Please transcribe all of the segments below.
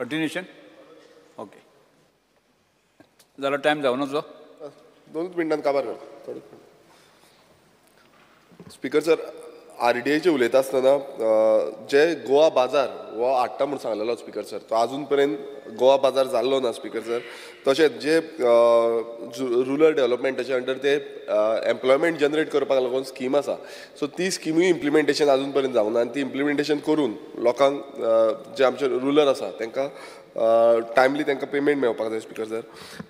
Continuation? Okay. जालो time जावन वचलो. 2 मिनटान काबार करता. स्पीकर सर, आरडीएचे उलयता आसतना जे गोवा बाजार हो हाडटा म्हूण सांगलेलो स्पीकर सर, तो आजून पर्यंत गोवा बाजार जाल्लो ना स्पीकर सर. तशेंच जे रुरल डेव्हलपमेंटाचे अंडर ते एम्प्लॉयमेंट जनरेट करपाक लागून स्कीम आसा, सो ती स्किमूय इम्प्लिमेंटेशन आजून पर्यंत जावंक ना आनी ती इम्प्लिमेंटेशन करून लोकांक जे आमचे रुरल आसा तांकां टायमली तांकां पेमेंट मेळपाक जाय स्पीकर सर.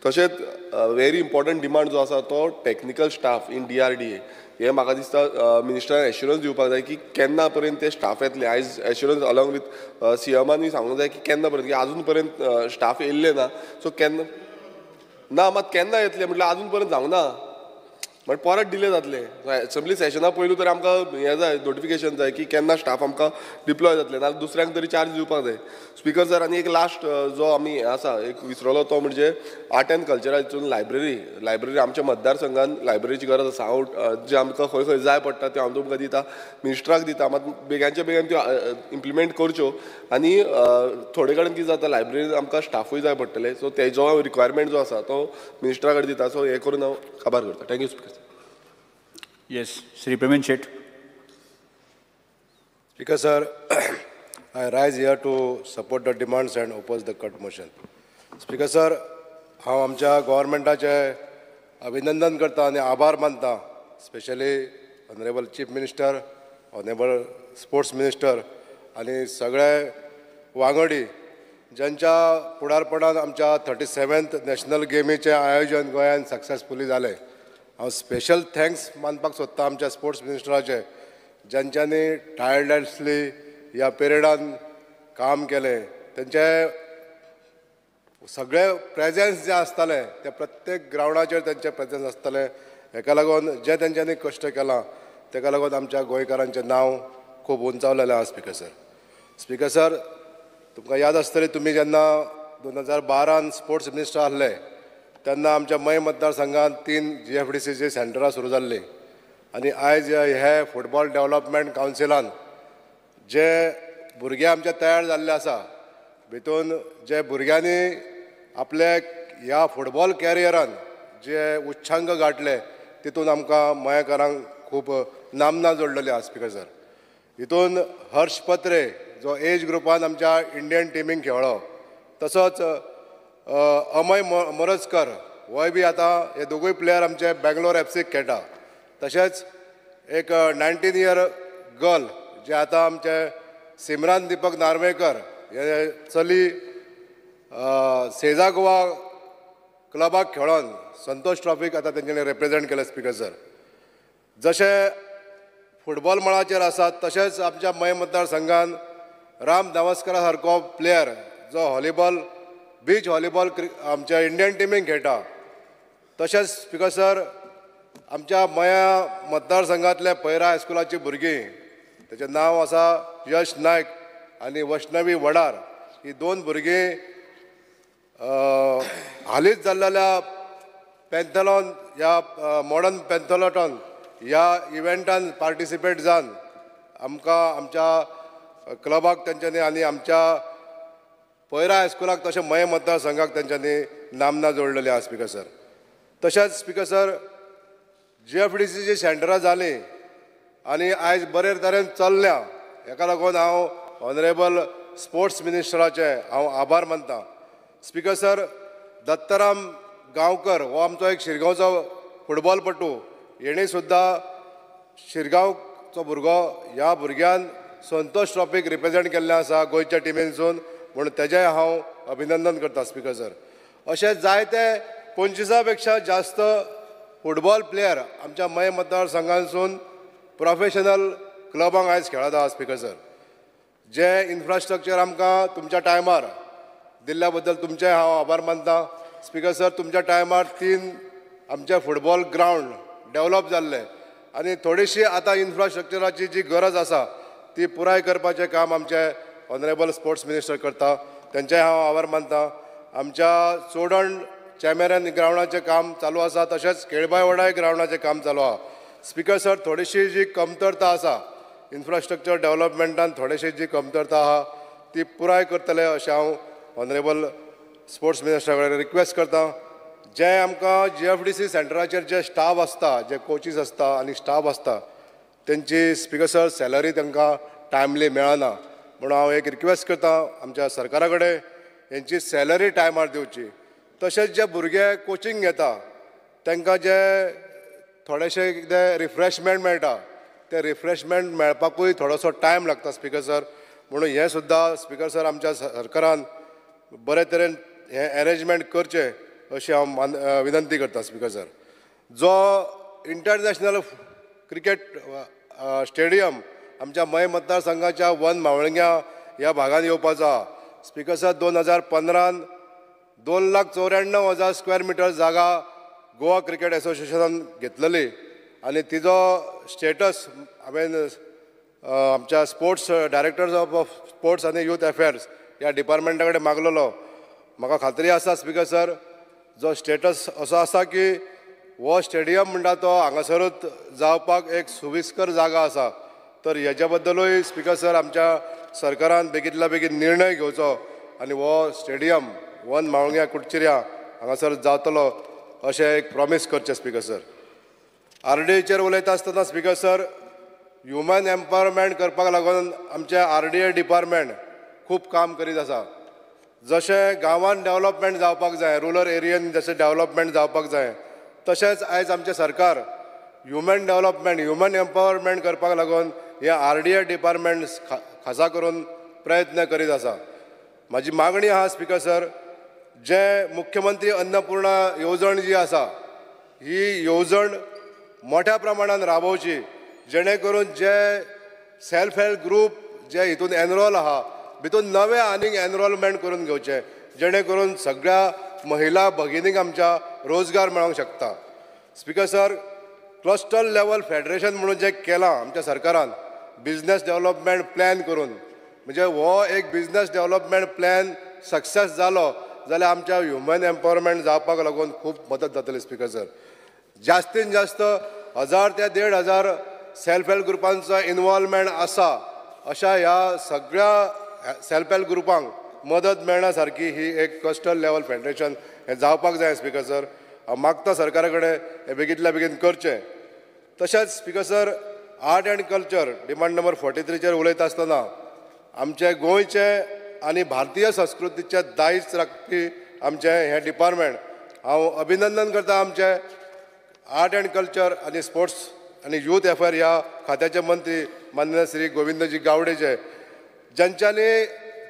तशेंच व्हेरी इम्पॉर्टंट डिमांड जो आसा तो technical staff in DRDA, हे म्हाका दिसता मिनिस्टरान एश्युरन्स दिवपाक जाय की केन्ना पर्यंत ते स्टाफ येतले. आयज एश्युरन्स अलॉंग विथ सीएमानूय सांगूंक जाय की केन्ना पर्यंत, की आजून पर्यंत स्टाफ येयल्ले ना, सो केन्ना ना मात केन्ना येतले म्हटल्यार आजून पर्यंत जावंक ना, बट परत डिले जातले. एसेंब्ली सेशना पयलू तर आमकां हें जाय, नोटिफिकेशन जाय की केन्ना स्टाफ आमकां डिप्लॉय जातले, नाजाल्यार दुसऱ्यांक तरी चार्ज दिवपाक जाय स्पीकर सर. आनी एक लास्ट जो आमी हें आसा एक विसरलो तो म्हणजे आर्ट एंड कल्चरा हितून लायब्ररी, लायब्ररी आमच्या मतदारसंघान लायब्ररीची गरज आसा. हांव जे आमकां खंय खंय जाय पडटा त्यो हांव तुमकां दिता, मिनिस्टराक दिता, मात बेगानच्या बेगान त्यो इम्प्लिमेंट करच्यो. आनी थोडे कडेन कितें जाता, लायब्ररीन आमकां स्टाफूय जाय पडटले, सो तेजो रिक्वायरमेंट जो आसा तो मिनिस्टरा कडेन दिता. सो हें करून हांव काबार करता. Thank you speaker sir. Yes, Shri Pravin Shet. Speaker sir, I rise here to support the demands and oppose the cut motion. Speaker sir, हांव आमच्या गव्हर्मेंटाचें अभिनंदन करता आनी आभार मानता, specially honourable chief minister, honourable sports minister आनी सगळे वांगडी ज्यांच्या फुडारपणान आमच्या 37th national गेमीचें आयोजन गोंयांत सक्सेसफुली जालें. हांव स्पेशल thanks मानपाक सोदता आमच्या स्पोर्ट्स मिनिस्टराचे, ज्यांच्यांनी टायर्डलेसली ह्या पिरियडान काम केलें. तेंचे सगळे प्रेजेन्स जे आसताले ते प्रत्येक ग्रावंडाचेर तेंचें प्रेजेन्स आसतालें. हेका लागून जे तेंच्यांनी कश्ट केलां तेका लागून आमच्या गोंयकारांचें नांव खूब उंचावलेलें आसा स्पीकर सर. स्पीकर सर, तुमकां याद आसतली, तुमी जेन्ना 2012 स्पोर्ट्स मिनिस्टर आहले तेन्ना आमच्या मय मतदारसंघात 3 GFDCची सेंटरां सुरू जाल्लीं आनी आयज हे फुटबॉल डेव्हलपमेंट कावन्सिलान जे भुरगे आमचे तयार जाल्ले आसा, भितून जे भुरग्यांनी आपले ह्या फुटबॉल कॅरियरान जे उच्चांक गांठले तितून आमकां मयेकारांक खूब नामना जोडलेली आसा स्पीकर सर. हितून हर्ष पत्रे जो एज ग्रुपान आमच्या इंडियन टिमीक खेळ्ळो, तसोच अमय मोरजकर होय बी आतां हे दोगूय प्लेयर आमचे बेंगलोर एफसीक खेळटा. तशेंच एक 19 इयर गर्ल जे आतां आमचे सिमरान दीपक नार्वेकर हे चली सेजा गोवा क्लबाक खेळोन संतोष ट्रॉफीक आतां तेंच्यांनी रिप्रेजेंट केलें स्पीकर सर. जशें फुटबॉल मळाचेर आसात तशेंच आमच्या मय मतदारसंघान राम धावस्करा सारको प्लेयर जो व्हॉलीबॉल, बीच व्हॉलीबॉल आमच्या इंडियन टिमीक खेळटा. तशेंच स्पीकर सर, आमच्या मया मतदारसंघांतल्या पैरा हायस्कुलाची भुरगीं, तेचें नांव आसा यश नायक आनी वैष्णवी वडार, ही 2 भुरगीं हालींच जाल्लेल्या पॅन्थलॉन ह्या मॉडर्न पॅन्थलॉटॉन ह्या इव्हेंटान पार्टिसिपेट जावन आमकां आमच्या क्लबाक तेंच्यांनी आनी आमच्या पैरा हायस्कुलाक तशें मये मतदारसंघाक तेंच्यांनी नामना जोडलेली आसा स्पीकर सर. तशेंच स्पीकर सर, GFDCची सेंटरां जालीं आनी आयज बरे तरेन चल्ल्या, हेका लागून हांव ऑनरेबल स्पोर्ट्स मिनिस्टराचे हांव आभार मानता. स्पीकर सर, दत्ताराम गांवकर हो आमचो एक शिरगांवचो फुटबॉलपटू, हेणी सुद्दां शिरगांवचो भुरगो, ह्या भुरग्यान संतोष ट्रॉफीक रिप्रेजेंट केल्लें आसा गोंयच्या टिमीनसून, म्हणून तेजें हांव अभिनंदन करता स्पीकर सर. अशे जायते 25 पेक्षा जास्त फुटबॉल प्लेयर आमच्या मये मतदारसंघांसून प्रोफेशनल क्लबांक आयज खेळत आसा स्पीकर सर. जे इन्फ्रास्ट्रक्चर आमकां तुमच्या टायमार दिल्ल्या बद्दल तुमचें हांव आभार मानता स्पीकर सर. तुमच्या टायमार 3 आमचे फुटबॉल ग्रावंड डेव्हलप जाल्ले आनी थोडीशी आतां इन्फ्रास्ट्रक्चराची जी गरज आसा ती पुराय करपाचें काम आमचे ऑनरेबल स्पोर्ट्स मिनिस्टर करता, तेंचें हांव आभार मानता. आमच्या चोडण चॅमेरन ग्रावंडाचें काम चालू आसा, तशेंच केळबाय वडाय ग्रावंडाचें काम चालू आसा. स्पीकर सर, थोडीशी जी कमतरता आसा इन्फ्रास्ट्रक्चर डेव्हलपमेंटान, थोडीशी जी कमतरता आसा ती पुराय करतले अशें हांव ऑनरेबल स्पोर्ट्स मिनिस्टरा कडेन रिक्वेस्ट करता. जे आमकां GFDC सेंटराचेर जे स्टाफ आसता, जे कोचीस आसता आनी स्टाफ आसता तेंची स्पिकर सर सॅलरी तांकां टायमली मेळना, म्हणून हांव एक रिक्वेस्ट करता आमच्या सरकारा कडेन हेंची सॅलरी टायमार दिवची. तशेंच जे भुरगे कोचिंग घेता तांकां जे थोडेशे कितें रिफ्रेशमेंट मेळटा ते रिफ्रेशमेंट मेळपाकूय थोडोसो टायम लागता स्पिकर सर, म्हणून हें सुद्दां स्पिकर सर आमच्या सरकारान बरे तरेन हें एरेंजमेंट करचें अशी हांव विनंती करता स्पिकर सर. जो इंटरनॅशनल क्रिकेट स्टेडियम आमच्या मये मतदारसंघाच्या वन मावळंग्या ह्या भागान येवपाचो आहा स्पिकर सर, 2015 2,94,000 स्क्वेअर मिटर जागा गोवा क्रिकेट एसोसिएशनान घेतलेली आनी तिजो स्टेटस हांवें आमच्या स्पोर्ट्स डायरेक्टर्स ऑफ स्पोर्ट्स आनी यूथ अफेर्स ह्या डिपार्टमेंटा कडेन मागलेलो. म्हाका खात्री आसा स्पिकर सर, जो स्टेटस असो आसा की हो स्टेडियम म्हणटा तो हांगासरूच जावपाक एक सुविस्कर जागा आसा, तर हेज्या बद्दलूय स्पिकर सर आमच्या सरकारान बेगींतल्या बेगीन निर्णय घेवचो आनी हो स्टेडियम वन मावळंग्या कुडचिऱ्या हांगासर जातलो अशें एक प्रॉमीस करचें स्पिकर सर. RDAचेर उलयता आसतना स्पिकर सर, ह्युमन एम्पावरमेंट करपाक लागून आमचें RDA department खूब काम करीत आसा. जशें गांवांत डेवलपमेंट जावपाक जाय, रुरल एरियेन जशें डेवलपमेंट जावपाक जाय, तशेंच आयज आमचें सरकार ह्युमन डेवलपमेंट, ह्युमन एम्पावरमेंट करपाक लागून हें RDA department खासा करून प्रयत्न करीत आसा. म्हाजी मागणी आहा स्पिकर सर, जे मुख्यमंत्री अन्नपूर्णा येवजण जी आसा ही येवजण मोठ्या प्रमाणान राबोवची, जेणे करून जे सेल्फ हेल्प ग्रूप जे हितून एनरोल आहा भितून नवे आनीक एनरोलमेंट करून घेवचें, जेणे करून सगळ्या महिला भगिनींक आमच्या रोजगार मेळोंक शकता. Speaker sir, cluster level federation म्हणून जें केलां आमच्या सरकारान बिजनेस डेवलपमेंट प्लॅन करून, म्हणजे हो एक बिजनेस डेवलपमेंट प्लॅन सक्सेस जालो जाल्यार आमच्या ह्युमन एम्पावरमेंट जावपाक लागून खूब मदत जातली स्पिकर सर. जास्तीन जास्त 1000 ते 1500 सेल्फ हेल्प ग्रुपांचो इनवॉल्वमेंट आसा, अशा ह्या सगळ्या सेल्फ हेल्प ग्रुपांक मदत मेळना सारकी ही एक क्लस्टर लेवल फेडरेशन हें जावपाक जाय स्पिकर सर. हांव मागता सरकारा कडेन हें बेगींतल्या बेगीन करचें. तशेंच speaker sir, art and culture demand number 43चेर उलयता आसतना आमचे गोंयचे आनी भारतीय संस्कृतीचें दायज राखपी आमचें हें डिपार्टमेंट, हांव अभिनंदन करता आमचे आर्ट एंड कल्चर आनी स्पोर्ट्स आनी यूथ अफेयर ह्या खात्याचे मंत्री माननीय श्री गोविंदजी गावडेचे, ज्यांच्यानी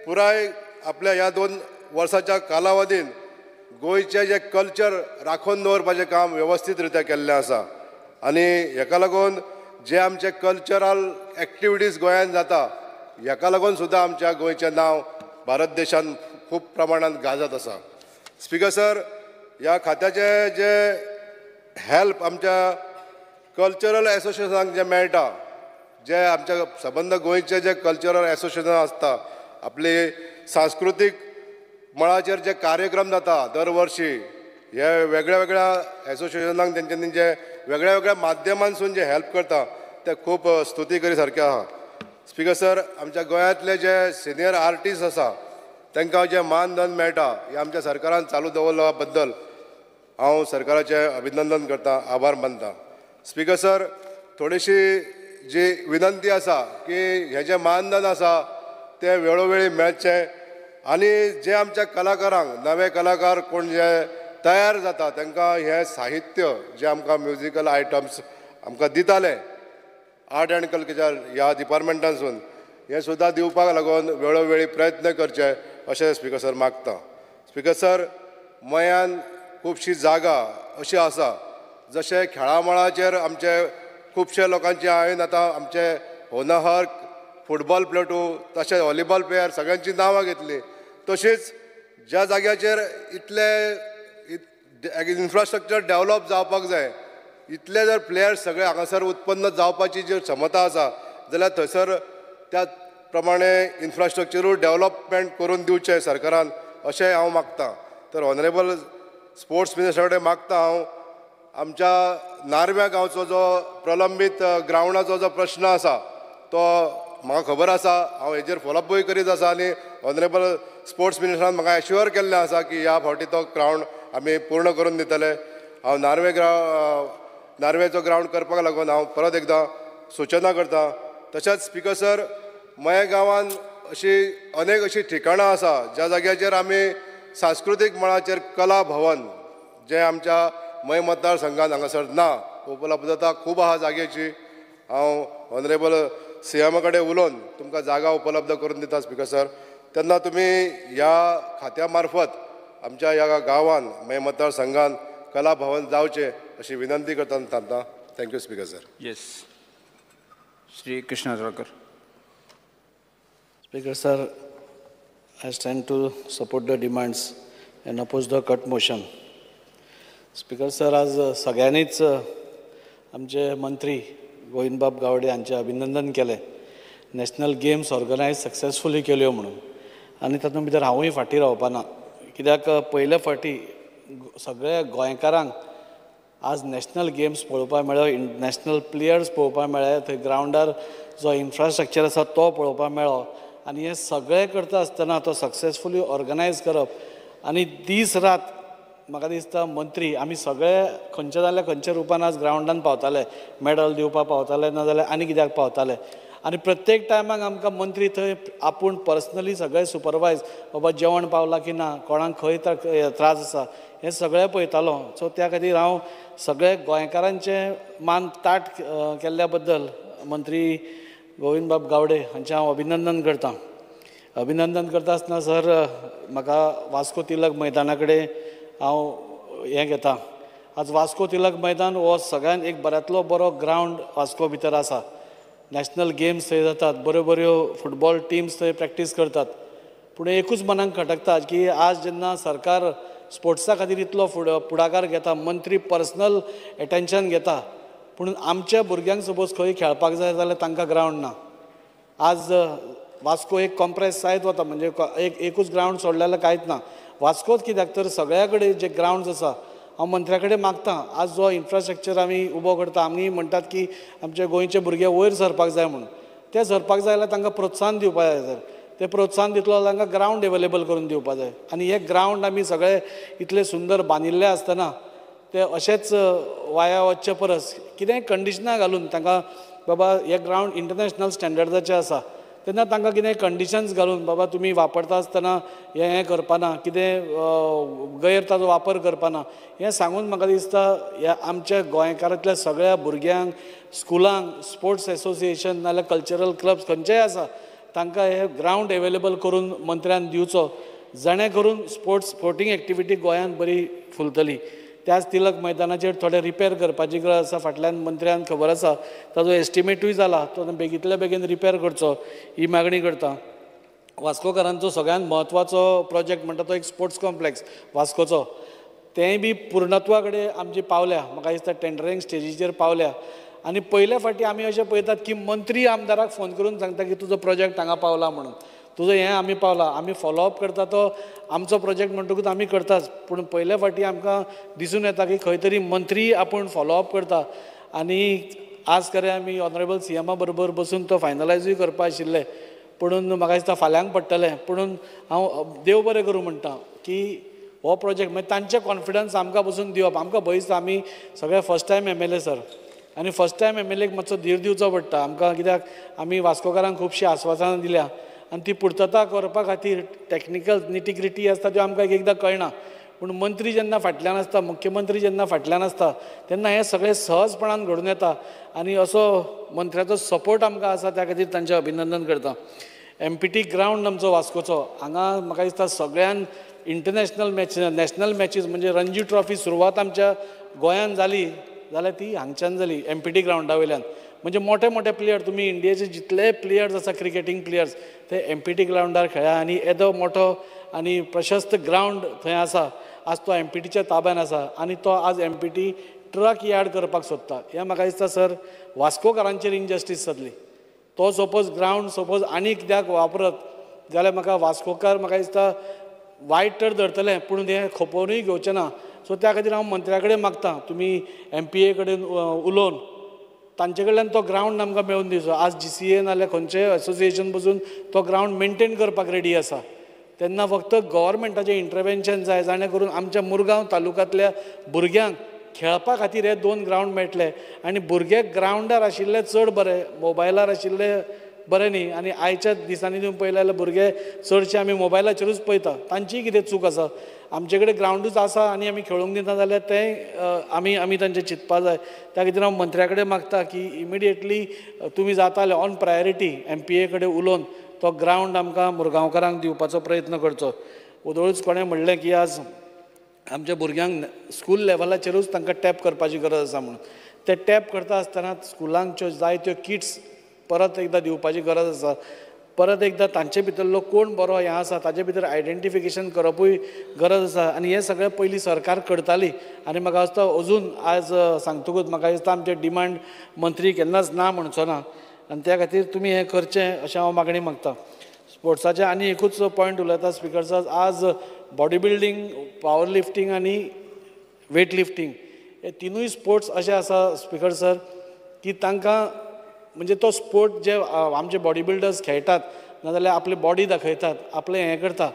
पुराय आपल्या ह्या 2 वर्साच्या कालावधीन गोंयचें जें कल्चर राखून दवरपाचें काम वेवस्थीत रित्या केल्लें आसा आनी हेका लागून जे आमचे कल्चरल एक्टिविटीज गोंयांत जाता हेका लागून सुद्दां आमच्या गोंयचें नांव भारत देशांत खूब प्रमाणांत गाजत आसा. स्पिकर सर, ह्या खात्याचें जे हेल्प आमच्या कल्चरल एसोसिएशनाक जें मेळटा, जे आमच्या सबंद गोंयचे जे कल्चरल एसोसिएशन आसता, आपली सांस्कृतीक मळाचेर जे कार्यक्रम जाता दर वर्षी, हे वेगळ्या वेगळ्या एसोसिएशनाक तेंचे तेंचे वेगळ्या वेगळ्या माध्यमांसून जे हेल्प करता ते खूब स्तुती करी सारकें आहा. स्पिकर सर, आमच्या गोंयांतले जे सिनियर आर्टिस्ट आसा तांकां जें मानधन मेळटा हें आमच्या सरकारान चालू दवरल्या बद्दल हांव सरकाराचें अभिनंदन करता, आभार मानता. स्पिकर सर, थोडीशी जी विनंती आसा की हें जें मानधन आसा तें वेळोवेळी मेळचें आनी जे आमच्या कलाकारांक, नवे कलाकार कोण जे तयार जाता तांकां हें साहित्य जें आमकां म्युजिकल आयटम्स आमकां दिताले आर्ट एंड कल्चर ह्या डिपार्टमेंटांसून, हें सुद्दां दिवपाक लागून वेळोवेळी प्रयत्न करचे अशें स्पिकर सर मागता. स्पिकर सर, मयान खुबशी जागा अशी आसा जशें खेळामळाचेर आमचे खुबशे लोकांचे हांवें आतां आमचे होनहार फुटबॉल प्लेटू तशेंच व्हॉलीबॉल प्लेयर सगळ्यांची नांवां घेतली, तशीच ज्या जाग्याचेर इतले इन्फ्रास्ट्रक्चर डेवलप जावपाक जाय, इतले जर प्लेयर्स सगळे हांगासर उत्पन्न जावपाची जी क्षमता आसा जाल्यार थंयसर त्या प्रमाणे इन्फ्रास्ट्रक्चरूय डेवलपमेंट करून दिवचें सरकारान अशें हांव मागता. तर ऑनरेबल स्पोर्ट्स मिनिस्टरा कडेन मागता हांव, आमच्या नार्व्या गांवचो जो प्रलंबीत ग्रावंडाचो जो प्रश्न आसा तो म्हाका खबर आसा, हांव हेजेर फॉलोअपूय करीत आसा आनी ऑनरेबल स्पोर्ट्स मिनिस्टरान म्हाका एश्युअर केल्लें आसा की ह्या फावटी तो ग्रावंड आमी पूर्ण करून दितले. हांव नार्वेचो ग्रावंड करपाक लागून हांव परत एकदां सुचना करता. तशेंच स्पीकर सर, मये गांवान अशी अनेक अशी ठिकाणां आसा ज्या जाग्याचेर आमी सांस्कृतीक मळाचेर कला भवन जें आमच्या मये मतदारसंघान हांगासर ना, उपलब्धता खूब आहा जाग्याची. हांव ऑनरेबल सीएमा कडेन उलोवन तुमकां जागा उपलब्ध करून दिता स्पीकर सर. तेन्ना तुमी ह्या खात्या मार्फत आमच्या ह्या गांवान मये मतदारसंघान कला भवन जावचें अशी विनंती करता आनी थांबता. Thank you speaker sir. Yes, Shri Krishna Jolarkar. Speaker sir, I stand to support the demands and oppose the cut motion. Speaker sir, आज सगळ्यांनीच आमचे मंत्री गोविंदबाब गावडे हांचें अभिनंदन केलें, नॅशनल गेम्स ऑर्गनायज सक्सेसफुली केल्यो म्हणून. आनी तातूंत भितर हांवूय फाटीं रावपा ना, कित्याक पयले फावटी सगळ्या गोंयकारांक आज नॅशनल गेम्स पळोवपाक मेळ्ळो, नॅशनल प्लेयर्स पळोवपाक मेळ्ळे, थंय ग्रावंडार जो इन्फ्रास्ट्रक्चर आसा तो पळोवपाक मेळ्ळो. आनी हें सगळें करता आसतना तो सक्सेसफुली ऑर्गनायज करप आनी दीस रात म्हाका दिसता मंत्री आमी सगळे खंयच्या जाल्यार खंयच्या रुपान आज ग्रावंडान पावताले, मॅडल दिवपाक पावताले, ना जाल्यार आनी कित्याक पावताले. आनी प्रत्येक टायमाक आमकां मंत्री थंय आपूण पर्सनली सगळें सुपरवायज, बाबा जेवण पावलां की ना, कोणाक खंय त्रास आसा हें सगळें पळयतालो. सो त्या खातीर हांव सगळे गोंयकारांचें मान ताट केल्ल्या बद्दल मंत्री गोविंदबाब गावडे हांचें हांव अभिनंदन करतां. अभिनंदन करता आसतना सर, म्हाका वास्को तिलक मैदाना कडेन हांव हें घेता. आज वास्को तिलक मैदान हो सगळ्यान एक बऱ्यांतलो बरो ग्रावंड वास्को भितर आसा. नॅशनल गेम्स थंय जातात, बऱ्यो बऱ्यो फुटबॉल टिम्स थंय प्रॅक्टीस करतात. पूण एकूच मनाक खटकता की आज जेन्ना सरकार स्पोर्ट्सा खातीर इतलो फुडाकार घेता, मंत्री पर्सनल एटेन्शन घेता, पूण आमच्या भुरग्यांक सपोज खंय खेळपाक जाय जाल्यार तांकां ग्रावंड ना. आज वास्को एक कॉम्प्रेस जायत वता, म्हणजे एकूच ग्रावंड सोडलें जाल्यार कांयच ना. वास्कोच कित्याक तर सगळ्या कडेन जे ग्रावंड्स आसा, हांव मंत्र्या कडेन मागता आज जो इन्फ्रास्ट्रक्चर आमी उबो करता, आमी म्हणटात की आमचे गोंयचे भुरगे वयर सरपाक जाय म्हणून, ते सरपाक जाय जाल्यार तांकां प्रोत्साहन दिवपाक जाय सर. ते प्रोत्साहन दितलो जाल्यार तांकां ग्रावंड एवेलेबल करून दिवपाक जाय. आनी हे ग्रावंड आमी सगळे इतले सुंदर बांदिल्ले आसतना ते अशेंच वाया वचचे परस कितेंय कंडिशनां घालून तांकां, बाबा हे ग्रावंड इंटरनॅशनल स्टँडर्डाचे आसा, तेन्ना तांकां कितें कंडिशन्स घालून बाबा तुमी वापरता आसतना हें हें करपाना, कितें गैर ताजो वापर करपाना, हें सांगून म्हाका दिसता ह्या आमच्या गोंयकारांतल्या सगळ्या भुरग्यांक, स्कुलांक, स्पोर्ट्स एसोसिएशन नाजाल्यार कल्चरल क्लब्स खंयचेय आसा तांकां हे ग्रावंड एवेलेबल करून मंत्र्यान दिवचो, जेणे करून स्पोर्टींग एक्टिविटी गोंयांत बरी फुलतली. त्याच तिलक मैदानाचेर थोडे रिपेर करपाची गरज आसा. फाटल्यान मंत्र्यान खबर आसा ताजो एस्टिमेटूय जाला, तो बेगींतल्या बेगीन रिपेर करचो ही मागणी करता. वास्कोकारांचो सगळ्यांत म्हत्वाचो प्रोजेक्ट म्हणटा तो एक स्पोर्ट्स कॉम्प्लेक्स वास्कोचो, तेंय बी पूर्णत्वा कडेन आमची पावल्या, म्हाका दिसता टेंडरींग स्टेजीचेर पावल्या. आनी पयले फावटी आमी अशें पळयतात की मंत्री आमदाराक फोन करून सांगता की तुजो प्रोजेक्ट हांगा पावला म्हणून, तुजो हें आमी पावला, आमी फॉलोअप करता, तो आमचो प्रोजेक्ट म्हणटकूच आमी करताच. पूण पयले फावटी आमकां दिसून येता की खंय तरी मंत्री आपूण फॉलोअप करता. आनी आज खरें आमी ऑनरेबल सीएमा बरोबर बसून तो फायनलायजूय करपा आशिल्लें, पुणून म्हाका दिसता फाल्यांक पडटलें. पुणून हांव देव बरें करूं म्हणटा की हो प्रोजेक्ट मागीर तांचें कॉन्फिडन्स आमकां बसून दिवप, आमकां भंय दिसता. आमी सगळे फर्स्ट टायम MLA sir, आनी फर्स्ट टायम एमएलएक मातसो धीर दिवचो पडटा आमकां, कित्याक आमी वास्कोकारांक खुबशीं आस्वासनां दिल्या आनी ती पुर्तता करपा खातीर टॅक्निकल निटिग्रिटी आसता त्यो आमकां एक एकदां कळना. पूण मंत्री जेन्ना फाटल्यान आसता, मुख्यमंत्री जेन्ना फाटल्यान आसता, तेन्ना हें सगळें सहजपणान घडून येता. आनी असो मंत्र्याचो सपोर्ट आमकां आसा, त्या खातीर तांचें अभिनंदन करता. एमपीटी ग्रावंड आमचो वास्कोचो, हांगा म्हाका दिसता सगळ्यान इंटरनॅशनल मॅच, नॅशनल मॅचीस म्हणजे रणजी ट्रॉफी सुरवात आमच्या गोंयान जाली जाल्यार ती हांगच्यान जाली एमपीटी ग्रावंडा वयल्यान. म्हणजे मोठे मोठे प्लेयर, तुमी इंडियेचे जितले प्लेयर्स आसा क्रिकेटींग प्लेयर्स ते एमपीटी ग्रावंडार खेळ्ळा. आनी येदो मोठो आनी प्रशस्त ग्रावंड थंय आसा, आज तो एमपीटीच्या ताब्यान आसा आनी तो आज एमपीटी ट्रक यार्ड करपाक सोदता. हें म्हाका दिसता सर वास्कोकारांचेर इनजस्टीस जातली. तो सपोज ग्रावंड सपोज आनी कित्याक वापरत जाल्यार म्हाका वास्कोकार म्हाका दिसता वायट तर धरतलें, पूण हें खपोवनूय घेवचें ना. सो त्या खातीर हांव मंत्र्या कडेन मागता तुमी एमपीए कडेन उलोवन तांचे कडल्यान तो ग्रावंड आमकां मेळून दिवचो. आज GCA नाल्यार खंयचेय एसोसिएशन पसून तो ग्रावंड मेनटेन करपाक रेडी आसा. तेन्ना फक्त गव्हर्मेंटाचें इंटरवेन्शन जाय, जाणें करून आमच्या मुरगांव तालुक्यांतल्या भुरग्यांक खेळपा खातीर हे 2 ग्रावंड मेळटले. आनी भुरगे ग्रावंडार आशिल्ले चड बरे, मोबायलार आशिल्ले बरें न्ही. आनी आयच्या दिसांनी तुमी पळयलें जाल्यार भुरगे चडशे आमी मोबायलाचेरूच पळयता, तांचीय कितें चूक आसा. आमचे कडेन ग्रावंडूच आसा आनी आमी खेळूंक दिना जाल्यार तें आमी आमी तांचें चिंतपा जाय. त्या खातीर हांव मंत्र्या कडेन मागता की इमिडिएटली तुमी जाता जाल्यार ऑन प्रायोरिटी MPA कडेन उलोवन तो ग्रावंड आमकां मुरगांवकारांक दिवपाचो प्रयत्न करचो. ओदोळूच कोणें म्हणलें की आज आमच्या भुरग्यांक स्कूल लेवलाचेरूच तांकां टॅप करपाची गरज आसा म्हणून. ते टॅप करता आसतना स्कुलांक ज्यो जाय त्यो किट्स परत एकदां दिवपाची गरज आसा. परत एकदां तांचे भितरलो कोण बरो हें आसा ताजे भितर आयडेंटिफिकेशन करपूय गरज आसा. आनी हें सगळें पयलीं सरकार करताली आनी म्हाका दिसता अजून आज सांगतकूच म्हाका दिसता आमचे डिमांड मंत्री केन्नाच ना म्हणचो ना आनी त्या खातीर तुमी हें करचें अशें हांव मागणी मागता. स्पोर्ट्साचें आनी एकूच पॉयंट उलयता स्पिकर सर, आज बॉडी बिल्डींग, पावर लिफ्टींग आनी वेट लिफ्टींग हे तिनूय स्पोर्ट्स अशे आसा स्पिकर सर की तांकां म्हणजे तो स्पोर्ट जे आमचे बॉडी बिल्डर्स खेळटात नाजाल्यार आपली बॉडी दाखयतात, आपलें हें करता,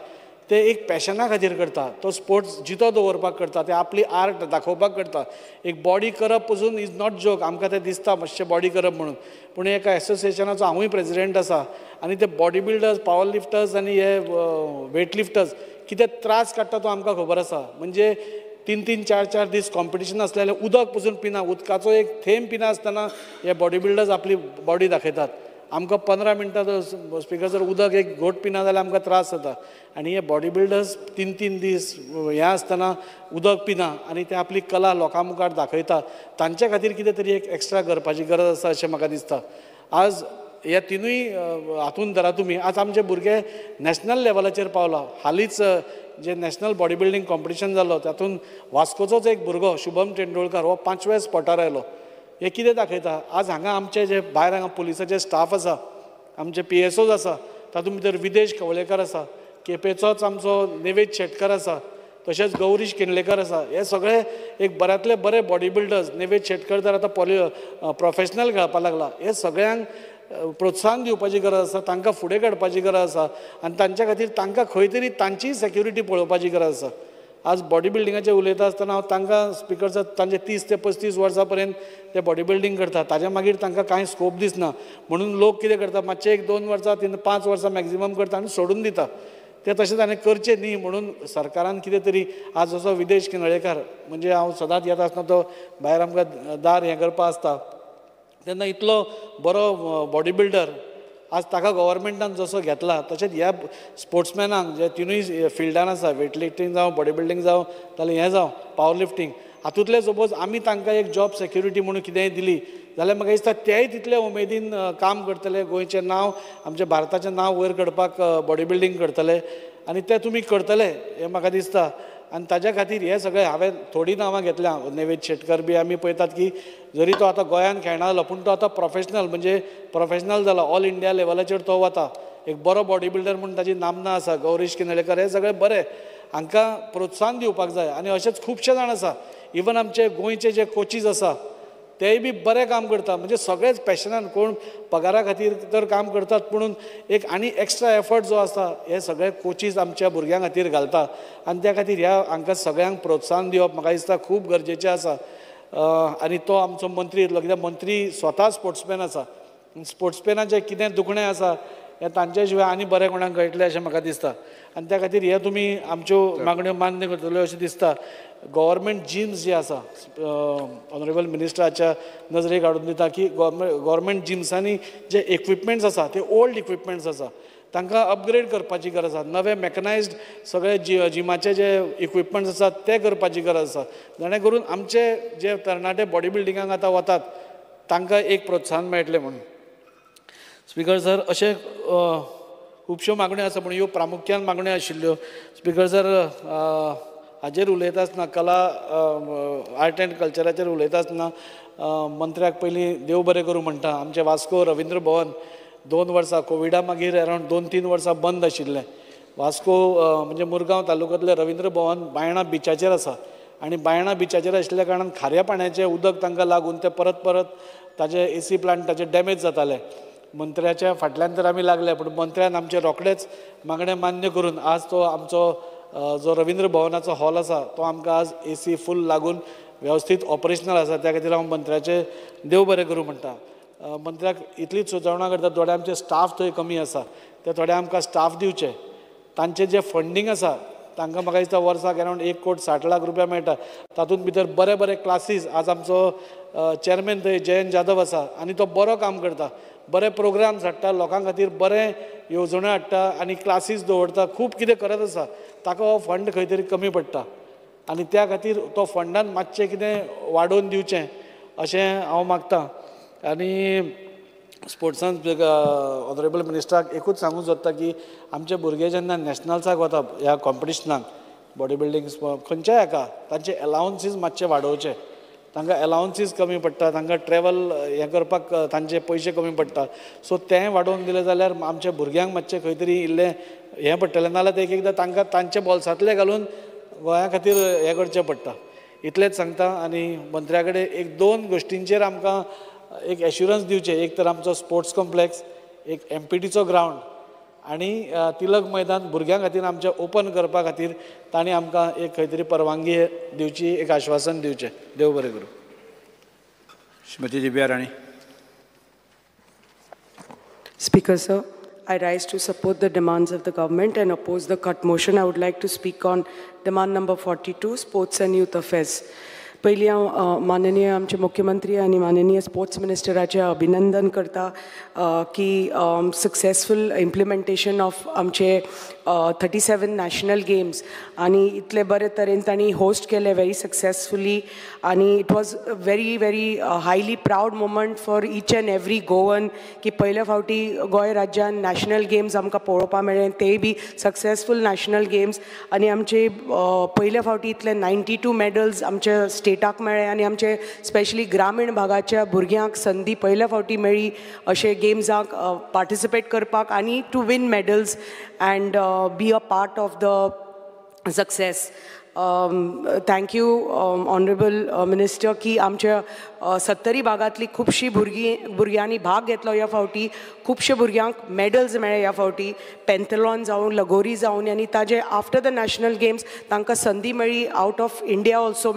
ते एक पॅशना खातीर करता, तो स्पोर्ट्स जितो दवरपाक करता, ते आपली आर्ट दाखोवपाक करता. एक बॉडी करप पसून is not joke, आमकां तें दिसता मातशें बॉडी करप म्हणून, पूण एका एसोसिएशनाचो हांवूय प्रेजिडेंट आसा आनी ते बॉडी बिल्डर्स, पावर लिफ्टर्स आनी हे वेट लिफ्टर्स कितें त्रास काडटा तो आमकां खबर आसा. म्हणजे 3-3, 4-4 दीस कॉम्पिटिशन आसलें जाल्यार उदक पसून पिना, उदकाचो एक थेंब पिना आसतना हे बॉडी बिल्डर्स आपली बॉडी दाखयतात. आमकां 15 मिनटां स्पिकर जर उदक एक घोट पिना जाल्यार आमकां त्रास जाता आनी हे बॉडी बिल्डर्स 3-3 दीस हें आसतना उदक पिना आनी ते आपली कला लोकां मुखार दाखयता. तांचे खातीर कितें तरी एक एक्स्ट्रा करपाची गरज आसा अशें म्हाका दिसता. आज ह्या तिनूय हातून धरा तुमी, आज आमचे भुरगे नॅशनल लेवलाचेर पावला. हालींच जे नॅशनल बॉडी बिल्डींग कॉम्पिटिशन जालो तातूंत वास्कोचोच एक भुरगो शुभम तेंडुलकर हो 5व्या स्पॉटार आयलो. हे कितें दाखयता, आज हांगा आमचे जे भायर हांगा पुलिसाचे स्टाफ आसा, आमचे PSOs आसा, तातूंत भितर विदेश कवळेकर आसा, केपेचोच आमचो नेवेद शेटकर आसा, तशेंच गौरीश किर्लेकर आसा. हे सगळे एक बऱ्यांतले बरे बॉडी बिल्डर्स. नेवेद शेटकर तर आतां प्रोफेशनल खेळपाक लागला. हे सगळ्यांक प्रोत्साहन दिवपाची गरज आसा, तांकां फुडें काडपाची गरज आसा आनी तांच्या खातीर तांकां खंय तरी तांचीय सेक्युरिटी पळोवपाची गरज आसा. आज बॉडी बिल्डिंगाचें उलयता आसतना हांव तांकां स्पिकर सर तांचे 30 ते 35 वर्सां पर्यंत ते बॉडी बिल्डींग करता, ताज्या मागीर तांकां कांय स्कोप दिसना म्हणून लोक कितें करता, मातशें 1-2 वर्सां 3-5 वर्सां मॅक्झिमम करता आनी सोडून दिता. तें तशें ताणें करचें न्ही म्हणून सरकारान कितें तरी आज जसो विदेश किनळेकर, म्हणजे हांव सदांच येता आसतना तो भायर आमकां दार हें करपा आसता तेन्ना इतलो बरो बॉडी बिल्डर आज ताका गव्हर्मेंटान जसो घेतला तशेंच ह्या स्पोर्ट्समॅनांक जे तिनूय फिल्डान आसा, वेट लिफ्टींग जावं, बॉडी बिल्डींग जावं, जाल्यार हें जावं, पावर लिफ्टींग, हातूंतले सपोज आमी तांकां एक जॉब सेक्युरिटी म्हणून कितेंय दिली जाल्यार म्हाका दिसता तेय तितले उमेदीन काम करतले, गोंयचें नांव, आमच्या भारताचें नांव वयर काडपाक बॉडी बिल्डींग करतले आनी तें तुमी करतले हें म्हाका दिसता. आनी ताज्या खातीर हें सगळें हांवें थोडीं नांवां घेतल्या, नेवेद शेटकर बी आमी पळयतात की जरी तो आतां गोंयांत खेळना जालो पूण तो आतां प्रोफेशनल, म्हणजे प्रोफेशनल जाला, ऑल इंडिया लेवलाचेर तो वता, एक बरो बॉडी बिल्डर म्हूण ताजी नामना आसा. गौरीश किनळेकर हे सगळे बरे, हांकां प्रोत्साहन दिवपाक जाय. आनी अशेंच खुबशे जाण आसा, इवन आमचे गोंयचे जे कोचीज आसा तेय बी बरें काम करता, म्हणजे सगळेच पॅशनान, कोण पगारा खातीर तर काम करतात पुणून एक आनी एक्स्ट्रा एफर्ट जो आसा हे सगळे कोचीज आमच्या भुरग्यां खातीर घालता आनी त्या खातीर ह्या हांकां सगळ्यांक प्रोत्साहन दिवप म्हाका दिसता खूब गरजेचें आसा. आनी तो आमचो मंत्री येतलो कित्याक मंत्री स्वता स्पोर्ट्समॅन आसा, स्पोर्ट्समॅनाचें कितें दुखणें आसा हें तांचे शिवाय आनी बरें कोणाक कळटलें अशें म्हाका दिसता. आनी त्या खातीर हे तुमी आमच्यो मागण्यो मान्य करतल्यो अशें दिसता. गव्हर्मेंट जिम्स जे आसा, ऑनरेबल मिनिस्टराच्या नजरेक हाडून दिता की गव्हर्मेंट जिम्सांनी जे इक्विपमेंट्स आसा ते ओल्ड इक्विपमेंट्स आसा, तांकां अपग्रेड करपाची गरज आसा. नवे मॅकनायज्ड सगळे जिमाचे जे इक्विपमेंट्स आसात ते करपाची गरज आसा, जाणें करून आमचे जे तरणाटे बॉडी बिल्डिंगाक आतां वतात तांकां एक प्रोत्साहन मेळटलें म्हणून. स्पिकर सर, अशें खुबश्यो मागण्यो आसा पूण ह्यो प्रामुख्यान मागण्यो आशिल्ल्यो. स्पिकर सर, हाजेर उलयता आसतना कला आर्ट एंड कल्चराचेर उलयता आसतना मंत्र्याक पयलीं देव बरें करूं म्हणटा. आमचें वास्को रविंद्र भवन 2 वर्सां कोविडा मागीर अरावंड 2-3 वर्सां बंद आशिल्लें. वास्को म्हणजे मुरगांव तालुक्यांतलें रविंद्र भवन बायणा बिचाचेर आसा आनी बायणा बिचाचेर आशिल्ल्या कारणान खाऱ्या पाण्याचें उदक तांकां लागून तें परत परत ताजे ए सी प्लांट ताजे डॅमेज जाताले. मंत्र्याच्या फाटल्यान तर आमी लागले, पूण मंत्र्यान आमचें रोखडेंच मागणें मान्य करून आज तो आमचो जो रविंद्र भवनाचो हॉल आसा तो आमकां आज ए सी फूल लागून वेवस्थीत ऑपरेशनल आसा. त्या खातीर हांव मंत्र्याचें देव बरें करूं म्हणटा. मंत्र्याक इतलीच सुचोवणा करता, थोडे आमचे स्टाफ थंय कमी आसा, ते थोडे आमकां स्टाफ दिवचे. तांचें जें फंडींग आसा तांकां म्हाका दिसता वर्साक अरावंड 1,60,00,000 रुपया मेळटा. तातूंत भितर बरे बरे क्लासीस आज आमचो चेअरमॅन थंय जयंत जाधव आसा आनी तो बरो काम करता, बरे प्रोग्राम्स हाडटा, लोकां खातीर बरें येवजण्यो हाडटा आनी क्लासीस दवरता, खूब कितें करत आसा. ताका हो फंड खंय तरी कमी पडटा आनी त्या खातीर तो फंडान मातशें कितें वाडोवन दिवचें अशें हांव मागता. आनी स्पोर्ट्सान ऑनरेबल मिनिस्टराक एकूच सांगूंक सोदता की आमचे भुरगे जेन्ना नॅशनल्साक वता ह्या कॉम्पिटिशनाक, बॉडी बिल्डींग खंयच्याय हाका, तांचे एलावन्सीस मातशे वाडोवचे. तांकां एलावन्सीस कमी पडटा, तांकां ट्रॅवल हें करपाक तांचे पयशे कमी पडटा. सो तें वाडोवन दिलें जाल्यार आमच्या भुरग्यांक मातशें खंय तरी इल्लें हें पडटलें, नाजाल्यार एक एकदां तांकां तांच्या बोल्सांतलें घालून गोंया खातीर हें करचें पडटा. इतलेंच सांगता. आनी मंत्र्या कडेन एक दोन गोश्टींचेर आमकां एक एश्युरन्स दिवचें, एक तर आमचो स्पोर्ट्स कॉम्प्लेक्स, एक एमपीटीचो ग्रावंड आनी तिलक मैदान भुरग्यां खातीर आमचें ओपन करपा खातीर तांणी आमकां एक खंय तरी परवानगी दिवची, एक आश्वासन दिवचें. देव बरें करूं. Shrimati Divya Rane. Speaker sir, I rise to support the demands of the government and oppose the cut motion. I would like to speak on demand number 42, sports and youth affairs. पयलीं हांव माननीय आमचे मुख्यमंत्री आनी माननीय sports मिनिस्टराचें अभिनंदन करता की सक्सेसफूल इम्प्लिमेंटेशन ऑफ आमचे 37 नॅशनल गेम्स आनी इतले बरे तरेन तांणी होस्ट केले व्हेरी सक्सेसफुली. आनी it was very very highly proud moment for each and every Goan की पयले फावटी गोंय राज्यान नॅशनल गेम्स आमकां पळोवपाक मेळ्ळे, तेय बी सक्सेसफूल नॅशनल गेम्स. आनी आमचे पयले फावटी इतले 92 मॅडल्स आमच्या स्टेटाक मेळ्ळे आनी आमचे स्पेशली ग्रामीण भागाच्या भुरग्यांक संदी पयले फावटी मेळ्ळी अशे गेम्साक पार्टिसिपेट करपाक आनी to win medals and be a part of the success. Thank you honourable minister की आमच्या सत्तरी भागांतली खुबशीं भुरग्यांनी भाग घेतलो ह्या फावटी, खुबशे भुरग्यांक मॅडल्स मेळ्ळे ह्या फावटी, पेंथलॉन जावं लगोरी जावं. आनी ताजे आफ्टर the national games तांकां संदी मेळ्ळी आउट ऑफ इंडिया ऑल्सो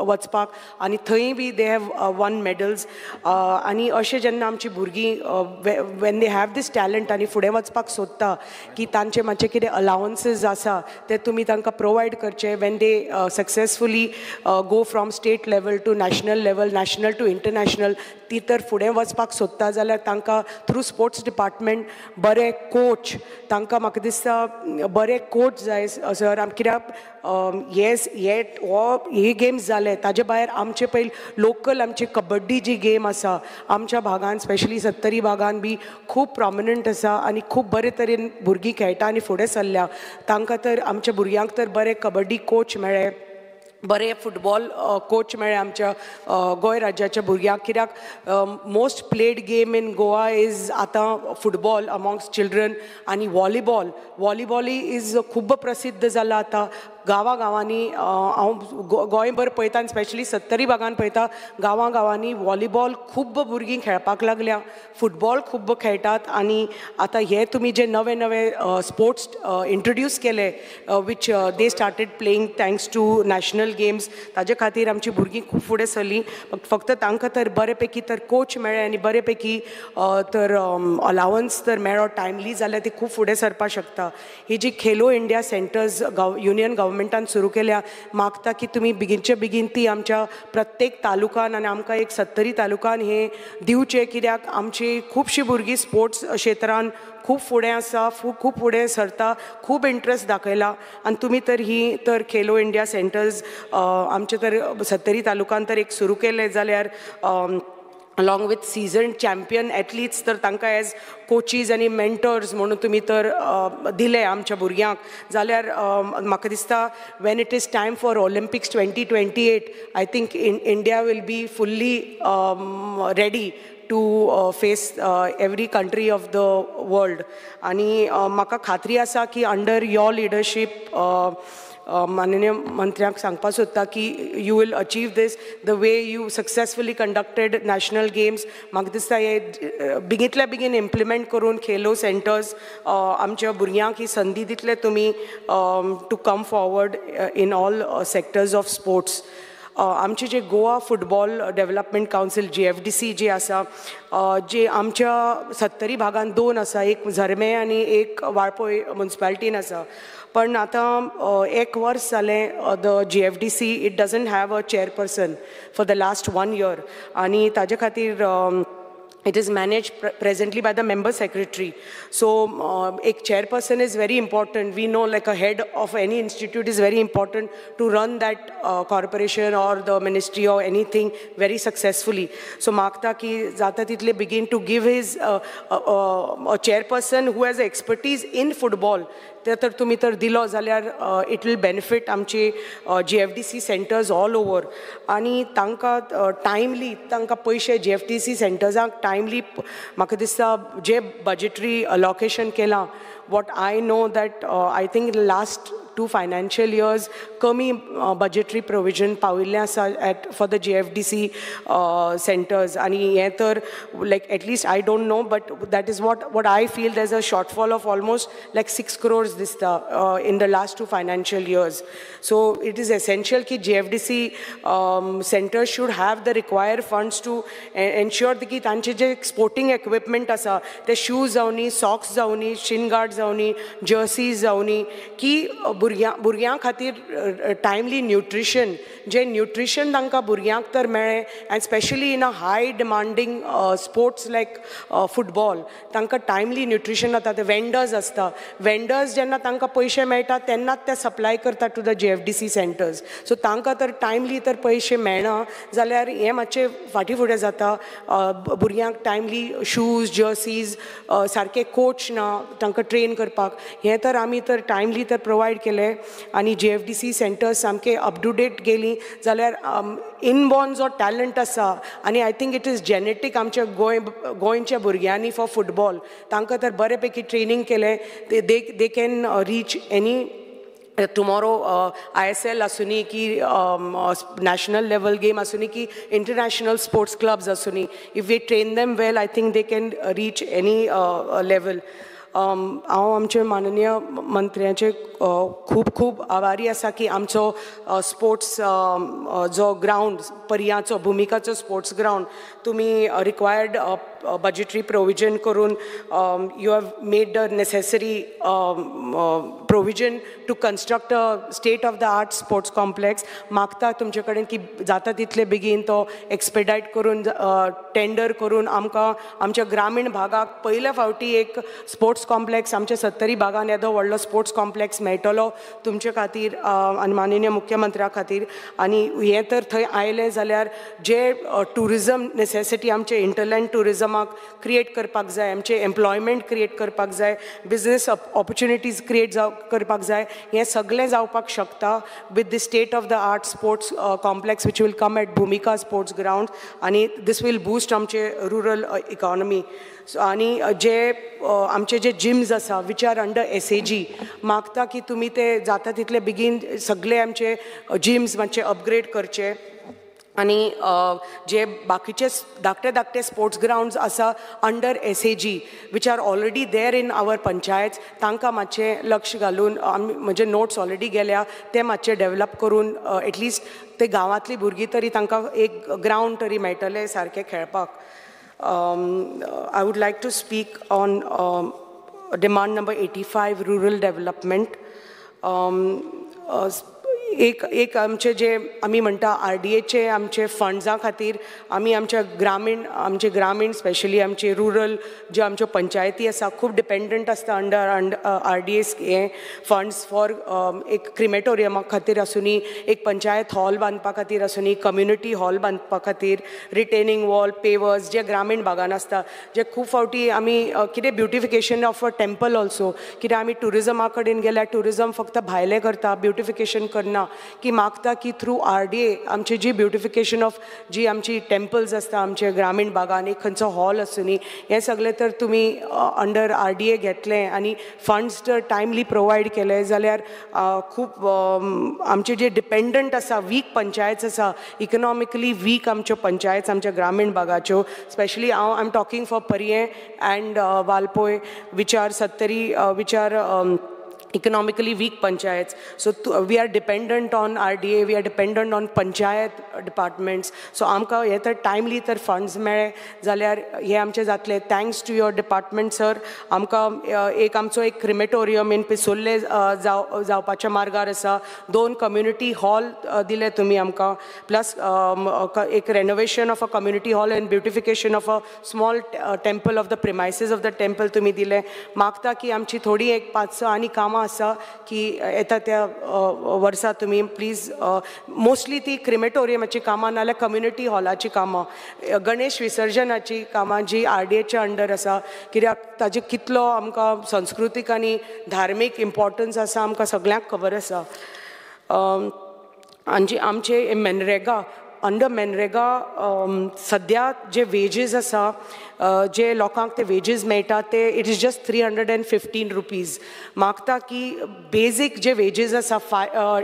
वचपाक आनी थंय be they have won medals. आनी अशें जेन्ना आमची भुरगीं when they have this talent आनी फुडें वचपाक सोदता की तांचे मातशें कितें अलावन्सीस आसा ते तुमी तांकां प्रोवायड करचे when they successfully go from state level to national level, national to international. ती तर फुडें वचपाक सोदता जाल्यार तांकां थ्रू स्पोर्ट्स डिपार्टमेंट बरे कोच, तांकां म्हाका दिसता बरे कोच जाय सर. कित्याक येस हे हो हे गेम्स जाले ताजे भायर आमचे पयलीं लोकल आमची कबड्डी जी गेम आसा आमच्या भागान स्पेशली सत्तरी भागान बी खूब प्रोमिनंट आसा आनी खूब बरे तरेन भुरगीं खेळटा आनी फुडें सरल्या. तांकां तर आमच्या भुरग्यांक तर बरे कबड्डी कोच मेळ्ळे, बरे फुटबॉल कोच मेळ्ळे आमच्या गोंय राज्याच्या भुरग्यांक. कित्याक most played game in Goa is आतां फुटबॉल अमॉंगस्ट चिल्ड्रन आनी व्हॉलीबॉल. व्हॉलीबॉलूय is खूब प्रसिद्ध जाला आतां गांवा गांवांनी. हांव गोंयभर पळयता आनी स्पेशली सत्तरी भागान पळयता, गांवां गांवांनी व्हॉलीबॉल खूब भुरगीं खेळपाक लागल्या, फुटबॉल खूब खेळटात. आनी आतां हे तुमी जे नवे नवे स्पोर्ट्स इंट्रोड्यूस केले which they started playing thanks to national games, ताजे खातीर आमची भुरगीं खूब फुडें सरलीं. फक्त तांकां तर बरे पैकी तर कोच मेळ्ळे आनी बरे पैकी तर अलावन्स तर मेळ्ळो टायमली जाल्यार ती खूब फुडें सरपाक शकता. ही जी खेलो इंडिया सेंटर्स युनियन गव्हर्मेंटान सुरू केल्या, मागता की तुमी बेगीनचे बेगीन ती आमच्या प्रत्येक तालुकान आनी आमकां एक सत्तरी तालुकान हें दिवचें. कित्याक आमची खुबशीं भुरगीं स्पोर्ट्स क्षेत्रान खूब फुडें आसा, खूब फुडें सरता, खूब इंट्रस्ट दाखयला. आनी तुमी तर ही तर खेलो इंडिया सेंटर्स आमचे तर सत्तरी तालुकान तर एक सुरू केले जाल्यार along with seasoned champion athletes तर तांकां एज कोचीज आनी मेंटर्स म्हणून तुमी तर दिले आमच्या भुरग्यांक जाल्यार म्हाका दिसता when it is time for Olympics 2028 I think India will be fully ready to face every country of the world. आनी म्हाका खात्री आसा की अंडर your leadership, माननीय मंत्र्यांक सांगपाक सोदता की you will achieve this the way you successfully conducted national games. म्हाका दिसता हे बेगींतल्या बेगीन इम्प्लिमेंट करून खेलो सेंटर्स आमच्या भुरग्यांक ही संदी दितले तुमी to come forward in all sectors of sports. आमचे जे Goa football development council, GFDC जी आसा, जे आमच्या सत्तरी भागान दोन आसा, एक झरमे आनी एक वाळपय मुन्सिपालिटीन आसा. पण आतां एक वर्स जालें the GFDC, it doesn't have a chairperson for the last one year आनी ताजे खातीर it is managed presently by the member secretary. So a chairperson is very important. We know, like, a head of any institute is very important to run that corporation or the ministry or anything very successfully. So मागता की जाता तितले बेगीन to give his a chairperson who has expertise in football, ते तर तुमी तर दिलो जाल्यार it will benefit आमचे जीएफडीसी सेंटर्स ऑल ओवर. आनी तांकां टायमली तांकां पयशे, जीएफडीसी सेंटर्सांक टायमली, म्हाका दिसता जे बजेटरी अलोकेशन केलां, what I know that I think last two financial years कमी बजेटरी प्रोविजन पाविल्लें आसा at for the GFDC centers. आनी हें तर like at least I don't know, but that is what I feel, there is a shortfall of almost like 6 crores दिसता in the last two financial years. So it is essential की GFDC centers should have the required funds to ensure की तांचे जे sporting equipment आसा, ते shoes जावनी, socks जावनी, शिन guard जावनी, jerseys जावनी, की भुरग्यां खातीर टायमली न्युट्रिशन, जे न्युट्रिशन तांकां भुरग्यांक तर मेळ्ळें, and specially in a high demanding sports like football, तांकां टायमली न्युट्रिशन जाता. ते वेंडर्स आसता, वेंडर्स जेन्ना तांकां पयशे मेळटा तेन्नाच ते सप्लाय करता to the GFDC centers. So तांकां तर टायमली तर पयशे मेळना जाल्यार हें मातशें फाटीं फुडें जाता. भुरग्यांक टायमली शूज, जर्सीज, सारके कोच ना तांकां ट्रेन करपाक. हें तर आमी तर टायमली तर प्रोवायड केलें आनी जीएफडीसी सेंटर्स सामके अप टू डेट गेलीं जाल्यार इनबॉर्न जो टॅलंट आसा, आनी I think it is genetic आमच्या गोंयच्या भुरग्यांनी फॉर फुटबॉल, तांकां तर बरे पैकी ट्रेनींग केलें, ते they can reach any tomorrow, ISL आसुनी की नॅशनल लेवल गेम आसुनी की इंटरनॅशनल स्पोर्ट्स क्लब्स आसुनी, if we train them well, I think they can reach any level. हांव आमचे माननीय मंत्र्याचे खूब खूब आभारी आसा की आमचो स्पोर्ट्स जो ग्रावंड पर्याचो, भुमिकाचो स्पोर्ट्स ग्रावंड तुमी रिक्वायर्ड बजेटरी प्रोविजन करून you have made the necessary provision to construct a state of the art sports complex. मागता तुमचे कडेन की जाता तितले बेगीन तो एक्सपेडायट करून, टेंडर करून आमकां आमच्या ग्रामीण भागाक पयल्या फावटी एक स्पोर्ट्स कॉम्प्लेक्स, आमच्या सत्तरी भागान येदो व्हडलो स्पोर्ट्स कॉम्प्लेक्स मेळटलो तुमचे खातीर आनी माननीय मुख्यमंत्र्या खातीर. आनी हें तर थंय आयलें जाल्यार जे ट्युरिजम नेसेसिटी आमचे हिंटरलँड ट्युरिजमाक क्रिएट करपाक जाय, आमचे एम्प्लॉयमेंट क्रिएट करपाक जाय, बिजनस ऑपॉर्च्युनिटीज क्रिएट करपाक जाय, हें सगळें जावपाक शकता with the state of the art sports complex which will come at Bhumika sports ground. आनी this will boost आमचे रुरल इकॉनॉमी. सो आनी जे आमचे जे जिम्स आसा which are under SAG, मागता की तुमी ते जाता तितले बेगीन सगळे आमचे जिम्स मातशे अपग्रेड करचे आनी जे बाकीचे धाकटे धाकटे स्पोर्ट्स ग्रावंड्स आसा under SAG which are already there in our panchayat, तांकां मातशें लक्ष घालून, आमी म्हजे नोट्स ऑलरेडी गेल्या, ते मातशे डेवलप करून एटलिस्ट ते गांवांतली भुरगीं तरी तांकां एक ग्रावंड तरी मेळटलें सारकें खेळपाक. I would like to speak on demand number 85, rural development. एक आमचे जे आमी म्हणटा आरडीएचे आमचे फंड्सां खातीर आमी आमच्या ग्रामीण, आमचे ग्रामीण, स्पेशली आमचे रुरल ज्यो आमच्यो पंचायती आसा, खूब डिपेंडंट आसता अंडर आरडीएस हे फंड्स फॉर एक क्रिमेटोरियमा खातीर आसुनी, एक पंचायत हॉल बांदपा खातीर आसुनी, कम्युनिटी हॉल बांदपा खातीर, रिटेनिंग वॉल, पेवर्स जे ग्रामीण भागान आसता, जे खूब फावटी आमी कितें beautification of a temple also, कित्याक आमी ट्युरिजमा कडेन गेल्यार ट्युरिजम फक्त भायलें करता, ब्युटिफिकेशन करना. ना की मागता की थ्रू RDA आमची जी ब्युटिफिकेशन ऑफ जी आमची टेम्पल्स आसता आमचे ग्रामीण भागान एक खंयचो हॉल आसूं हें सगळें तर तुमी अंडर RDA घेतलें आनी फंड्स जर टायमली प्रोवायड केले जाल्यार खूब आमचे जे डिपेंडंट आसा वीक पंचायत आसा इकनॉमिकली वीक आमच्यो पंचायत आमच्या ग्रामीण भागाच्यो स्पेशली हांव I am talking for Pariem and Valpoi which are Sattari which are economically weak panchayats. So we are dependent on RDA, we are dependent on panchayat departments. So आमकां हे तर timely तर funds मेळ्ळे जाल्यार हे आमचे जातले. Thanks to your department sir, आमकां एक आमचो एक क्रिमेटोरियम इन पिसुर्ले जावपाच्या मार्गार आसा, 2 कम्युनिटी हॉल दिले तुमी आमकां, प्लस एक renovation of a community hall and beautification of a small temple of the premises of the temple तुमी दिले. मागता की आमची थोडी एक 5-6 आनी कामां आसा की येता त्या वर्सा तुमी प्लीज मोस्टली ती क्रिमेटोरियमाची कामां नाल्यार कम्युनिटी हॉलाची कामां, गणेश विसर्जनाची कामां जी RDAच्या अंडर आसा, कित्याक ताजे कितलो आमकां संस्कृतीक आनी धार्मीक इम्पॉर्टन्स आसा आमकां सगळ्यांक खबर आसा. आनी आमचे मनरेगा अंडर मनरेगा सद्या जे वेजीस आसा जे लोकांक ते वेजीस मेळटा ते it is just 315 rupees. मागता की बेजीक जे वेजीस आसा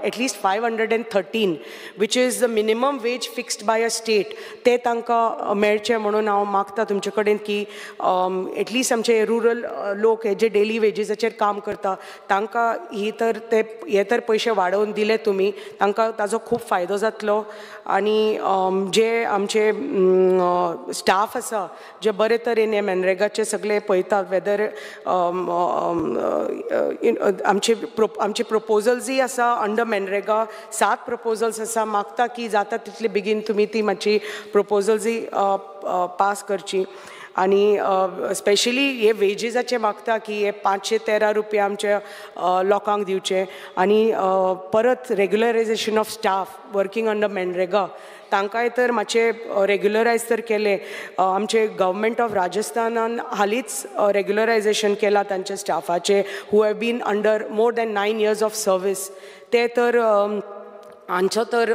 at least 513 which is the minimum wage fixed by a state ते तांकां मेळचें म्हणून हांव मागता तुमचे कडेन की एटलिस्ट आमचे रुरल लोक हे जे डेली वेजीसाचेर काम करता तांकां ही तर ते हे तर पयशे वाडोवन दिले तुमी तांकां ताजो खूब फायदो जातलो. आनी जे आमचे स्टाफ आसा जे बरे तरेन हे मनरेगाचे सगळे पळयता वेदर आमचे आमचे प्रपोजल्सूय आसा अंडर मनरेगा 7 प्रपोजल्स आसा, मागता की जाता तितले बेगीन तुमी ती मातशी प्रपोजल्सूय पास करची. आनी स्पेशली हे वेजीसाचे मागता की हे 513 रुपया आमच्या लोकांक दिवचे आनी परत regularisation of staff working under MNREGA तांकांय तर मातशें रेगुलरायज तर केलें. आमचे गव्हर्मेंट ऑफ राजस्थानान हालींच रेगुलरायजेशन केलां तांच्या स्टाफाचें who have been under more than 9 years of service ते तर हांचो तर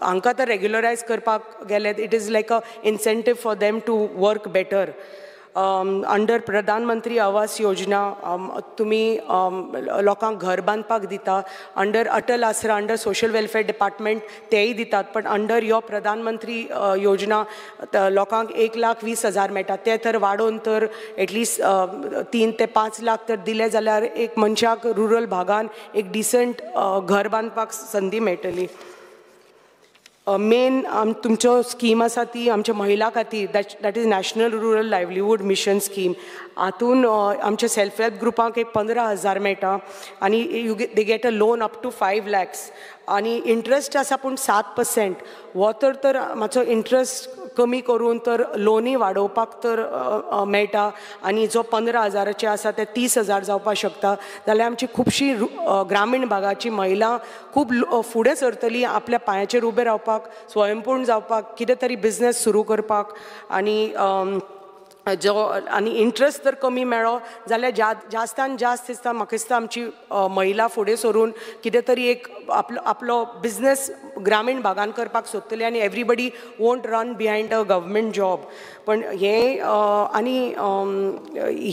हांकां तर रेगुलरायज करपाक गेले it is like a incentive for them to work better. Under Pradhan Mantri Awas Yojana तुमी लोकांक घर बांदपाक दिता, under Atal Aasra under social welfare department तेय दितात, पण अंडर यो प्रधानमंत्री योजना लोकांक 1,20,000 मेळटा ते तर वाडोवन तर एटलिस्ट 3 ते 5 लाख तर दिले जाल्यार एक मनशाक रुरल भागान एक डिसंट घर बांदपाक संदी मेळटली. मेन तुमच्यो स्कीम आसा ती आमच्या महिला खातीर that is national rural livelihood mission scheme. हातून आमच्या सेल्फ हेल्प ग्रुपांक एक 15,000 मेळटा आनी you they get a loan up to 5 lakhs आनी इंट्रस्ट आसा पूण 7%. हो तर तर मातसो इंट्रस्ट कमी करून तर लोनूय वाडोवपाक तर मेळटा आनी जो 15,000 आसा ते 30,000 जावपाक शकता जाल्यार आमची खुबशी ग्रामीण भागाची महिला खूब फुडें सरतली आपल्या पांयाचेर उबें रावपाक, स्वयंपूर्ण जावपाक, कितें तरी बिजनेस सुरू करपाक. आनी जो आनी इंट्रस्ट जर कमी मेळ्ळो जाल्यार जास्तान जास्त दिसता म्हाका दिसता आमची महिला फुडें सरून कितें तरी एक आपलो आपलो बिजनेस ग्रामीण भागान करपाक सोदतली आनी everybody won't run behind a government job. पण हें आनी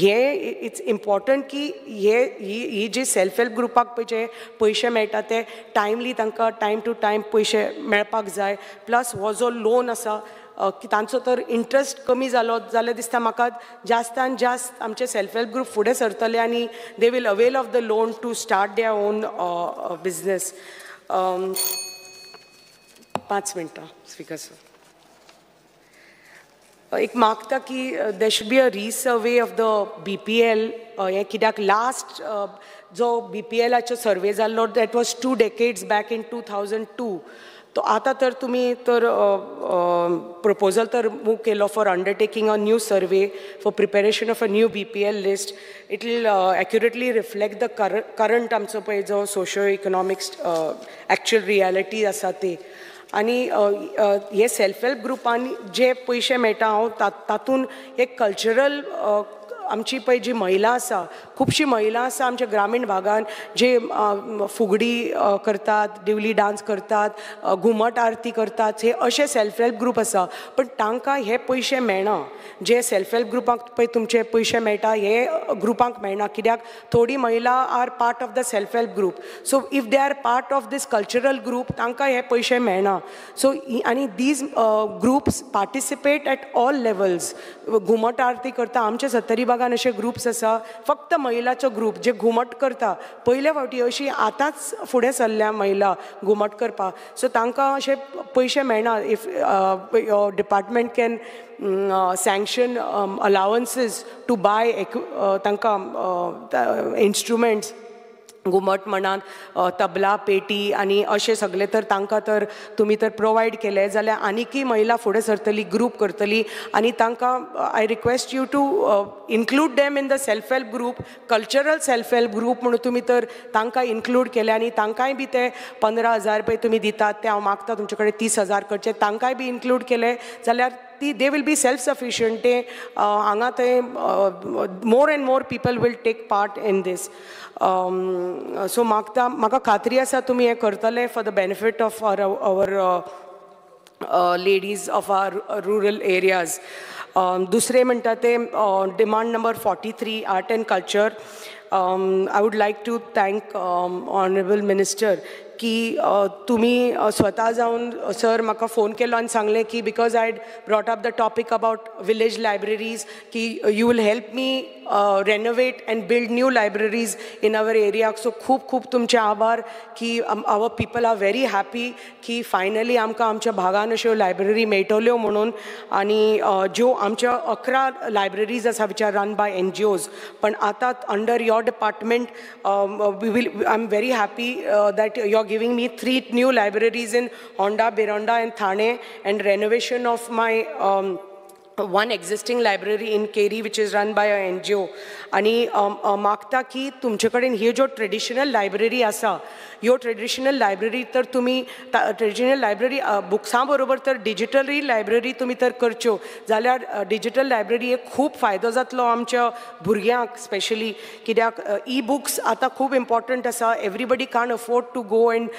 हें it's important की हे ही जी सेल्फ हेल्प ग्रुपाक पळय जे पयशे मेळटा ते टायमली तांकां टायम टू टायम पयशे मेळपाक जाय. प्लस हो जो लोन आसा की तांचो तर इंट्रस्ट कमी जालो जाल्यार दिसता म्हाका जास्तान जास्त आमचे सेल्फ हेल्प ग्रुप फुडें सरतले आनी they will avail of the loan to start their own business. 5 मिनटां स्पीकर सर. एक मागता की there should be a resurvey of the BPL. हें कित्याक लास्ट जो BPLाचो सर्वे जाल्लो that was 2 decades back in 2002. तो आतां तर तुमी तर प्रपोजल तर मूव केलो for undertaking a new survey for preparation of a new BPL list. It will accurately reflect the current आमचो पळय जो सोशो इकनॉमिक्स एक्चुअल रियलिटी आसा ती. आनी हे सेल्फ हेल्प ग्रुपांनी जे पयशे मेळटा हांव तातूंत एक कल्चरल आमची पळय जी महिला आसा, खुबशी महिला आसा आमच्या ग्रामीण भागान जे फुगडी करतात, दिवली डांस करतात, घुमट आरती करतात, हे अशे सेल्फ हेल्प ग्रूप आसा. पण तांकां हे पयशे मेळना. जे सेल्फ हेल्प ग्रुपांक पळय तुमचे पयशे मेळटा हे ग्रुपांक मेळना, कित्याक थोडी महिला are part of the self help group. So if they are part of this cultural group तांकां हे पयशे मेळना. सो आनी these groups participate at all levels. घुमट आरती करता आमच्या सत्तरी भागान अशे ग्रुप्स आसा, फक्त महिलाचो ग्रूप जे घुमट करता. पयले फावटी अशी आतांच फुडें सरल्या महिला घुमट करपाक. सो तांकां अशे पयशे मेळना. If your department can sanction allowances to buy तांकां इन्स्ट्रुमेंट्स, घुमट म्हणात, तबला, पेटी आनी अशें सगळें तर तांकां तर तुमी तर प्रोवायड केलें जाल्यार आनीकय महिला फुडें सरतली, ग्रूप करतली. आनी तांकां I request you to include them in the self help group, cultural self help group म्हणून तुमी तर तांकां इन्क्लूड केलें आनी तांकांय बी ते 15,000 पळय तुमी दितात ते हांव मागता तुमचे कडेन 30,000 करचे, तांकांय बी इन्क्लूड केलें जाल्यार ती they will be self sufficient. ते हांगा थंय more and more people will take part in this. So मागता, म्हाका खात्री आसा तुमी हें करतले for the benefit of our ladies of our rural areas. दुसरें म्हणटा तें demand number 43 art and culture. I would like to thank honourable minister की तुमी स्वता जावन सर म्हाका फोन केलो आनी सांगलें की because I had brought up the topic about village libraries की you will help me renovate and build new libraries in our area. So खूब खूब तुमचे आभार की our people are very happy की फायनली आमकां आमच्या भागान अश्यो लायब्ररी मेळटल्यो म्हणून. आनी ज्यो आमच्या 11 लायब्ररीज आसा which are run by NGOs, पण आतां under your department we will, I am very happy that you are giving me 3 new libraries in Honda, Bironda and Thane, and renovation of my one existing library in Keri which is run by a NGO. आनी मागता की तुमचे कडेन ही ज्यो traditional library आसा, ह्यो traditional library तर तुमी ट्रेडिशनल लायब्ररी बुक्सां बरोबर तर डिजिटलय लायब्ररी तुमी तर करच्यो जाल्यार डिजिटल लायब्ररी एक खूब फायदो जातलो आमच्या भुरग्यांक स्पेशली, कित्याक ई बुक्स आतां खूब इम्पॉर्टंट आसा. Everybody can't afford to go and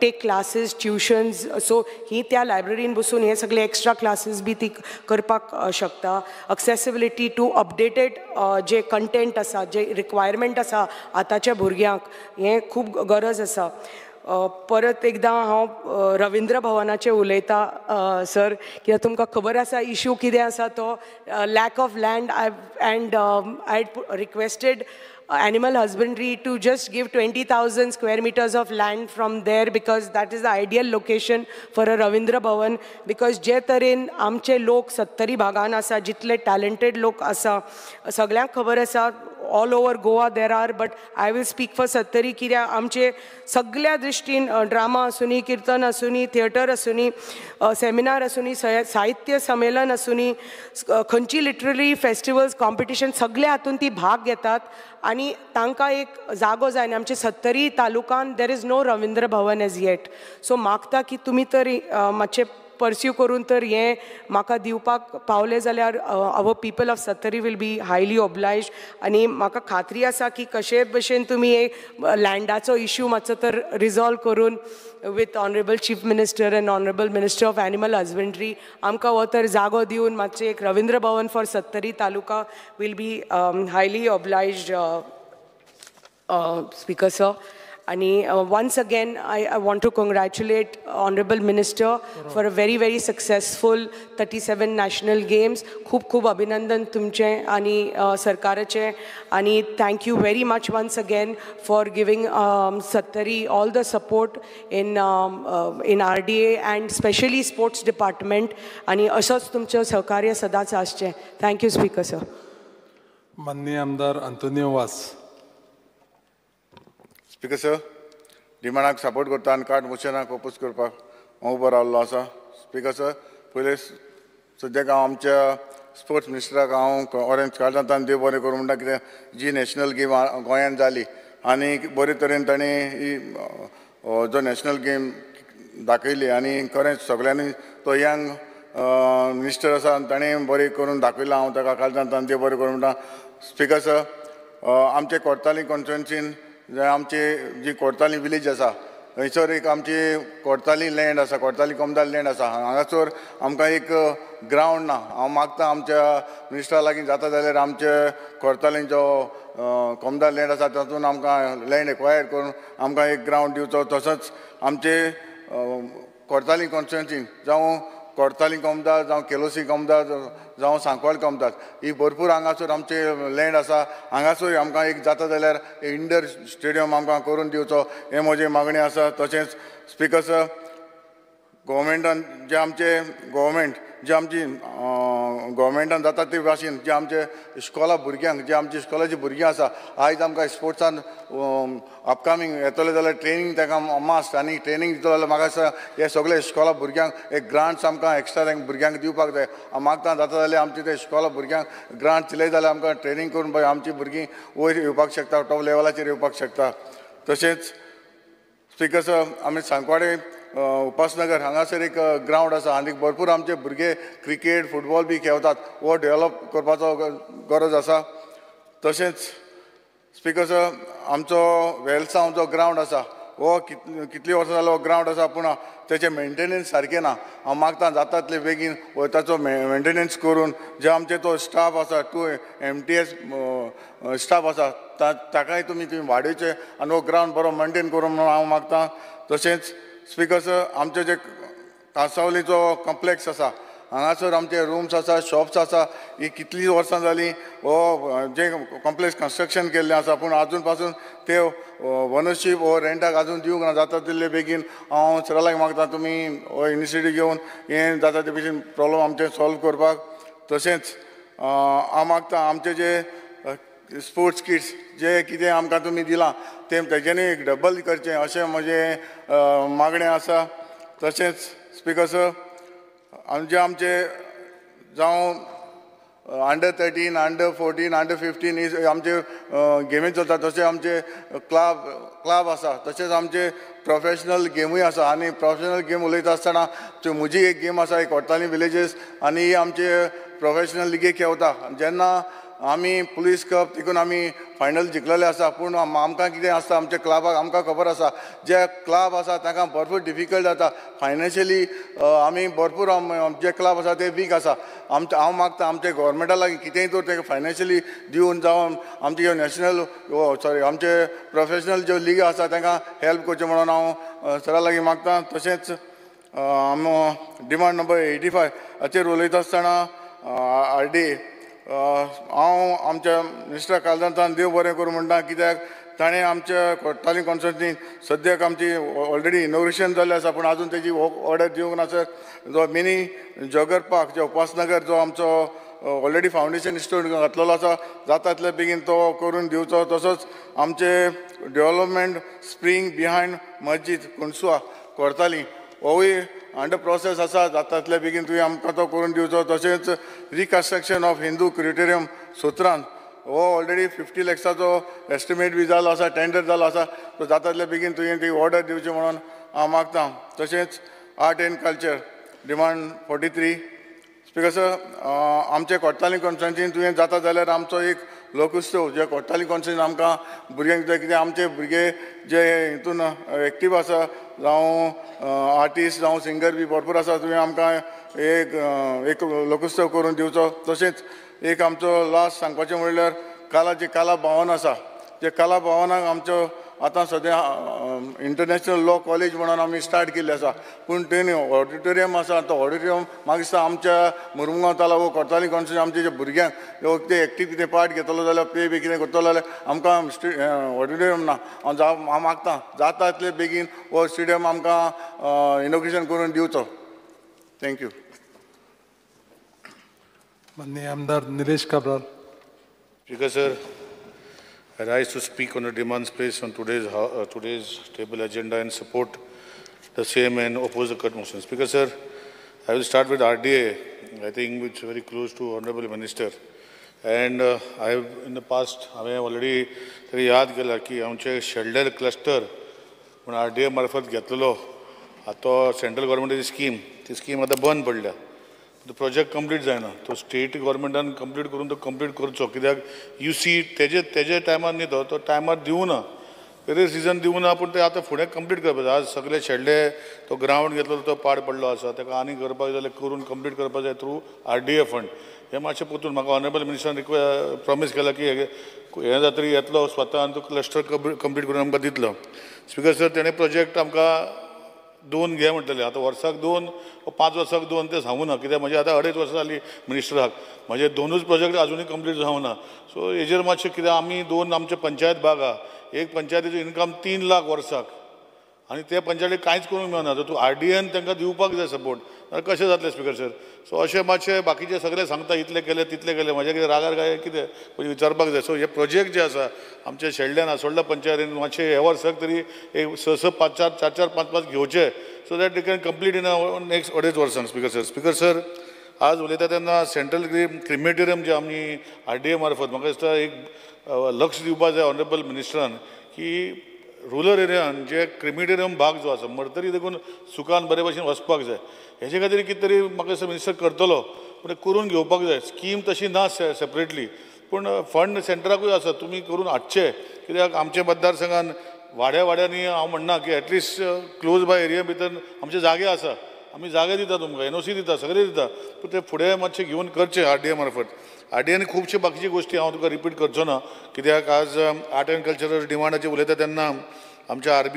take classes, tuitions. So ही त्या लायब्ररीन बसून हे सगळे एक्स्ट्रा क्लासीस बी ती करपाक शकता. एक्सेसिबिलिटी टू अपडेटेड जे कंटेंट आसा, जे रिक्वायरमेंट आसा आतांच्या भुरग्यांक, हें खूब गरज आसा. परत एकदां हांव रविंद्र भवनाचें उलयतां सर, कित्याक तुमकां खबर आसा इशू कितें आसा तो lack of land. I and I requested animal husbandry to just give 20,000 square meters of land from there, because that is the ideal location for a Ravindra Bhavan. Because जे तरेन आमचे लोक सत्तरी भागान आसा, जितले टॅलेंटेड लोक आसा, सगळ्यांक खबर आसा all over Goa there are, but I will speak for Sattari, कित्याक आमचे सगळ्या दृश्टीन ड्रामा आसूनी, किर्तन आसूनी, थिएटर आसूनी, सेमिनार आसूनी, साहित्य संमेलन आसूनी, खंयची लिटररी फेस्टिवल्स कॉम्पिटिशन सगळ्या हातून ती भाग घेतात आनी तांकां एक जागो जाय. आनी आमचे सत्तरी तालुकान there is no Ravindra Bhavan as yet. So मागता की तुमी तर मातशें पर्स्यू करून तर हें म्हाका दिवपाक पावलें जाल्यार our people of Sattari will be highly obliged. आनी म्हाका खात्री आसा की कशेय भशेन तुमी हे लँडाचो इश्यू मातसो तर रिजॉल्व करून with honourable chief minister and honourable minister of animal husbandry आमकां हो तर जागो दिवन मातशें एक Ravindra Bhavan for Sattari taluka will be highly obliged speaker sir. आनी once again I want to congratulate honourable minister for a very very successful 37 national games. खूब खूब अभिनंदन तुमचें आनी सरकाराचें, आनी thank you very much once again for giving Sattari all the support in RDA and specially sports department. आनी असोच तुमचें सहकार्य सदांच आसचें. Thank you speaker sir. माननीय आमदार आंतोनियो वास. स्पीकर सर, डिमांडाक सपोर्ट करता आनी कार्ड मोशनाक ओपोज करपाक हांव उबो रावल्लो आसा. स्पीकर सर, पयलें सद्याक हांव आमच्या स्पोर्ट्स मिनिस्टराक हांव ऑरेंज कार्डांत देव बरें करूं म्हणटा, कित्याक जी नॅशनल गेम गोंयांत जाली आनी बरे तरेन ताणें ही जो नॅशनल गेम दाखयली आनी खरेंच सगळ्यांनी तो यंग मिनिस्टर आसा आनी ताणें बरें करून दाखयलां. हांव ताका कालच्यान देव बरें करूं म्हणटा. स्पिकर सर, आमचे कोर्ताली कॉन्स्टिट्युएन्सीन आमची जी कोर्ताली विलेज आसा थंयसर एक आमची कोर्ताली लँड आसा, कोर्ताली कोमदार लँड आसा. हांगासर आमकां एक ग्रावंड ना. हांव मागता आमच्या मिनिस्टरा लागीं जाता जाल्यार आमचे कोर्ताली जो कोमदार लँड आसा तातूंत आमकां लँड एक्वायर करून आमकां एक ग्रावंड दिवचो. तसोच आमचे कोर्ताली कॉन्स्टिट्युएन्सीन जावं कोर्ताली कोमदार, जावं केलोसी कोमदार, जावं सांकवाळ कोमदार, ही भरपूर हांगासर आमचे लँड आसा. हांगासर आमकां एक जाता जाल्यार इंडोर स्टेडियम आमकां करून दिवचो हें म्हजी मागणी आसा. तशेंच स्पिकर सर, गोवोरमेंटान जे आमचे गोवोरमेंट जे आमची गोवोरमेंटान जाता ते भाशेन जे आमचे इस्कोला भुरग्यांक, जे आमची इस्कोलाची भुरगीं आसा आयज आमकां स्पोर्ट्सान अपकमींग येतले जाल्यार ट्रेनींग तांकां मास्ट आनी ट्रेनींग दितलो जाल्यार म्हाका दिसता हे सगळे इस्कोला भुरग्यांक एक ग्रांट्स आमकां एक्स्ट्रा तांकां भुरग्यांक दिवपाक जाय. हांव मागता जाता जाल्यार आमचे ते इस्कोला भुरग्यांक ग्रांट्स दिले जाल्यार आमकां ट्रेनींग करून पळय आमची भुरगीं वयर येवपाक शकता, टॉप लेवलाचेर येवपाक शकता. तशेंच स्पिकर सर, आमी सांकवाडे उपासनगर हांगासर एक ग्रावंड आसा आनी भरपूर आमचे भुरगे क्रिकेट फुटबॉल बी खेळतात, हो डेवलप करपाचो गरज आसा. तशेंच स्पिकर सर, आमचो वेलसांव जो ग्रावंड आसा हो कितलीं वर्सां जालो हो ग्रावंड आसा पूण तेचें मेंटेनन्स सारकें ना. हांव मागता जाता तितले बेगीन हो ताचो मेंटेनन्स करून जे आमचे तो स्टाफ आसा, 2 MTS staff आसा ताकाय तुमी वाडोवचें आनी हो ग्रावंड बरो मेंटेन करूं म्हणून हांव मागता. तशेंच स्पिकर सर, आमचे जे कांसावलीचो कॉम्प्लेक्स आसा हांगासर आमचे रुम्स आसा, शॉप्स आसा, ही कितलीं वर्सां जालीं हो जे कॉम्प्लेक्स कन्स्ट्रक्शन केल्लें आसा पूण आजून पासून ते ओनरशीप हो रेंटाक आजून दिवंक ना. जाता तितले बेगीन हांव सरा लागीं मागता तुमी हो इनिशिएटीव घेवन हें जाता ते भशेन प्रोब्लम आमचें सॉल्व करपाक. तशेंच हांव मागता आमचे जे स्पोर्ट्स किट्स जे कितें आमकां तुमी दिलां तें तेजेनूय एक डबल करचें अशें म्हजें मागणें आसा. तशेंच स्पिकर सर, आमचे आमचे जावं अंडर 13, अंडर 14, अंडर 15 ही आमचे गेमी चलता. तशें आमचे क्लब आसा, तशेंच आमचे प्रोफेशनल गेमूय आसा. आनी प्रोफेशनल गेम उलयता आसतना म्हजी एक गेम आसा एक कोर्ताली विलेजीस आनी ही आमचे प्रोफेशनल लिगेक खेळटा. जेन्ना आमी पुलीस कप तिकून आमी फायनल जिखलेले आसा पूण आमकां कितें आसता आमच्या क्लबाक आमकां खबर आसा जे क्लब आसा तांकां भरपूर डिफिकल्ट जाता फायनान्शियली. आमी भरपूर जे क्लब आसा ते वीक आसा. आमचे हांव मागता आमचे गोवोरमेंटा लागीं कितेंय तर तांकां फायनान्शियली दिवन जावन आमचे ज्यो नॅशनल सॉरी आमचे प्रोफेशनल ज्यो लीग आसा तांकां हेल्प करचें म्हणून हांव सरा लागीं मागता. तशेंच आम डिमांड नंबर 85 हाचेर उलयता आसतना RD हांव आमच्या मिनिस्टर कालदांतान देव बरें करूं म्हणटा कित्याक ताणें आमच्या कोर्ताली कॉन्स्टिट्युएन्सीन सद्याक आमची ऑलरेडी इनोग्रेशन जाल्लें आसा पूण आजून तेजी ऑर्डर दिवंक ना सर. जो मिनी जॉगर पार्क जो उपासनगर जो आमचो ऑलरेडी फावंडेशन स्टोन घातलेलो आसा जाता तितले बेगीन तो करून दिवचो. तसोच आमचे डेवलपमेंट स्प्रींग बिहायंड मस्जीद कुणसुआ कोर्ताली होवूय अंडर प्रोसेस आसा, जाता तितले बेगीन तुवें आमकां तो करून दिवचो. तशेंच रिकन्स्ट्रक्शन ऑफ हिंदू क्रिटेरियम सुत्रान हो ऑलरेडी 50 लॅक्साचो एस्टिमेट बी जालो आसा, टेंडर जालो आसा, तो जाता तितले बेगीन तुवें ती ऑर्डर दिवची म्हणून हांव मागता. तशेंच art and culture demand 43 speaker sir, आमचे कोर्ताली कॉन्स्टिट्युएन्सीन तुवें जाता जाल्यार आमचो एक लोकोत्सव जे कोर्ताली कॉन्स्टिट्युएन्सीन आमकां भुरग्यांक जाय कितें आमचे भुरगे जे हितून एक्टीव आसा जावं आर्टिस्ट जावं सिंगर बी भरपूर आसा तुवें आमकां एक एक लोकोत्सव करून दिवचो. तशेंच एक आमचो लास्ट सांगपाचें म्हणल्यार काला जी काला भवन आसा जे काला भवनाक आमचो आतां सद्या इंटरनॅशनल लॉ कॉलेज म्हणून आमी स्टार्ट केल्ली आसा पूण तेणी ऑडिटोरियम आसा तो ऑडिटोरियम म्हाका दिसता आमच्या मुरमुगांव तालुको कोर्ताली कॉन्स्टिट्युएन्सी आमचे जे भुरग्यांक ते एक्टीव कितें पार्ट घेतलो जाल्यार प्ले बी कितें करतलो जाल्यार आमकां ऑडिटोरियम ना. हांव मागता जाता तितले बेगीन हो स्टेडियम आमकां इनोग्रेशन करून दिवचो. Thank you. माननीय आमदार Nilesh Cabral. Speaker sir, I rise to speak on the demands placed on today's table agenda and support the same and oppose the cut motion. Speaker sir, I will start with RDA, I think which is very close to Honorable Minister. And I have in the past, I have already याद केला की आमचे shareholder cluster म्हण RDA मार्फत घेतलेलो आतां central गव्हर्मेंटाची scheme, ती scheme आतां बंद पडल्या. तो प्रोजेक्ट कंप्लीट जायना, तो स्टेट गव्हर्मेंटान कंप्लीट करून तो कंप्लीट करचो, कित्याक you see तेजे टायमार न्ही तो टायमार दिवना, वेरियस रिजन दिवना, पूण ते आतां फुडें कंप्लीट करपाक जाय. आज सगळे शेडले तो ग्रावंड घेतलो तो पाड पडलो आसा, ताका आनी करपाक जाल्यार करून कंप्लीट करपाक जाय थ्रू RDA fund. हें मातशें परतून म्हाका ऑनरेबल मिनिस्टरान प्रॉमीस केला की हें जातरी येतलो स्वता आनी तो क्लस्टर कंप्लीट करून आमकां दितलो. स्पिकर सर, तेणें प्रोजेक्ट आमकां 2 घे म्हणटले, आतां वर्साक 2 5 वर्साक 2 तें सांगू ना, कित्याक म्हजें आतां 2.5 वर्सां जालीं मिनिस्टराक, म्हजे 2च प्रोजेक्ट आजुनूय कंप्लीट जावं ना. सो हेजेर मातशें कित्याक आमी 2 आमचे पंचायत भाग आहा, एक पंचायतीचो इनकम 3 लाख वर्साक आनी ते पंचायतीक कांयच करूंक मेळना, तर तूं RDAन तांकां दिवपाक जाय सपोर्ट, नाल्यार कशें जातलें स्पिकर सर. सो अशें मातशें बाकीचे सगळे सांगता इतले केले तितले केले, म्हजें कितें रागार काय कितें पयलीं विचारपाक जाय. सो हे प्रोजेक्ट जे आसा आमचे शेडल्यान आसोडल्या पंचायतीन मातशें हे वर्साक तरी एक 6 6 5 4 4 4 5 5 घेवचे, so that they can complete in next 2.5 वर्सां. स्पिकर सर, स्पिकर सर आज उलयता तेन्ना सेंट्रल क्रिमेटोरियम जे आमी RDA मार्फत म्हाका दिसता एक लक्ष दिवपाक जाय ऑनरेबल मिनिस्टरान की रुरल एरियान जे क्रिमिटेरियम भाग जो आसा मरतरी देखून सुखान बरे भशेन वचपाक जाय, हेजे खातीर कितें तरी म्हाका दिसता मिनिस्टर करतलो, पूण करून घेवपाक जाय. स्कीम तशी ना सेपरेटली, पूण फंड सेंटराकूय आसा, तुमी करून हाडचे, कित्याक आमच्या मतदारसंघान वाड्या वाड्यांनी हांव म्हणना की एटलिस्ट क्लोज बाय एरिया भितर आमचे जागे आसा, आमी जागे दिता तुमकां, NOC दिता, सगळें दिता, पूण ते फुडें मातशें घेवन करचें RDA मार्फत. RDAन खुबश्यो बाकीच्यो गोश्टी हांव तुका रिपीट करचो ना, कित्याक आज आर्ट एंड कल्चरल डिमांडाचेर उलयता तेन्ना आमच्या RB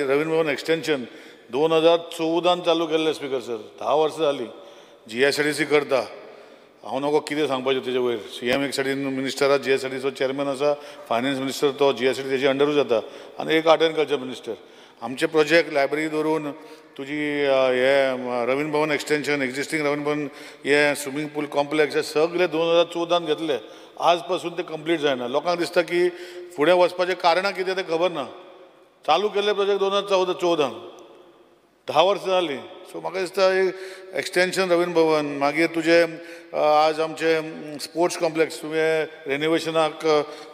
Ravindra Bhavan extension 2014 चालू केल्लें स्पिकर सर, 10 वर्सां जालीं GSIDC करता. हांव नको कितें सांगपाचें तेजे वयर, CM एक सायडीन मिनिस्टर आसा, GSIDCचो चेअरमॅन आसा, फायनान्स मिनिस्टर तो GSIDC तेजे अंडरूच जाता, आनी एक आर्ट एंड कल्चर मिनिस्टर. आमचे प्रोजेक्ट लायब्ररी धरून तुजी हे रवींद्र भवन एक्सटेंशन, एक्झिस्टींग रवींद्र भवन, हे स्विमींग पूल कॉम्प्लेक्स हे सगळे 2014 घेतले, आज पासून ते कंप्लीट जायना. लोकांक दिसता की फुडें वचपाचें कारणां कितें तें खबर ना. चालू केल्ले प्रोजेक्ट 2014 10 वर्सां जालीं. सो म्हाका दिसता एक एक्सटेंशन रवींद्र भवन, मागीर तुजें आज आमचें स्पोर्ट्स कॉम्प्लेक्स तुवें रेनोवेशनाक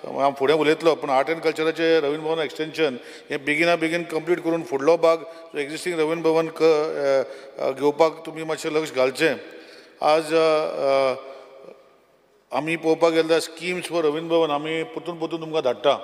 हांव फुडें उलयतलो, पूण आर्ट एंड कल्चराचें रवींद्र भवन एक्सटेंशन हें बेगिना बेगीन कंप्लीट करून फुडलो भाग एक्झिस्टींग रवींद्र भवन घेवपाक तुमी मातशें लक्ष घालचें. आज आमी पळोवपाक गेल्यार स्किम्स फॉर रवींद्र भवन आमी परतून परतून तुमकां धाडटा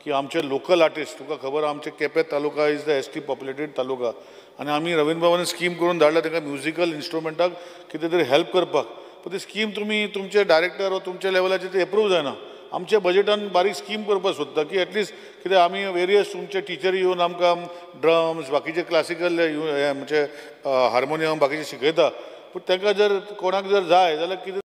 की आमचे लोकल आर्टिस्ट, तुका खबर आमचे Quepem taluka is the ST populated taluka, आनी आमी रवींद्र भवन स्कीम करून धाडल्या तांकां म्युजिकल इन्स्ट्रुमेंटाक कितें तरी हेल्प करपाक, पूण ती स्कीम तुमी तुमचे डायरेक्टर वा तुमच्या लेवलाचेर ती एप्रूव जायना. आमच्या बजेटान बारीक स्कीम करपाक सोदता की एटलिस्ट कितें आमी वेरियस तुमचे टिचरी येवन आमकां ड्रम्स बाकीचे क्लासिकल म्हणजे हार्मोनियम बाकीचे शिकयता, पूण तांकां जर कोणाक जर जाय जाल्यार कितें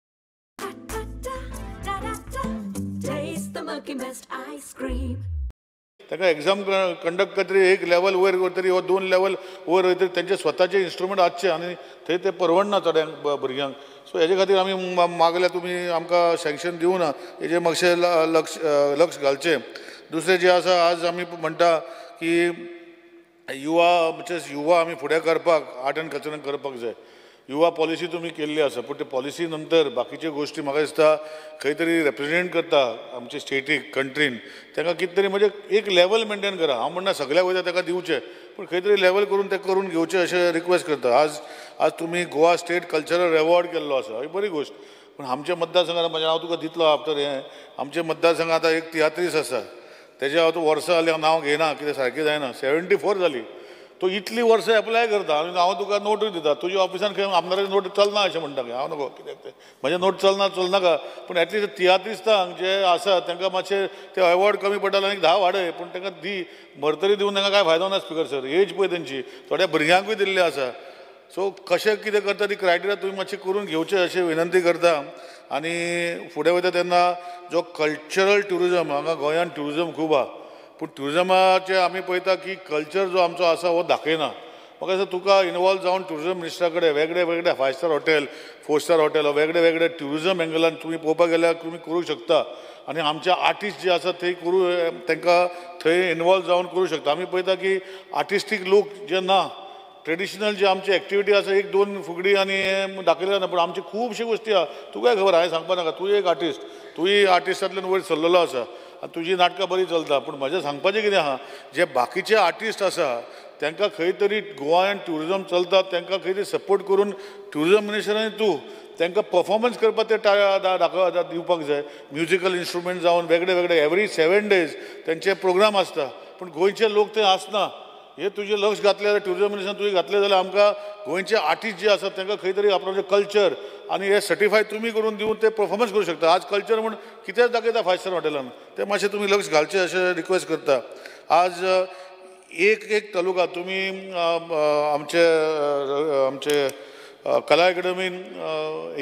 ताका एग्जाम कंडक्ट करतरी एक लेवल वयर करतरी वा 2 लेवल वयर वयतरी तेंचे स्वताचे इन्स्ट्रुमेंट आसचे आनी थंय ते परवडना चोड्यांक भुरग्यांक. सो हेजे खातीर आमी मागल्या तुमी आमकां सँक्शन दिवना, हेजेर मातशें लक्ष घालचें. दुसरें जें आसा, आज आमी म्हणटा की युवा म्हणजे युवा आमी फुडें करपाक आर्ट एंड कल्चरान करपाक जाय. युवा पॉलिसी तुमी केल्ली आसा, पूण ते पॉलिसी नंतर बाकीच्यो गोश्टी म्हाका दिसता खंय तरी रिप्रेजेंट करता आमचे स्टेटीक कंट्रीन, तांकां कितें तरी म्हणजे एक लेवल मेनटेन करा. हांव म्हणना सगळ्याक वयता ताका दिवचें, पूण खंय तरी लेवल करून तें करून घेवचें अशें रिक्वेस्ट करता. आज आज तुमी गोवा स्टेट कल्चरल एवॉर्ड केल्लो आसा, ही बरी गोश्ट, पूण आमच्या मतदारसंघात म्हणजे हांव तुका दितलो आफ्टर हें, आमच्या मतदारसंघात आतां एक तियात्रीस आसा, तेजें हांव वर्सां जालीं हांव नांव घेयना कितें सारकें जायना, 74 जाली, तो इतली वर्सां एप्लाय करता आनी हांव तुका नोटूय दिता, तुज्या ऑफिसान खंय आमदाराची नोट चलना अशें म्हणटा, हांव नको कित्याक तें म्हजें नोट चलना चलनाका, पूण एटलिस्ट तियात्रिस्तांक जे आसा तांकां मातशें ते एवॉर्ड कमी पडटा आनी 10 वाडय, पूण तांकां दी, मरतरी दिवन तांकां कांय फायदो ना. स्पिकर सर, एज पळय तेंची, थोड्या भुरग्यांकूय दिल्ली आसा. सो कशें कितें करता ती क्रायटेरिया तुमी मातशें करून घेवचें अशें विनंती करता. आनी फुडें वयता तेन्ना जो कल्चरल ट्युरिजम, हांगा गोंयांत ट्युरिजम खूब आहा, पूण ट्युरिजमाचें आमी पळयता की कल्चर जो आमचो आसा हो दाखयना. म्हाका दिसता तुका इनवॉल्व जावन ट्युरिजम मिनिस्टरा कडेन वेगळे वेगळे 5 स्टार हॉटेल, 4 स्टार हॉटेल, वेगळे वेगळे ट्युरिजम एंगलान तुमी पळोवपाक गेल्यार तुमी करूंक शकता. आनी आमचे आर्टिस्ट जे आसा ते करूं, तांकां थंय इनवॉल्व जावन करूं शकता. आमी पळयता की आर्टिस्टीक लोक जे ना, ट्रेडिशनल जे आमची एक्टिविटी आसा एक 2 फुगडी आनी दाखयले जायना, पूण आमची खुबश्यो गोश्टी आहा. तुकाय खबर, हांवें सांगपा नाका, तूं एक आर्टिस्ट, तूंय आर्टिस्टांतल्यान वयर सरलेलो आसा आनी तुजी नाटकां बरीं चलता. पूण म्हजें सांगपाचें कितें आहा, जे बाकीचे आर्टिस्ट आसा तांकां खंय तरी गोवान ट्युरिजम चलता तांकां खंय तरी सपोर्ट करून ट्युरिजम मिनिस्टरान तूं तांकां परफॉर्मन्स करपाक ते दाखोव दिवपाक जाय. म्युजिकल इन्स्ट्रुमेंट जावन वेगळे वेगळे एवरी 7 डेज तांचे प्रोग्राम आसता पूण गोंयचे लोक ते आसना. हे तुजें लक्ष घातलें जाल्यार ट्युरिजम मिनिस्टरान तुवें घातलें जाल्यार आमकां गोंयचे आर्टिस्ट जे आसात तांकां खंय तरी आपणाचें कल्चर आनी हे सर्टिफाय तुमी करून दिवन ते परफॉर्मन्स करूं शकता. आज कल्चर म्हूण कितेंच दाखयता फायव स्टार हॉटेलान, तें मातशें तुमी लक्ष घालचें अशें रिक्वेस्ट करता. आज एक एक तालुका तुमी आमचे आमचे कला एकेडमीन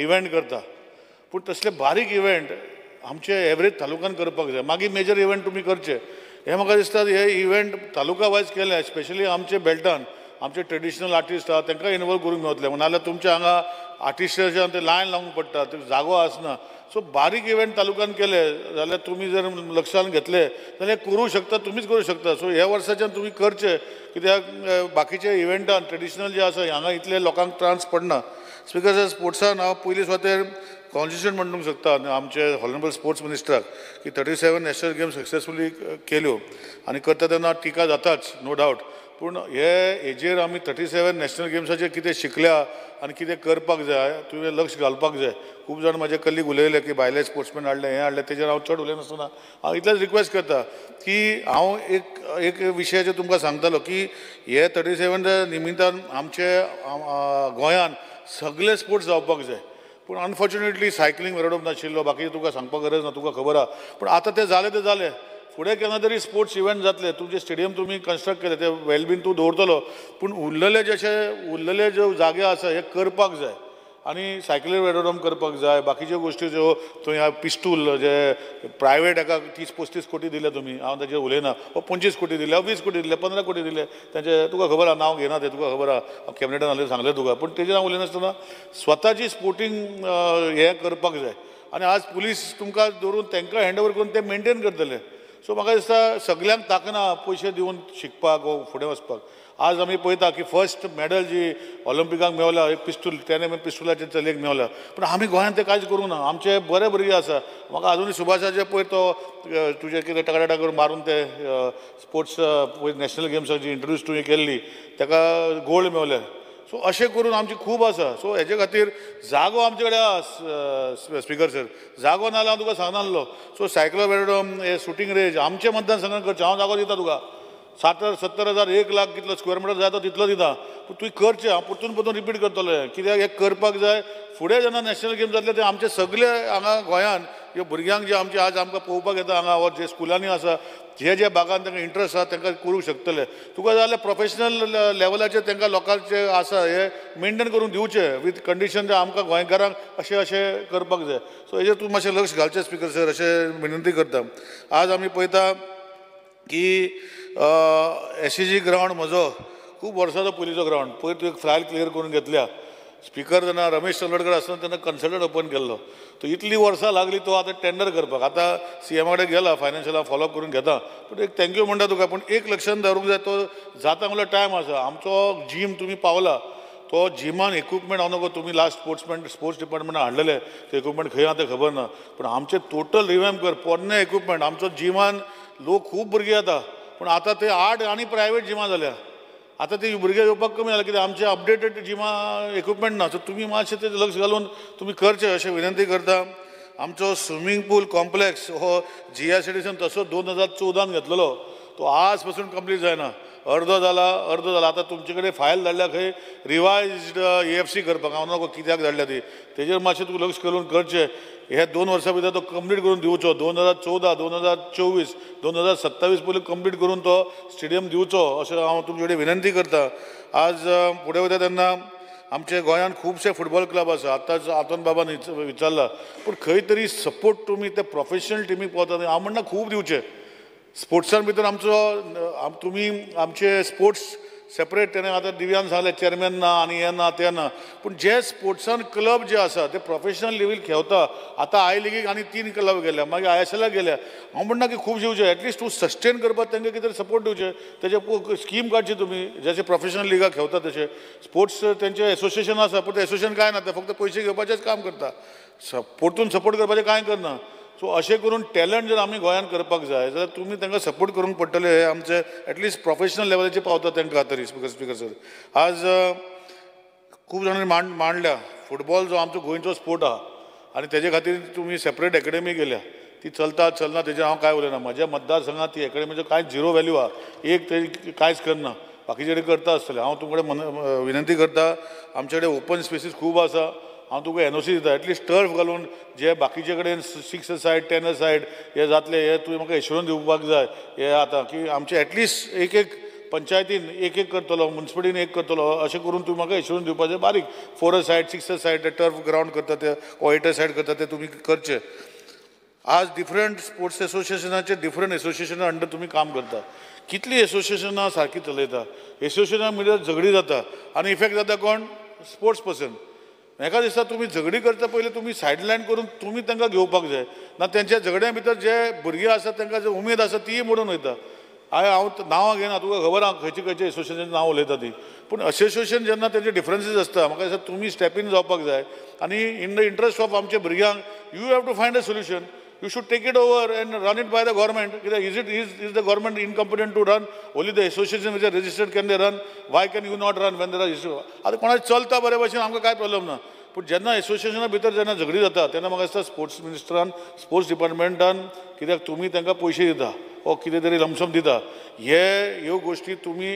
इव्हेंट करता पूण तसले बारीक इव्हेंट आमचे एवरेज तालुक्यान करपाक जाय. मागीर मेजर इव्हेंट तुमी करचे हें म्हाका दिसता. हे इव्हेंट तालुका वायज केले स्पेशली आमचे बेल्टान आमचे ट्रेडिशनल आर्टिस्ट आहा तांकां इनवॉल्व करूंक मेवतले. नाजाल्यार तुमच्या हांगा आर्टिस्टाचे ते लायन लावंक पडटा, ते जागो आसना. सो बारीक इव्हेंट तालुक्यान केले जाल्यार तुमी जर लक्षान घेतले जाल्यार करूं शकता, तुमीच करूं शकता. सो ह्या वर्साच्यान तुमी करचे कित्याक बाकीचे इव्हेंटान ट्रेडिशनल जे आसा हांगा इतले लोकांक त्रास पडना. स्पिकर सर, स्पोर्ट्सान हांव पयली सुवातेर कॉन्स्टिट्युशन म्हणूंक शकता आमचे हॉनरेबल स्पोर्ट्स मिनिस्टराक की 37 नॅशनल गेम्स सक्सेसफुली केल्यो आनी करता तेन्ना टिका जाताच नो डावट, पूण हे हेजेर आमी 37 नॅशनल गेम्साचेर कितें शिकल्या आनी कितें करपाक जाय तुवें लक्ष घालपाक जाय. खूब जाण म्हाजे कलीग उलयले की भायले स्पोर्ट्समॅन हाडले हें हाडलें, तेजेर हांव चड उलयनासतना हांव इतलेंच रिक्वेस्ट करता की हांव एक एक विशयाचेर तुमकां सांगतालो की हे 37 निमित्तान आमचे गोंयान सगळे स्पोर्ट्स जावपाक जाय. पूण अनफॉर्च्युनेटली सायकलींग वेरोडोप नाशिल्लो, बाकी तुका सांगपाक गरज ना, तुका खबर आहा. पूण आतां तें जालें तें जालें, फुडें केन्ना तरी स्पोर्ट्स इव्हेंट जातले. तुमचें स्टेडियम तुमी कन्स्ट्रक्ट केलें तें वेलबीन तूं दवरतलो, पूण उरलेले जशे उरलेले जे जागे आसा हे करपाक जाय आनी सायकलीर वेरोडोम करपाक जाय. बाकीच्यो गोश्टी ज्यो तुवें पिस्तूल जे प्रायवेट एका 30-35 कोटी दिले तुमी, हांव ताचेर उलयना, वा 25 कोटी दिले, 20 कोटी दिले, 15 कोटी दिले, तांचे तुका खबर आहा, नांव घेना तें तुका खबर आहा, कॅबिनेटान आसलें सांगलें तुका. पूण तेजेर हांव उलयनासतना स्वताची स्पोर्टींग हें करपाक जाय आनी आज पुलीस तुमकां दवरून तांकां हँड ओवर करून ते मेनटेन करतले. सो म्हाका दिसता सगल्यांक ताकना पयशे दिवन शिकपाक वा फुडें वचपाक. आज आमी पळयता की फर्स्ट मॅडल जी ऑलिम्पिकाक मेवल्या एक पिस्तूल, तेणें पिस्तुलाचे चलयेक मेवल्या, पूण आमी गोंयांत तें कांयच करूंक ना. आमचे बरे भुरगे आसा, म्हाका आजुनूय सुभाषाचे पळय तो तुजें कितें टाकाटाका करून मारून ते स्पोर्ट्स पळय नॅशनल गेम्साक जी इंट्रोड्यूस तुवें केल्ली ताका गोल्ड मेवलें. सो अशें करून आमची खूब आसा. सो हेजे खातीर जागो आमचे कडेन आसा स्पिकर सर, जागो ना जाल्यार हांव तुका सांगनासलो. सो सायकलो वेरोडोम हे शुटींग रेंज आमचे मतदारसंघान करचें. हांव जागो दिता तुका 70 हजार 1 लाख कितलो स्क्वेअर मिटर जाय तो तितलो दिता, पूण तुवें करचें. हांव परतून परतून रिपीट करतलो हें कित्याक हें करपाक जाय. फुडें जेन्ना नॅशनल गेम जातले ते आमचे सगळे हांगा गोंयांत ह्यो भुरग्यांक जे आमचे आज आमकां पळोवपाक येता हांगा वा जे स्कुलांनी आसा जे जे भागान तांकां इंट्रस्ट आसा तांकां करूंक शकतले. तुका जाल्यार प्रोफेशनल लेवलाचेर तांकां लोकांचे आसा हे मेनटेन करून दिवचें विथ कंडिशन जे आमकां गोंयकारांक अशें अशें करपाक जाय. सो हेजेर तूं मातशें लक्ष घालचें स्पिकर सर, अशें विनंती करता. आज आमी पळयता की एसईजी ग्रावंड म्हजो खूब वर्सांचो पयलींचो ग्रावंड, पयर तुवें फायल क्लियर करून घेतल्या. स्पिकर जेन्ना रमेश चंदोडकर आसतना तेन्ना कन्सल्टंट ओपन केल्लो, तो इतली वर्सां लागली तो आतां टेंडर करपाक. आतां सीएमा कडेन गेला, फायनान्शियला फॉलोअप करून घेता. पूण एक thank you म्हणटा तुका, पूण एक लक्षान दवरूंक जाय तो जाता म्हणल्यार टायम आसा. आमचो जीम तुमी पावला तो जिमान इक्विपमेंट हांव नको तुमी लास्ट स्पोर्ट्स डिपार्टमेंटान हाडलेले ते इक्विपमेंट खंय आहा तें खबर ना, पूण आमचें टोटल रिवॅम्प कर पोरणे इक्विपमेंट. आमचो जिमान लोक खूब भुरगीं येता, पूण आतां ते 8 आनी प्रायवेट जिमां जाल्या. आतां ते भुरगे येवपाक कमी जालें कित्याक आमचे अपडेटेड जिमां इक्विपमेंट ना. सो तुमी मातशें तेजें लक्ष घालून तुमी करचें अशें विनंती करता. आमचो स्विमींग पूल कॉम्प्लेक्स हो जीआयसीडीसीन तसो 2014 घेतलेलो, तो आज पसून कंप्लीट जायना, अर्दो जाला अर्दो जाला. आतां तुमचे कडेन फायल धाडल्या खंय रिवायज्ड एएफसी करपाक, हांव नको कित्याक धाडल्या ती, तेजेर मातशें तुका लक्ष घालून करचें. हे 2 वर्सां भितर तो कंप्लीट करून दिवचो. 2014, 2024, 2027 पयलीं कंप्लीट करून तो स्टेडियम दिवचो अशें हांव तुमचे कडेन विनंती करता. आज फुडें वयता तेन्ना आमचे गोंयांत खुबशे फुटबॉल क्लब आसा, आतांच आतोन बाबान विचारला, पूण खंय तरी सपोर्ट तुमी ते प्रोफेशनल टिमीक पावता. हांव म्हणना खूब दिवचें स्पोर्ट्सान भितर आमचो तुमी आमचे स्पोर्ट्स सेपरेट तेणें आतां दिव्यान सांगलें चेअरमॅन ना आनी हें ना तें ना, पूण जे स्पोर्ट्सान क्लब जे आसा ते प्रोफेशनल लेवल खेळता. आतां I लिगीक आनी 3 क्लब गेल्या, मागीर आयएसएलाक गेल्या. हांव म्हणना की खूब दिवचें, एटलिस्ट तूं सस्टेन करपाक तांकां कितें तरी सपोर्ट दिवचें, तेजे स्कीम काडची तुमी जशें प्रोफेशनल लिगाक खेळता तशें. स्पोर्ट्स तेंचें एसोसिएशन आसा, पूण तें एसोसिएशन कांय ना, तें फक्त पयशे घेवपाचेंच काम करता, परतून सपोर्ट करपाचें कांय करना. सो अशें करून टॅलंट जर आमी गोंयांत करपाक जाय जाल्यार तुमी तांकां सपोर्ट करूंक पडटलें. हे आमचे एटलिस्ट प्रोफेशनल लेवलाचेर पावता तांकां तरी. स्पिकर सर, आज खूब जाणांनी मांडल्या फुटबॉल जो आमचो गोंयचो स्पोर्ट आहा आनी तेजे खातीर तुमी सेपरेट एकेडमी केल्या, ती चलता चलना तेजेर हांव कांय उलयना. म्हज्या मतदारसंघात ती एकेडमीचो कांय झिरो व्हॅल्यू आहा, एक तरी कांयच करना, बाकीचे कडेन करता आसतलें. हांव तुमचे कडेन विनंती करता, आमचे कडेन ओपन स्पेसीस खूब आसा, हांव तुका एनओसी दिता, एटलिस्ट टर्फ घालून जे बाकीचे कडेन 6 a side 10 a side हे जातले, हे तुवें म्हाका एश्योरन्स दिवपाक जाय. हे आतां की आमचे एटलिस्ट एक एक पंचायतीन एक एक करतलो, मुन्सिपालिटीन एक करतलो, अशें करून तुवें म्हाका एश्योरन्स दिवपाक जाय. बारीक 4 a side 6 a side turf ground करता ते ओ 8 अ सायड करता ते तुमी करचे. आज डिफरंट स्पोर्ट्स एसोसिएशनाचे डिफरंट एसोसिएशना अंडर तुमी काम करता, कितलीं एसोसिएशनां सारकी चलयता, एसोसिएशना भितर झगडी जाता आनी इफेक्ट जाता कोण? Sports person. म्हाका दिसता तुमी झगडी करता पयलीं तुमी सायडलायन करून तुमी तांकां घेवपाक जाय ना तेंच्या झगड्या भितर जे भुरगे आसा तांकां जे उमेद आसा तीय मोडून वयता. हांव नांवां घेना, तुका खबर आहा खंयचे खंयचे एसोसिएशन नांव उलयता ती, पूण एसोसिएशन जेन्ना तेंचे डिफरन्सीस आसता म्हाका दिसता तुमी स्टेप इन जावपाक जाय आनी इन the interest of आमच्या भुरग्यांक you have to find a solution. You should take it over and run it by the government. Is it is the government incompetent to run? Only the association which are registered can they run? Why can you not run when there are issues? आतां कोणाक चलता बरे भशेन आमकां कांय problem ना, पूण जेन्ना एसोसिएशना भितर जेन्ना झगडी जाता तेन्ना म्हाका दिसता स्पोर्ट्स मिनिस्टरान, स्पोर्ट्स डिपार्टमेंटान, कित्याक तुमी तांकां पयशे दिता वो कितें तरी लमसम दिता, हे ह्यो गोश्टी तुमी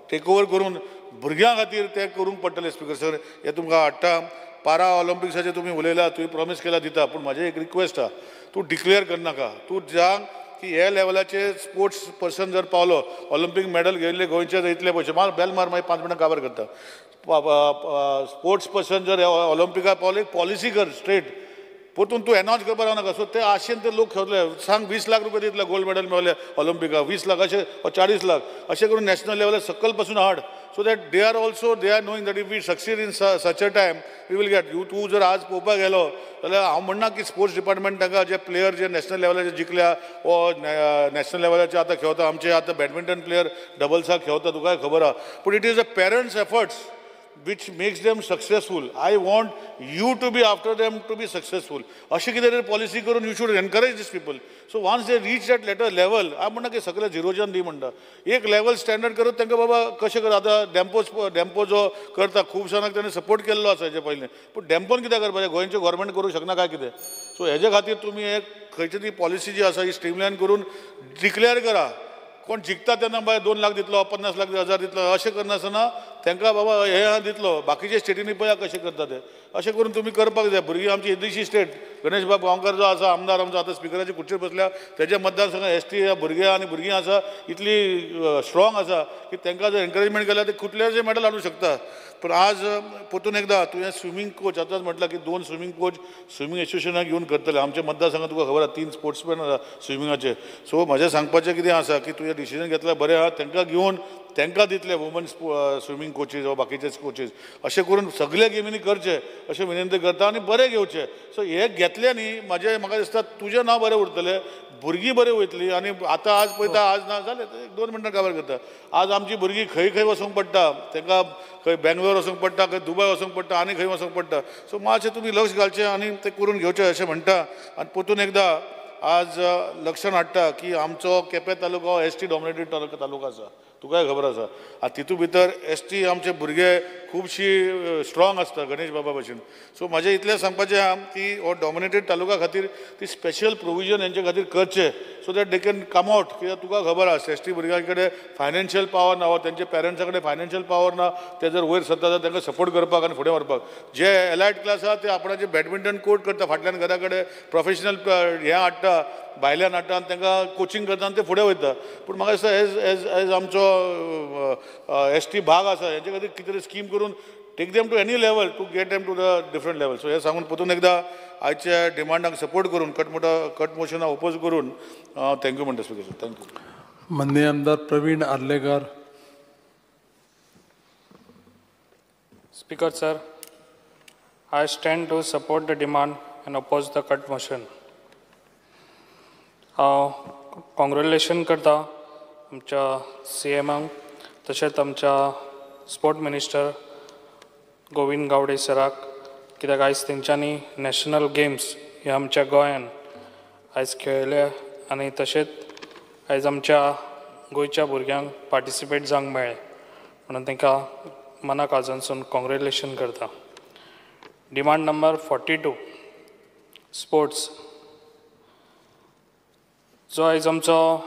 टेक ओवर करून भुरग्यां खातीर तें करूंक पडटलें. स्पिकर सर, हें तुमकां हाडटा. पारा ऑलिम्पिक्साचेर तुमी उलयला, तुवें प्रॉमीस केला दिता, पूण म्हाजें एक रिक्वेस्ट आहा, तूं डिक्लेअर करनाका. तूं जांग की हे लेवलाचेर स्पोर्ट्स पर्सन जर पावलो, ऑलिम्पीक मॅडल घेयल्ले गोंयचे इतले पयशे, मार बेल मार, मागीर 5 मिनटां काबार करता. स्पोर्ट्स पर्सन जर ऑलिम्पिकाक पावले, एक पॉलिसी कर स्ट्रेट, परतून तूं एनावन्स करपाक रावनाका. सो ते आशेन ते लोक खेळटले. सांग 20 लाख रुपया दितले गोल्ड मॅडल मेळ्ळें ऑलिम्पिकाक, 20 लाख अशें 40 लाख अशें करून नॅशनल लेवलार सकयल पासून हाड, so that they are also they are knowing that if we succeed in such a time we will get. You तूं जर आज पळोवपाक गेलो जाल्यार हांव म्हणना की स्पोर्ट्स डिपार्टमेंट तांकां जे प्लेयर जे नॅशनल लेवलाचेर जिखल्या वो नॅशनल लेवलाचेर आतां खेळता, आमचे आतां बॅडमिंटन प्लेयर डबल्साक खेळता, तुकाय खबर आहा, पूण it is a parents efforts which makes them successful. I want you to be after them to be successful. अशें कितें तरी पॉलिसी करून you should encourage these people. So once they reach that later level, हांव म्हणना की सगळें झिरोच्यान दी म्हणटा, एक लेवल स्टँडर्ड करून तांकां बाबा कशें कर. आतां डेम्पो जो करता खूब जाणांक ताणें सपोर्ट केल्लो आसा हेजे पयलीं, पूण डेम्पोन कित्याक करपाचें, गोंयचें गव्हर्मेंट करूंक शकना काय कितें? सो हेजे खातीर तुमी एक खंयची ती पॉलिसी जी आसा ही स्ट्रीमलायन करून डिक्लेअर करा. कोण जिखता तेन्ना बाय 2 लाख दितलो, 50 लाख हजार दितलो, अशें करनासतना तांकां बाबा हे दितलो. बाकीच्या स्टेटींनी पळया कशें करता ते, अशें करून तुमी करपाक जाय. भुरगीं आमची येदीशी स्टेट, गणेश बाब गांवकार जो आसा आमदार आमचो आतां स्पिकराचे खुर्चेर बसल्या, तेज्या मतदारसंघात एस टी भुरगे आनी भुरगीं आसा इतली स्ट्रॉंग आसा की तांकां जर एनकरेजमेंट केल्यार ते कुठल्याचे मॅडल हाडूंक शकता. पूण आज परतून एकदां तुवें स्विमींग कोच आतांच म्हटलां की 2 स्विमींग कोच स्विमींग एसोसिएशनाक घेवन करतले. आमच्या मतदारसंघात तुका खबर आसा 3 स्पोर्ट्समॅन आसा स्विमिंगाचे. सो म्हजें सांगपाचें कितें आसा की तुवें डिसिजन घेतलें बरें आहा, तांकां घेवन तांकां दितले वुमन स्विमींग कोचीस वा बाकीचे कोचीस, अशें करून सगल्या गेमींनी करचें अशें विनंती करता आनी बरें घेवचें. सो हें घेतलें न्ही म्हाजें म्हाका दिसता तुजें नांव बरें उरतलें, भुरगीं बरीं वयतलीं. आनी आतां आज पळयता, आज ना जालें 1-2 मिनटां काबार करता. आज आमची भुरगीं खंय खंय वचूंक पडटा, तांकां खंय बेंगलोर वचूंक पडटा, खंय दुबय वचूंक पडटा आनी खंय वचूंक पडटा. सो मातशें तुमी लक्ष घालचें आनी तें करून घेवचें अशें म्हणटा. आनी परतून एकदां आज लक्षांत हाडटा की आमचो केपें तालुको एस टी डॉमिनेटेड तालुका आसा, तुकाय खबर आसा. आनी तितू भितर एस टी आमचे भुरगे खुबशी स्ट्रॉंग आसता गणेश बाबा भशेन. सो म्हाजें इतलें सांगपाचें आहा की हो डॉमिनेटेड तालुका खातीर ती स्पेशल प्रोविजन हेंचे खातीर करचें, so that they can come out. कित्याक तुका खबर आसा एस टी भुरग्यां कडेन फायनान्शियल पावर ना, वा तेंच्या पेरंट्सां कडेन फायनान्शियल पावर ना, ते जर वयर सरता जाल्यार तांकां सपोर्ट करपाक आनी फुडें व्हरपाक. जे एलायट क्लास आहा ते आपणाचे बॅडमिंटन कोर्ट करता, फाटल्यान घरा कडेन प्रोफेशनल हें हाडटा, भायल्यान हाडटा आनी तांकां कोचिंग करता आनी ते फुडें वयता. पूण म्हाका दिसता एज एज एज आमचो एस टी भाग आसा हेचे खातीर कितें तरी स्कीम करून take them to any level to get them to the different level. So हें सांगून परतून एकदां आयच्या डिमांडांक सपोर्ट करून कट मोशनाक ओपोज करून thank you म्हणटा स्पिकर सर. Thank you. माननीय आमदार प्रवीण Arlekar. Speaker sir, I stand to support the demand and oppose the cut motion. हांव कॉंग्रेच्युलेशन करता आमच्या सी एमाक तशेंच आमच्या स्पोर्ट मिनिस्टर गोविंद गावडे सराक, कित्याक आयज तेंच्यांनी नॅशनल गेम्स हे आमच्या गोंयान आयज खेळ्ळे आनी तशेंच आयज आमच्या गोंयच्या भुरग्यांक पार्टिसिपेट जावंक मेळ्ळें म्हणून तांकां मना काळजांतसून कॉंग्रेच्युलेशन करता. डिमांड नंबर 42 स्पोर्ट्स, जो आयज आमचो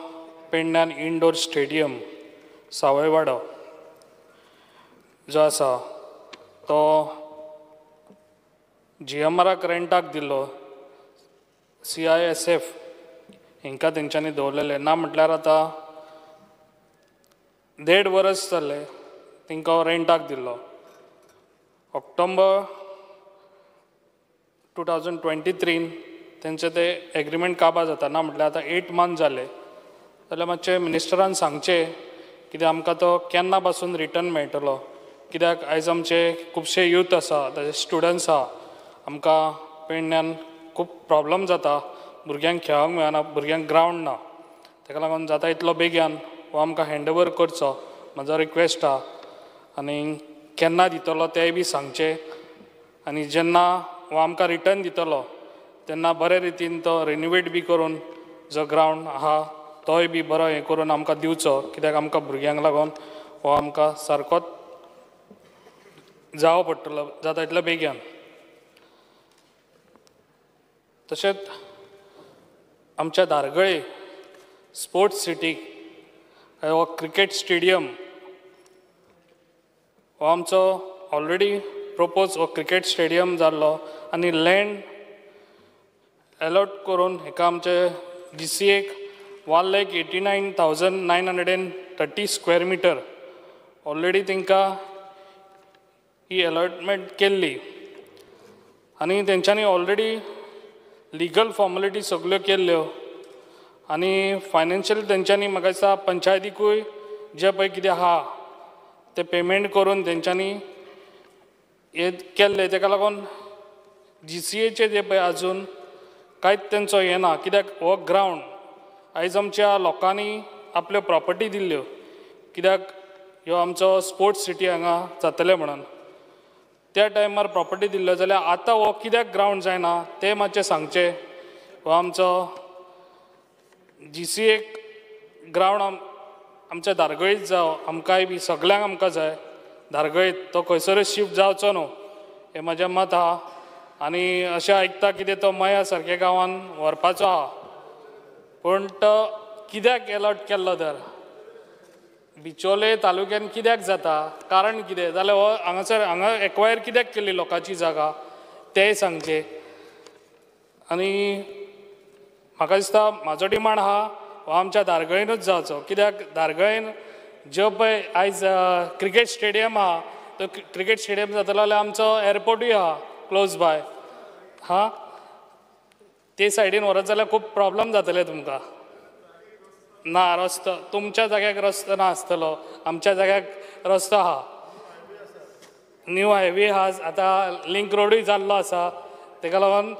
पेडण्यान इनडोर स्टेडियम सावयवाडो जो आसा तो जीएमआराक रेंटाक दिल्लो, CISF हांकां तेंच्यांनी दवरलेलें ना म्हटल्यार आतां 1.5 वर्स जालें तांकां रेंटाक दिल्लो. ऑक्टोबर 2023 तेंचे ते एग्रीमेंट काबार जाता, ना म्हटल्यार आतां 8 मंथ जाले. जाल्यार मातशें मिनिस्टरान सांगचें कित्याक आमकां तो केन्ना पासून रिटर्न मेळटलो, कित्याक आयज आमचे खुबशे यूथ आसा, तशेंच स्टुडंट्स आसा, आमकां पेडण्यान खूब प्रॉब्लम जाता, भुरग्यांक खेळोंक मेळना, भुरग्यांक ग्रावंड ना. ताका लागून जाता इतलो बेगीन हो आमकां हँड ओवर करचो म्हजो रिक्वेस्ट आसा. आनी केन्ना दितलो तेंय बी सांगचें, आनी जेन्ना हो आमकां रिटर्न दितलो तेन्ना बरे रितीन तो रिनोवेट बी करून जो ग्रावंड आसा तोय बी बरो हें करून आमकां दिवचो, कित्याक आमकां भुरग्यांक लागून हो आमकां सारकोच जावो पडटलो जाता इतलो बेगीन. तशेंच आमच्या धारगळे स्पोर्ट्स सिटीक हो क्रिकेट स्टेडियम हो आमचो ऑलरेडी प्रपोज हो क्रिकेट स्टेडियम जाल्लो आनी लँड एलॉट करून हेका आमचे GCA 1,89,930 square metre already तांकां ही अलॉटमेंट केल्ली आनी तेंच्यांनी ऑलरेडी लिगल फॉर्मेलिटी सगल्यो केल्ल्यो आनी फायनान्शियल तेंच्यांनी म्हाका दिसता पंचायतीकूय जें पळय कितें आहा तें पेमेंट करून तेंच्यांनी हें केल्लें. तेका लागून GCAचें जें पळय आजून कांयच तेंचो हें ना, कित्याक हो ग्रावंड आयज आमच्या लोकांनी आपल्यो प्रॉपर्टी दिल्ल्यो, कित्याक ह्यो आमचो स्पोर्ट्स सिटी हांगा जातलें म्हणून त्या टायमार प्रॉपर्टी दिल्ल्यो, जाल्यार आतां हो कित्याक ग्रावंड जायना तें मातशें सांगचें. हो आमचो GCA ground आमच्या धारगळीत जावं, आमकांय बी सगल्यांक आमकां जाय धारगळीत, तो खंयसरूय शिफ्ट जावचो न्हू हें म्हजें मत आहा. आनी अशें आयकता कितें तो मया सारक्या गांवान व्हरपाचो आहा, पूण तो कित्याक एलॉट केल्लो तर बिचोले तालुक्यान कित्याक जाता, कारण कितें जाल्यार हो हांगासर हांगा एक्वायर कित्याक केल्ली लोकांची जागा तेंय सांगचें. आनी म्हाका दिसता म्हाजो डिमांड आहा हो आमच्या धारगळीनूच जावचो, कित्याक धारगळीन ज्यो पळय आयज क्रिकेट स्टेडियम आहा तो क्रिकेट स्टेडियम जातलो जाल्यार आमचो एअरपोर्टूय आहा क्लोज बाय, हा ते सायडीन व्हरत जाल्यार खूब प्रॉब्लम जातले तुमकां. ना रस्तो तुमच्या जाग्याक रस्तो ना आसतलो, आमच्या जाग्याक रस्तो आहा, न्यू हायवे आहा, आतां लिंक रोडूय जाल्लो आसा. तेका लागून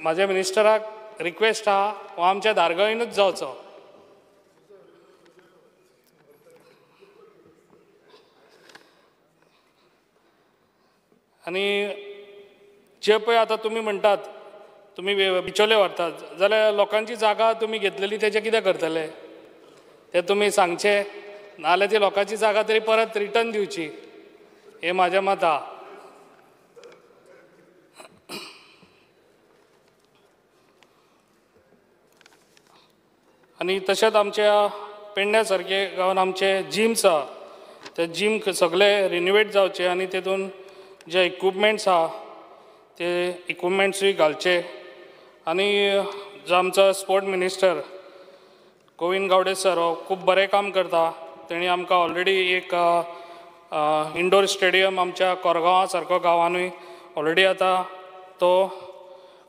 म्हाज्या मिनिस्टराक रिक्वेस्ट आहा हो आमच्या धारगळीनूच जावचो. आनी जे पळय आतां तुमी म्हणटात तुमी बिचोले व्हरतात जाल्यार लोकांची जागा तुमी घेतलेली तेजें कितें करतले तें तुमी सांगचें, नाजाल्यार ती लोकांची जागा तरी परत रिटर्न दिवची हें म्हाजें मत आहा. आनी तशेंच आमच्या पेडण्या सारके गांवान आमचे जिम्स आहा ते जीम सगळे रिनोवेट जावचे आनी तेतून जे इक्विपमेंट्स आहा ते इक्विपमेंट्सूय घालचे. आनी जो आमचो sport minister Govind Gawde sir हो खूब बरें काम करता, तेणी आमकां ऑलरेडी एक इंडोर स्टेडियम आमच्या कोरगांवा सारको गांवानूय ऑलरेडी आतां तो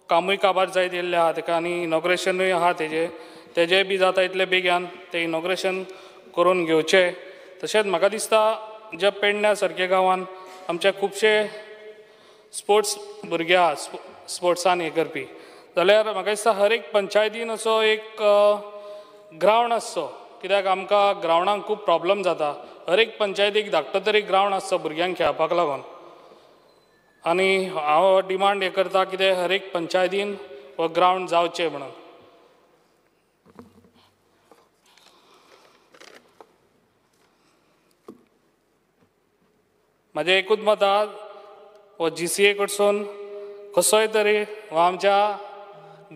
कामूय काबार जायत येयल्लें आहा तेका, आनी इनॉग्रेशनूय आहा तेजें, तेजें बी जाता इतले बेगीन तें इनॉग्रेशन करून घेवचें. तशेंच म्हाका दिसता ज्या पेडण्या सारक्या गांवान आमच्या खुबशे स्पोर्ट्स भुरगे आहा स्पोर्ट्सान हें करपी, जाल्यार म्हाका दिसता हर एक पंचायतीन असो एक ग्रावंड आसचो, कित्याक आमकां ग्रावंडाक खूब प्रॉब्लम जाता. हर एक पंचायतीक धाकटो तरी ग्रावंड आसचो भुरग्यांक खेळपाक लागून. आनी हांव डिमांड हें करता कितें हर एक पंचायतीन हो ग्रावंड जावचें म्हणून. म्हाजें एकूच मत आहा, हो GCA कडसून कसोय तरी हो आमच्या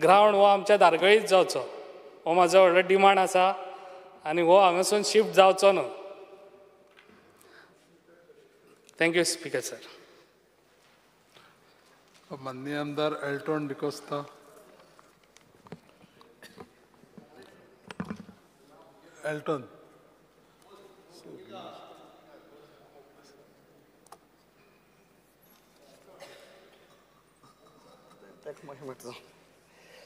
ग्रावंड हो आमच्या धारगळीच जावचो, हो म्हाजो व्हडलो डिमांड आसा आनी हो हांगासून शिफ्ट जावचो न्हू. Thank you speaker sir. माननीय आमदार Elton D'Costa. Elton.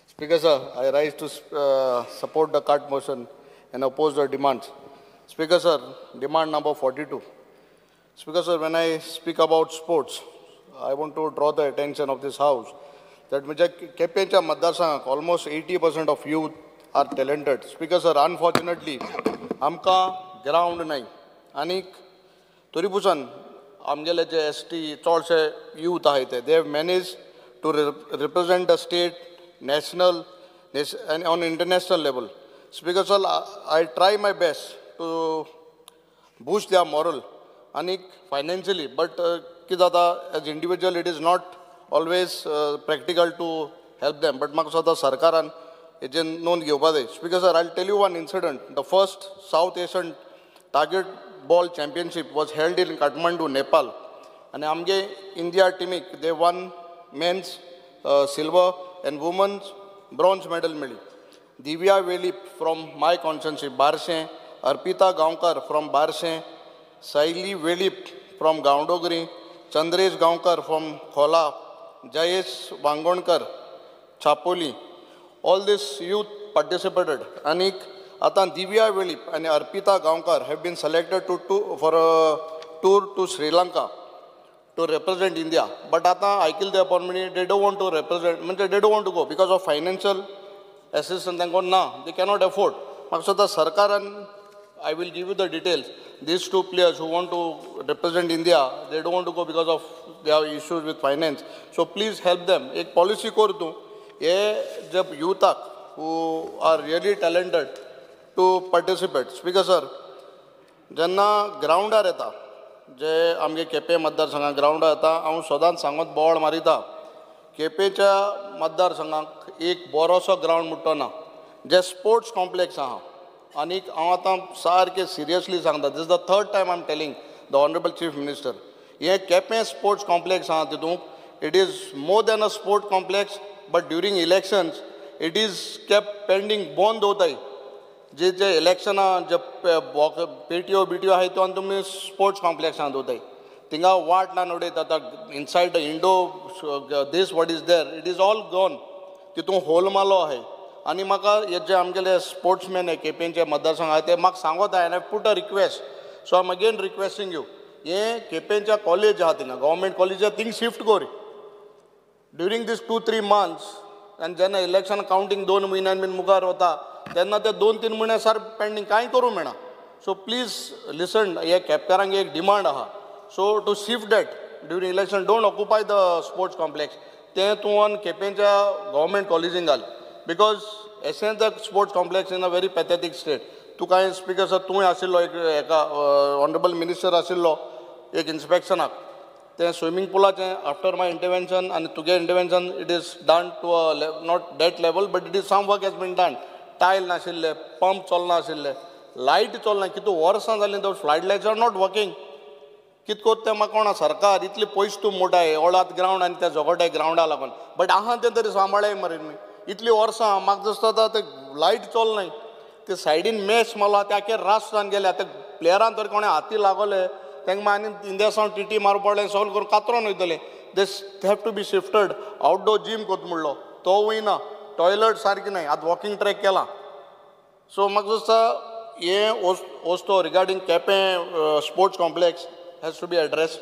Speaker sir, I rise to support the cut motion and oppose the demands. Speaker sir, demand number 42. Speaker sir, when I speak about sports, I want to draw the attention of this house that म्हज्या केपेंच्या मतदारसंघाक almost 80% of youth are talented. Speaker sir, unfortunately, आमकां ground नाही आनीक तरी पसून आमगेले जे S T चडशे youth आहाय ते they have manage to represent the state, national and on international level. Speaker sir, I try my best to boost their moral आनीक financially, but कितें जाता as individual it is not always practical to help them, but म्हाका दिसता सरकारान हेजेर नोंद घेवपा जाय. Speaker sir, I tell you one incident. The first South Asian target ball championship was held in Kathmandu, Nepal, आनी आमगे इंडिया टिमीक they won men's silver and women's bronze medal मेळ्ळी. Divya Velip from my constituency Barcem, Arpita Gaonkar from Barcem, Saili Velip from Gaondongri, Chandresh Gaonkar from Khola, Jayesh Vangonkar Chapoli, all this youth participated. आनीक आतां दिव्या वेळीप आनी Arpita Gaonkar have been selected to for a tour to Sri Lanka to represent India. But आतां आयकिल्लें ते प्रमाणे they don't want to represent, म्हणजे they don't want to go because of financial assistance तांकां ना, they cannot afford. म्हाका दिसता सरकारान, I will give you the details, these two players who want to represent India, they don't want to go because of they have issues with finance. So please help them. एक policy कर तूं हे जे युथाक who are really talented to participate. Speaker sir, जेन्ना ग्रावंडार येता, जे आमगे केपें मतदारसंघाक ग्रावंडार येता, हांव सदांच सांगत बोवाळ मारिता, केपेंच्या मतदारसंघाक एक बरोसो ग्रावंड म्हणटो ना, जे स्पोर्ट्स कॉम्प्लेक्स आहा. आनीक हांव आतां सारकें सिरियसली सांगता, this the third time I am telling the honourable chief minister, हें केपें स्पोर्ट्स कॉम्प्लेक्स आहा तितूंत it is more than a sport complex, but during elections it is kept pending, बंद दवरताय. जे जे इलेक्शनां जे पेटयो बिटयो आहाय त्यो आनी तुमी स्पोर्ट्स कॉम्प्लेक्सां दवरताय, थिंगा वाट लावन उडयता. आतां inside the Indo this what is there it is all gone, तितूंत होल मालो आहाय. आनी म्हाका हे जे आमगेले स्पोर्ट्समॅन हे केपेंचे मतदारसंघ आहाय ते म्हाका सांगत आहाय, आनी I put a request, so I am again requesting you, हें केपेंच्या कॉलेज आहा थिंगा गव्हर्मेंट कॉलेज आहा थिंग शिफ्ट कर ड्युरींग these 2-3 months. आनी जेन्ना इलेक्शन कावंटींग 2 म्हयन्यान बीन मुखार वता तेन्ना ते 2-3 म्हयने सार पेंडींग कांय करूं मेळना. सो प्लीज लिसन, हे केपकारांक एक डिमांड आहा, so to shift that during election, don't occupy the sports complex, तें तूं केपेंच्या गव्हर्मेंट कॉलेजीन घाल, because एसें the sports complex in a very pathetic state. तूं कांय स्पीकर सर तूंय आशिल्लो एक एका ऑनरेबल मिनिस्टर आशिल्लो एक इन्स्पेक्शनाक, तें स्विमींग पुलाचें आफ्टर my intervention आनी तुगे intervention it is done to a not that level, but it is some work has been done. Tile नाशिल्ले, पंप चलना आशिल्ले, लायट चलना, कितू वर्सां जालीं तो flood lights are not working. कित कोत्ता तें म्हाका कोणा सरकार इतले पयस तूं मोटाय ओळात ग्रावंड आनी त्या झगोटाय ग्रावंडा लागून, बट आहा तें तरी सांबाळाय मरे न्ही. इतलीं वर्सां म्हाका दिसता आतां तें लायट चलनाय, ते सायडीन मॅच मारलो ते आख्खे रास जावन गेले. आतां प्लेयरान तर कोणें हाती लागोले तांकां मागीर आनी इंडिया सावन टिटी मारूं पडलें, सगळें करून कातरोन वयतलें. This have to be shifted. Outdoor gym कोत म्हणलो तो वयना, टॉयलट सारकी नाय, आतां वॉकिंग ट्रॅक केला. सो म्हाका दिसता हें वस्तू regarding Quepem sports complex has to be addressed.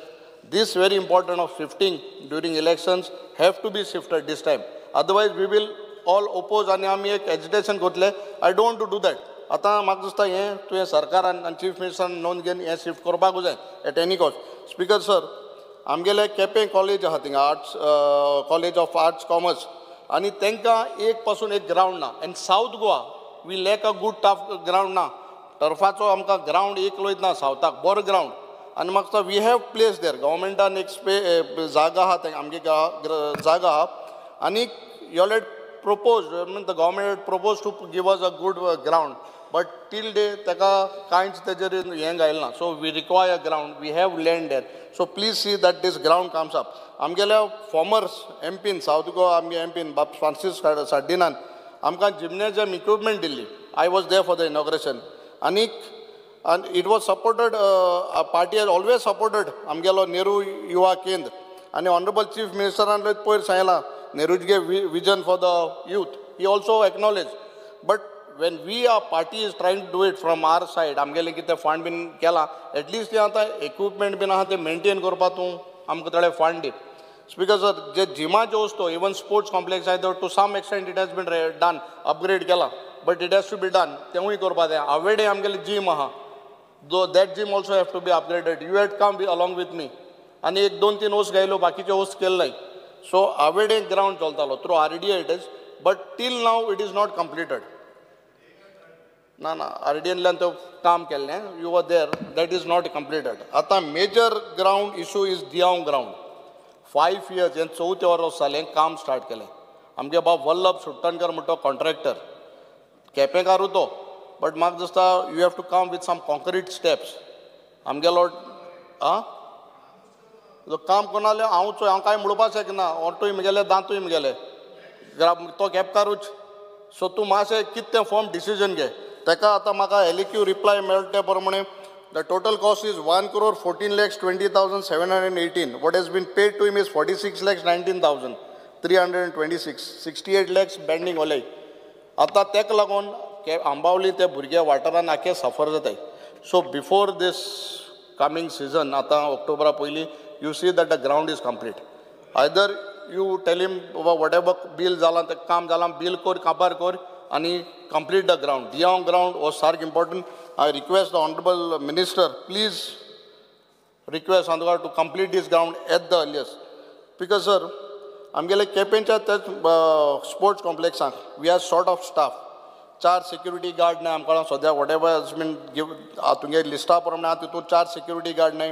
This very important of shifting during elections have to be shifted this time. Otherwise we will all oppose आनी आमी एक एजिटेशन करतले. I don't to do that. आतां म्हाका दिसता हें तुवें सरकारान आनी चीफ मिनिस्टरान नोंद घेवन हें शिफ्ट करपाकूच जाय at any cost. Speaker sir, आमगेले केपें कॉलेज आहा थिंगा, arts college of arts commerce, आनी तांकां एक पासून एक ग्रावंड ना. And south Goa we lack a good turf ground ना, टर्फाचो आमकां ग्रावंड एक लोयत ना सावथाक, बरो ग्रावंड. आनी म्हाका we have place there गव्हर्मेंटान एक जागा आहा आमगे जागा आहा आनी you all had propose mean the government had propose to give us a good ground but till day ताका कांयच तेजेर हें घायलें ना. So we require ground, we have land there, so please see that this ground comes up. आमगेल्या formers MPIN south Goa आमगे MPIN बाब Francis सार्डिनान आमकां gymnasium equipment Delhi. I was there for the inauguration आनीक and it was supported, party has always supported आमगेलो नेहरू युवा केंद्र आनी honourable chief मिनिस्टरान पयर सांगलां नेहरूगे vision for the youth he also acknowledge. But when we our party is trying to do it from our side आमगेलें कितें fund बीन केलां एटलिस्ट तें आतां इक्विपमेंट बीन आहा तें मेंटेन करपा तूं आमकां थोडे फंड दी. स्पीकर सर जे जिमाच्यो वस्तू इवन स्पोर्ट्स कॉम्प्लेक्स आहा to some extent it has been done upgrade केलां but it has to be done तेवूय करपा जाय. आवेडे आमगेलें जीम आहा though that gym also have to be upgraded. You had come along with me आनी एक दोन तीन वस्त गायलो बाकीचे वस्त केल्ले. सो आवेडे ग्रावंड चलतालो through RDA it is but till now it is not completed. ना ना आरडीएनल्यान तो काम केल्लें you were there that is not completed. आतां major ground issue is Diao ground. 5 years हें चवथें वर्स जालें काम स्टार्ट केलें. आमगे बाब वल्लभ सुट्टणकर म्हणटा कॉन्ट्रॅक्टर केपेंकारू तो बट म्हाका दिसता you have to come with some concrete steps. आमगेलो आं काम कोण जाल्यार हांव चोय हांव कांय म्हणपाक शकना ओटूय म्हगेले दांतूय म्हगेले तो केपकारूच. सो तूं मातशें कितें तें फॉर्म डिसिजन घे. ताका आतां म्हाका एलएक्यू रिप्लाय मेळटा ते प्रमाणे the total cost is 1,14,20,718. What has been paid to him is 46,19,326. 68 lakhs pending ओले. आतां ताका लागून आंबावली ते भुरगे वाठारान आखे सफर जाताय. So before this coming season आतां ऑक्टोबरा पयलीं you see that the ground is complete. Either you tell him बाबा what ever बील जालां तें काम जालां बील कर काबार कर आनी complete the ground. Diao ground हो सारको important. I request the honourable minister please request Andkar to complete this ground at the earliest. Because sir आमगेले केपेंच्या त्याच sports कॉम्प्लेक्सांक we are short of staff. 4 security guard ना आमकां सद्या whatever has been give तुमगे लिस्टा प्रमाणे आहा तितून 4 सिक्युरिटी गार्ड न्हय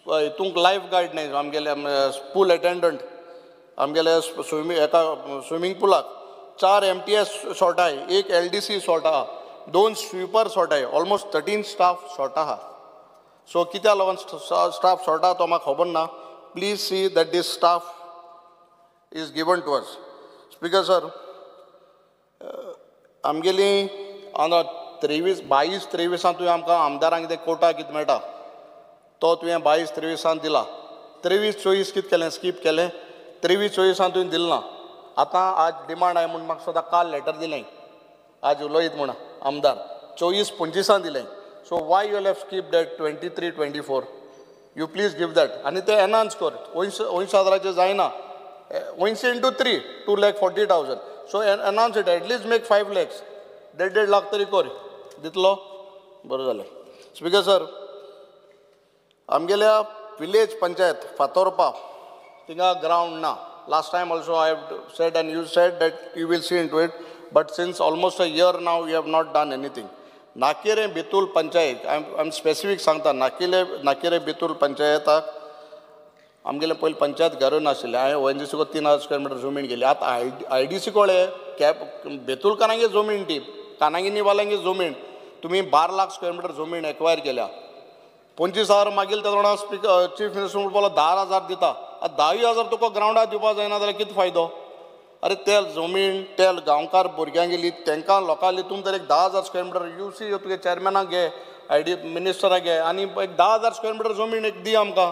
हितूंक लायफ गार्ड न्हय आमगेले पूल एटेंडंट आमगेले स्विमींग एका स्विमींग पुलाक 4 MTS short आहाय, 1 LDC short आहा, 2 स्वीपर शॉर्ट आहाय, ऑलमोस्ट 13 स्टाफ शॉर्ट आहा. सो कित्याक लागून स्टाफ शॉर्ट आहा तो म्हाका खबर ना. Please see that this staff is given to us. Speaker sir आमगेली आतां 23 22 तुवें आमकां आमदारांक ते कोटा कितें मेळटा तो तुवें 22 23 दिला. 23 24 कितें केलें स्कीप केलें 23 24 तुवें दिलें ना. आतां आज डिमांड आहा म्हूण म्हाका सुद्दां काल लेटर दिलें आज उलयत म्हूण आमदार 24 25 दिलें. So why you have skip that 23 24 you please give that. आनी ते एनहान्स कर 80 हजाराचें जायना 80 into 3 2,40,000. So enhance it at least make 5 lakhs 1.5 lakh तरी कर दितलो बरें जालें. स्पीकर सर आमगेल्या विलेज पंचायत फातोरपा थिंगा ग्रावंड ना. Last time also I have said and you said that you will see into it but since almost a year now you have not done anything. Nakere Betul panchayat I am specific सांगता. नाकेरे बेतूल पंचायताक आमगेलें पयलीं पंचायत घरूय नाशिल्लें. हांवें ONGC को 3,000 square metre जमीन गेली. आतां IDC कळ्ळें cap बेतुलकारांगे जमीन ती कानागिनी वाल्यांगे जमीन तुमी 12 लाख स्क्वेअर मिटर जमीन एक्वायर केल्या. 25,000 मागील ते जाणा स्पीकर चीफ मिनिस्टर म्हणपाक 10,000 दिता. आतां 10,000 तुका ग्रावंडार दिवपा जायना जाल्यार कितें फायदो? अरे ते जमीन ते गांवकार भुरग्यांक गेली तांकां लोकांक तुमी तर एक 10,000 स्क्वेअर मिटर you see तुगे चेअरमॅनाक घे आयडी मिनिस्टराक घे आनी एक 10,000 स्क्वेअर मिटर जमीन एक दी आमकां.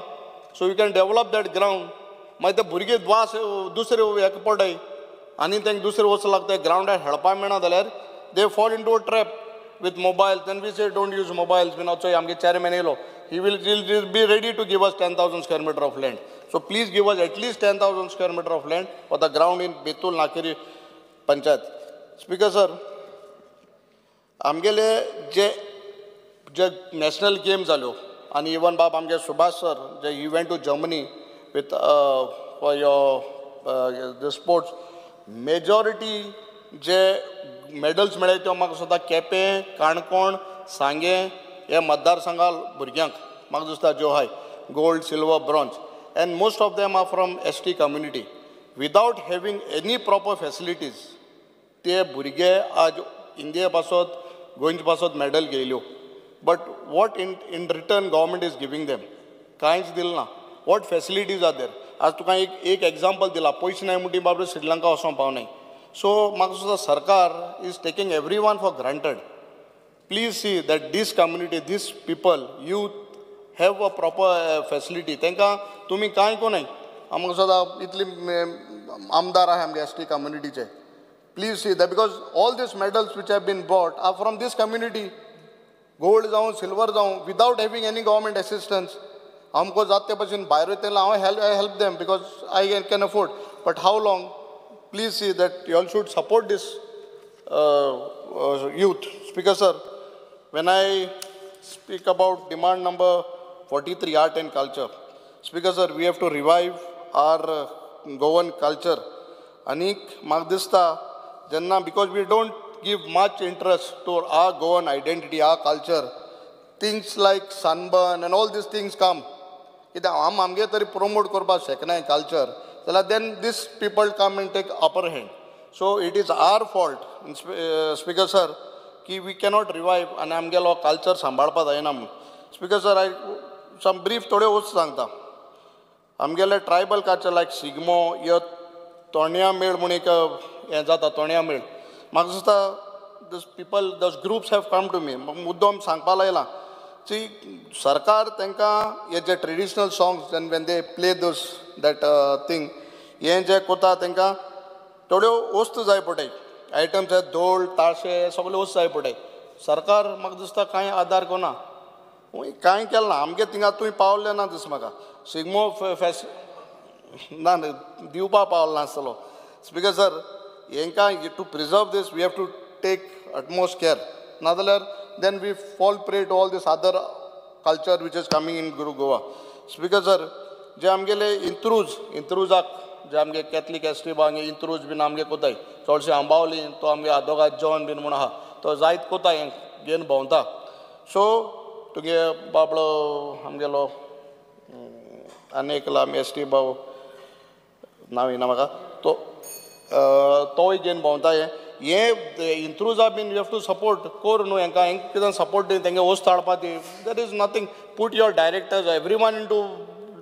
So you can develop that ground. मागीर ते भुरगे वास दुसरे हेका पडय आनी तांकां दुसरे वचूं लागता ग्रावंडार खेळपाक मेळना जाल्यार they fall into a trap with mobile. Then we say don't use mobiles बीन. चोय आमगे चेअरमॅन येयलो he will be ready to give us 10,000 square meter of land. So please give us at least 10,000 square meter of land for the ground in Betul Nakeri panchayat. Speaker sir आमगेले जे जे national game जाल्यो आनी even बाब आमगे Subhash sir J he went to Germany with for your the sports majority J medals मेळ्ळे त्यो म्हाका सुद्दां केपें काणकोण सांगें हे मतदारसंघा भुरग्यांक म्हाका दिसता ज्यो आहाय gold, silver, bronze, and most of them are from ST community. Without having any proper facilities ते भुरगे आज इंडिये पासत गोंयचे पासत medal घेयल्यो, but what in return government is giving them? कांयच दिलें ना. What facilities are there? आज तुका एक एक एग्जाम्पल दिला, पयशे नाय म्हणटी बाबडो श्रीलंका वचोंक पावनाय. सो म्हाका दिसता सरकार is taking every one for granted. Please see that this community, this people, youth have a proper facility. तांकां तुमी कांय कोनाय. आमकां सदां इतली आमदार आहाय आमगे एस टी कम्युनिटीचे. Please see that because all these medals which have been bought are from this community. Gold जावं सिल्वर जावं, without having any government assistance. आमकां जाता ते भशेन भायर वयतले हांव help them because I can afford, but how long? Please see that you all should support this youth. Speaker sir, when I speak about demand number 43, art and culture. Speaker sir, we have to revive our Goan culture. आनीक म्हाका दिसता जेन्ना because we don't give much interest to our Goan identity, our culture, things like sunburn and all these things come. कित्याक आम आमगे तरी promote करपाक शकनाय culture, जाल्यार then these people come and take upper hand. So it is our fault, Speaker sir, की we cannot revive आनी आमगेलो culture सांबाळपाक जायना म्हूण. Speaker sir, I some brief थोड्यो वस्तू सांगता. आमगेले ट्रायबल कल्चर लायक शिगमो, यो तोणया मेळ म्हूण एक हें जाता, तोणया मेळ. म्हाका दिसता those people, those groups have come to me. मुद्दम सांगपाक लायला की सरकार तांकां हे जे traditional songs and when they play those that thing, हें जें कोता तांकां थोड्यो वस्तू जाय पडटाय, आयटम्स धोल, ताशे सगळे वस्तू जाय पडटाय. सरकार म्हाका दिसता कांय आदार कोना, कांय केलें ना. आमगे थिंगा तुवें पावलें ना दिस म्हाका. शिगमो फेस्ट ना दिवपा पावलो नासतलो. स्पीकर सर, हेंकां to preserve this we have to take utmost care, नाजाल्यार then we fall prey to all this other culture which is coming in Goa. Speaker sir, जे आमगेले इंत्रूज, इंत्रुजाक जे आमगे कॅथलीक एस टी आमगे इंत्रूज बीन आमगे कोताय चडशे आंबावली, तो आमगे आदोगाद जॉन बीन म्हूण आहा, तो जायत कोताय घेवन भोंवता. सो तुगे बाबडो आमगेलो आनी एकलो आमी एस टी भाव, नांव येना म्हाका, तो तोय घेवन भोंवता. हें इंत्रुजा बीन you have to support कोर न्हू हेंकां, हेंकां कितें सपोर्ट दी, तेंगे वस्त हाडपा दी. There is nothing. Put your directors every one into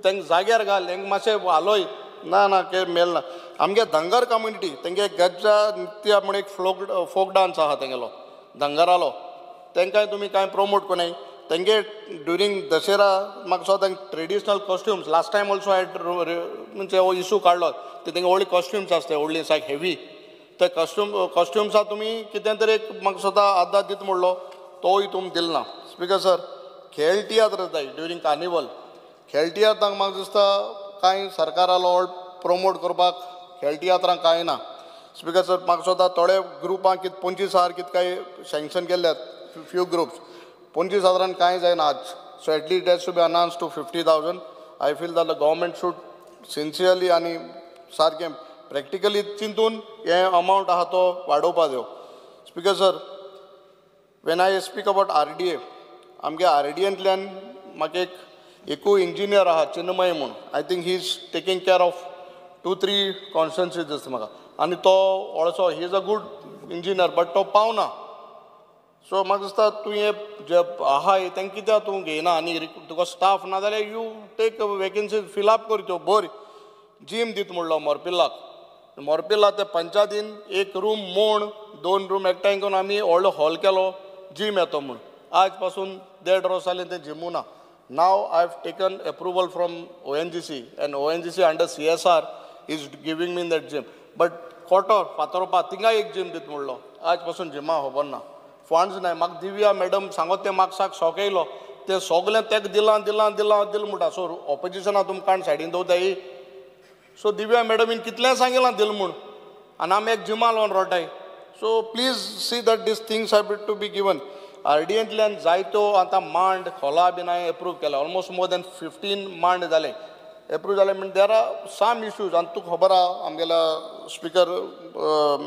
तेंकां जाग्यार घाल, हेंकां मातशें हालोय. ना ना के मेळना. आमगे धंगर कम्युनिटी तेंगे गज्जा नृत्य म्हूण एक फोक डांस आहा तेंगेलो धंगरालो, तेंकांय तुमी कांय प्रमोट कोनाय. तेंगे ड्युरींग दशेरा म्हाका दिसता तांकां traditional costumes, last time also I म्हणजे हो इशू काडलो, ते तेंगे व्हडली कॉस्ट्युम्स आसता, व्हडली सायक हेवी, ते कॉस्ट्युम्सा तुमी कितें तरी एक म्हाका दिसता आदार दित म्हणलो, तोय तुमी दिल ना. स्पीकर सर, खेळ तियात्र जाताय ड्युरींग कार्निवल, खेळ तियात्रांक म्हाका दिसता कांय सरकारालो प्रमोट करपाक खेळ तियात्रांक कांय ना. स्पीकर सर, म्हाका दिसता थोडे ग्रुपांक कितें 25,000 कितें कांय सँक्शन केल्यात, फ्यू ग्रुप्स 25,000 कांय जायना आज. So at least has to be announce to 50,000. I feel that the government should sincerely आनी सारकें प्रॅक्टिकली चिंतून हें अमावंट आहा तो वाडोवपा जायो. Speaker sir, when I speak about RDA, आमगे आरडीएंतल्यान म्हाका एक एकूय इंजिनियर आहा चिन्मय म्हूण, I think he is taking care of 2-3 constituencies दिसता म्हाका, आनी तो also he is a good engineer, but तो पावना. सो म्हाका दिसता तुवें जे आहाय तांकां कित्याक तूं घेयना आनी तुका स्टाफ ना जाल्यार you take vacancy fill up कर त्यो बरी. जीम दित म्हणलो मोरपिल्लाक, मोरपिल्ला ते पंचायतीन एक रूम मोण 2 रूम एकठांय करून आमी व्हडलो हॉल केलो, जीम येतो म्हूण. आज पासून 1.5 वर्स जालें तें जिमू ना. Now I have taken approval from ONGC and ONGC under CSR is giving me that gym. But Kotor Fatorpa थिंगाय एक जीम दित म्हणलो, आज पासून जिमा खबर ना, फंड्स नाय. म्हाका दिव्या मॅडम सांगत तें म्हाका साक शॉक येयलो, तें सगलें तेका दिलां दिलां दिलां दिलां म्हणटा. सो ऑपोजिशना तुमकां सायडीन दवरताय. सो दिव्या मॅडमीन कितलें सांगिलां दिल म्हूण, आनी आमी एक जिमा लावन रोटाय. So please see that these things have to be given. आरडीएंतल्यान जायत्यो आतां मांड खोला बीन हांवें एप्रूव केल्या, ऑलमोस्ट मोर देन 15 मांड जाले एप्रूव जाले. म्हण there are some issues, आनी तुका खबर आहा आमगेल्या स्पिकर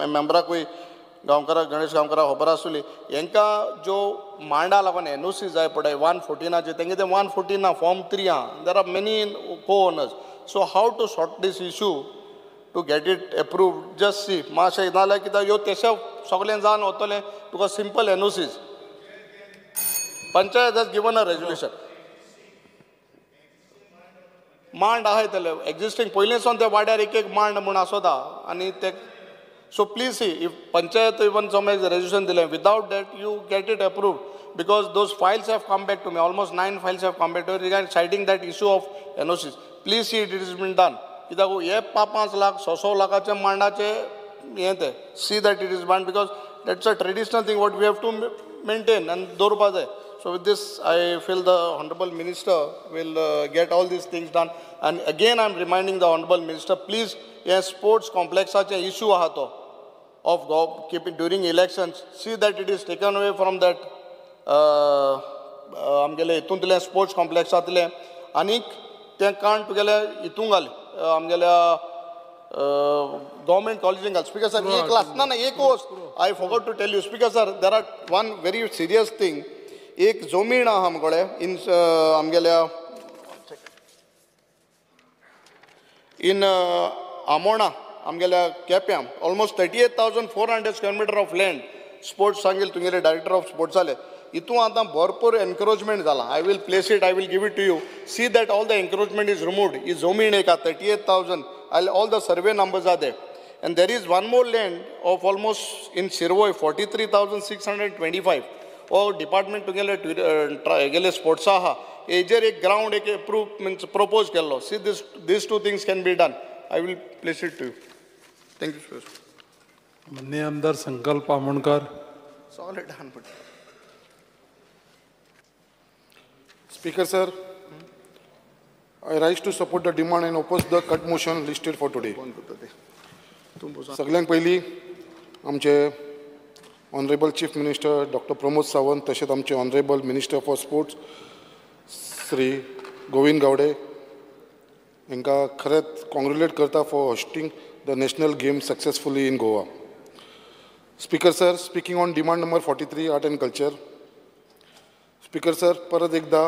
मेम्बराकूय, गांवकाराक, गणेश गांवकाराक खबर आसतली. हेंकां ज्यो मांडा लागून एनओसी जाय पडटा 114आचे, तेंगे तें 114 ना, फॉर्म 3 आहा. There are many co owners. So how to sort this issue to get it approved, just see मातशें. नाजाल्यार कित्याक ह्यो तेशे सगळें जावन वतलें, because simple NOCs. Panchayat has given a resolution. मांड आहाय तेले एक्झिस्टींग पयलींसून ते वाड्यार एक एक मांड म्हूण आसता आनी ते. So please see if panchayat even some resolution दिलें, without that you get it approved, because those files have come back to me, almost 9 files have come back to regarding citing that issue of NOCs. Please see it is been done. कित्याक हे 5-5 लाख 6-6 लाखाचे मांडाचे हें तें, see that it is done, because that's a traditional thing what we have to maintain आनी दवरपा जाय. So with this, I feel the Honorable Minister will get all these things done. And again, I'm reminding the Honorable Minister, please, yes, sports complex ache issue aha to of keeping during elections, see that it is taken away from that आमगेले हितूंतले sports complexांतले आनीक तें काण तुगेले हितूंक घाल आमगेल्या government कॉलेजीन घाल. Speaker sir, एक लास्ट ना ना एक वस्त I forgot to tell you. Speaker sir, there are one very serious thing. एक जमीन आहा आमकडे इन आमगेल्या इन आमोणा आमगेल्या केप्यां almost 38,400 square metre of land sports सांगेल तुगेले डायरेक्टर ऑफ स्पोर्ट्स जाले. हितून आतां भरपूर एनक्रोचमेंट जाला. I will place it, I will give it to you. See that all the encroachment is removed. ही जमीन एक आहा 38,000, all the survey numbers are there. And there is one more land of almost in Shirvoi 43,625. हो department तुगेले गेले स्पोर्ट्सा आहा हेजेर एक ground एक एप्रूव मिन्स प्रपोज केल्लो. See this these two things can be done. I will place it to you. Thank you sir. माननीय आमदार संकल्प आमोणकर. सगळें done. Speaker sir, I rise to support the demand and oppose the cut motion listed for today. सगळ्यांत पयलीं आमचे honourable chief minister doctor Pramod Sawant तशेंच आमचे honourable minister for sports Shri Govind Gawde हांकां खरेंच कॉंग्रेट्युलेट करता for hosting the national game successfully in Goa. Speaker sir, speaking on demand number 43 art and culture. Speaker sir, परत एकदा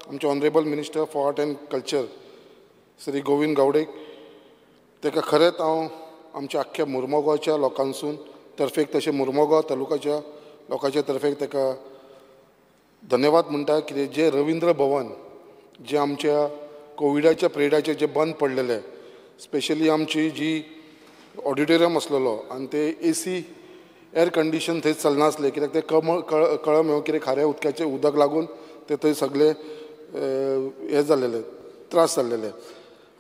आमचे honourable minister for art and culture Shri Govind Gawde ताका खरेंच हांव आमच्या आख्ख्या मुर्मगांवच्या लोकांसून तर्फेक तशें मुर्मगांव तालुकाच्या लोकांच्या तर्फेक ताका धन्यवाद म्हणटा. कितें जें रविंद्र भवन जें आमच्या कोविडाच्या पिरियडाचेर जें बंद पडलेलें, स्पेशली आमची जी ऑडिटोरियम आसलेलो आनी ते ए सी एअर कंडिशन थंय चलनासलें, कित्याक तें कळम कितें खाऱ्या उदकाचें उदक लागून ते थंय सगळे हें जाल्लेले, त्रास जाल्लेले.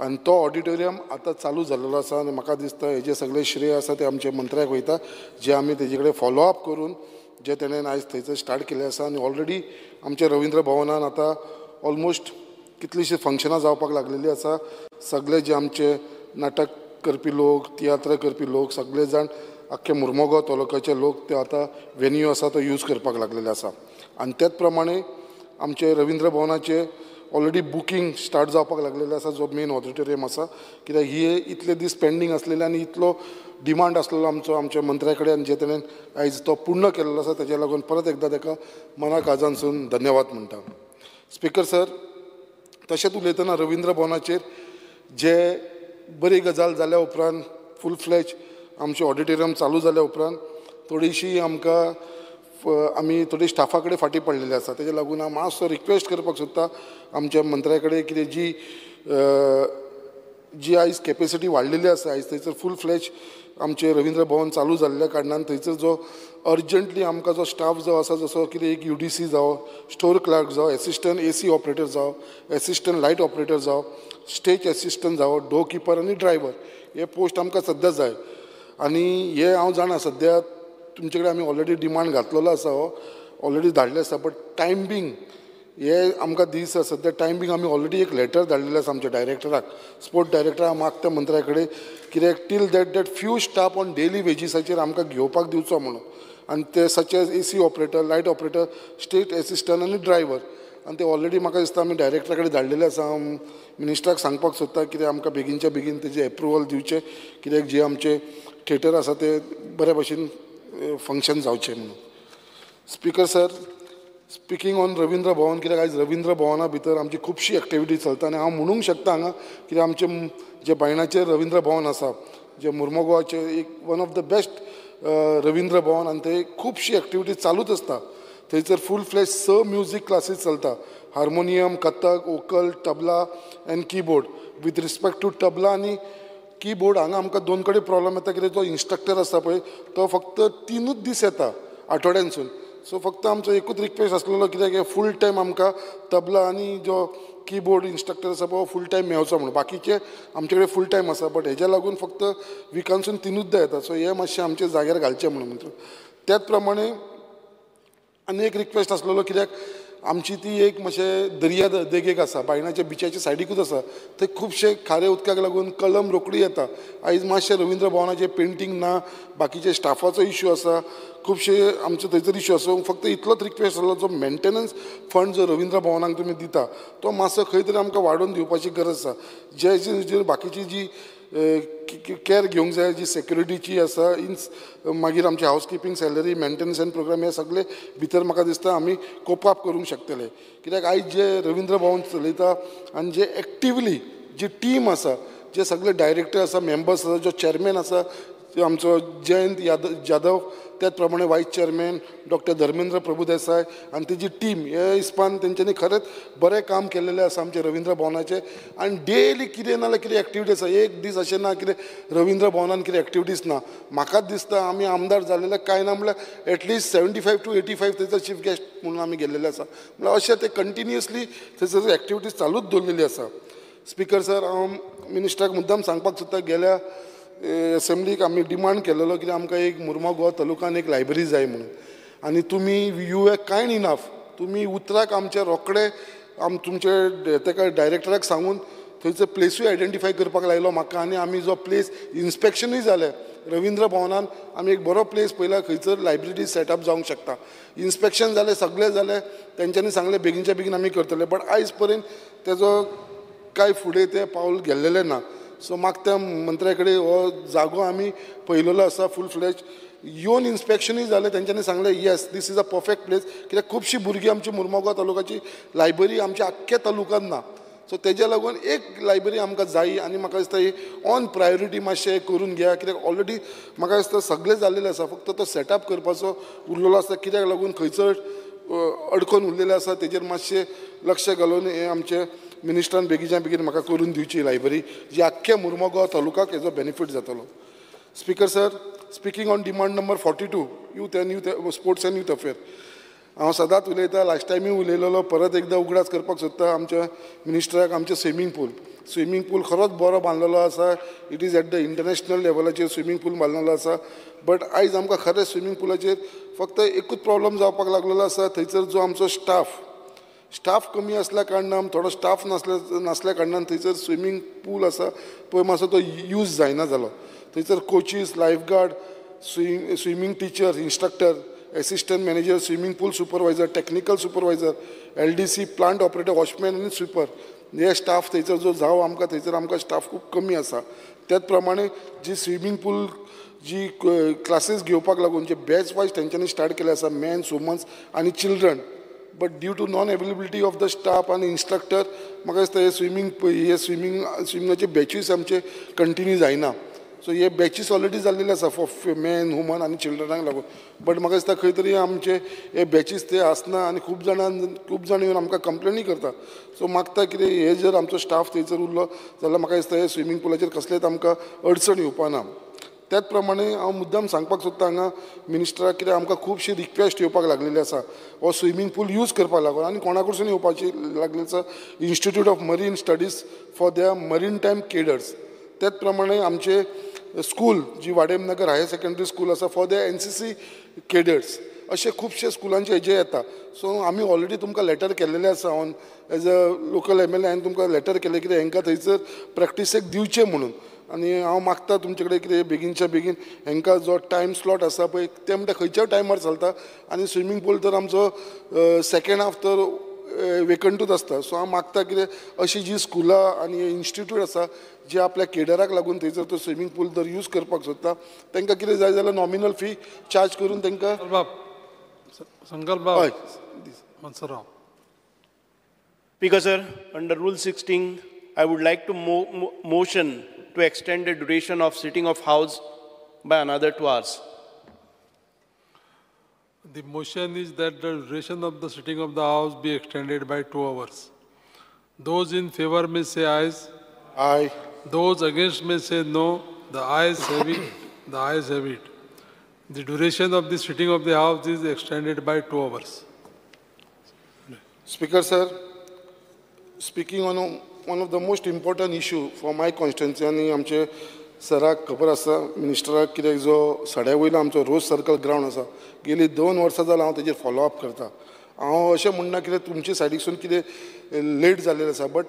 आनी तो ऑडिटोरियम आतां चालू जाल्लेलो आसा आनी म्हाका दिसता हेजें सगळें श्रेय आसा तें आमच्या मंत्र्याक वयता, जें आमी तेजे कडेन फॉलोअप करून जें तेणें आयज थंयसर स्टार्ट केल्लें आसा. आनी ऑलरेडी आमच्या रविंद्र भवनान आतां ऑलमोस्ट कितलींशीं फंक्शनां जावपाक लागलेलीं आसा. सगळे जे आमचे नाटक करपी लोक, तियात्र करपी लोक, सगळे जाण आख्खे मुर्मगांव तालुक्याचे लोक ते आतां वेन्यू आसा तो यूज करपाक लागलेले आसा. आनी तेच प्रमाणे आमचे रविंद्र भवनाचे ऑलरेडी बुकींग स्टार्ट जावपाक लागलेलें आसा, जो मेन ऑडिटोरियम आसा. कित्याक ही इतले दीस पेंडींग आसलेले आनी इतलो डिमांड आसलेलो आमचो आमच्या मंत्र्या कडेन आनी जे तेणें आयज तो पूर्ण केल्लो आसा, तेज्या लागून परत एकदां ताका मना काळजानसून धन्यवाद म्हणटा. स्पीकर सर, तशेंच उलयतना रविंद्र भवनाचेर जे बरी गजाल जाल्या उपरांत फूल फ्लॅज आमचें ऑडिटोरियम चालू जाल्या उपरांत थोडीशी आमकां आमी थोडी स्टाफा कडेन फाटीं पडलेले आसा. तेज्या लागून हांव मातसो रिक्वेस्ट करपाक सोदता आमच्या मंत्र्या कडेन कितें जी जी आयज कॅपेसिटी वाडलेली आसा, आयज थंयसर फूल फ्लॅज आमचें रविंद्र भवन चालू जाल्ल्या कारणान थंयसर जो अर्जंटली आमकां जो स्टाफ जो आसा, जसो कितें एक UDC जावं, स्टोर क्लर्क जावं, एसिस्टंट AC operator जावं, एसिस्टंट लायट ऑपरेटर जावं, स्टेज एसिस्टंट जावं, डोर किपर आनी ड्रायव्हर हे पोस्ट आमकां सद्या जाय. आनी हे हांव जाणा सद्या तुमचे कडेन आमी ऑलरेडी डिमांड घातलेलो आसा, हो ऑलरेडी धाडले आसा, बट टायम बींग हे आमकां दीस सद्या टायम बींग आमी ऑलरेडी एक लेटर धाडलेलें आसा आमच्या डायरेक्टराक, स्पोर्ट डायरेक्टराक मागता मंत्र्या कडेन कित्याक till that that few staff on daily वेजीसाचेर आमकां घेवपाक दिवचो म्हणून. आनी ते such as AC operator, light operator, stage assistant आनी ड्रायव्हर. आनी ते ऑलरेडी म्हाका दिसता आमी डायरेक्टरा कडेन धाडलेले आसा. हांव मिनिस्टराक सांगपाक सोदता कित्याक आमकां बेगीनच्या बेगीन तेजें एप्रुवल दिवचें, कित्याक जे आमचे थिएटर आसा ते बऱ्या भशेन फंक्शन जावचें म्हणून. Speaker sir, speaking on Ravindra Bhavan, कित्याक आयज रविंद्र भवना भितर आमची खुबशी एक्टिविटी चलता आनी हांव म्हणूंक शकता हांगा कित्याक आमचें जे बायणाचेर रविंद्र भवन आसा, जे मुर्मुगांवचें एक one of the best Ravindra Bhavan आनी थंय खुबशी एक्टिविटी चालूच आसता. थंयसर फूल फ्लॅश 6 म्युजीक क्लासीस चलता, harmonium, Kathak, vocal, tabla and keyboard. With respect to tabla आनी किबोर्ड हांगा आमकां दोन कडेन प्रॉब्लम येता, कित्याक जो इन्स्ट्रक्टर आसा पळय तो फक्त 3 दीस येता आठवड्यानसून. सो फक्त आमचो एकूच रिक्वेस्ट आसलेलो कित्याक फूल टायम आमकां तबला आनी जो किबोर्ड इन्स्ट्रक्टर आसा पळय फूल टायम मेळचो म्हणून. बाकीचे आमचे कडेन फूल टायम आसा बट हेज्या लागून फक्त विकानसून 3 येता. सो हे मातशें आमच्या जाग्यार घालचें म्हणून. त्याच प्रमाणे आनी एक रिक्वेस्ट आसलेलो कित्याक आमची ती एक मातशें दर्या देगेक आसा, बायणाच्या बिचाच्या सायडीकूच आसा, थंय खुबशे खारे उदकाक लागून कलम रोखडी येता. आयज मातशें रविंद्र भवनाचें पेंटींग ना, बाकीचे स्टाफाचो इश्यू आसा, खुबशे आमचो थंयसर इश्यू आसा. फक्त इतलोच रिक्वेस्ट आसलो जो मेंटेनन्स फंड जो रविंद्र भवनाक तुमी दिता तो मातसो खंय तरी आमकां वाडोवन दिवपाची गरज आसा. जे जे बाकीची जी कॅर घेवंक जाय जी सेक्युरिटीची आसा, मागीर आमची house keeping, salary, maintenance and programme हे सगळे भितर म्हाका दिसता आमी कोप अप करूंक शकतले. कित्याक आयज जे रविंद्र भवन चलयता आनी जे एक्टिवली जी टीम आसा, जे सगळे डायरेक्टर आसा, मेंबर्स आसा, जो चेअरमॅन आसा आमचो जयंत जाधव, त्याच प्रमाणे vice chairman doctor Dharmendra Prabhudesai आनी तेजी टीम, हे हिसपान तेंच्यांनी खरेंच बरें काम केल्लेलें आसा आमचें रविंद्र भवनाचें. आनी डेली कितें ना जाल्यार कितें एक्टिविटी आसा, एक दीस अशें ना कितें रविंद्र भवनान कितें एक्टिविटीज ना. म्हाकाच दिसता आमी आमदार जालेले कांय ना म्हणल्यार एटलिस्ट 75 to 85 थंयसर चीफ गेस्ट म्हणून आमी गेल्लेले आसा. म्हणल्यार अशें ते कंटिन्युअसली थंयसर एक्टिविटीज चालूच दवरलेली आसा. स्पीकर सर, हांव मिनिस्टराक मुद्दाम सांगपाक सोदता, गेल्या एसेंब्लीक आमी डिमांड केलेलो कित्याक आमकां एक मुर्मुगांव तालुक्यान एक लायब्ररी जाय म्हणून. आनी तुमी you are kind enough, तुमी उतराक आमचे रोखडे तुमचे तेका डायरेक्टराक सांगून थंयचो प्लेसूय आयडेंटिफाय करपाक लायलो म्हाका. आनी आमी जो प्लेस इन्स्पेक्शनूय जालें रविंद्र भवनान, आमी एक बरो प्लेस पळयला खंयसर लायब्ररी सेटअप जावंक शकता. इन्स्पेक्शन जालें, सगळें जालें, तेंच्यांनी सांगलें बेगीनच्या बेगीन आमी करतले, बट आयज पर्यंत तेजो कांय फुडें तें पावल गेल्लेलें ना. सो म्हाका त्या मंत्र्या कडेन हो जागो आमी पळयलेलो आसा फूल फ्लॅज येवन इन्स्पेक्शनूय जालें, तेंच्यांनी सांगलें yes this is a perfect place. कित्याक खुबशीं भुरगीं आमची मुर्मुगांव तालुकाची लायब्ररी आमच्या आख्ख्या तालुक्यांत ना. सो तेज्या लागून एक लायब्ररी आमकां जायी आनी म्हाका दिसता ही ऑन प्रायोरिटी मातशें करून घेया. कित्याक ऑलरेडी म्हाका दिसता सगळें जाल्लेलें आसा, फक्त तो सेटअप करपाचो उरलेलो आसा. कित्याक लागून खंयचो अडकोन उरलेलें आसा तेजेर मातशें लक्ष घालून हें आमचें मिनिस्टरान बेगीच्या बेगीन म्हाका करून दिवची लायब्ररी, जी आख्ख्या मुर्मुगांव तालुकाक हेजो बेनिफीट जातलो. Speaker sir, speaking on demand number 42, youth and youth sports and youth affair, हांव सदांच उलयतां, लास्ट टायमूय उलयलेलो, परत एकदां उगडास करपाक सोदता आमच्या मिनिस्टराक. आमचें स्विमींग पूल, स्विमींग पूल खरोच बरो बांदलेलो आसा, it is at the international लेवलाचेर स्विमींग पूल बांदलेलो आसा. बट आयज आमकां खरें स्विमींग पुलाचेर फक्त एकूच प्रॉब्लम जावपाक लागलेलो आसा, थंयसर जो आमचो स्टाफ कमी आसल्या कारणान, थोडो स्टाफ नासल्या कारणान थंयसर स्विमींग पूल आसा पळय मातसो तो यूज जायना जालो. थंयसर coaches, lifeguard, swimming teacher, instructor, assistant manager, swimming pool supervisor, technical supervisor, LDC, plant operator, watchman आनी स्विपर हे स्टाफ थंयसर जो जावं आमकां थंयसर आमकां स्टाफ खूब कमी आसा. त्याच प्रमाणे जी स्विमींग पूल जी क्लासीस घेवपाक लागून जे बॅच वायज तेंच्यांनी स्टार्ट केले आसा, मेन्स, वुमन्स आनी children, but due to non availability of the staff आनी इन्स्ट्रक्टर म्हाका दिसता हे स्विमिंगाचे बॅचीस आमचे कंटिन्यू जायना. सो हे बॅचीस ऑलरेडी जाल्लेले आसा फॉर मॅन, वुमन आनी चिल्ड्रनाक लागून, बट म्हाका दिसता खंय तरी आमचे हे बॅचीस ते आसना आनी खूब जाण येवन आमकां कंप्लेनी करता. सो मागता कितें हे जर आमचो स्टाफ थंयसर उरलो जाल्यार म्हाका दिसता हे स्विमींग पुलाचेर कसलेच आमकां अडचण येवपा ना. त्याच प्रमाणे हांव मुद्दाम सांगपाक सोदता हांगा मिनिस्टराक, कित्याक आमकां खुबशी रिक्वेस्ट येवपाक लागलेली आसा हो स्विमींग पूल यूज करपाक लागून, आनी कोणा कडसून येवपाची लागलेली आसा, institute of marine studies for their marine time cadres. त्याच प्रमाणे आमचे स्कूल जी वाडेमनगर हायर सेकेंडरी स्कूल आसा फॉर the NCC cadres, अशे खुबशे स्कुलांचे हेजे येता. सो आमी ऑलरेडी तुमकां लेटर केल्लेले आसा on as a local MLA, हांवें तुमकां लेटर केलें कित्याक हेंकां थंयसर प्रॅक्टिसेक दिवचें म्हणून. आनी हांव मागता तुमचे कडेन कितें बेगीनच्या बेगीन हेंकां जो टायम स्लॉट आसा पळय ते म्हणटा खंयच्याय टायमार चलता. आनी स्विमींग पूल तर आमचो सेकेंड हाफ तर वेकंटूच आसता. सो हांव मागता कितें अशी जी स्कुलां आनी इन्स्टिट्यूट आसा जे आपल्या केडराक लागून थंयसर तो स्विमींग पूल जर यूज करपाक सोदता तांकां कितें जाय जाल्यार नॉमिनल फी चार्ज करून तांकां. संकल्प बाब Mansoorrao. Speaker sir, under Rule 16, I would like to motion to extend the duration of sitting of House by another 2 hours. The motion is that the duration of the sitting of the House be extended by 2 hours. Those in favor may say ayes. Aye. Those against may say no. The ayes have it. The ayes have it. The duration of the sitting of the House is extended by 2 hours. Speaker sir, speaking on one of the most important issue for my constituency, आनी आमचे सराक खबर आसा, मिनिस्टराक, कित्याक जो सड्या वयलो आमचो रोज circle ground आसा, गेली 2 वर्सां जाल्यार हांव तेजेर फॉलोअप करता. हांव अशें म्हणना कितें तुमचे सायडीकसून कितें लेट जाल्लें आसा, बट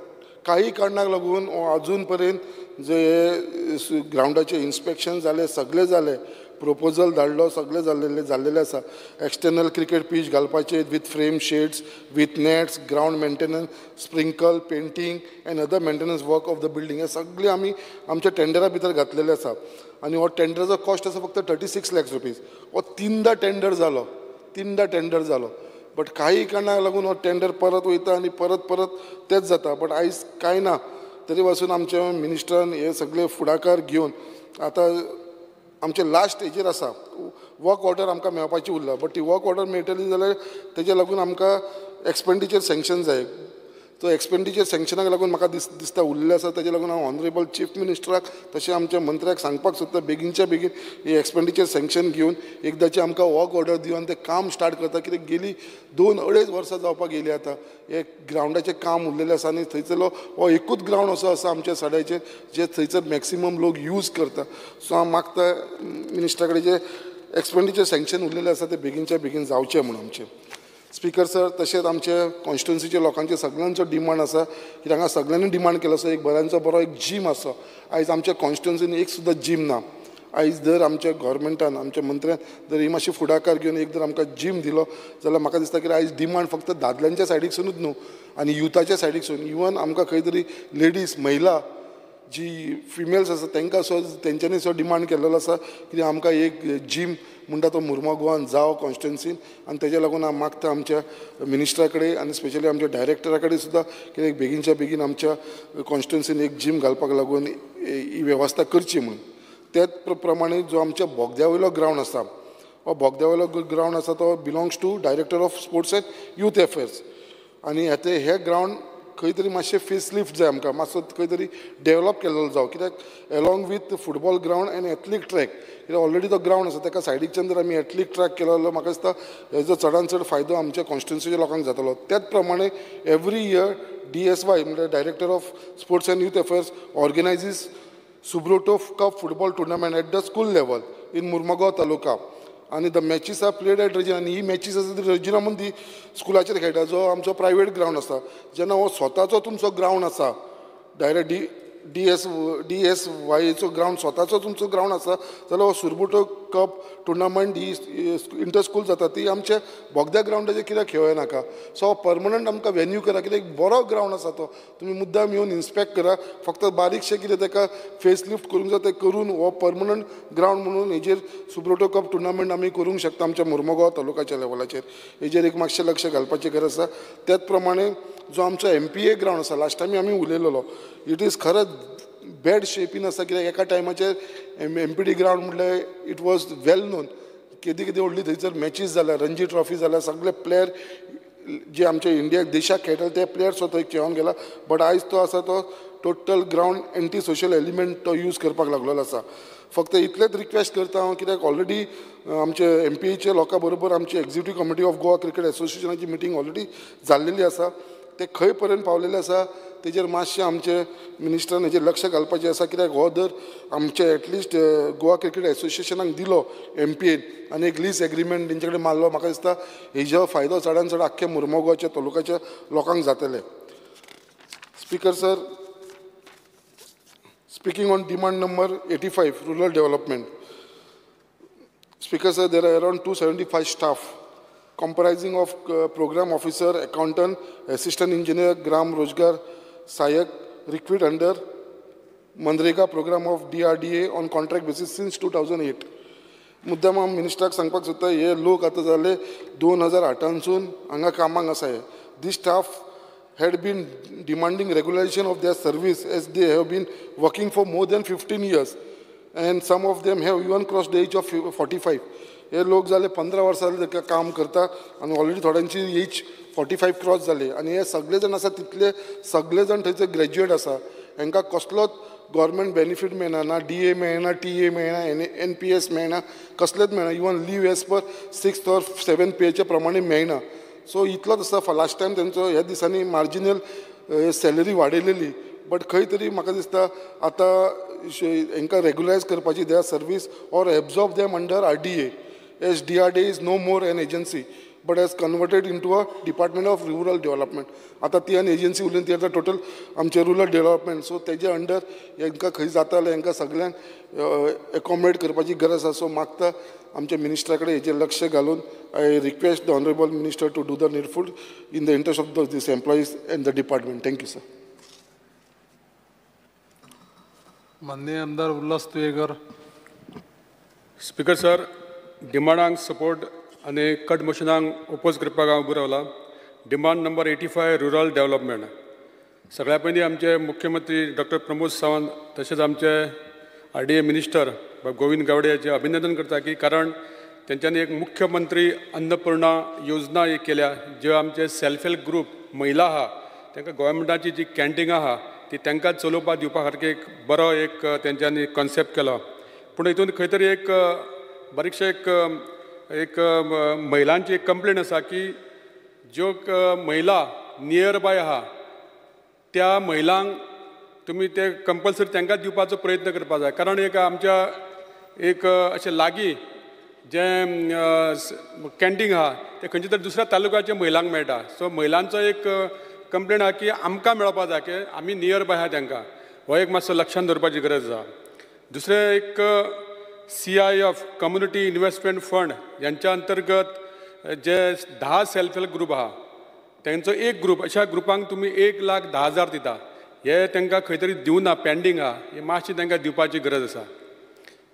काही कारणाक लागून अजून पर्यंत जे ग्रावंडाचें इन्स्पेक्शन जालें, सगळें जालें, प्रोपोजल धाडलो, सगळें जाल्लेलें आसा. एक्सटर्नल क्रिकेट पीच घालपाचे with frame shades, with nets, ground maintenance, sprinkle, painting and other maintenance work of the building, हे सगळें आमी आमच्या टेंडरा भितर घातलेलें आसा. आनी हो टेंडराचो कॉस्ट आसा फक्त 36 lakhs rupees. हो 3दा टेंडर जालो, 3दा टेंडर जालो, बट काही कारणाक लागून हो टेंडर परत वयता आनी परत परत तेंच जाता. बट आयज कांय ना, तरी पासून आमच्या मिनिस्टरान हे सगळे फुडाकार घेवन आतां आमचे लास्ट हेजेर आसा. वर्क ऑर्डर आमकां मेळपाची उरला, बट ती वर्क ऑर्डर मेळटली जाल्यार तेजे लागून आमकां एक्सपेंडिचर सँक्शन जाय. तो एक्सपेंडिचर सँक्शनाक लागून म्हाका दिसता उरलेलें आसा. तेजे लागून हांव ऑनरेबल चीफ मिनिस्टराक तशें आमच्या मंत्र्याक सांगपाक सोदता, बेगीनच्या बेगीन ही एक्सपेंडिचर सँक्शन घेवन एकदाचें आमकां वर्क ऑर्डर दिवन तें काम स्टार्ट करता. कित्याक गेली 2-2.5 वर्सां जावपाक गेली आतां हे ग्रावंडाचें काम उरलेलें आसा आनी थंयसरलो हो एकूच ग्रावंड असो आसा आमच्या सड्याचेर जे थंयसर मॅक्सिमम लोक यूज करता. सो हांव मागता मिनिस्टरा कडेन जे एक्सपेंडिचर सँक्शन उरलेलें आसा तें बेगीनच्या बेगीन जावचें म्हणून आमचें. स्पीकर सर, तशेंच आमचे कॉन्स्टिट्युन्सीच्या लोकांचे सगळ्यांचो डिमांड आसा की हांगा सगळ्यांनी डिमांड केलो आसा एक बऱ्यांचो बरो एक जीम आसा. आयज आमच्या कॉन्स्टिट्युन्सीन एक सुद्दां जीम ना. आयज जर आमच्या गव्हर्मेंटान, आमच्या मंत्र्यान जर ही मातशी फुडाकार घेवन एक जर आमकां जीम दिलो जाल्यार म्हाका दिसता की आयज डिमांड फक्त दादल्यांच्या सायडीकसूनच न्हू आनी युथाच्या सायडीकसून, इवन आमकां खंय तरी लेडीज, महिला जी फिमेल्स आसा तांकां सो तेंच्यांनी सो डिमांड केल्लो आसा की आमकां एक जीम म्हणटा तो मुर्मगांवान जावं कॉन्स्टिट्युन्सीन. आनी तेज्या लागून हांव मागता आमच्या मिनिस्टरा कडेन आनी स्पेशली आमच्या डायरेक्टरा कडेन सुद्दां की एक बेगीनच्या बेगीन आमच्या कॉन्स्टिट्युन्सीन एक जीम घालपाक लागून ही वेवस्था करची म्हणून. त्याच प्रमाणे जो आमच्या बोगद्या वयलो ग्रावंड आसा, हो बोगद्या वयलो ग्रावंड आसा तो belongs to director of sports and youth affairs. आनी आतां हे ग्रावंड खंय तरी मातशें फेस लिफ्ट जाय आमकां, मातसो खंय तरी डेवलप केल्लो जावं, कित्याक along with football ground and athletic track, कित्याक ऑलरेडी तो ग्रावंड आसा ताका सायडीकच्यान जर आमी एथलीक ट्रॅक केलो जाल्यार म्हाका दिसता हेजो चडान चड फायदो आमच्या कॉन्स्टिट्युन्सीच्या लोकांक जातलो. त्याच प्रमाणे एवरी इयर DSY म्हणल्यार director of sports and youth affairs organises Subroto cup football tournament at the school level in Mormugao taluka. आनी the matches are played at Regina. आनी ही मॅचीस आसा ती रेजिना मदीं स्कुलाचेर खेळटा, जो आमचो प्रायवेट ग्रावंड आसा. जेन्ना हो स्वताचो तुमचो ग्रावंड आसा, डायरेक्ट DSYचो ग्रावंड स्वताचो तुमचो ग्रावंड आसा जाल्यार हो सुरबुटो कप टुर्नामेंट ही इंटर स्कूल जाता ती आमच्या बोगद्या ग्रावंडाचेर कित्याक खेळों नाका. सो परमनंट आमकां वेन्यू करा, कित्याक एक बरो ग्रावंड आसा तो, तुमी मुद्दाम येवन इन्स्पेक्ट करा, फक्त बारीकशें कितें ताका फेस लिफ्ट करूंक जाय तें करून हो परमनंट ग्रावंड म्हणून हेजेर सुब्रोटो कप टुर्नामेंट आमी करूंक शकता आमच्या मुर्मगांव तालुकाच्या लेवलाचेर. हेजेर एक मातशें लक्ष घालपाची गरज आसा. त्याच प्रमाणे जो आमचो MPA ground आसा, लास्ट टायम आमी उलयलेलो, it is खरेंच बॅड शेपीन आसा, कित्याक एका टायमाचेर MPD ground म्हणल्यार it was well known. केदी केदी व्हडली थंयसर मॅचीस जाल्या, रणजी ट्रॉफी जाल्या, सगळे प्लेयर जे आमच्या इंडियाक देशाक खेळटाले ते प्लेयर सुद्दां थंय खेळोन गेला. बट आयज तो आसा तो total ground anti social element तो यूज करपाक लागलेलो आसा. फक्त इतलेंच रिक्वेस्ट करता हांव, कित्याक ऑलरेडी आमचे MPAच्या लोकां बरोबर आमची executive committee of Goa cricket एसोसिएशनाची meeting already जाल्लेली आसा. ते खंय पर्यंत पावलेले आसा तेजेर मातशें आमचे मिनिस्टरान हेजेर लक्ष घालपाचें आसा, कित्याक हो जर आमचे एटलिस्ट गोवा क्रिकेट एसोसिएशनाक दिलो MPAन आनी एक लीज एग्रीमेंट तेंचे कडेन मारलो, म्हाका दिसता हेजो फायदो चडान चड आख्ख्या मुर्मगांवच्या तालुक्याच्या लोकांक जातले. Speaker sir, speaking on demand number 85 rural development. Speaker sir, there are around 275 staff comprising of program officer, accountant, assistant engineer, Gram Rozgar Sahayak recruit under MNREGA program of DRDA on contract basis since 2008. मुद्दाम हांव मिनिस्टराक सांगपाक सोदता, हे लोक आतां जाले 2008सून हांगा कामाक आसा. हे this staff had been demanding regularization of their service as they have been working for more than 15 years and some of them have even crossed the age of 45. हे लोक जाले 15 वर्सां जाले काम करता आनी ऑलरेडी थोड्यांची एज 45 क्रॉस जाली आनी हे सगळे जाण आसा तितले सगळे जाण थंयचे ग्रॅज्युएट आसा. हांकां कसलोच गव्हर्मेंट बेनिफीट मेळना, ना डी ए मेळना, टी ए मेळना, एन पी एस मेळना, कसलेच मेळना. Even leave as per 6th or 7th पेच्या प्रमाणे मेळना. सो इतलोच आसा. लास्ट टायम तेंचो ह्या दिसांनी मार्जिनल सॅलरी वाडयलेली, बट खंय तरी म्हाका दिसता आतां हांकां रेगुलरायज करपाची their service or absorb them under R D A, as D R D A is no more an agency but has converted into a department of rural development. आतां ती आनी एजन्सी उरली ती आतां टोटल आमचे रुरल डेव्हलपमेंट. सो तेजे under हांकां खंय जाता जाल्यार हांकां सगळ्यांक एकोमोडेट करपाची गरज आसा. सो मागता आमच्या मिनिस्टरा कडेन हेजेर लक्ष घालून I request the honourable minister to do the needful in the interest of this employees and the department. Thank you sir. माननीय आमदार Ulhas Tuyekar. Speaker sir, डिमांडांक support आनी कट मोशनांक ओपोज करपाक हांव उबो रावला. Demand number 85 rural development. सगळ्या पयलीं आमचे मुख्यमंत्री डॉक्टर प्रमोद सावंत तशेंच आमचे R D A minister Govind Gawde हाचें अभिनंदन करता की कारण तेंच्यांनी एक मुख्यमंत्री अन्नपूर्णा योजना एक केल्या, ज्यो आमचे सेल्फ हेल्प ग्रूप महिला आहा तांकां गोवोरमेंटाची जी कॅन्टीन आहा ती तांकां चलोवपाक दिवपा सारकी एक बरो एक तेंच्यांनी कॉन्सेप्ट केलो. पूण हितून खंय तरी एक बारीकशें एक एक महिलांची एक कंप्लेन आसा की ज्यो महिला नियर बाय आहा त्या महिलांक तुमी ते कंपल्सरी तांकां दिवपाचो प्रयत्न करपाक जाय. कारण एक आमच्या एक अशें लागीं जें कॅन्टीन आहा तें खंयच्या तरी दुसऱ्या तालुक्याच्या महिलांक मेळटा. सो महिलांचो एक कंप्लेन आहा की आमकां मेळपाक जाय की आमी नियर बाय आहा तांकां. हो एक मातसो लक्षान दवरपाची गरज आसा. दुसरें एक CIF community investment fund यांच्या अंतर्गत जे 10 सेल्फ हेल्प ग्रूप आहा तेंचो एक ग्रूप, अशा ग्रुपांक तुमी 1,10,000 दिता, हे तांकां खंय तरी दिवना, पेंडींग आहा, हे मातशी तांकां दिवपाची गरज आसा.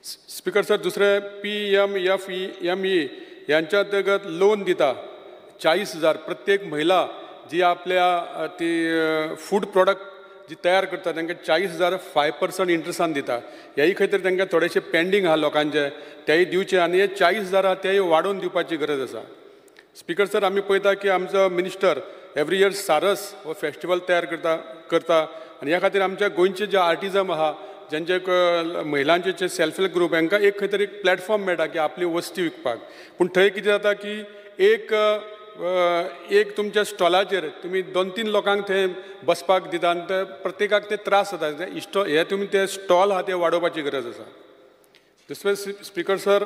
स्पीकर सर, दुसरें PMFME यांच्या अंतर्गत लोन दिता 40,000 प्रत्येक महिला जी आपल्या ती फूड प्रोडक्ट जी तयार करता तांकां 40,000 5% इंट्रस्टान दिता. हेय खंय तरी तांकां थोडेशे पेंडींग आहा लोकांचे तेय दिवचे आनी हे 40,000 आहा तेय वाडोवन दिवपाची गरज आसा. स्पीकर सर, आमी पळयता की आमचो मिनिस्टर एवरी इयर सारस हो फेस्टिवल तयार करता आनी ह्या खातीर आमच्या गोंयचे जे आर्टिजम आहा जेंचे महिलांचे जे सेल्फ हेल्प ग्रूप हांकां एक खंय तरी एक प्लॅटफॉर्म मेळटा की आपली वस्ती विकपाक. पूण थंय कितें जाता की एक एक तुमच्या स्टॉलाचेर तुमी 2-3 लोकांक थंय बसपाक दिता आनी ते प्रत्येकाक ते त्रास जाता. हे तुमी ते स्टॉल आहा ते वाडोवपाची गरज आसा. दुसरें स्पीकर सर,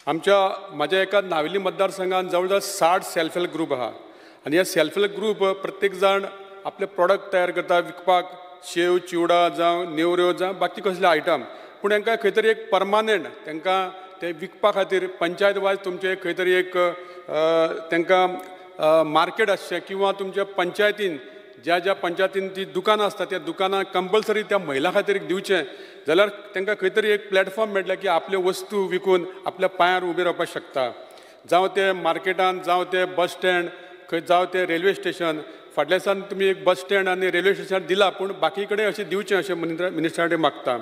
आमच्या म्हाज्या एका नावेली मतदारसंघान जवळ जवळ 60 सेल्फ हेल्प ग्रूप आहा आनी हे सेल्फ हेल्प ग्रूप प्रत्येक जाण आपले प्रोडक्ट तयार करता विकपाक, शेव चिवडा जावं नेवऱ्यो जावं बाकी कसले आयटम. पूण तांकां खंय तरी एक परमानंट तांकां ते विकपा खातीर पंचायत वायज तुमचें खंय तरी एक तांकां मार्केट आसचें किंवा तुमच्या पंचायतीन ज्या ज्या पंचायतीन ती दुकानां आसता त्या दुकानां कंपल्सरी त्या महिला खातीर दिवचें जाल्यार तांकां खंय तरी एक प्लॅटफॉर्म मेळटलें की आपल्यो वस्तू विकून आपल्या पांयार उबे रावपाक शकता. जावं ते मार्केटान, जावं ते बस स्टँड खंय, जावं ते रेल्वे स्टेशन. फाटल्या दिसान तुमी एक बस स्टँड आनी रेल्वे स्टेशन दिला पूण बाकी कडेन अशें दिवचें अशें मिनिस्टरा कडेन मागता.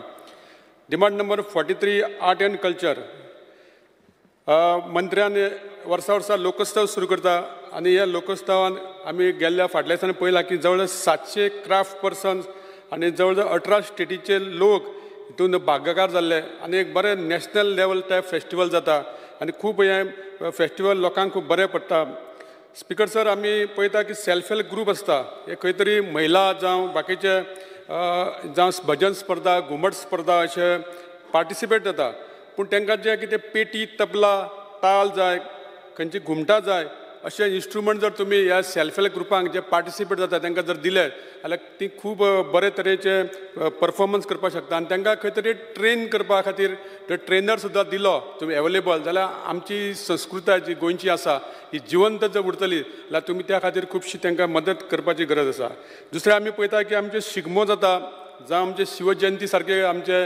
Demand number 43 art and culture. मंत्र्यान वर्सा वर्सा लोकोत्सव सुरू करता आनी ह्या लोकोत्सवान आमी गेल्ल्या फाटल्या दिसांनी पळयलां की जवळ जवळ 700 क्राफ्ट पर्सन्स आनी जवळ जवळ 18 स्टेटीचे लोक हितून भागकार जाल्ले आनी एक बरें नॅशनल लेवल ते फेस्टिवल जाता आनी खूब हें फेस्टिवल लोकांक खूब बरें पडटा. स्पीकर सर, आमी पळयता की सेल्फ हेल्प ग्रूप आसता हे खंय तरी महिला जावं बाकीचे जावं भजन स्पर्धा, घुमट स्पर्धा अशे पार्टिसिपेट जाता. पूण तांकां जें कितें पेटी, तबला, ताल जाय, खंयची घुमटां जाय, अशें इन्स्ट्रुमंट जर तुमी ह्या सेल्फ हेल्प ग्रुपांक जे पार्टिसिपेट जाता तांकां जर दिले जाल्यार ती खूब बरे तरेचे परफॉर्मन्स करपाक शकता आनी तांकां खंय तरी ट्रेन करपा खातीर जर ट्रेनर सुद्दां दिलो तुमी एवेलेबल जाल्यार आमची संस्कृताय जी गोंयची आसा ही जिवंत जर उरतली जाल्यार तुमी त्या खातीर खुबशी तांकां मदत करपाची गरज आसा. दुसरें आमी पळयता की आमचे शिगमो जाता जावं आमचे शिवजयंती सारके आमचे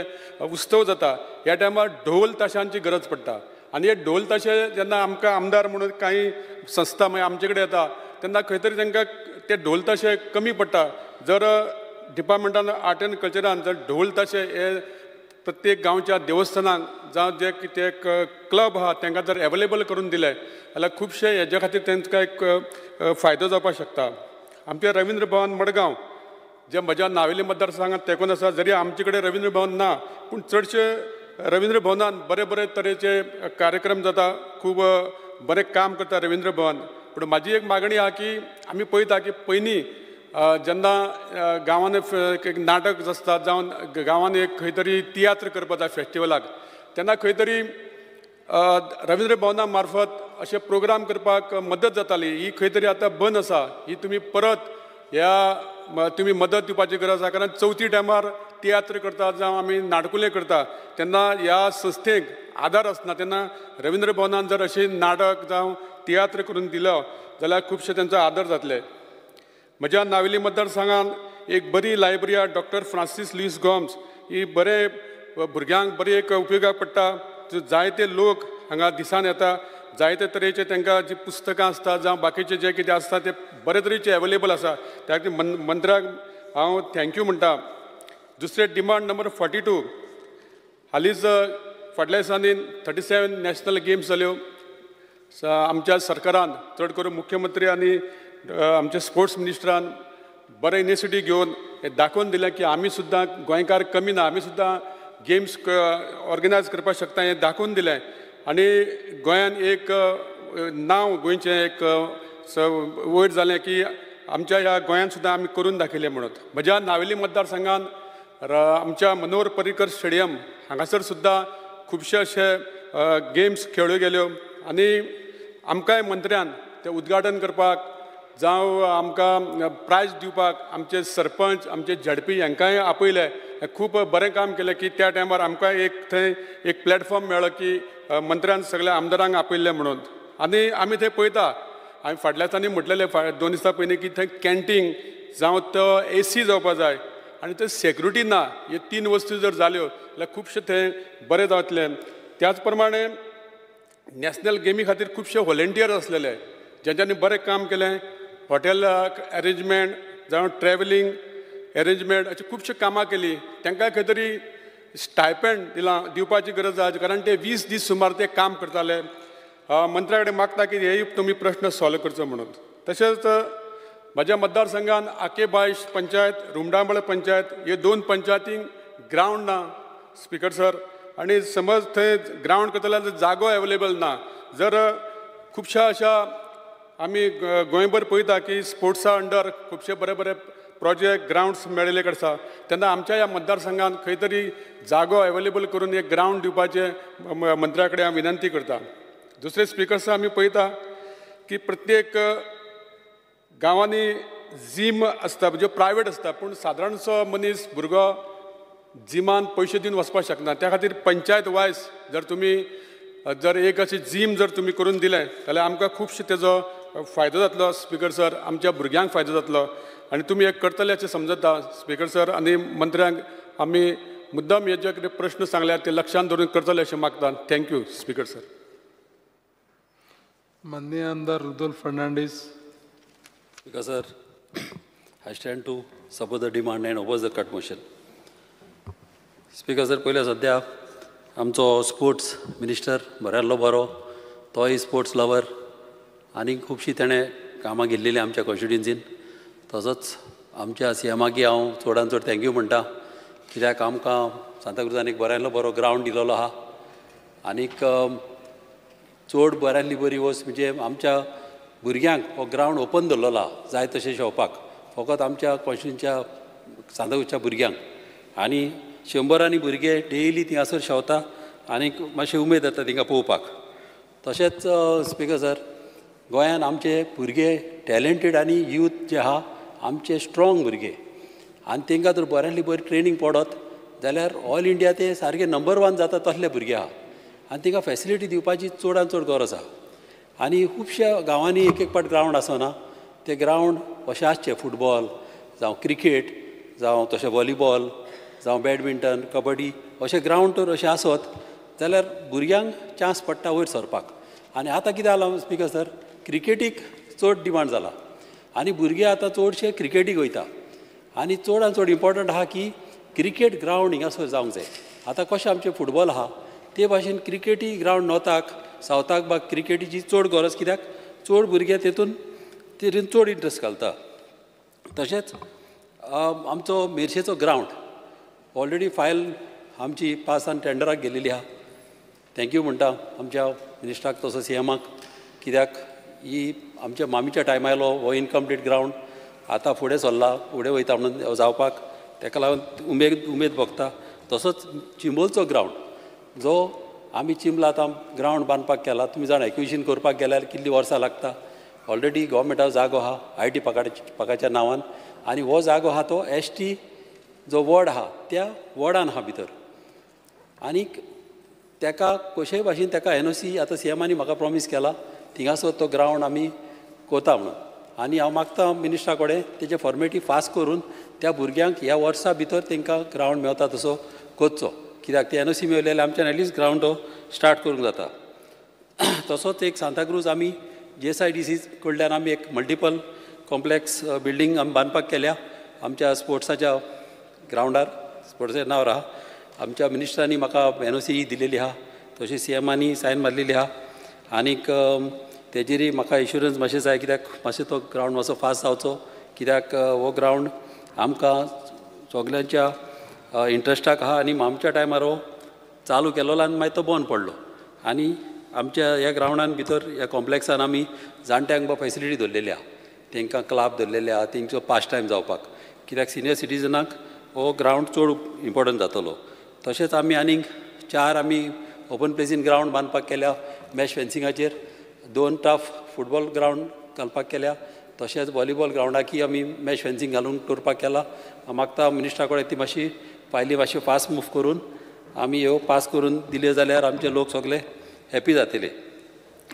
उत्सव जाता ह्या टायमार ढोल ताशांची गरज पडटा आनी हे ढोल ताशे जेन्ना आमकां आमदार म्हणून कांय संस्था मागीर आमचे कडेन येता तेन्ना खंय तरी तांकां ते ढोल ताशे कमी पडटा. जर डिपार्टमेंटान आर्ट एंड कल्चरान जर ढोल ताशे हे प्रत्येक गांवच्या देवस्थानांक जावं जे कितें क्लब आहा तांकां जर एवेलेबल करून दिले जाल्यार खुबशे हेज्या खातीर तांकां एक फायदो जावपाक शकता. आमचें रवींद्र भवन मडगांव जे म्हज्या नावेली मतदारसंघात तेंकून आसा, जरी आमचे कडेन रवींद्र भवन ना पूण चडशे रवींद्र भवनान बरे बरे तरेचे कार्यक्रम जाता, खूब बरें काम करता रवींद्र भवन. पूण म्हाजी एक मागणी आहा की आमी पळयता की पयलीं जेन्ना गांवांनी एक नाटक आसता जावं गांवांनी एक खंय तरी तियात्र करपाक जाय फेस्टिवलाक तेन्ना खंय तरी रवींद्र भवना मार्फत अशे प्रोग्राम करपाक मदत जाताली, ही खंय तरी आतां बंद आसा. ही तुमी परत ह्या तुमी मदत दिवपाची गरज आसा, कारण चवथी टायमार तियात्र करता जावं आमी नाटकुलें करता तेन्ना ह्या संस्थेक आदार आसना, तेन्ना रवींद्र भवनान जर अशें नाटक जावं तियात्र करून दिलो जाल्यार खुबशे तेंचो आदर जातले. म्हज्या नावेली मतदारसंघान एक बरी लायब्ररी आहा, डॉक्टर फ्रांसीस लुईस गोम्स, ही बरे भुरग्यांक बरी एक उपयोगाक पडटा. जायते लोक हांगा दिसान येता, जायते तरेचे तांकां जी पुस्तकां आसता जावं बाकीचे जे कितें आसता ते बरे तरेचे एवेलेबल आसा, त्या खातीर मंत्र्याक हांव thank you म्हणटा. दुसरें डिमांड नंबर 42, हालींच फाटल्या दिसांनी 37 नॅशनल गेम्स जाल्यो. आमच्या सरकारान चड करून मुख्यमंत्री आनी आमच्या स्पोर्ट्स मिनिस्टरान बरें इनिशिएटीव घेवन हें दाखोवन दिलें की आमी सुद्दां गोंयकार कमी ना, आमी सुद्दां गेम्स ऑर्गनायज करपाक शकता हें दाखोवन दिलें आनी गोंयान एक नांव गोंयचें एक वयर जालें की आमच्या ह्या गोंयान सुद्दां आमी करून दाखयलें म्हणून. म्हज्या नावेली मतदारसंघान आमच्या मनोहर पर्रीकर स्टेडियम हांगासर सुद्दां खुबशे अशे गेम्स खेळ्यो गेल्यो आनी आमकांय मंत्र्यान तें उद्घाटन करपाक जावं आमकां प्रायज दिवपाक आमचे सरपंच आमचे झेडपी हांकांय आपयले. खूब बरें काम केलें की त्या टायमार आमकां एक थंय एक प्लॅटफॉर्म मेळ्ळो की मंत्र्यान सगळ्या आमदारांक आपयल्लें म्हणून. आनी आमी थंय पळयता, हांवें फाटल्या दिसांनी म्हटलेलें 2 दिसां पयलीं की थंय कॅन्टीन जावं तो एसी जावपा जाय आनी थंय सेक्युरिटी ना, हे 3 वस्तू जर जाल्यो जाल्यार खुबशें थंय बरें जातलें. त्याच प्रमाणे नॅशनल गेमी खातीर खुबशे व्हॉलेंटियर आसलेले जेंच्यांनी बरें काम केलें, हॉटेल अरेंजमेंट जावं ट्रॅवलिंग एरेंजमेंट अशी खुबशीं कामां केली, तांकां खंय तरी स्टायपेंड दिलां दिवपाची गरज आसा, कारण ते 20 दीस सुमार ते काम करताले. मंत्र्या कडेन मागता की हे तुमी प्रश्न सॉल्व करचो म्हणून. तशेंच म्हज्या मतदारसंघान आकेबायश पंचायत, रुमडामळ पंचायत हे 2 पंचायतींक ग्रावंड ना स्पीकर सर, आनी समज थंय ग्रावंड करतले जाल्यार जागो एवेलेबल ना. जर खुबश्या अशा आमी गोंयभर पळयता की स्पोर्ट्सा अंडर खुबशे बरे बरे प्रोजेक्ट ग्रावंड्स मेळिल्ले कडेन आसा, तेन्ना आमच्या ह्या मतदारसंघान खंय तरी जागो एवेलेबल करून एक ग्रावंड दिवपाचें मंत्र्या कडेन हांव विनंती करता. दुसरे स्पिकर्स आमी पळयता की प्रत्येक गांवांनी जीम आसता म्हणजे प्रायवेट आसता, पूण सादारणसो मनीस भुरगो जिमान पयशे दिवन वचपाक शकना. त्या खातीर पंचायत वायज जर तुमी जर एक अशी जीम जर तुमी करून दिलें जाल्यार आमकां खुबशे तेजो फायदो जातलो स्पीकर सर, आमच्या भुरग्यांक फायदो जातलो आनी तुमी एक करतले अशें समजता स्पीकर सर. आनी मंत्र्यांक आमी मुद्दाम हे जे कितें प्रश्न सांगल्यात ते लक्षांत धरून करतले अशें मागता. Thank you speaker sir. माननीय आमदार Rudolf Fernandes. Speaker sir, I stand to support the demand and oppose the cut motion. Speaker sir, पयले सद्या आमचो स्पोर्ट्स मिनिस्टर बऱ्यालो बरो, तोय स्पोर्ट्स लवर आनी खुबशीं तेणें कामां घेतलेलीं आमच्या कॉन्स्टिट्युएन्सीन. तसोच आमच्या सी एमाकी हांव चडान चड thank you म्हणटा, कित्याक आमकां सांताक्रुजान एक बऱ्यांतलो बरो ग्रावंड दिलेलो आहा आनीक चड बऱ्यांतली बरी वस्त म्हणजे आमच्या भुरग्यांक हो ग्रावंड ओपन दवरलेलो आहा जाय तशें शेवपाक, फकत आमच्या कॉन्स्टिट्युएन्सीच्या सांताक्रुजच्या भुरग्यांक. आनी शंबरांनी भुरगे डेली थिंगासर शेवता आनीक मातशें उमेद येता तिंगा पळोवपाक. तशेंच स्पीकर सर, गोंयान आमचे भुरगे टॅलेंटेड आनी यूथ जे आहा आमचे स्ट्रॉंग भुरगे आनी तांकां जर बऱ्यांतली बरी ट्रेनींग पडत जाल्यार ऑल इंडिया ते सारके नंबर 1 जाता तसले भुरगे आहा आनी तांकां फेसिलिटी दिवपाची चडान चड गरज आहा. आनी खुबश्या गांवांनी एक एक पाट ग्रावंड आसना, ते ग्रावंड अशें आसचे फुटबॉल जावं क्रिकेट जावं तशें वॉलीबॉल जावं बॅडमिंटन कबड्डी अशें ग्रावंड तर अशें आसत जाल्यार भुरग्यांक चान्स पडटा वयर सरपाक. आनी आतां कितें जालां स्पीकर सर, क्रिकेटीक चड डिमांड जाला आनी भुरगे आतां चडशे क्रिकेटीक वयता आनी चडान चड इम्पोर्टंट आहा की क्रिकेट ग्रावंड हिंगासर जावंक जाय. आतां कशें आमचें फुटबॉल आहा ते भाशेन क्रिकेटी ग्रावंड नॉर्थाक सावथाक बा क्रिकेटीची चड गरज, कित्याक चड भुरगे तेतून तेतून चड इंट्रस्ट घालता. तशेंच आमचो मेरशेचो ग्रावंड ऑलरेडी फायल आमची पासान टेंडराक गेलेली आहा. Thank you म्हणटा आमच्या मिनिस्टराक तसो सीएमाक, कित्याक ही आमच्या मामीच्या टायमा आयलो हो इनकम्प्लीट ग्रावंड आतां फुडें सरला, फुडें वयता म्हणून जावपाक ताका लागून उमेद भोगता. तसोच चिंबलचो ग्रावंड जो आमी चिंबला आतां ग्रावंड बांदपाक केला, तुमी जाणा एक्विजिशन करपाक गेल्यार कितलीं वर्सां लागता. ऑलरेडी गोवोरमेंटाचो जागो आहा I T पाकाच्या नांवान आनी हो जागो आहा तो एस टी जो वॉर्ड आहा त्या वॉर्डान आहा भितर आनीक ताका कशेय भाशेन ताका एनओसी आतां सीएमांनी म्हाका प्रोमीस केला थिंगासर तो ग्रावंड आमी कोता म्हणून. आनी हांव मागता मिनिस्टरा कडेन तेजे फॉर्मेलिटी फास्ट करून त्या भुरग्यांक ह्या वर्सा भितर तांकां ग्रावंड मेवता तसो करचो, कित्याक ते एनओसी मेवले जाल्यार आमच्यान एटलिस्ट ग्रावंड हो स्टार्ट करूंक जाता. तसोच एक सांताक्रूज आमी जीएसआयडीसी कडल्यान आमी एक मल्टिपल कॉम्प्लेक्स बिल्डींग आमी बांदपाक केल्या आमच्या स्पोर्ट्साच्या ग्रावंडार, स्पोर्ट्साच्या नांवार आहा. आमच्या मिनिस्टरांनी म्हाका एनओसी दिलेली आहा, तशी सीएमांनी सायन मारलेली आहा. आनीक तेजेरय म्हाका इन्शुरन्स मातशें जाय, कित्याक मातशें तो ग्रावंड मातसो फास्ट जावचो, कित्याक हो ग्रावंड आमकां सगल्यांच्या इंट्रस्टाक आहा आनी आमच्या टायमार हो चालू केलो आनी मागीर तो बंद पडलो. आनी आमच्या ह्या ग्रावंडान भितर ह्या कॉम्प्लेक्सान आमी जाणट्यांक बा फेसिलिटी दवरलेली आहा, तांकां क्लब दवरलेले आहा तेंचो पास टायम जावपाक, कित्याक सिनियर सिटीजनाक हो ग्रावंड चड इम्पोर्टंट जातलो. तशेंच आमी आनीक 4 आमी ओपन प्लेसीन ग्रावंड बांदपाक केल्या मॅश फेन्सिंगाचेर, 2 टफ फुटबॉल ग्रावंड घालपाक केल्या, तशेंच वॉलीबॉल ग्रावंडाकय आमी मॅश फेन्सिंग घालून दवरपाक केला. मागता मिनिस्टरा कडेन ती मातशी फायली मातशी फास्ट मूव करून आमी ह्यो पास करून दिल्यो जाल्यार आमचे लोक सगळे हॅपी जातले.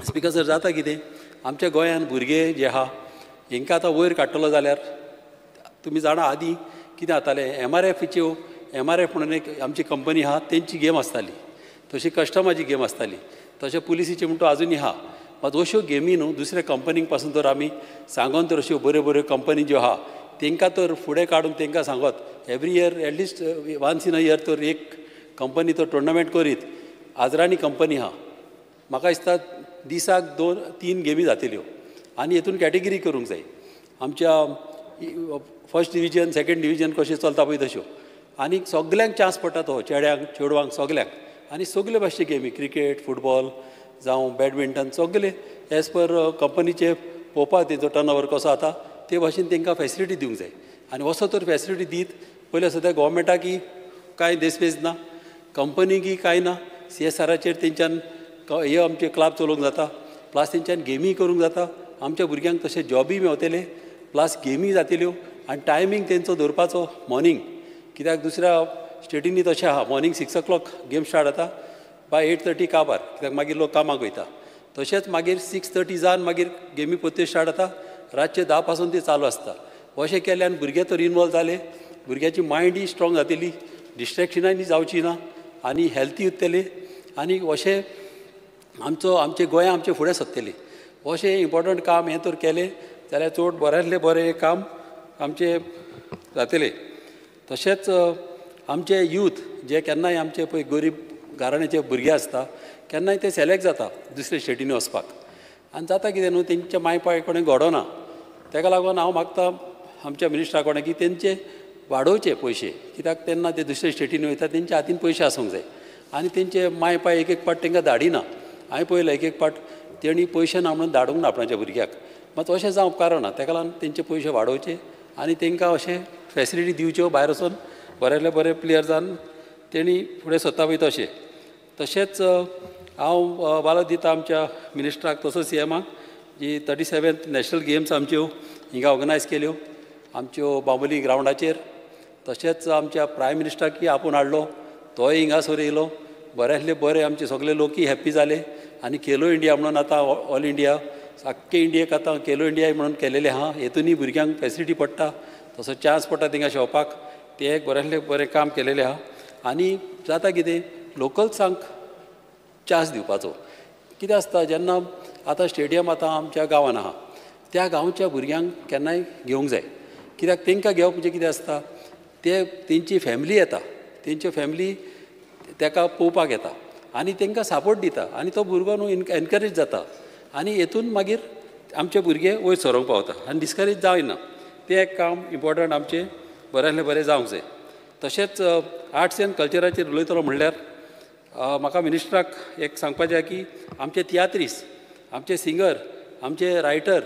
स्पीकर सर, जाता कितें आमच्या गोंयान भुरगे जे आहा हेंकां आतां वयर काडटलो जाल्यार तुमी जाणा आदीं कितें जातालें, एमआरएफच्यो एमआरएफ म्हणून एक आमची कंपनी आहा तेंची गेम आसताली, तशी कस्टमाची गेम आसताली, तशें पुलिसीची म्हणटा आजुनूय आहा. मात अश्यो गेमी न्हू दुसऱ्या कंपनीक पासून तर आमी सांगोन तर अश्यो बऱ्यो बऱ्यो कंपनी ज्यो आहा तांकां तर फुडें काडून तांकां सांगत every year at least once in a year तर एक कंपनी तर टुर्नामेंट करीत. आजरानी कंपनी आहा, म्हाका दिसता दिसाक 2-3 गेमी जातल्यो आनी हेतून कॅटेगरी करूंक जाय आमच्या फर्स्ट डिविजन सेकेंड डिविजन कशें चलता पळय तश्यो, आनी सगल्यांक चान्स पडटा तो चेड्यांक चेडवांक सगल्यांक. आनी सगले भाशेचे गेमी क्रिकेट फुटबॉल जावं बॅडमिंटन सगले एज पर कंपनीचे पळोवपाक तेंचो टर्न ओवर कसो जाता ते भाशेन तांकां फेसिलिटी दिवंक जाय. आनी असो तर फेसिलिटी दीत पयलें सद्या गोवोरमेंटाकय कांय देसपेज ना, कंपनीकय कांय ना, सीएसआराचेर तेंच्यान हे आमचे क्लब चलोवंक जाता, प्लस तेंच्यान गेमी करूंक जाता, आमच्या भुरग्यांक तशें जॉबूय मेवतले, प्लस गेमी जातल्यो. आनी टायमींग तेंचो दवरपाचो मॉर्निंग, कित्याक दुसऱ्या स्टेटींनी तशें आहा मॉर्निंग 6 o'clock game start जाता, बाय 8:30 काबार, कित्याक मागीर लोक कामाक वयता. तशेंच मागीर 6:30 जावन मागीर गेमी परत्यो स्टार्ट जाता, रातचे 10 पासून ती चालू आसता. अशें केल्यान भुरगे तर इनवॉल्व जाले, भुरग्याची मायंडय स्ट्रॉंग जातली, डिस्ट्रेक्शनाय जावची ना आनी हेल्थी उरतले आनी अशें आमचो आमचे गोंया आमचें फुडें सरतलें. अशें इम्पोर्टंट काम हें तर केलें जाल्यार चड बऱ्यांतलें बरें काम आमचें जातलें. तशेंच आमचे यूथ जे केन्नाय आमचे पळय गरीब घराण्याचे भुरगे आसता केन्नाय ते सिलेक्ट जाता दुसऱ्या स्टेटींनी वचपाक, आनी जाता कितें न्हू तेंच्या माय पाय कडेन घडोना. ताका लागून हांव मागता आमच्या मिनिस्टरा कडेन की तेंचे वाडोवचे पयशे, कित्याक तेन्ना ते दुसऱ्या स्टेटींनी वयता तेंच्या हातीन पयशे आसूंक जाय आनी तेंचे माय पाय एक एक पाट तांकां धाडिना. हांवें पळयलें एक एक पाट तेणी पयशे ना म्हणून धाडूंक ना आपणाच्या भुरग्याक, मात अशें जावंक कारण ना. ताका लागून तेंचे पयशे वाडोवचे आनी तांकां अशें फेसिलिटी दिवच्यो, भायर वचून बऱ्यांतले बरे प्लेयर जावन तेणी फुडें सरता पळय तशें. तशेंच हांव वालो दिता आमच्या मिनिस्टराक तसोच सीएमाक, जी 37th national games आमच्यो हिंगा ऑर्गनायज केल्यो आमच्यो बांबोली ग्रावंडाचेर. तशेंच आमच्या प्रायम मिनिस्टराकय आपोवन हाडलो, तोय हिंगासर येयलो. बरें बरें आमचे सगळे लोकय हॅप्पी जाले आनी खेलो इंडिया म्हणून आतां ऑल इंडिया आख्खे इंडियेक आतां खेलो इंडिया म्हणून केलेलें आहा. हेतूनय भुरग्यांक फेसिलिटी पडटा, तसो चान्स पडटा थिंगा शेवपाक. तें एक बरें बरें काम केलेलें आहा. आनी जाता कितें लोकल्सांक चान्स दिवपाचो कितें आसता, जेन्ना आतां स्टेडियम आतां आमच्या गांवान आहा त्या गांवच्या भुरग्यांक केन्नाय घेवंक जाय. कित्याक तांकां घेवप म्हणजे कितें आसता, ते तेंची फॅमिली येता, तेंच्यो फॅमिली ताका पळोवपाक येता आनी तांकां सपोर्ट दिता आनी तो भुरगो न्हू एनकरेज जाता आनी हेतून मागीर आमचे भुरगे वयर सरोंक पावता आनी डिस्करेज जायना. तें एक काम इम्पॉर्टंट आमचें बऱ्यांतलें बरें जावंक जाय. तशेंच आर्ट्स एंड कल्चराचेर उलयतलो म्हणल्यार म्हाका मिनिस्टराक एक सांगपाचें आहा की आमचे तियात्रीस, आमचे सिंगर, आमचे रायटर,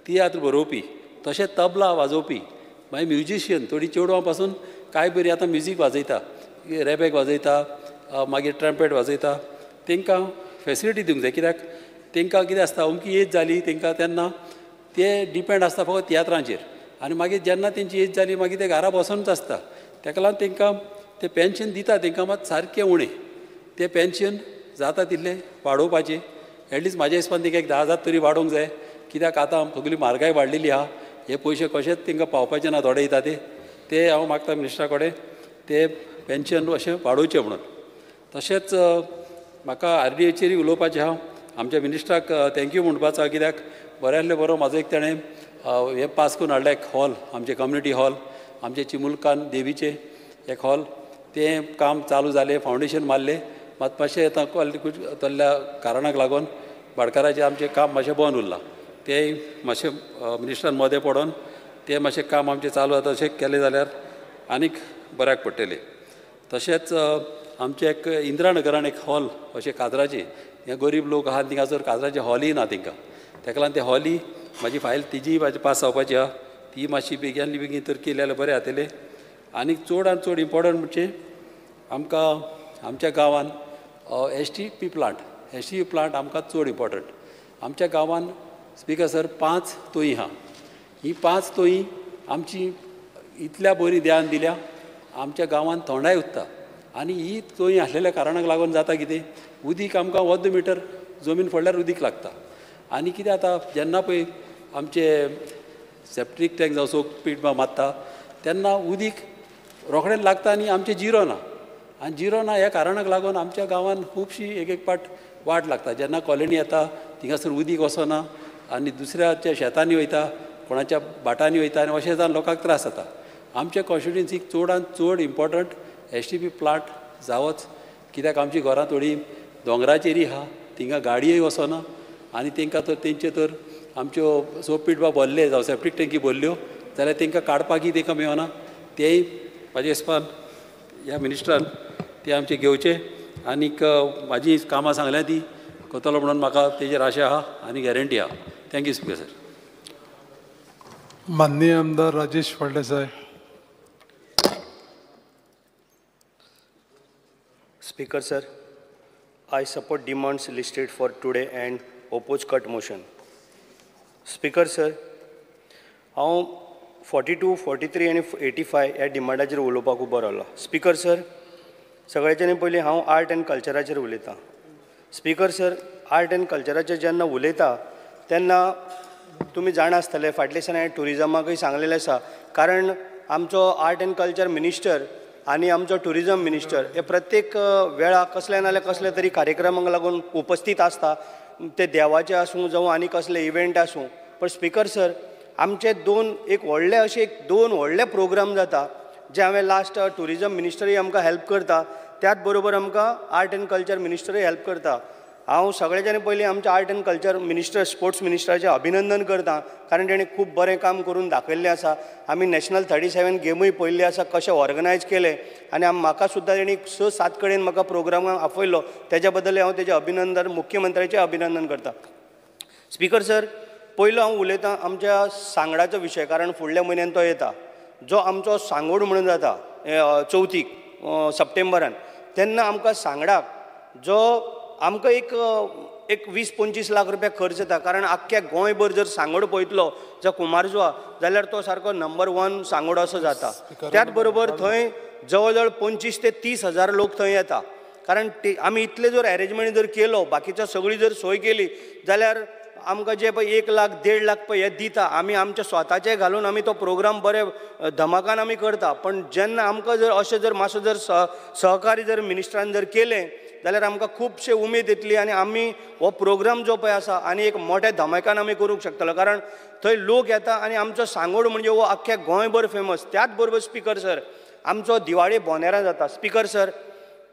तियात्र बरोवपी, तशेंच तबला वाजोवपी, मागीर म्युजिशियन, थोडीं चेडवां पासून कांय बरी आतां म्युजीक वाजयता, रेबेक वाजयता, मागीर ट्रम्पेट वाजयता, तांकां फेसिलिटी दिवंक जाय. कित्याक तांकां कितें आसता, अमकी एज जाली तांकां तेन्ना ते डिपेंड आसता फकत तियात्रांचेर आनी मागीर जेन्ना तेंची एज जाली मागीर ते घरा बसोनच आसता. ताका लागून तांकां ते पेन्शन दिता तांकां मात सारकें उणें, तें पेन्शन जाता तितलें वाडोवपाचें. एटलिस्ट म्हाज्या हिसपान तांकां एक 10,000 तरी वाडोवंक जाय. कित्याक आतां सगळी म्हारगाय वाडलेली आहा, हे पयशे कशेंच तांकां पावपाचे ना, थोडे दिता ते हांव मागता मिनिस्टरा कडेन ते पेन्शन अशें वाडोवचें म्हणून. तशेंच म्हाका RDAचेरूय उलोवपाचें आहा. आमच्या मिनिस्टराक thank you म्हणपाचो आहा, कित्याक बऱ्यांतलें बरो म्हाजो एक ताणें हें पास करून हाडलें एक हॉल, आमचें कम्युनिटी हॉल, आमचें चिमुलकान देवीचें एक हॉल, तें काम चालू जालें, फावंडेशन मारलें. मात मातशें आतां तल्ल्या कारणाक लागून भाटकाराचें आमचें काम मातशें बंद उरलां. तें मातशें मिनिस्टरान मदें पडोन तें मातशें काम आमचें चालू जाता अशें केलें जाल्यार आनीक बऱ्याक पडटलें. तशेंच आमचें एक इंदिरा नगरान एक हॉल अशें काजराचें, हे गरीब लोक आहा थिंगासर काजराचें हॉलूय ना तांकां, ताका लागून तें हॉलूय म्हाजी फायल तिजीय म्हाजी पास जावपाची आहा, ती मातशी बेगिनली बेगीन तर केली जाल्यार बरें जातलें. आनी चड आनी चड इम्पॉर्टंट म्हणजे आमकां आमच्या गांवान STP plant, STP plant आमकां चड इम्पॉर्टंट. आमच्या गांवान स्पीकर सर 5 तोयी आहा. ही 5 तोयी आमची इतल्या बरी ध्यान दिल्या आमच्या गांवान थंडाय उत्ता आनी ही तोयी आसलेल्या कारणाक लागून जाता कितें, उदीक आमकां अर्द मिटर जमीन फोडल्यार उदीक लागता. आनी कितें जाता, जेन्ना पळय आमचे सेप्टीक टँक जावं सोक पीट मारता तेन्ना उदीक रोखडेंच लागता आनी आमचें जिरो ना, आनी जिरो ना ह्या कारणाक लागून आमच्या गांवान खुबशी एक एक पाट वाट लागता. जेन्ना कॉलनी येता थिंगासर उदीक वचना आनी दुसऱ्याच्या शेतांनी वयता, कोणाच्या भाटांनी वयता आनी अशें जावन लोकांक त्रास जाता. आमच्या कॉन्स्टिट्युएन्सीक चडांत चड इम्पॉर्टंट STP plant जावच, कित्याक आमची घरां थोडीं दोंगराचेरूय आहा, थिंगा गाडयोय वचना आनी तांकां तर तेंचे तर आमच्यो सोपीट बा भरले जावं सेप्टीक टँकी भरल्यो जाल्यार तांकां काडपाकय तांकां मेळना. तेंय म्हाज्या हिसपान ह्या मिनिस्टरान ते आमचें घेवचें आनीक म्हाजी कामां सांगल्या ती करतलो म्हणून म्हाका तेजेर आशा आहा आनी गॅरंटी आहा. Thank you speaker sir. माननीय आमदार Rajesh Phaldesai. Speaker sir, I support demands listed for today and oppose cut motion. Speaker sir, हांव 42, 43 आनी 85 ह्या डिमांडाचेर उलोवपाक उबो रावलो. स्पीकर सर, सगळ्याच्यानी पयलीं हांव आर्ट एंड कल्चराचेर उलयतां. स्पीकर सर, आर्ट एंड कल्चराचेर जेन्ना उलयता तेन्ना तुमी जाणा आसतले, फाटल्या दिसांनी हांवें ट्युरिजमाकूय सांगलेलें आसा, कारण आमचो आर्ट एंड कल्चर मिनिस्टर आनी आमचो ट्युरिजम मिनिस्टर हे प्रत्येक वेळा कसले ना जाल्यार कसले तरी कार्यक्रमांक लागून उपस्थीत आसता, ते देवाचे आसूं जावं आनी कसले इवेंट आसूं. पण स्पीकर सर, आमचे दोन एक व्हडले अशे एक दोन व्हडले प्रोग्राम जाता जे हांवें लास्ट ट्युरिजम मिनिस्टरूय आमकां हेल्प करता, त्याच बरोबर आमकां आर्ट एंड कल्चर मिनिस्टरूय हेल्प करता. हांव सगळ्याच्यानी पयलीं आमच्या art and culture minister, sports मिनिस्टराचें अभिनंदन करता, कारण तेणें खूब बरें काम करून दाखयल्लें आसा. आमी नॅशनल 37 गेमूय पळयल्ली आसा कशें ऑर्गनायज केलें आनी म्हाका सुद्दां तेणी 6-7 कडेन म्हाका प्रोग्रामाक आपयलो, तेज्या बद्दल हांव तेजें अभिनंदन, मुख्यमंत्र्याचें अभिनंदन करता. स्पीकर सर, पयलो हांव उलयतां आमच्या सांगडाचो विशय, कारण फुडल्या म्हयन्यान तो येता, जो आमचो सांगोड म्हणून जाता चवथीक सप्टेंबरान, तेन्ना आमकां सांगडाक जो आमकां एक एक 20-25 लाख रुपया खर्च येता. कारण आख्ख्या गोंयभर जर सांगोड पळयतलो जर कुमारजुआ जाल्यार तो सारको नंबर 1 सांगोड असो जाता. त्याच बरोबर थंय जवळ जवळ 25 ते 30 हजार लोक थंय येता. कारण आमी इतले जर एरेंजमेंट जर केलो, बाकीचो सगळी जर सोय केली जाल्यार आमकां जे पळय 1 लाख 1.5 लाख पळय हे दिता, आमी आमच्या स्वताचे घालून आमी तो प्रोग्राम बरे धमाकान आमी करता. पण जेन्ना आमकां जर अशें जर मातसो जर सहकार्य जर मिनिस्टरान जर केलें जाल्यार आमकां खुबशे उमेद येतली आनी आमी हो प्रोग्राम जो पळय आसा आनी एक मोठ्या धमाकान आमी करूंक शकतलो. कारण थंय लोक येता आनी आमचो सांगोड म्हणजे हो आख्ख्या गोंयभर फेमस. त्याच बरोबर स्पीकर सर आमचो दिवाळे बोनेरां जाता. स्पीकर सर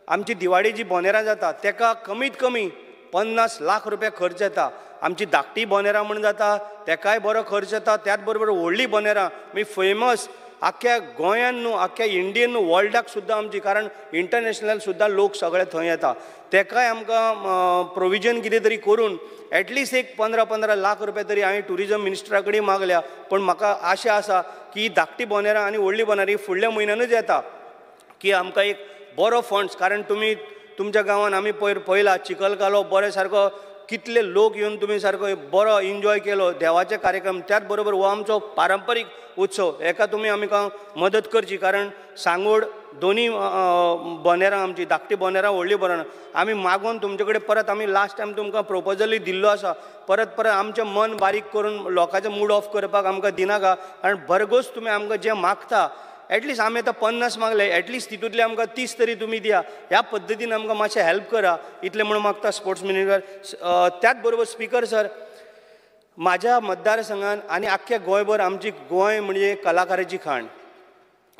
आमची दिवाळी जी बोनेरां जाता तेका कमीत कमी 50 लाख रुपया खर्च येता. आमची धाकटी बोनेरां म्हण जाता तेकाय बरो खर्च येता. त्याच बरोबर व्हडली बोनेरां मी फेमस आख्ख्या गोंयान न्हू आख्ख्या इंडियन न्हू वर्ल्डाक सुद्दां आमची, कारण इंटरनॅशनल सुद्दां लोक सगळे थंय येता. तेकाय आमकां प्रोविजन कितें तरी करून एटलिस्ट एक 15-15 लाख रुपया तरी हांवें ट्युरिजम मिनिस्टरा कडेन मागल्या. पूण म्हाका आशा आसा की धाकटी बोनेरां आनी व्हडली बोनेरां ही फुडल्या म्हयन्यानूच येता की आमकां एक बरो फंड्स. कारण तुमी तुमच्या गांवान आमी पयर पळयला चिखलकालो बरे सारको कितले लोक येवन तुमी सारको बरो एन्जॉय केलो देवाचे कार्यक्रम. त्याच बरोबर हो आमचो पारंपारीक उत्सव, हेका तुमी आमकां मदत करची. कारण सांगोड दोनी बोनेरां आमची धाकटी बोनेरां व्हडली बोनेरां आमी मागोन तुमचे कडेन परत आमी लास्ट टायम तुमकां प्रोपोजलूय दिल्लो आसा. परत परत आमचें मन बारीक करून लोकांचें मूड ऑफ करपाक आमकां दिनाका. कारण भरघोस तुमी आमकां जें मागता एटलिस्ट आमी आतां 50 मागले, एटलिस्ट तितूंतले आमकां 30 तरी तुमी दिया. ह्या पद्दतीन आमकां मातशें हेल्प करा इतलें म्हणून मागता स्पोर्ट्स मिनिस्टर. त्याच बरोबर स्पीकर सर म्हाज्या मतदारसंघान आनी आख्ख्या गोंयभर आमची गोंय म्हणजे कलाकाराची खाण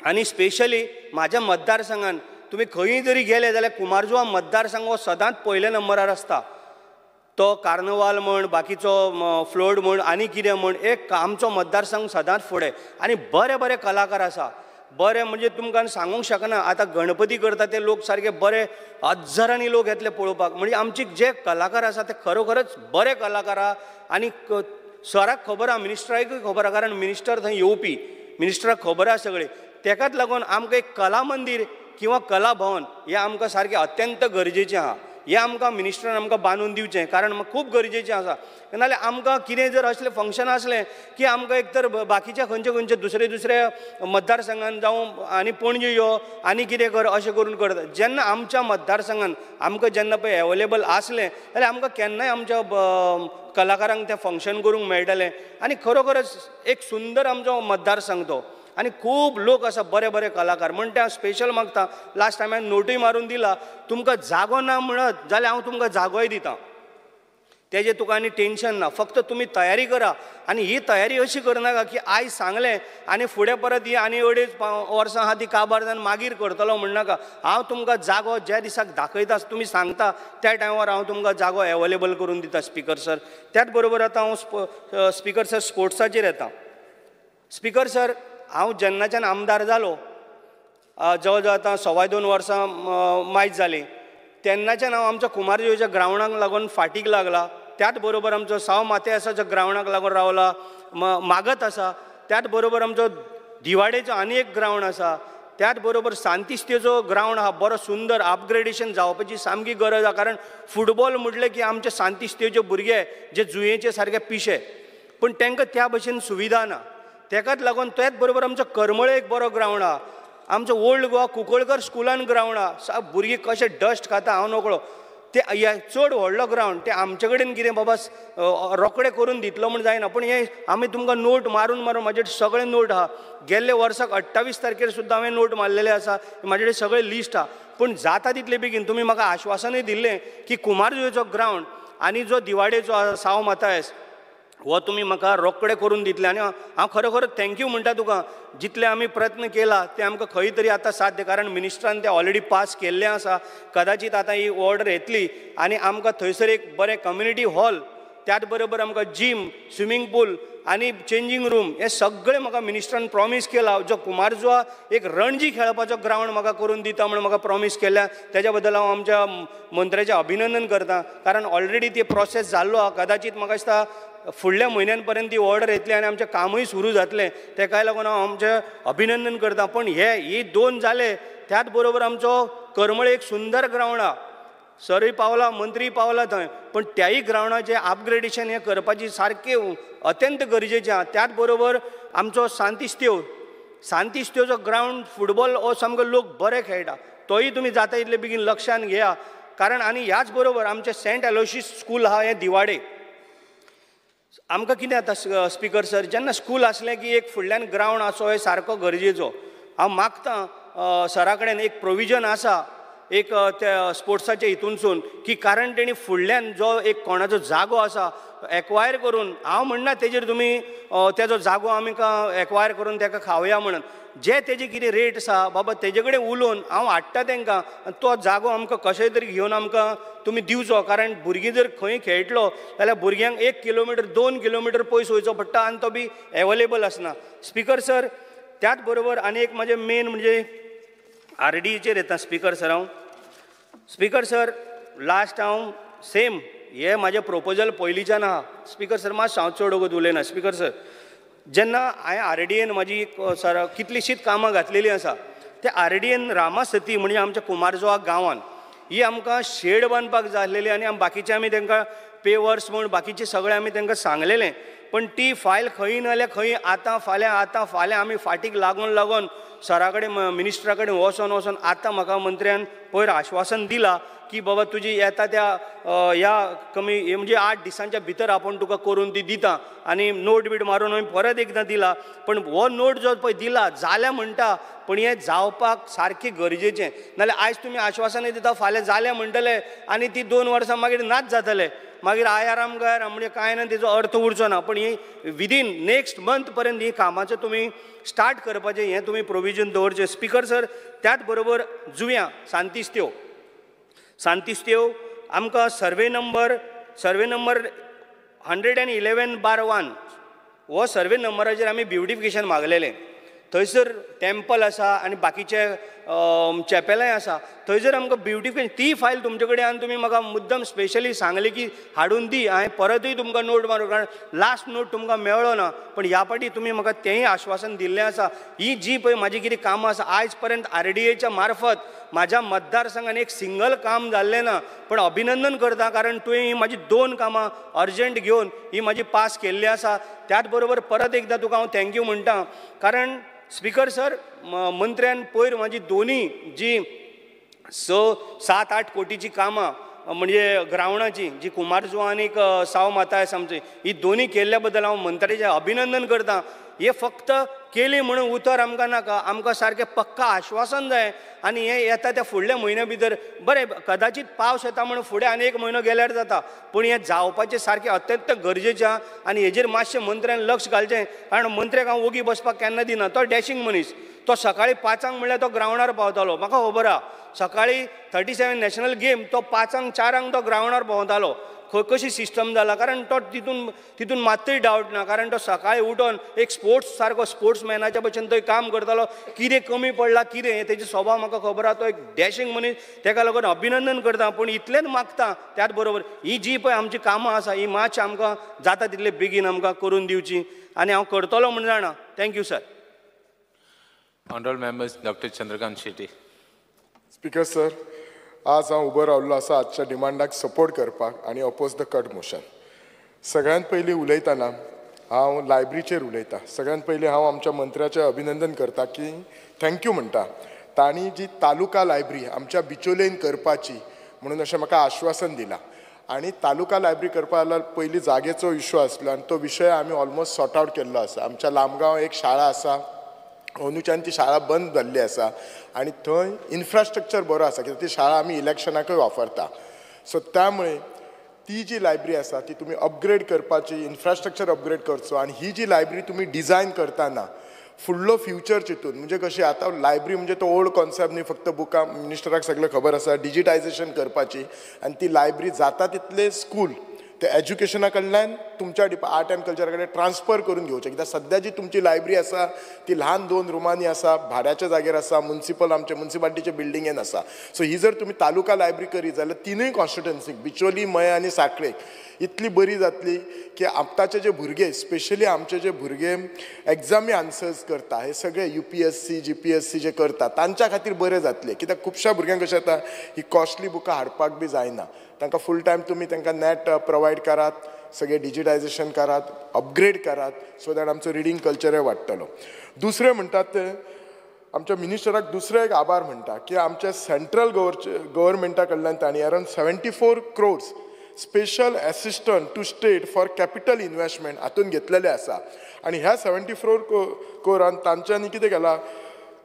आनी स्पेशली म्हाज्या मतदारसंघान तुमी खंयी जरी गेले जाल्यार कुमारजुआ मतदारसंघ हो सदांच पयल्या नंबरार आसता. तो कार्नवाल म्हण, बाकीचो फ्लोट म्हण आनी कितें म्हण, एक आमचो मतदारसंघ सदांच फुडें आनी बरे बरे कलाकार आसा. बरें म्हणजे तुमकां सांगूंक शकना. आतां गणपती करता ते लोक सारके बरे हजारांनी लोक येतले पळोवपाक. म्हणजे आमचे जे कलाकार आसा ते खरोखरच बरे कलाकार आहा. आनी सराक खबर आहा, मिनिस्टराकूय खबर आहा, कारण मिनिस्टर थंय येवपी, मिनिस्टराक खबर आहा सगळें. तेकाच लागून आमकां एक कला मंदीर किंवा कला भवन हें आमकां सारकें अत्यंत गरजेचें आहा. हें आमकां मिनिस्टरान आमकां बांदून दिवचें, कारण खूब गरजेचें आसा. नाजाल्यार आमकां कितें जर असलें फंक्शन आसलें की आमकां एक तर बाकीच्या खंयचे खंयचे दुसरे दुसऱ्या मतदारसंघान जावं आनी पणजे यो आनी कितें कर अशें करून करता. जेन्ना आमच्या मतदारसंघान आमकां जेन्ना पळय एवेलेबल आसलें जाल्यार आमकां केन्नाय आमच्या कलाकारांक तें फंक्शन करूंक मेळटलें. आनी खरोखरच एक सुंदर आमचो मतदारसंघ तो आनी खूब लोक आसा बरे बरे कलाकार. म्हण ते हांव स्पेशल मागता. लास्ट टायम हांवें नोटूय मारून दिला, तुमकां जागो ना म्हणत जाल्यार हांव तुमकां जागोय दिता, तेजें तुका आनी टेंशन ना. फक्त तुमी तयारी करा. आनी ही तयारी अशी करनाका की आयज सांगलें आनी फुडें परत ही आनी 2.5 वर्सां आहा ती काबार जावन मागीर करतलो म्हणनाका. हांव तुमकां जागो ज्या दिसाक दाखयता तुमी सांगता त्या टायमार हांव तुमकां जागो एवेलेबल करून दिता स्पीकर सर. त्याच बरोबर आतां हांव स्पीकर सर स्पोर्ट्साचेर येता. स्पीकर सर हांव जेन्नाच्यान आमदार जालो जवळ जवळ आतां 2.25 वर्सां मायज जालीं, तेन्नाच्यान हांव आमच्या कुमारजुंवेच्या ग्रावंडाक लागून फाटीक लागला. त्याच बरोबर आमचो साव माथेआसाच्या ग्रावंडाक लागून रावला, मागत आसा. त्याच बरोबर आमचो दिवाडेचो आनी एक ग्रावंड आसा. त्याच बरोबर सांतिस्तेचो ग्रावंड आहा बरो सुंदर, अपग्रेडेशन जावपाची सामकी गरज आहा. कारण फुटबॉल म्हटलें की आमचे सांतिस्तेचे भुरगे जे जुयेचे सारके पिशे, पूण तांकां त्या भशेन सुविधा ना. तेकाच लागून त्याच बरोबर आमचो करमळे एक बरो ग्रावंड आहा. आमचो ओल्ड गोवा कुंकळकर स्कुलान ग्रावंड आहा. भुरगीं कशें डस्ट खाता हांव नकळो. ते चड व्हडलो ग्रावंड ते आमचे कडेन कितें बाबा रोखडे करून दितलो म्हूण जायना. पूण हें आमी तुमकां नोट मारून मारून म्हाजे सगळे नोट आहा. गेल्ले वर्साक 28 तारखेर सुद्दां हांवें नोट मारलेले आसा, म्हाजे कडेन सगळे लिस्ट आहा. पूण जाता तितले बेगीन तुमी म्हाका आश्वासनूय दिल्लें की कुमारजुंवेचो ग्रावंड आनी जो दिवाडेचो आसा साव माथायस हो तुमी म्हाका रोखडे करून दितले. आनी हांव खरोखर thank you म्हणटा तुका. जितले आमी प्रयत्न केला ते आमकां खंय तरी आतां साध्य, कारण मिनिस्टरान ते ऑलरेडी पास केल्लें आसा. कदाचीत आतां ही ऑर्डर येतली आनी आमकां थंयसर एक बरें कम्युनिटी हॉल, त्याच बरोबर आमकां जीम, स्विमींग पूल आनी चेंजींग रूम हे सगळें म्हाका मिनिस्टरान प्रॉमीस केला. जो कुमारजुआ एक रणजी खेळपाचो ग्रावंड म्हाका करून दिता म्हूण म्हाका प्रॉमीस केल्या, तेज्या बद्दल हांव आमच्या मंत्र्याचें अभिनंदन करता. कारण ऑलरेडी ती प्रोसेस जाल्लो आहा. कदाचीत म्हाका दिसता फुडल्या म्हयन्यान पर्यंत ती ऑर्डर येतली आनी आमचें कामूय सुरू जातलें. तेकाय लागून हांव आमचें अभिनंदन करता. पूण हे ही दोन जाले, त्याच बरोबर आमचो करमळे एक सुंदर ग्रावंड आहा. सरय पावला, मंत्री पावला थंय, पण त्याय ग्रावंडाचें अपग्रेडेशन हें करपाची सारकें अत्यंत गरजेचें आसा. त्याच बरोबर आमचो सांतिस्तेव, सांतिस्तेवचो ग्रावंड फुटबॉल हो सामको लोक बरे खेळटा, तोय तुमी जाता इतले बेगीन लक्षान घेया. कारण आनी ह्याच बरोबर आमचें सेंट एलोशियस स्कूल आहा हें दिवाडे. आमकां कितें जाता स्पिकर सर, जेन्ना स्कूल आसलें की एक फुडल्यान ग्रावंड आसो हें सारको गरजेचो. हांव मागतां सरा कडेन एक प्रोविजन आसा एक त्या स्पोर्ट्साच्या हितूनसून की कारण तेणी फुडल्यान जो एक कोणाचो जागो आसा एक्वायर करून, हांव म्हणना तेजेर तुमी तेजो जागो आमकां एक्वायर करून तेका खावया म्हणून, जे तेजी कितें रेट आसा बाबा तेजे कडेन उलोवन हांव हाडटा तेंकां, तो जागो आमकां कशें तरी घेवन आमकां तुमी दिवचो. कारण भुरगीं जर खंय खेळटलो जाल्यार भुरग्यांक 1 किलोमिटर 2 किलोमिटर पयस वयचो पडटा आनी तो बी एवेलेबल आसना. स्पिकर सर, त्याच बरोबर आनी एक म्हाजें मेन म्हणजे आरडीचेर येता स्पिकर सर. हांव स्पिकर सर लास्ट हांव सेम हे म्हाजें प्रोपोजल पयलींच्यान आहा स्पिकर सर, मातसो हांव चड वगत उलयना. स्पिकर सर, जेन्ना हांवें आरडीएन म्हाजी सर कितलींशींच कामां घातलेलीं आसा, ते आरडीएन रामासती म्हणजे आमच्या कुमारजुआ गांवान ही आमकां शेड बांदपाक जाय आसलेली आनी बाकीचे आमी तांकां पेवर्स म्हूण बाकीचे सगळें आमी तांकां सांगलेलें, पण ती फायल खंय ना जाल्यार खंय आतां फाल्यां आतां फाल्यां आमी फाटीक लागून लागून सरा कडेन मिनिस्टरा कडेन वचोन वचोन आतां म्हाका मंत्र्यान पयर आश्वासन दिलां की बाबा तुजी येता त्या ह्या कमी म्हणजे 8 दिसांच्या भितर आपूण तुका करून ती दिता आनी नोट बीट मारून हांवें परत एकदां दिला. पण हो नोट जो पळय दिला जाल्या म्हणटा, पण हें जावपाक सारकें गरजेचें, नाल्यार आयज तुमी आश्वासनां दिता फाल्यां जालें म्हणटले आनी ती 2 वर्सां मागीर नाच जातले, मागीर आयाराम गयाराम म्हणजे कांय ना, तेजो अर्थ उरचो ना. पण ही विदीन नेक्स्ट मंथ पर्यंत ही कामाचें तुमी स्टार्ट करपाचें हें तुमी प्रोविजन दवरचें. स्पिकर सर, त्याच बरोबर जुव्यां सांतिस्तेव, सांतिस्तेव आमकां सर्वे नंबर 111/1 हो सर्वे नंबराचेर आमी ब्युटिफिकेशन मागलेलें. थंयसर टेम्पल आसा आनी बाकीचे चॅपेलांय आसा, थंयसर आमकां ब्युटिफिकेशन ती फायल तुमचे कडेन आनी तुमी म्हाका मुद्दम स्पेशली सांगली की हाडून दी, हांवें परतूय तुमकां नोट मारून, कारण लास्ट नोट तुमकां मेळ्ळो ना, पण ह्या फावटी तुमी म्हाका तेंय आश्वासन दिल्लें आसा. ही जी पळय म्हाजी कितें कामां आसा आयज पर्यंत आरडीएच्या मार्फत म्हाज्या मतदारसंघान एक सिंगल काम जाल्लें ना, पण अभिनंदन करता कारण तुवें ही म्हाजी 2 कामां अर्जंट घेवन ही म्हाजी पास केल्ली आसा. त्याच बरोबर परत एकदां तुका हांव thank you म्हणटा, कारण स्पिकर सर मंत्र्यान पयर म्हाजी दोनी जी 6, 7, 8 कोटीची कामां म्हणजे ग्रावंडाची जी कुमारजुआ आनीक साव माता आसा आमची, ही दोनी केल्ल्या बद्दल हांव मंत्र्याचें अभिनंदन करता. हे फक्त केली म्हणून उतर आमकां नाका, आमकां सारकें पक्का आश्वासन जाय आनी हें येता त्या फुडल्या म्हयन्या भितर, बरें कदाचीत पावस येता म्हणून फुडें आनी 1 म्हयनो गेल्यार जाता, पूण हें जावपाचें सारकें अत्यंत गरजेचें आहा आनी हेजेर मातशें मंत्र्यान लक्ष घालचें. कारण मंत्र्याक हांव ओगी बसपाक केन्ना दिना, तो डॅशींग मनीस, तो सकाळीं 5 म्हणल्यार तो ग्रावंडार पावतालो, म्हाका खबर आहा सकाळीं 37 नॅशनल गेम तो 5, 4 तो ग्रावंडार भोंवतालो. खंय कशी सिस्टम जाला, कारण तो तितून मात्तूय डावट ना, कारण तो सकाळीं उठोन एक स्पोर्ट्स सारको स्पोर्ट्समॅनाच्या भशेन तो काम करतालो. कितें कमी पडलां कितें हें तेजो स्वभाव म्हाका खबर आहा, तो एक डॅशींग मनीस, तेका लागून अभिनंदन करता. पूण इतलेंच मागता त्याच बरोबर ही जी पळय आमची कामां आसा ही मातशी आमकां जाता तितले बेगीन आमकां करून दिवची आनी हांव करतलो म्हूण जाणा. Thank you sir. Honourable members, doctor Chandrakant Shetty. Speaker sir, आज हांव उबो रावल्लो आसा आजच्या डिमांडाक सपोर्ट करपाक आनी अपोज the cut motion. सगळ्यांत पयलीं उलयतना हांव लायब्ररीचेर उलयता. सगळ्यांत पयलीं हांव आमच्या मंत्र्याचें अभिनंदन करता की thank you म्हणटा, तांणी जी तालुका लायब्ररी आमच्या बिचोलेन करपाची म्हणून अशें म्हाका आश्वासन दिलां. आनी तालुका लायब्ररी करपा जाल्यार पयलीं जागेचो इशू आसलो आनी तो विशय आमी ऑलमोस्ट सॉर्ट आवट केल्लो आसा. आमच्या लामगांव एक शाळा आसा, अंदूच्यान ती शाळा बंद जाल्ली आसा आनी थंय इन्फ्रास्ट्रक्चर बरो आसा कित्याक ती शाळा आमी इलेक्शनाकूय वापरता. सो त्यामुळे ती जी लायब्ररी आसा ती तुमी अपग्रेड करपाची, इन्फ्रास्ट्रक्चर अपग्रेड करचो आनी ही जी लायब्ररी तुमी डिजायन करतना फुडलो फ्युचर चिंतून, म्हणजे कशी आतां लायब्ररी म्हणजे तो ओल्ड कॉन्सेप्ट न्ही, फक्त बुकां मिनिस्टराक सगळें खबर आसा, डिजिटायजेशन करपाची आनी ती लायब्ररी जाता तितले स्कूल ते एज्युकेशना कडल्यान तुमच्या आर्ट एंड कल्चरा कडेन ट्रान्सफर करून घेवचें. कित्याक सद्या जी तुमची लायब्ररी आसा ती ल्हान 2 रुमांनी आसा, भाड्याच्या जागेर आसा, मुन्सिपल आमचे मुन्सिपालिटीच्या बिल्डिंगेन आसा. सो ही जर तुमी तालुका लायब्ररी करीत जाल्यार तिनूय कॉन्स्टिट्युएन्सीक, बिचोली, मये आनी साखळेक, इतली बरी जातली की आतांचे जे भुरगे, स्पेशली आमचे जे भुरगे एग्जामी आन्सर्स करता, हे सगळे UPSC GPSC जे करता तांच्या खातीर बरें जातलें. कित्याक खुबश्या भुरग्यांक कशें जाता, ही कॉस्टली बुकां हाडपाक बी जायना, तांकां फूल टायम तुमी तांकां नॅट प्रोवायड करात, सगळें डिजिटायजेशन करात, अपग्रेड करात, सो that आमचो रिडींग कल्चरय वाडटलो. दुसरें म्हणटात ते आमच्या मिनिस्टराक दुसरें एक आभार म्हणटा की आमच्या सेंट्रल गव्हर्मेंटा कडल्यान तांणी around 74 crores special assistant to state for capital investment हातून घेतलेले आसा. आनी ह्या 74 क्रोरान तांच्यांनी कितें केलां,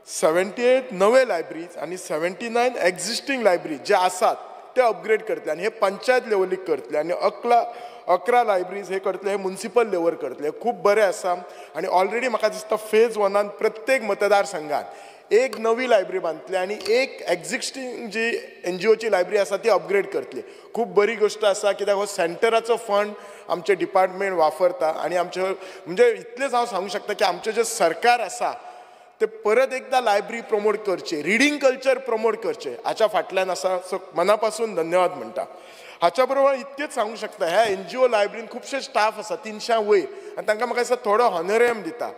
78 नवे लायब्ररीज आनी 79 एक्झिस्टींग लायब्ररीज जे आसात ते अपग्रेड करतले आनी हे पंचायत लेवलीक करतले आनी 11 लायब्ररीज हे करतले, हे मुन्सिपल लेवल करतले. खूब बरें आसा. आनी ऑलरेडी म्हाका दिसता फेज 1 प्रत्येक मतदारसंघात एक नवी लायब्ररी बांदतले आनी एक एक्झिस्टींग जी NGOची लायब्ररी आसा ती अपग्रेड करतली. खूब बरी गोश्ट आसा, कित्याक हो सेंटराचो फंड आमचें डिपार्टमेंट वापरता. आनी आमचें म्हणजे इतलेंच हांव सांगूंक शकता की आमचें जें सरकार आसा ते परत एकदां लायब्ररी प्रमोट करचे, रिडींग कल्चर प्रमोट करचें हाच्या फाटल्यान आसा. सो मना पासून धन्यवाद म्हणटा. हाच्या बरोबर इतकेंच सांगूंक शकता, ह्या NGO लायब्ररीन खुबशे स्टाफ आसा 300 वयर आनी तांकां म्हाका दिसता थोडो हॉनोरियम दिता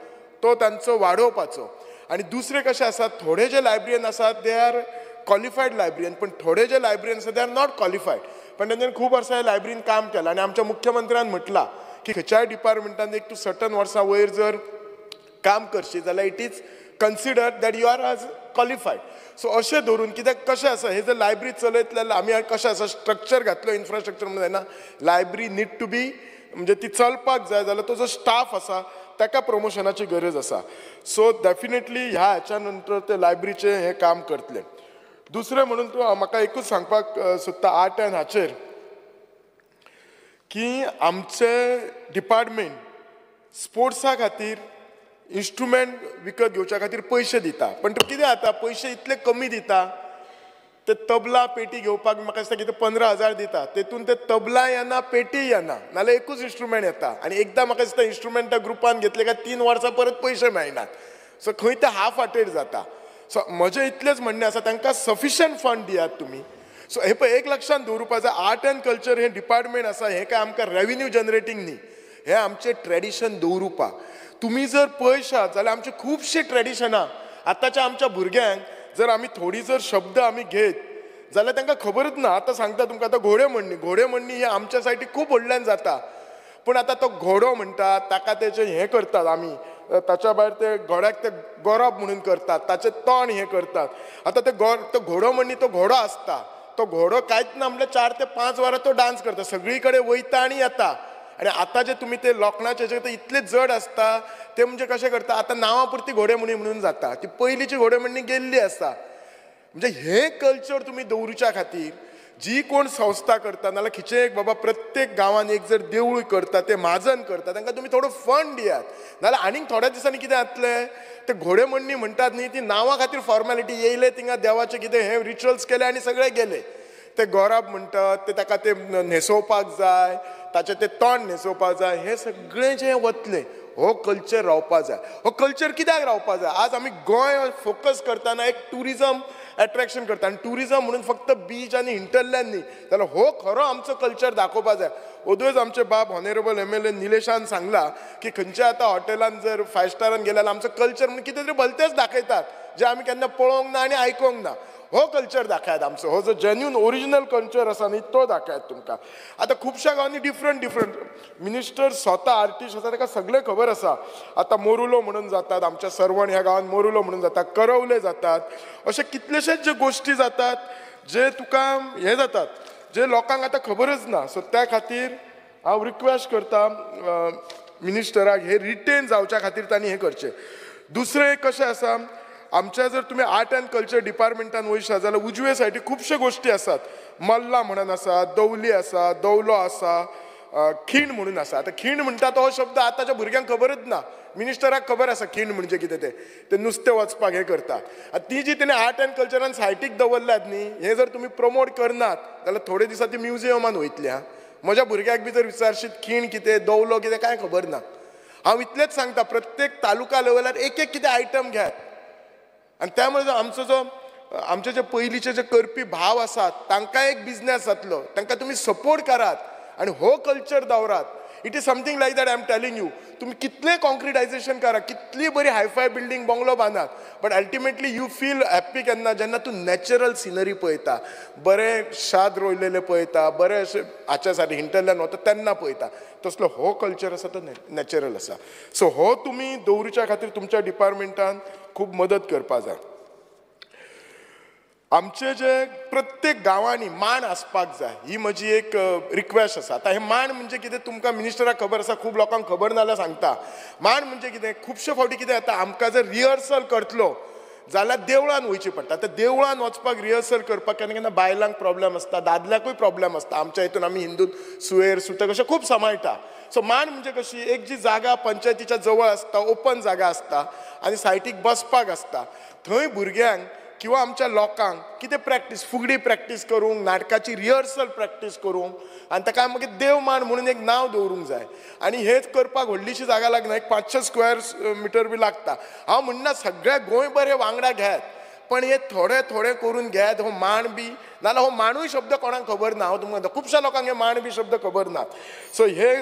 तो तांचो वाडोवपाचो. आनी दुसरें कशें आसा, थोडे जे लायब्ररीन आसात they are qualified librarian, पण थोडे जे लायब्ररीन आसा they are not qualified. पण तांच्यानी खूब वर्सां ह्या लायब्ररीन काम केलां आनी आमच्या मुख्यमंत्र्यान म्हटलां की खंयच्याय डिपार्टमेंटान एक तूं सर्टन वर्सां वयर जर काम करशी जाल्यार it is considered that you are as qualified. So अशें धरून कित्याक कशें आसा, हे जर लायब्ररी चलयतले जाल्यार आमी कशें आसा स्ट्रक्चर घातलो इन्फ्रास्ट्रक्चर म्हणून जायना, लायब्ररी नीड टू बी म्हणजे ती चलपाक जाय जाल्यार तो जो स्टाफ आसा ताका प्रमोशनाची गरज आसा. सो डेफिनेटली ह्या हाच्या नंतर ते लायब्ररीचें हें काम करतले. दुसरें म्हणून तूं म्हाका एकूच सांगपाक सोदता आर्ट एंड हाचेर की आमचें डिपार्टमेंट स्पोर्ट्सा खातीर इन्स्ट्रुमेंट विकत घेवच्या खातीर पयशे दिता, पण कितें जाता पयशे इतले कमी दिता, ते तबला पेटी घेवपाक म्हाका दिसता कितें 15,000 दिता, तेतून ते तबला येना पेटी येना, नाल्यार एकूच इन्स्ट्रुमेंट येता. आनी एकदां म्हाका दिसता इन्स्ट्रुमेंट त्या ग्रुपान घेतले काय 3 वर्सां परत पयशे मेळनात. सो खंय ते हाफ हार्टेड जाता. सो म्हजें इतलेंच म्हणणें आसा तांकां सफिशियंट फंड दियात तुमी. सो हे पळय एक लक्षांत दवरुपा जाय, आर्ट एंड कल्चर हें डिपार्टमेंट आसा हें काय आमकां रेविन्यू जनरेटींग न्ही, हें आमचें ट्रेडिशन दवरुपाक. तुमी जर पळयशात जाल्यार आमची खुबशीं ट्रेडिशनां आतांच्या आमच्या भुरग्यांक जर आमी थोडी जर शब्द आमी घेत जाल्यार तांकां खबरूच ना. आतां सांगता तुमकां, आतां घोडेमोडणी, घोडेमोडणी ही आमच्या सायडीक खूब व्हडल्यान जाता, पूण आतां तो घोडो म्हणटा ताका तेचें हें करतात आमी, ताच्या भायर ते घोड्याक ते गोरप म्हणून करतात, ताचें तोंड हें करतात. आतां ते तो घोडो म्हणणी तो घोडो आसता, तो घोडो कांयच ना म्हणल्यार 4 ते 5 वरां तो डांस करता, सगळी कडेन वयता आनी येता. आनी आतां जे तुमी ते लोखणाचे ते इतले जड आसता ते म्हणजे कशें करता, आतां नांवा पुरती घोडेमोडणी म्हणून जाता, ती पयलींची घोडेमोडणी गेल्ली आसता. म्हणजे हें कल्चर तुमी दवरुच्या खातीर जी कोण संस्था करता नाल्यार खंयचें एक बाबा प्रत्येक गांवांत एक जर देवूळ करता ते म्हाजन करता तांकां तुमी थोडो फंड दियात, नाल्यार आनीक थोड्या दिसांनी कितें जातलें, ते घोडेमोडणी म्हणटात न्ही ती नांवा खातीर फॉर्मेलिटी, येयले थिंगा देवाचें कितें हें रिच्युअल्स केले आनी सगळे गेले. ते गोराब म्हणटात ते ताका ते न्हेसोवपाक जाय, ताचें ते तोंड न्हेसोवपाक जाय, हें सगळें जें वतलें. हो कल्चर रावपा जाय. हो कल्चर कित्याक रावपा जाय? आज आमी गोंय फोकस करतना एक ट्युरिजम एट्रेक्शन करता आनी ट्युरिजम म्हणून फक्त बीच आनी हिंटरलँड न्ही, जाल्यार हो खरो आमचो कल्चर दाखोवपा जाय. ओदूच आमचे बाब ऑनरेबल MLA निलेशान सांगला की खंयच्या आतां हॉटेलान जर 5 स्टारान गेल्यार आमचो कल्चर म्हणून कितें तरी भलतेंच दाखयतात जें आमी केन्ना पळोवंक ना आनी आयकोंक ना. हो कल्चर दाखयात आमचो, हो जो जेन्युन ओरिजिनल कल्चर आसा न्ही तो दाखयात तुमकां. आतां खुबश्या गांवांनी डिफरंट डिफरंट मिनिस्टर स्वता आर्टिस्ट आसा ताका सगळें खबर आसा. आतां मोरुलो म्हणून जातात आमच्या सरवण ह्या गांवांत, मोरुलो म्हणून जाता, करवले जातात, अशे कितलेशेच जे गोश्टी जातात जे तुका हें जातात जे लोकांक आतां खबरच ना. सो त्या खातीर हांव रिक्वेस्ट करता मिनिस्टराक हे रिटेन जावच्या खातीर तांणी हें करचें. दुसरें कशें आसा, आमच्या जर तुमी आर्ट एंड कल्चर डिपार्टमेंटान वयशात जाल्यार उजवे सायडीक खुबश्यो गोश्टी आसात. मल्ला म्हणून आसा, दवली आसा, दवलो आसा, खीण म्हणून आसा. आतां खीण म्हणटा तो शब्द आतांच्या भुरग्यांक खबरच ना, मिनिस्टराक खबर आसा खीण म्हणजे कितें तें, ते नुस्तें वचपाक हें करता. आतां ती जी तेणें आर्ट एंड कल्चरान सायटीक दवरल्यात न्ही, हें जर तुमी प्रमोट करनात जाल्यार थोडे दिसां ती म्युजियमान वयतली. आं, म्हज्या भुरग्याक बी जर विचारशीत खीण कितें, दवलो कितें, कांय खबर ना. हांव इतलेंच सांगता, प्रत्येक तालुका लेवलार एक एक कितें आयटम घेयात आनी त्यामुळे जो आमचो जो आमचे जे पयलींचे जे करपी भाव आसात तांकां एक बिजनेस जातलो, तांकां तुमी सपोर्ट करात आनी हो कल्चर दवरात. It is something like that I am telling you. तुमी कितलें कॉन्क्रिटायजेशन करा, कितली बरी हायफाय बिल्डींग बंगलो बांदात, but ultimately you feel happy केन्ना, जेन्ना तूं नॅचरल सिनरी पळयता, बरें शाद रोयलेलें पळयता, बरें अशें हाच्या सायडीन हिंटरलँड वता तेन्ना पळयता. तसलो हो कल्चर आसा तो नॅचरल आसा. सो हो तुमी दवरुच्या खातीर तुमच्या डिपार्टमेंटान खूब मदत करपा जाय. आमचे जे प्रत्येक गांवांनी मांड आसपाक जाय, ही म्हजी एक रिक्वेस्ट आसा. आतां हे मांड म्हणजे कितें तुमकां मिनिस्टराक खबर आसा, खूब लोकांक खबर नाजाल्यार सांगता. मांड म्हणजे कितें, खुबशे फावटी कितें जाता, आमकां जर रिहर्सल करतलो जाल्यार देवळान वयचें पडटा. आतां देवळान वचपाक रिहर्सल करपाक केन्ना केन्ना बायलांक प्रॉब्लम आसता, दादल्याकूय प्रॉब्लम आसता. आमच्या हितून आमी हिंदू सुयेर सुतक अशें खूब सांबाळटा. सो मांड म्हणजे कशी एक जी जागा पंचायतीच्या जवळ आसता, ओपन जागा आसता आनी सायटीक बसपाक आसता, थंय भुरग्यांक किंवा आमच्या लोकांक कितें प्रॅक्टीस, फुगडी प्रॅक्टीस करूंक, नाटकाची रिहर्सल प्रॅक्टीस करूंक, आनी ताका मागीर देव मांड म्हणून एक नांव दवरूंक जाय. आनी हेच करपाक व्हडलीशी जागा लागना, एक 500 स्क्वेअर मिटर बी लागता. हांव म्हणना सगळ्या गोंयभर हे वांगडा घेत, पण हे थोडे थोडे करून घेत हो मांड बी, नाजाल्यार हो मांडूय शब्द कोणाक खबर ना. हांव तुमकां खुबश्या लोकांक हे मांड बी शब्द खबर ना. सो हे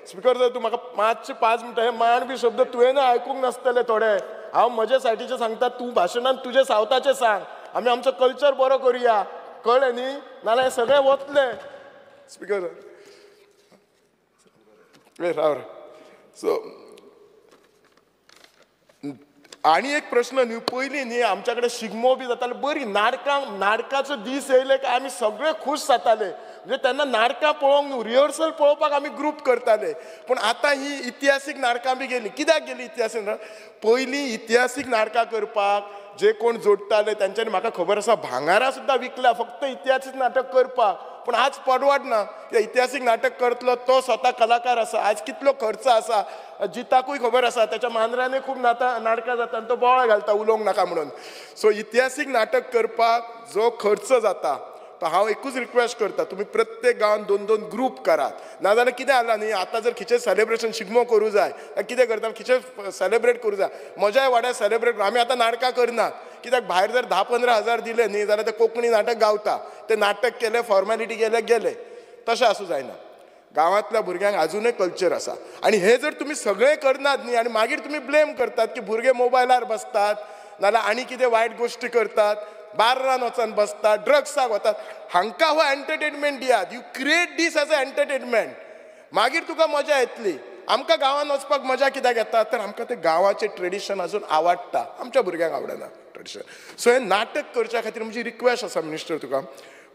स्पिकर जर तूं म्हाका 5 मिनटां हे मांड बी शब्द तुवें आयकूंक नासतले थोडे. हांव म्हज्या सायटीचें सांगता, तूं भाशणान तुजें सावथाचें सांग, आमी आमचो कल्चर बरो करुया, कळ्ळें न्ही, नाजाल्यार हें सगळें वतलें. स्पिकर राव. सो आनी एक प्रश्न न्ही, पयलीं न्ही आमच्या कडेन शिगमो बी जाताले, बरी नाटकां, नाटकाचो दीस येयले काय आमी सगळे खूश जाताले. म्हणजे तेन्ना नाटकां पळोवंक न्हू, रिहर्सल पळोवपाक आमी ग्रूप करताले. पूण आतां ही इतिहासीक नाटकां बी गेली. कित्याक गेली इतिहासीक? पयलीं इतिहासीक नाटकां करपाक जे कोण जोडटाले तेंच्यांनी म्हाका खबर आसा भांगारां सुद्दां विकल्या फक्त इतिहासीक नाटक करपाक. पूण आज परवडना. इतिहासीक नाटक करतलो तो स्वता कलाकार आसा, आज कितलो खर्च आसा जिताकूय खबर आसा, त्याच्या मांद्र्यानूय खूब नाटकां जाता आनी तो बोवाळ घालता उलोवंक नाका म्हणून. सो इतिहासीक नाटक करपाक जो खर्च जाता तो हांव एकूच रिक्वेस्ट करता, तुमी प्रत्येक गांवांत 2-2 ग्रूप करात. नाजाल्यार कितें जालां न्ही, आतां जर खंयचें सेलेब्रेशन शिगमो करूं जाय, कितें करता खंयचें सेलेब्रेट करूं जाय, म्हज्याय वाड्यार सेलेब्रेट आमी आतां नाटकां करनात. कित्याक भायर जर 10-15 हजार दिले न्ही जाल्यार ते कोंकणी नाटक गावता, ते नाटक केलें, फॉर्मेलिटी केलें, गेलें. तशें आसूं जायना. गांवांतल्या भुरग्यांक आजुनूय कल्चर आसा आनी हे जर तुमी सगळें करनात न्ही आनी मागीर तुमी ब्लेम करतात की भुरगे मोबायलार बसतात, नाजाल्यार आनी कितें वायट गोश्टी करतात, बार्रान वचून बसतात, ड्रग्साक वतात, हांकां हो एंटरटेनमेंट दियात. You create this as a entertainment, मागीर तुका मजा येतली. आमकां गांवांत वचपाक मजा कित्याक येता, तर आमकां ते गांवाचें ट्रेडिशन अजून आवडटा, आमच्या भुरग्यांक आवडना ट्रेडिशन. सो हें नाटक करच्या खातीर म्हजी रिक्वेस्ट आसा मिनिस्टर तुका,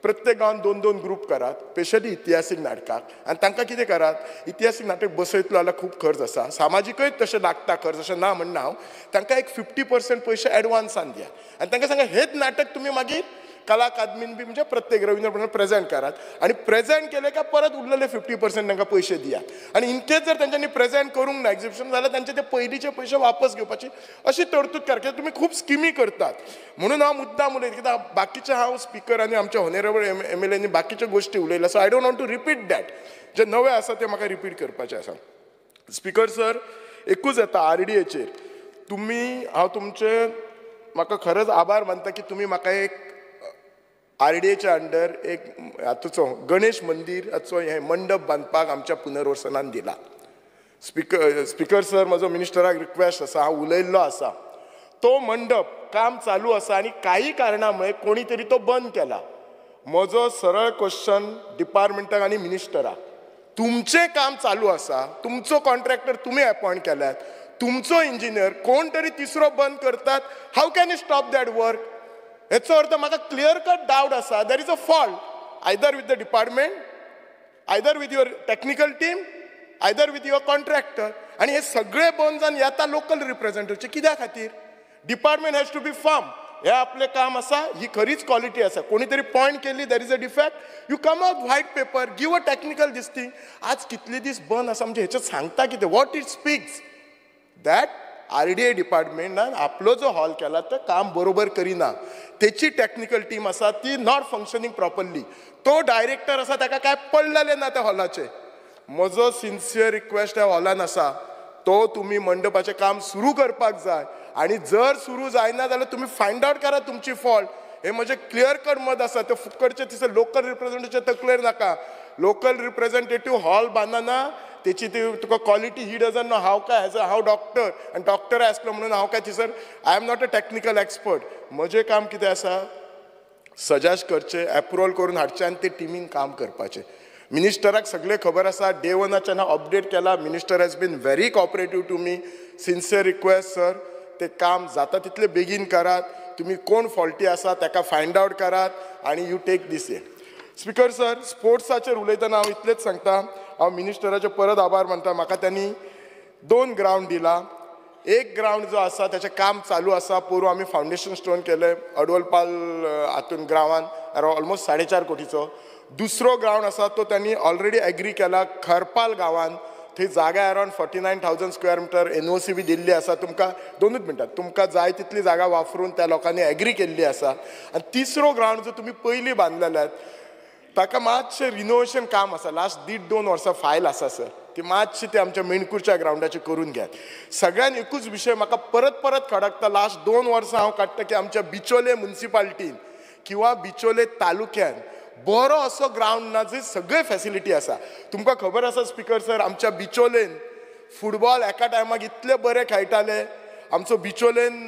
प्रत्येक गांवांत 2-2 ग्रूप करात, स्पेशली इतिहासीक नाटकाक. आनी तांकां कितें करात, इतिहासीक नाटक बसयतलो जाल्यार खूब खर्च आसा, सामाजिकूय तशें लागता खर्च, अशें ना म्हणना हांव. तांकां एक 50% पयशे एडवान्सान दियात आनी तांकां सांगा हेच नाटक तुमी मागीर कला अकादमीन बी म्हणजे प्रत्येक रविंद्र भवनान प्रेजेंट करात आनी प्रेजेंट केले काय परत उरलेले 50% तांकां पयशे दियात. आनी इनकेस जर तेंच्यांनी प्रेजेंट करूंक ना एग्जिबिशन जाल्यार तांचे ते पयलींचे पयशे वापस घेवपाची अशी तरतूद करा. कित्याक तुमी खूब स्किमी करतात. म्हणून हांव मुद्दाम उलयता, कित्याक बाकीचे हांव स्पिकर आनी आमच्या ऑनरेबल MLA बाकीच्यो गोश्टी उलयल्या. So I don't want to repeat that. जे नवे आसा ते म्हाका रिपीट करपाचें आसा. स्पिकर सर, एकूच येता RDAचेर तुमी, हांव तुमचे म्हाका खरेंच आभार मानता की तुमी म्हाका एक RDAच्या अंडर एक हातूचो गणेश मंदिराचो हें मंडप बांदपाक आमच्या पुनर्वसनान दिला. स्पिकर सर, म्हजो मिनिस्टराक रिक्वेस्ट आसा, हांव उलयल्लो आसा, तो मंडप काम चालू आसा आनी काही कारणा मुळे कोणी तरी तो बंद केला. म्हजो सरळ क्वेश्चन डिपार्टमेंटाक आनी मिनिस्टराक, तुमचें काम चालू आसा, तुमचो कॉन्ट्रॅक्टर तुमी अपॉयंट केल्यात, तुमचो इंजिनियर कोण तरी तिसरो बंद करतात, how can you stop that work? हेचो अर्थ म्हाका क्लियर कट डावट आसा, there is a fault either with the department, either with your technical team, either with your contractor. आनी हे सगळे बंद जावन येता लोकल रिप्रेझेंटेटिव्हचे कित्या खातीर? Department has to be firm. हे आपलें काम आसा, ही खरीच क्वॉलिटी आसा. कोणी तरी पॉयंट केली, there is a defect, you come out white paper, give a technical this thing. आज कितले दीस बंद आसा म्हणजे हेचें सांगता कितें? What it speaks that RDA डिपार्टमेंटान आपलो जो हॉल केला तो काम बरोबर करिना, तेची टॅक्निकल टीम आसा ती not functioning properly, तो डायरेक्टर आसा ताका काय पडलेलें ना त्या हॉलाचें. म्हजो सिन्सियर रिक्वेस्ट ह्या हॉलान आसा, तो तुमी मंडपाचें काम सुरू करपाक जाय आनी जर सुरू जायना जाल्यार तुमी फायंड आवट करा तुमची फॉल्ट. हे म्हजें क्लियर कट मत आसा, ते फुकटचे तिसरे लोकल रिप्रेझेंटेटिव्हच्या तकलेर नाका. लोकल रिप्रेझेंटेटिव्ह हॉल बांदना तेची ती तुका quality he doesn't know. हांव काय एज अ हांव डॉक्टर आनी डॉक्टर आसलो म्हणून हांव काय थंयसर I am not a technical expert. म्हजें काम कितें आसा, सजेस्ट करचें, एप्रुवल करून हाडचें आनी ते टिमीन काम करपाचें. मिनिस्टराक सगळें खबर आसा, डे वनाच्यान अपडेट केला. Minister has been very cooperative to me. Sincere request sir, ते काम जाता तितले बेगीन करात. तुमी कोण फॉल्टी आसा ताका फायंड आवट करात आनी you take this ये. स्पीकर सर, स्पोर्ट्साचेर उलयतना हांव इतलेंच सांगता, हांव मिनिस्टराचे परत आभार मानता. म्हाका त्यांनी 2 ग्रावंड दिला. एक ग्रावंड जो आसा ताचें काम चालू आसा. पोरूं आमी फावंडेशन स्टोन केलें अडवलपाल हातून ग्रावान, ऑलमोस्ट 4.5 कोटीचो. दुसरो ग्रावंड आसा तो त्यांनी ऑलरेडी एग्री केला खरपाल गांवान. थंय जागा अरावंड 49,000 स्क्वेअर मिटर NOC बी दिल्ली आसा. तुमकां 2 मिनटां तुमकां जाय तितली जागा वापरून त्या लोकांनी एग्री केल्ली आसा. आनी तिसरो ग्रावंड जो तुमी पयलीं बांदलेले ताका मातशें रिनोवेशन काम आसा. लास्ट 1.5-2 वर्सां फायल आसा सर, ती मातशी ती आमच्या मेणकूरच्या ग्रावंडाची करून घेयात. सगळ्यान एकूच विशय म्हाका परत परत खडकता, लास्ट 2 वर्सां हांव काडटा की आमच्या बिचोले मुन्सिपाल्टीन किंवा बिचोले तालुक्यान बरो असो ग्रावंड ना जंय सगळे फॅसिलिटी आसा. तुमकां खबर आसा स्पीकर सर, आमच्या बिचोलेन फुटबॉल एका टायमाक इतले बरे खेळटाले. आमचो बिचोलेन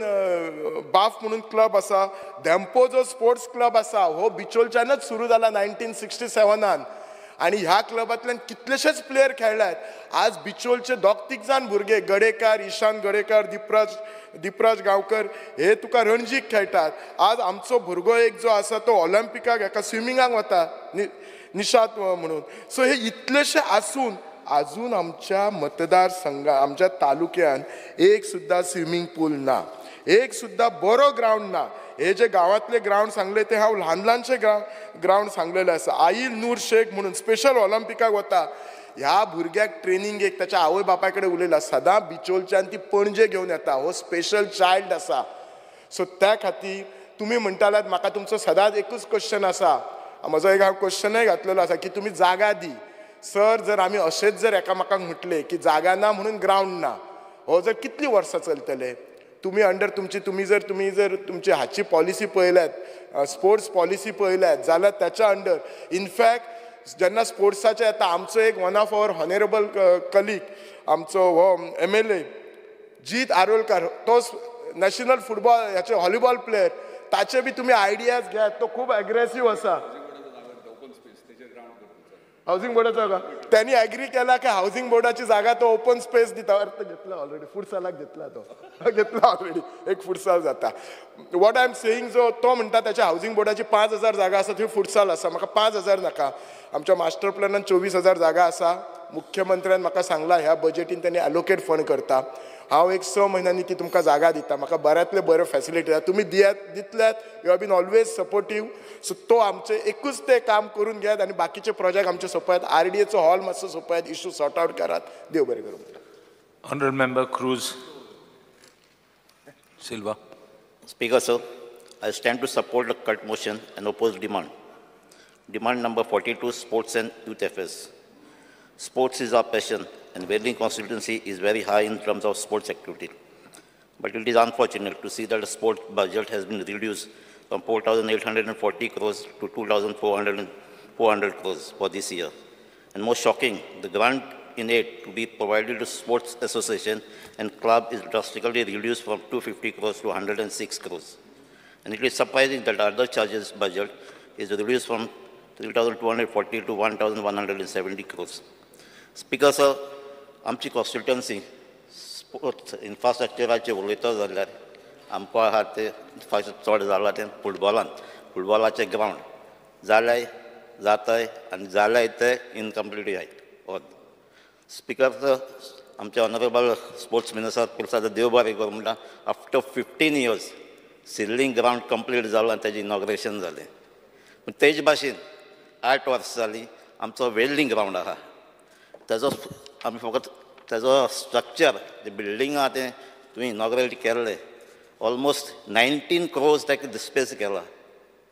बाफ म्हणून क्लब आसा, धेंपो जो स्पोर्ट्स क्लब आसा हो बिचोलच्यानच सुरू जाला 1967. आनी ह्या क्लबांतल्यान कितलेशेच प्लेयर खेळ्ळ्यात. आज बिचोलचे 2-3 जाण भुरगे, गडेकार, ईशान गडेकार, दिपराज गांवकर, हे तुका रणजीक खेळटात. आज आमचो भुरगो एक जो आसा तो ऑलिम्पिकाक एका स्विमिंगाक वता, निशाद म्हणून. सो हे इतलेशे आसून अजून आमच्या मतदारसंघा आमच्या तालुक्यान एक सुद्दां स्विमींग पूल ना, एक सुद्दां बरो ग्रावंड ना. हे जे गांवांतले ग्रावंड सांगले ते हांव ल्हान ल्हानशे ग्रावंड सांगलेले आसा. आईल नूर शेख म्हणून स्पेशल ऑलिम्पिकाक वता, ह्या भुरग्याक ट्रेनिंग एक ताच्या आवय बापाय कडेन उलयला, सदां बिचोलच्यान ती पणजे घेवन येता, हो स्पेशल चायल्ड आसा. सो त्या खातीर तुमी म्हणटालात म्हाका तुमचो सदांच एकूच क्वेश्चन आसा, म्हजो एक हांव क्वेश्चनय घातलेलो आसा की तुमी जागा दी. सर, जर आमी अशेंच जर एकामेकांक म्हटलें की जागा ना म्हणून ग्रावंड ना, हो जर कितलीं वर्सां चलतले? तुमी अंडर तुमची तुमी जर तुमची हाची पॉलिसी पळयल्यात, स्पोर्ट्स पॉलिसी पळयल्यात जाल्यार ताच्या अंडर इनफॅक्ट जेन्ना स्पोर्ट्साचे येता, आमचो एक one of our honourable colleague आमचो हो MLA Jeet Arolkar, तो नॅशनल फुटबॉल ह्याचे व्हॉलीबॉल प्लेयर, ताचे बी तुमी आयडियाज घेयात, तो खूब एग्रेसीव आसा. हावसिंग बोर्डाचो का त्यांनी एग्री केला की हावसिंग बोर्डाची जागा तो ओपन स्पेस दिता. अर्थ घेतला ऑलरेडी, फुटसालाक घेतला, तो घेतला ऑलरेडी, एक फुटसाल जाता. What I am saying, जो तो म्हणटा त्याच्या हावसिंग बोर्डाची 5,000 जागा आसा, थंय फुटसाल आसा. म्हाका 5,000 नाका, आमच्या मास्टर प्लॅनान 24,000 जागा आसा. मुख्यमंत्र्यान म्हाका सांगला ह्या बजेटीन त्यांनी एलोकेट फंड करता. हांव एक 6 म्हयन्यांनी ती तुमकां जागा दिता. म्हाका बऱ्यांतले बऱ्यो फॅसिलिटी आसा, तुमी दियात दितल्यात. You have been always supportive. So तो आमचे एकूच ते काम करून घेयात आनी बाकीचे प्रोजेक्ट आमचे सोंपयात. RDAचो हॉल मातसो सोंपयात, इशू सॉर्ट आवट करात. देव बरें करूं. Honourable member Cruz Silva. Speaker sir, I stand to support the cut motion and oppose demand. Demand number 42, sports and youth affairs. Sports is our passion, and Velim constituency is very high in terms of sports activity. But it is unfortunate to see that the sport budget has been reduced from 4,840 crores to 2,400 crores for this year. And most shocking, the grant in aid to be provided to sports association and club is drastically reduced from 250 crores to 106 crores. And it is surprising that other charges budget is reduced from 3,240 to 1,170 crores. Speaker sir, आमची constituency sports इन्फ्रास्ट्रक्चराचेर उलयता जाल्यार आमकां आहा ते infrastructure चड जाला तें फुटबॉलान, फुटबॉलाचें ground जाल्यार जाताय आनी जाल्यार ते इनकम्प्लीट जाय. स्पीकर सर, आमचे ऑनरेबल स्पोर्ट्स मिनिस्टर पुरसाद देव बरें करूं म्हणटा, after 15 years Sillim ground complete जालो आनी तेजें इनॉग्रेशन जालें. पूण तेज भाशेन 8 वर्सां जालीं आमचो वेल्डींग ग्रावंड आहा, तेजो आमी फकत तेजो स्ट्रक्चर, जें बिल्डींग आहा तें तुवें इनॉग्रेट केल्लें. ऑलमोस्ट 19 crores ताका डिस्पेस केला,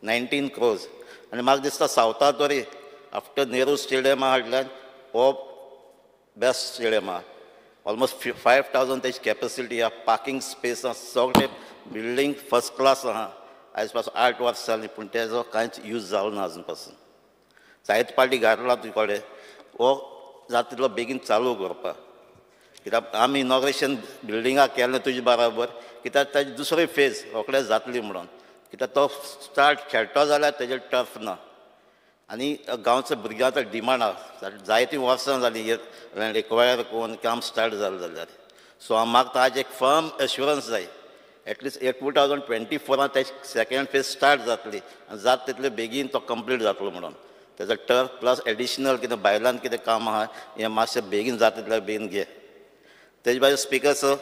19 crores. आनी म्हाका दिसता सावथा तरी आफ्टर नेहरू स्टेडियमा हाडल्यान हो बेस्ट स्टेडियम आहा. ऑलमोस्ट 5,000 तेजी कॅपेसिटी आहा, पार्कींग स्पेस आहा, सगळें बिल्डींग फर्स्ट क्लास आहा. आयज पासून 8 वर्सां जालीं पूण तेजो कांयच यूज जालो ना अजून पासून. जायते पार्टी घातला तुजे कडेन हो जाता तितलो बेगीन चालू करपाक कित्याक आमी इनॉग्रेशन बिल्डिंगाक केलें तुजे बराबर कित्याक ताजी दुसरी फेज रोखडेच जातली म्हणून कित्याक तो स्टार्ट खेळटलो जाल्यार तेजेर टर्फ ना आनी गांवच्या भुरग्यांचो डिमांड आसा जायतीं वर्सां जालीं लँड एक्वायर करून काम स्टार्ट जालें जाल्यार सो हांव मागता आज एक फर्म एश्युरन्स जाय एटलिस्ट 2024 तेजी सेकेंड फेज स्टार्ट जातली आनी जाता तितले बेगीन तो कंप्लीट जातलो म्हणून तेजो टर्फ प्लस एडिशनल कितें भायल्यान कितें काम आहा हें मातशें बेगीन जाता तितले बेगीन घे. तेजे भायर स्पिकर सर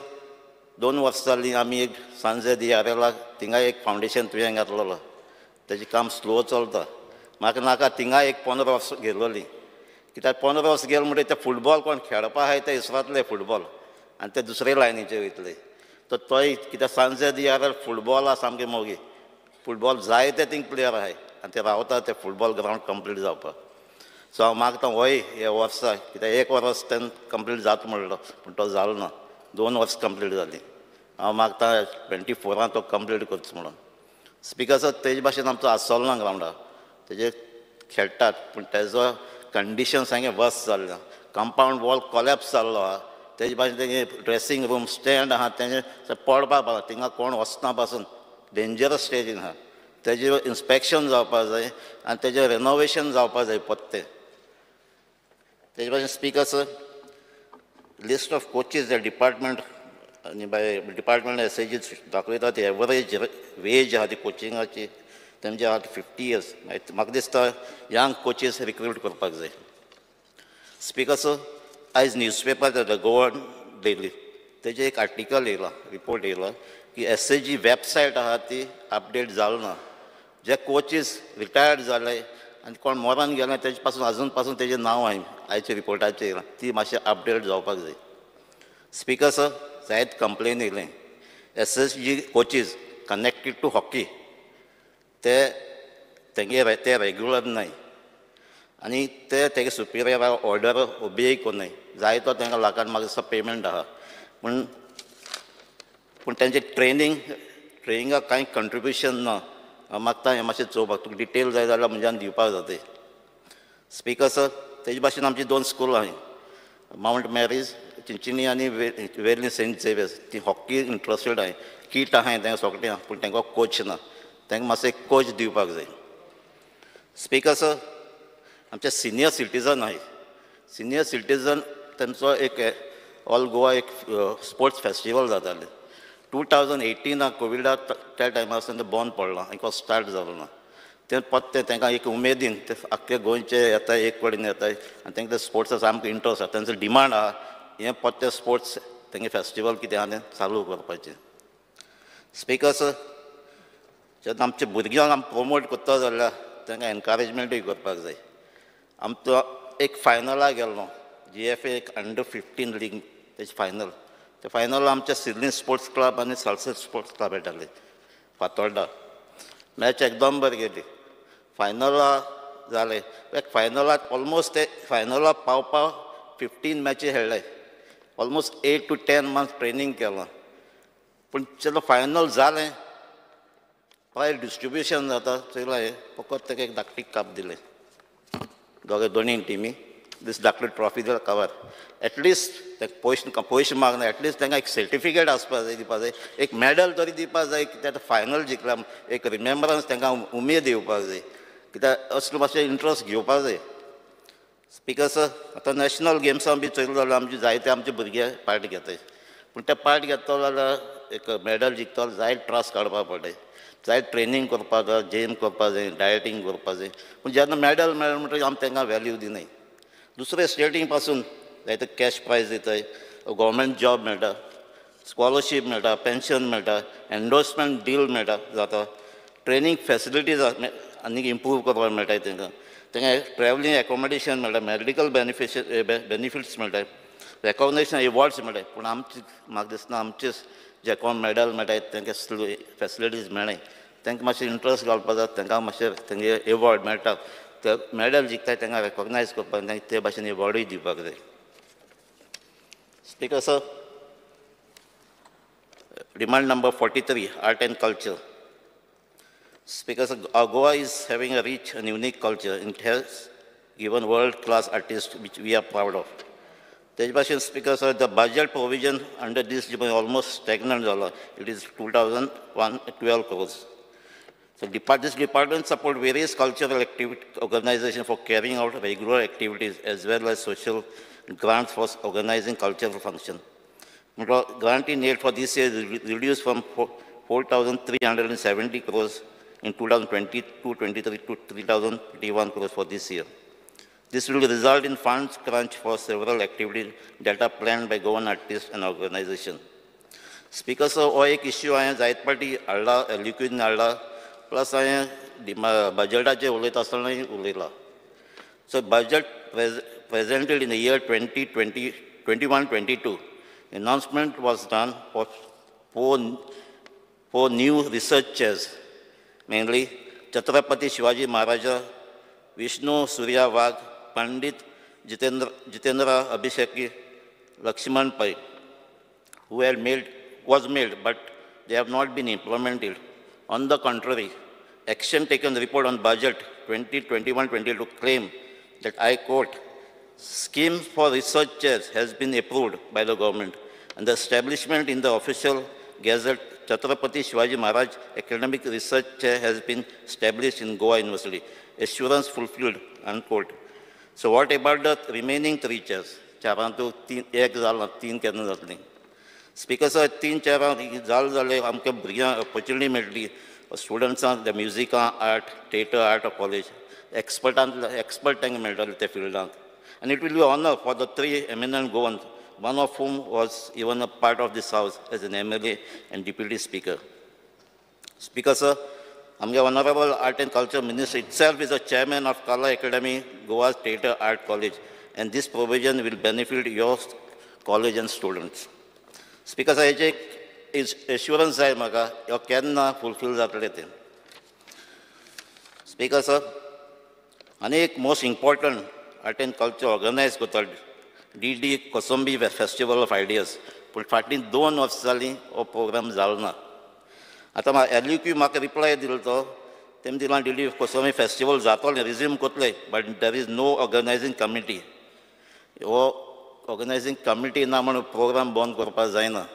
2 वर्सां जालीं आमी एक सांजे दियारेला थिंगा एक फावंडेशन तुवें घातलेलो तेजें काम स्लो चलता. म्हाका नाका थिंगा एक 15 वर्सां गेलोली कित्याक 15 वर्सां गेले म्हणटकीर ते फुटबॉल कोण खेळपा आहाय ते इसरांतले फुटबॉल आनी ते दुसरे लायनीचे वयतले तर तोय कित्याक सांजे दियार फुटबॉल आसा सामकें मोगी फुटबॉल जायते थिंग प्लेयर आहाय आनी ते रावता ते फुटबॉल ग्रावंड कंप्लीट जावपाक. सो हांव मागता होय हे वर्सा कित्याक 1 वर्स तेन्ना कंप्लीट जाता म्हणलो पूण तो जालो ना 2 वर्सां कंप्लीट जालीं. हांव मागता 24 तो कंप्लीट करचो म्हणून. स्पिकर सर तेजे भाशेन आमचो आसोलना ग्रावंडार तेजे खेळटात पूण तेजो कंडिशन सामकें वर्स जाल्लें आसा कंपावंड वॉल कॉलेप्स जाल्लो आसा तेजे भाशेन तेगे ड्रेसींग रूम स्टँड आसा तेजें पडपा पावता थिंगा कोण वचना पासून डेंजरस स्टेजीन आसा तेजें इन्स्पेक्शन जावपाक जाय आनी तेजें रेनोवेशन जावपाक जाय पत्ते. तेजे भाशेन speaker sir list of coaches the department आनी बाय डिपार्टमेंट एस.ए.जी दाखयता ती एवरेज वेज आसा ती कोचिंगाची तेमचे आहा 50 इयर्स. म्हाका दिसता यंग कोचीस रिक्रूट करपाक जाय. स्पिकर सर आयज न्यूजपेपर the Goa daily तेजें एक आर्टिकल येयलां रिपोर्ट येयला की एस.ए.जी वेबसायट आहा ती अपडेट जालो ना. जे कोचीस रिटायर्ड जाले आनी कोण मरण गेले तेजे पासून आजून पासून तेजें नांव आहा आयच्या रिपोर्टाचेर येयलां ती मातशें अपडेट जावपाक जाय. स्पिकर सर जायत कंप्लेन येयलें SSG coaches connected to hockey ते तेंगे ते रेगुलर न्हय आनी ते तेगे सुपिरियर ऑर्डर ओबेय कोन्नाय जायतो तांकां लाखान म्हाका दिसता पेमेंट आहा पूण पूण तेंचे ट्रेनिंगाक कांय कंट्रिब्युशन ना. मागता हें मातशें चोवपाक तुका डिटेल जाय जाल्यार म्हज्यान दिवपाक जाता. स्पिकर सर तेजे भाशेन आमची 2 स्कूल आहाय मावंट मॅरीज चिंचिणी आनी वेर्ली सेंट झेवियर्स ती हॉकी इंट्रस्टेड आहाय किट आहाय तेंका सगळें आहा पूण तेंकां कोच ना तांकां मातसो एक कोच दिवपाक जाय. स्पिकर सर आमचे सिनियर सिटीजन आहाय सिनियर सिटीजन तेंचो एक ऑल गोवा एक स्पोर्ट्स फेस्टिवल जातालें 2018 कोविडा त्या टायमार तें बंद पडलां आनी स्टार्ट जालो ना तें पत्ते तांकां एक उमेदीन ते आख्खे गोंयचे येता एक कडेन येता आनी तांकां ते स्पोर्ट्सा सामको इंट्रस्ट आसा तेंचो डिमांड आहा हें पत्ते स्पोर्ट्स तेंगे फेस्टिवल कितें आहा तें चालू करपाचें. स्पिकर सर जेन्ना आमच्या भुरग्यांक आमी प्रोमोट करता जाल्यार तांकां एनकरेजमेंटूय करपाक जाय. आमचो एक फायनलाक गेल्लो GFA एक अंडर 15 लीग तेजे फायनल ते फायनल आमच्या सिडनी स्पोर्ट्स क्लब आनी सालसेट स्पोर्ट्स क्लब येताले फातोर्डा मॅच एकदम बरी गेली फायनला जालें एक फायनलाक ऑलमोस्ट ते फायनलाक पावपाक 15 मॅची खेळ्ळे ऑलमोस्ट 8 to 10 months training केलां पूण जेन्ना फायनल जालें प्रायज डिस्ट्रिब्युशन जाता चोयलां हें फकत ताका एक धाकटी काप दिलें दोगे दोनी टिमी दीस धाकटी ट्रॉफी दिल्या cover at least ताका पयशे मागना एटलिस्ट तांकां एक सर्टिफिकेट आसपा जाय दिवपा जाय एक मॅडल तरी दिवपा जाय कित्याक फायनल जिखला एक रिमेम्बरन्स तांकां उमेद येवपाक जाय कित्याक असलो मातशें इंट्रस्ट घेवपा जाय. स्पिकर सर आतां नॅशनल गेम्सां बी चोयलें जाल्यार आमचे जायते आमचे भुरगे पार्ट घेताय पूण ते पार्ट घेतलो जाल्यार एक मॅडल जिखतलो जायते त्रास काडपाक पडटा जायते ट्रेनींग करपाक जाय जिम करपाक जाय डायटींग करपाक जाय पूण जेन्ना मॅडल मेळ्ळें म्हणटकीर आमी तांकां वेल्यू दिनाय. दुसरे स्टेटींग पासून जायते कॅश प्रायज दिताय गव्हर्मेंट जॉब मेळटा स्कॉलरशीप मेळटा पेन्शन मेळटा एन्डोर्समेंट डील मेळटा जाता ट्रेनींग फेसिलिटीज आनीक इम्प्रूव करपाक मेळटा तांकां तांकां ट्रॅवलिंग एकोमोडेशन मेळटा मेडिकल बेनिफिट्स मेळटा रेकॉग्नेशन एवॉर्ड्स मेळटा पूण आमचे म्हाका दिसना आमचे जे कोण मॅडल मेळटा तांकां फेसिलिटीज मेळ्ळे तांकां मातशें इंट्रस्ट घालपाक जाय तांकां मातशें तेंगे एवॉर्ड मेळटा ते मॅडल जिखता तांकां रेकॉग्नायज करपाक तांकां ते भाशेन एवॉर्डूय दिवपाक जाय. Speaker sir demand number 43 art and culture. Speaker sir Goa is having a rich and unique culture. It has given world-class artists, which we are proud of. तेज भाशेन speaker sir, the budget provision under this almost stagnant जाला. It is 2,012 crores. So this department support various cultural activity organizations for carrying out regular activities as well as social grants for organizing cultural function. Grant in aid for this year is reduced from 4,370 crores in 2022-23 to 3,051 crores for this year. This will result in funds crunch for several activities that are planned by Goan artists and organizations. Speaker sir, हो एक issue हांवें जायत पाटी हाडला, एलिक्यून हाडला, plus हांवें बजटाचेर उलयता आसतनाय उलयला. So budget presented in the year 2021-22, announcement was done for four new research chairs, mainly Chhatrapati Shivaji Maharaja, Vishnu Surya Wagh, Pandit Jitendra Abhisheki, Lakshman Pai, who had was made, but they have not been implemented. On the contrary, action taken report on budget 2021-22 claim that, I quote, scheme for research chairs has been approved by the government and the establishment in the official gazette Chhatrapati Shivaji Maharaj Academic Research Chair has been established in Goa University. Assurance fulfilled, unquote. So what about the remaining three chairs? चारांतू तीन एक जाला, तीन केन्ना जातली? Speaker sir, तीन चेरां जाल जाले आमकां भुरग्यांक ऑपॉर्च्युनिटी मेळटली स्टुडंट्सांक म्युजिकां, आर्ट, थिएटर आर्ट कॉलेज एक्सपर्टांत एक्सपर्ट तांकां मेळटले त्या फिल्डांत. And it will be honour for the three eminent Goans, one of whom was even a part of this house as an MLA and deputy speaker. Speaker sir, आमगे honourable art and culture minister itself is a chairman of Kala Academy, Goa's Theatre Art College, and this provision will benefit your college and students. Speaker sir, हेजे assurance जाय म्हाका ह्यो केन्ना fulfil जातलें तें. Speaker sir, आनी एक most important art and culture organise करता D D Kosambi festival of ideas, पूण फाटलीं 2 वर्सां जालीं हो प्रोग्राम जालो ना. आतां म्हाका एल यू क्यू म्हाका रिप्लाय दिलो तो तेमी दिलां डी डी कोसंबी फेस्टिवल जातलें, रिज्यूम करतले, but there is no organising committee. हो ऑर्गनायझींग कमिटी ना म्हणून प्रोग्राम बंद करपाक जायना.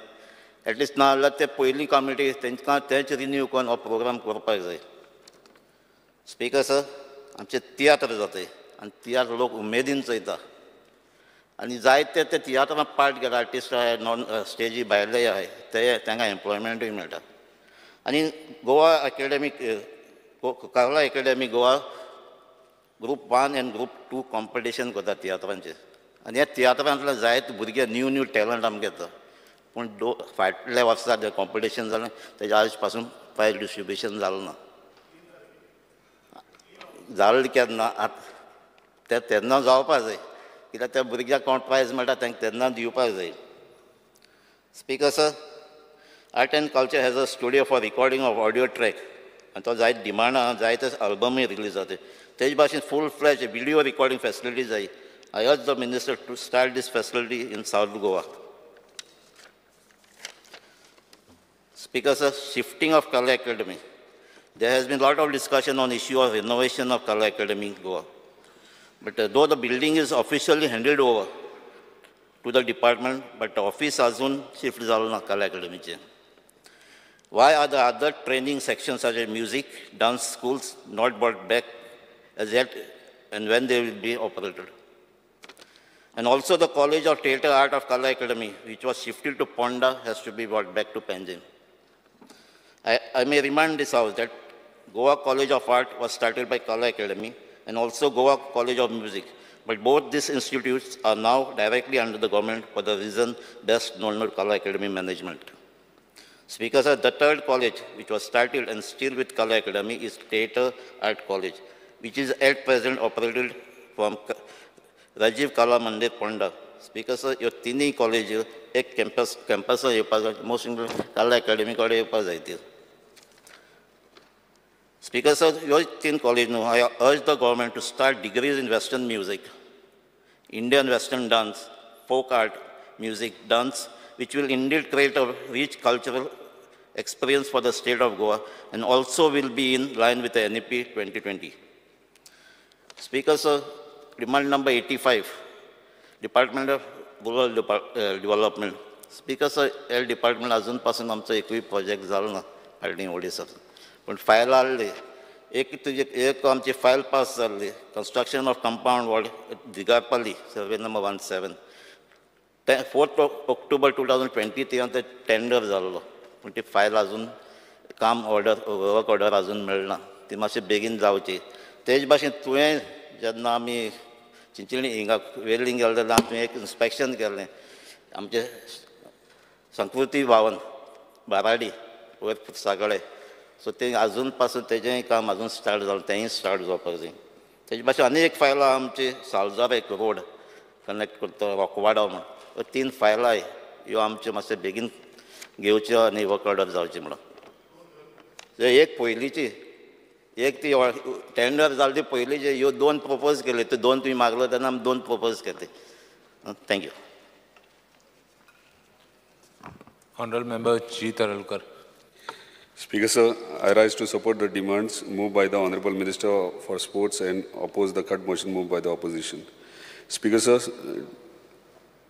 एटलिस्ट ना जाल्यार ते पयली कमिटी तेंकां तेंच रिन्यू करून हो प्रोग्राम करपाक जाय. स्पीकर सर, आमचे तियात्र जाता आनी तियात्र लोक उमेदीन चोयता आनी जायते ते तियात्रांत पार्ट घेता आर्टिस्ट आहाय, नॉन स्टेजी भायले आहाय, ते तांकां एम्प्लॉयमेंटूय मेळटा. आनी Goa academic Kala academy Goa group 1 and group 2 competition करता तियात्रांचेर आनी ह्या तियात्रांतल्यान जायते भुरगे न्यू न्यू टॅलंट आमकां येता, पूण फाटल्या वर्सा जें कॉम्पिटिशन जालें तेज्या आज पासून प्रायज डिस्ट्रिब्युशन जालें ना. जालें केन्ना आतां तें तेन्ना जावपाक जाय, कित्याक त्या भुरग्याक कोण प्रायज मेळटा तांकां तेन्ना दिवपाक जाय. Speaker sir, art and culture has a studio for recording of audio track आनी तो जायते डिमांड आहा, जायते अल्बमूय रिलीज जाता. तेज भाशेन full fledge video recording facility जाय. I urge the minister to start this facility in South Goa. Speaker sir, shifting of Kala Academy. There has been a lot of discussion on issue of renovation of Kala Academy in Goa. But though the building is officially handed over to the department, but the office azun shift जालो ना Kala Academy che. Why are the other training sections such as music, dance schools not brought back as yet, and when they will be operated? And also the College of Theatre Art of Kala Academy, which was shifted to Ponda, has to be brought back to Panjim. I may remind this house that Goa College of Art was started by Kala Academy and also Goa College of Music. But both these institutes are now directly under the government for the reason best known to Kala Academy management. Speaker sir, the third college which was started and still with Kala Academy is Theatre Art College, which is at present operated from Rajiv Kala Mandir, Ponda. Speaker sir, ह्यो तिनूय college एक campus कॅम्पसार येवपाक जाय, most कला academy कडेन येवपाक जाय त्यो. स्पीकर सर, ह्यो तीन कॉलेज न्हू, I urge the government to start degrees in western music, Indian western dance, folk art, music, dance, which will indeed create a rich cultural experience for the state of Goa and also will be in line with the NEP 2020. Speaker sir, Demand number 85, Department of Rural Development. Speaker sir, L department अजून पासून आमचो एकूय project जालो ना हाडली ओडिसा, पूण file आहली एक तुजे एक आमची फायल पास जाल्ली, construction of compound wall Digarpali, survey number 17, 4 October 2023 ते टेंडर जाल्लो, पूण ती फायल अजून काम ऑर्डर वर्क ऑर्डर अजून मेळना, ती मातशी बेगीन जावची. तेज भाशेन तुवें जेन्ना आमी चिंचणी हिंगा वेर्लिंग गेले तेन्ना तुवें एक इन्स्पेक्शन केलें आमचे संस्कृती भवन बाराडी वयर सगळे, सो तें अजून पासून तेजेंय काम अजून स्टार्ट जालें, तेंय स्टार्ट जावपाक जाय. तेजे भाशेन आनी एक फायल आहा आमची सालजार एक रोड कनेक्ट करता रोकवाडो म्हण, 3 फायलां ह्यो आमच्यो मातशें बेगीन घेवच्यो आनी वर्क ऑर्डर जावची म्हणून. एक पयलींची एक ती टेंडर जाली ती पयलींची, ह्यो 2 प्रपोज केले, त्यो 2 तुमी मागलो तेन्ना आमी 2 प्रपोज केले. Thank you. Honorable Member G. Taralkar. Speaker sir, I rise to support the demands moved by the Honorable Minister for Sports and oppose the cut motion moved by the opposition. Speaker sir,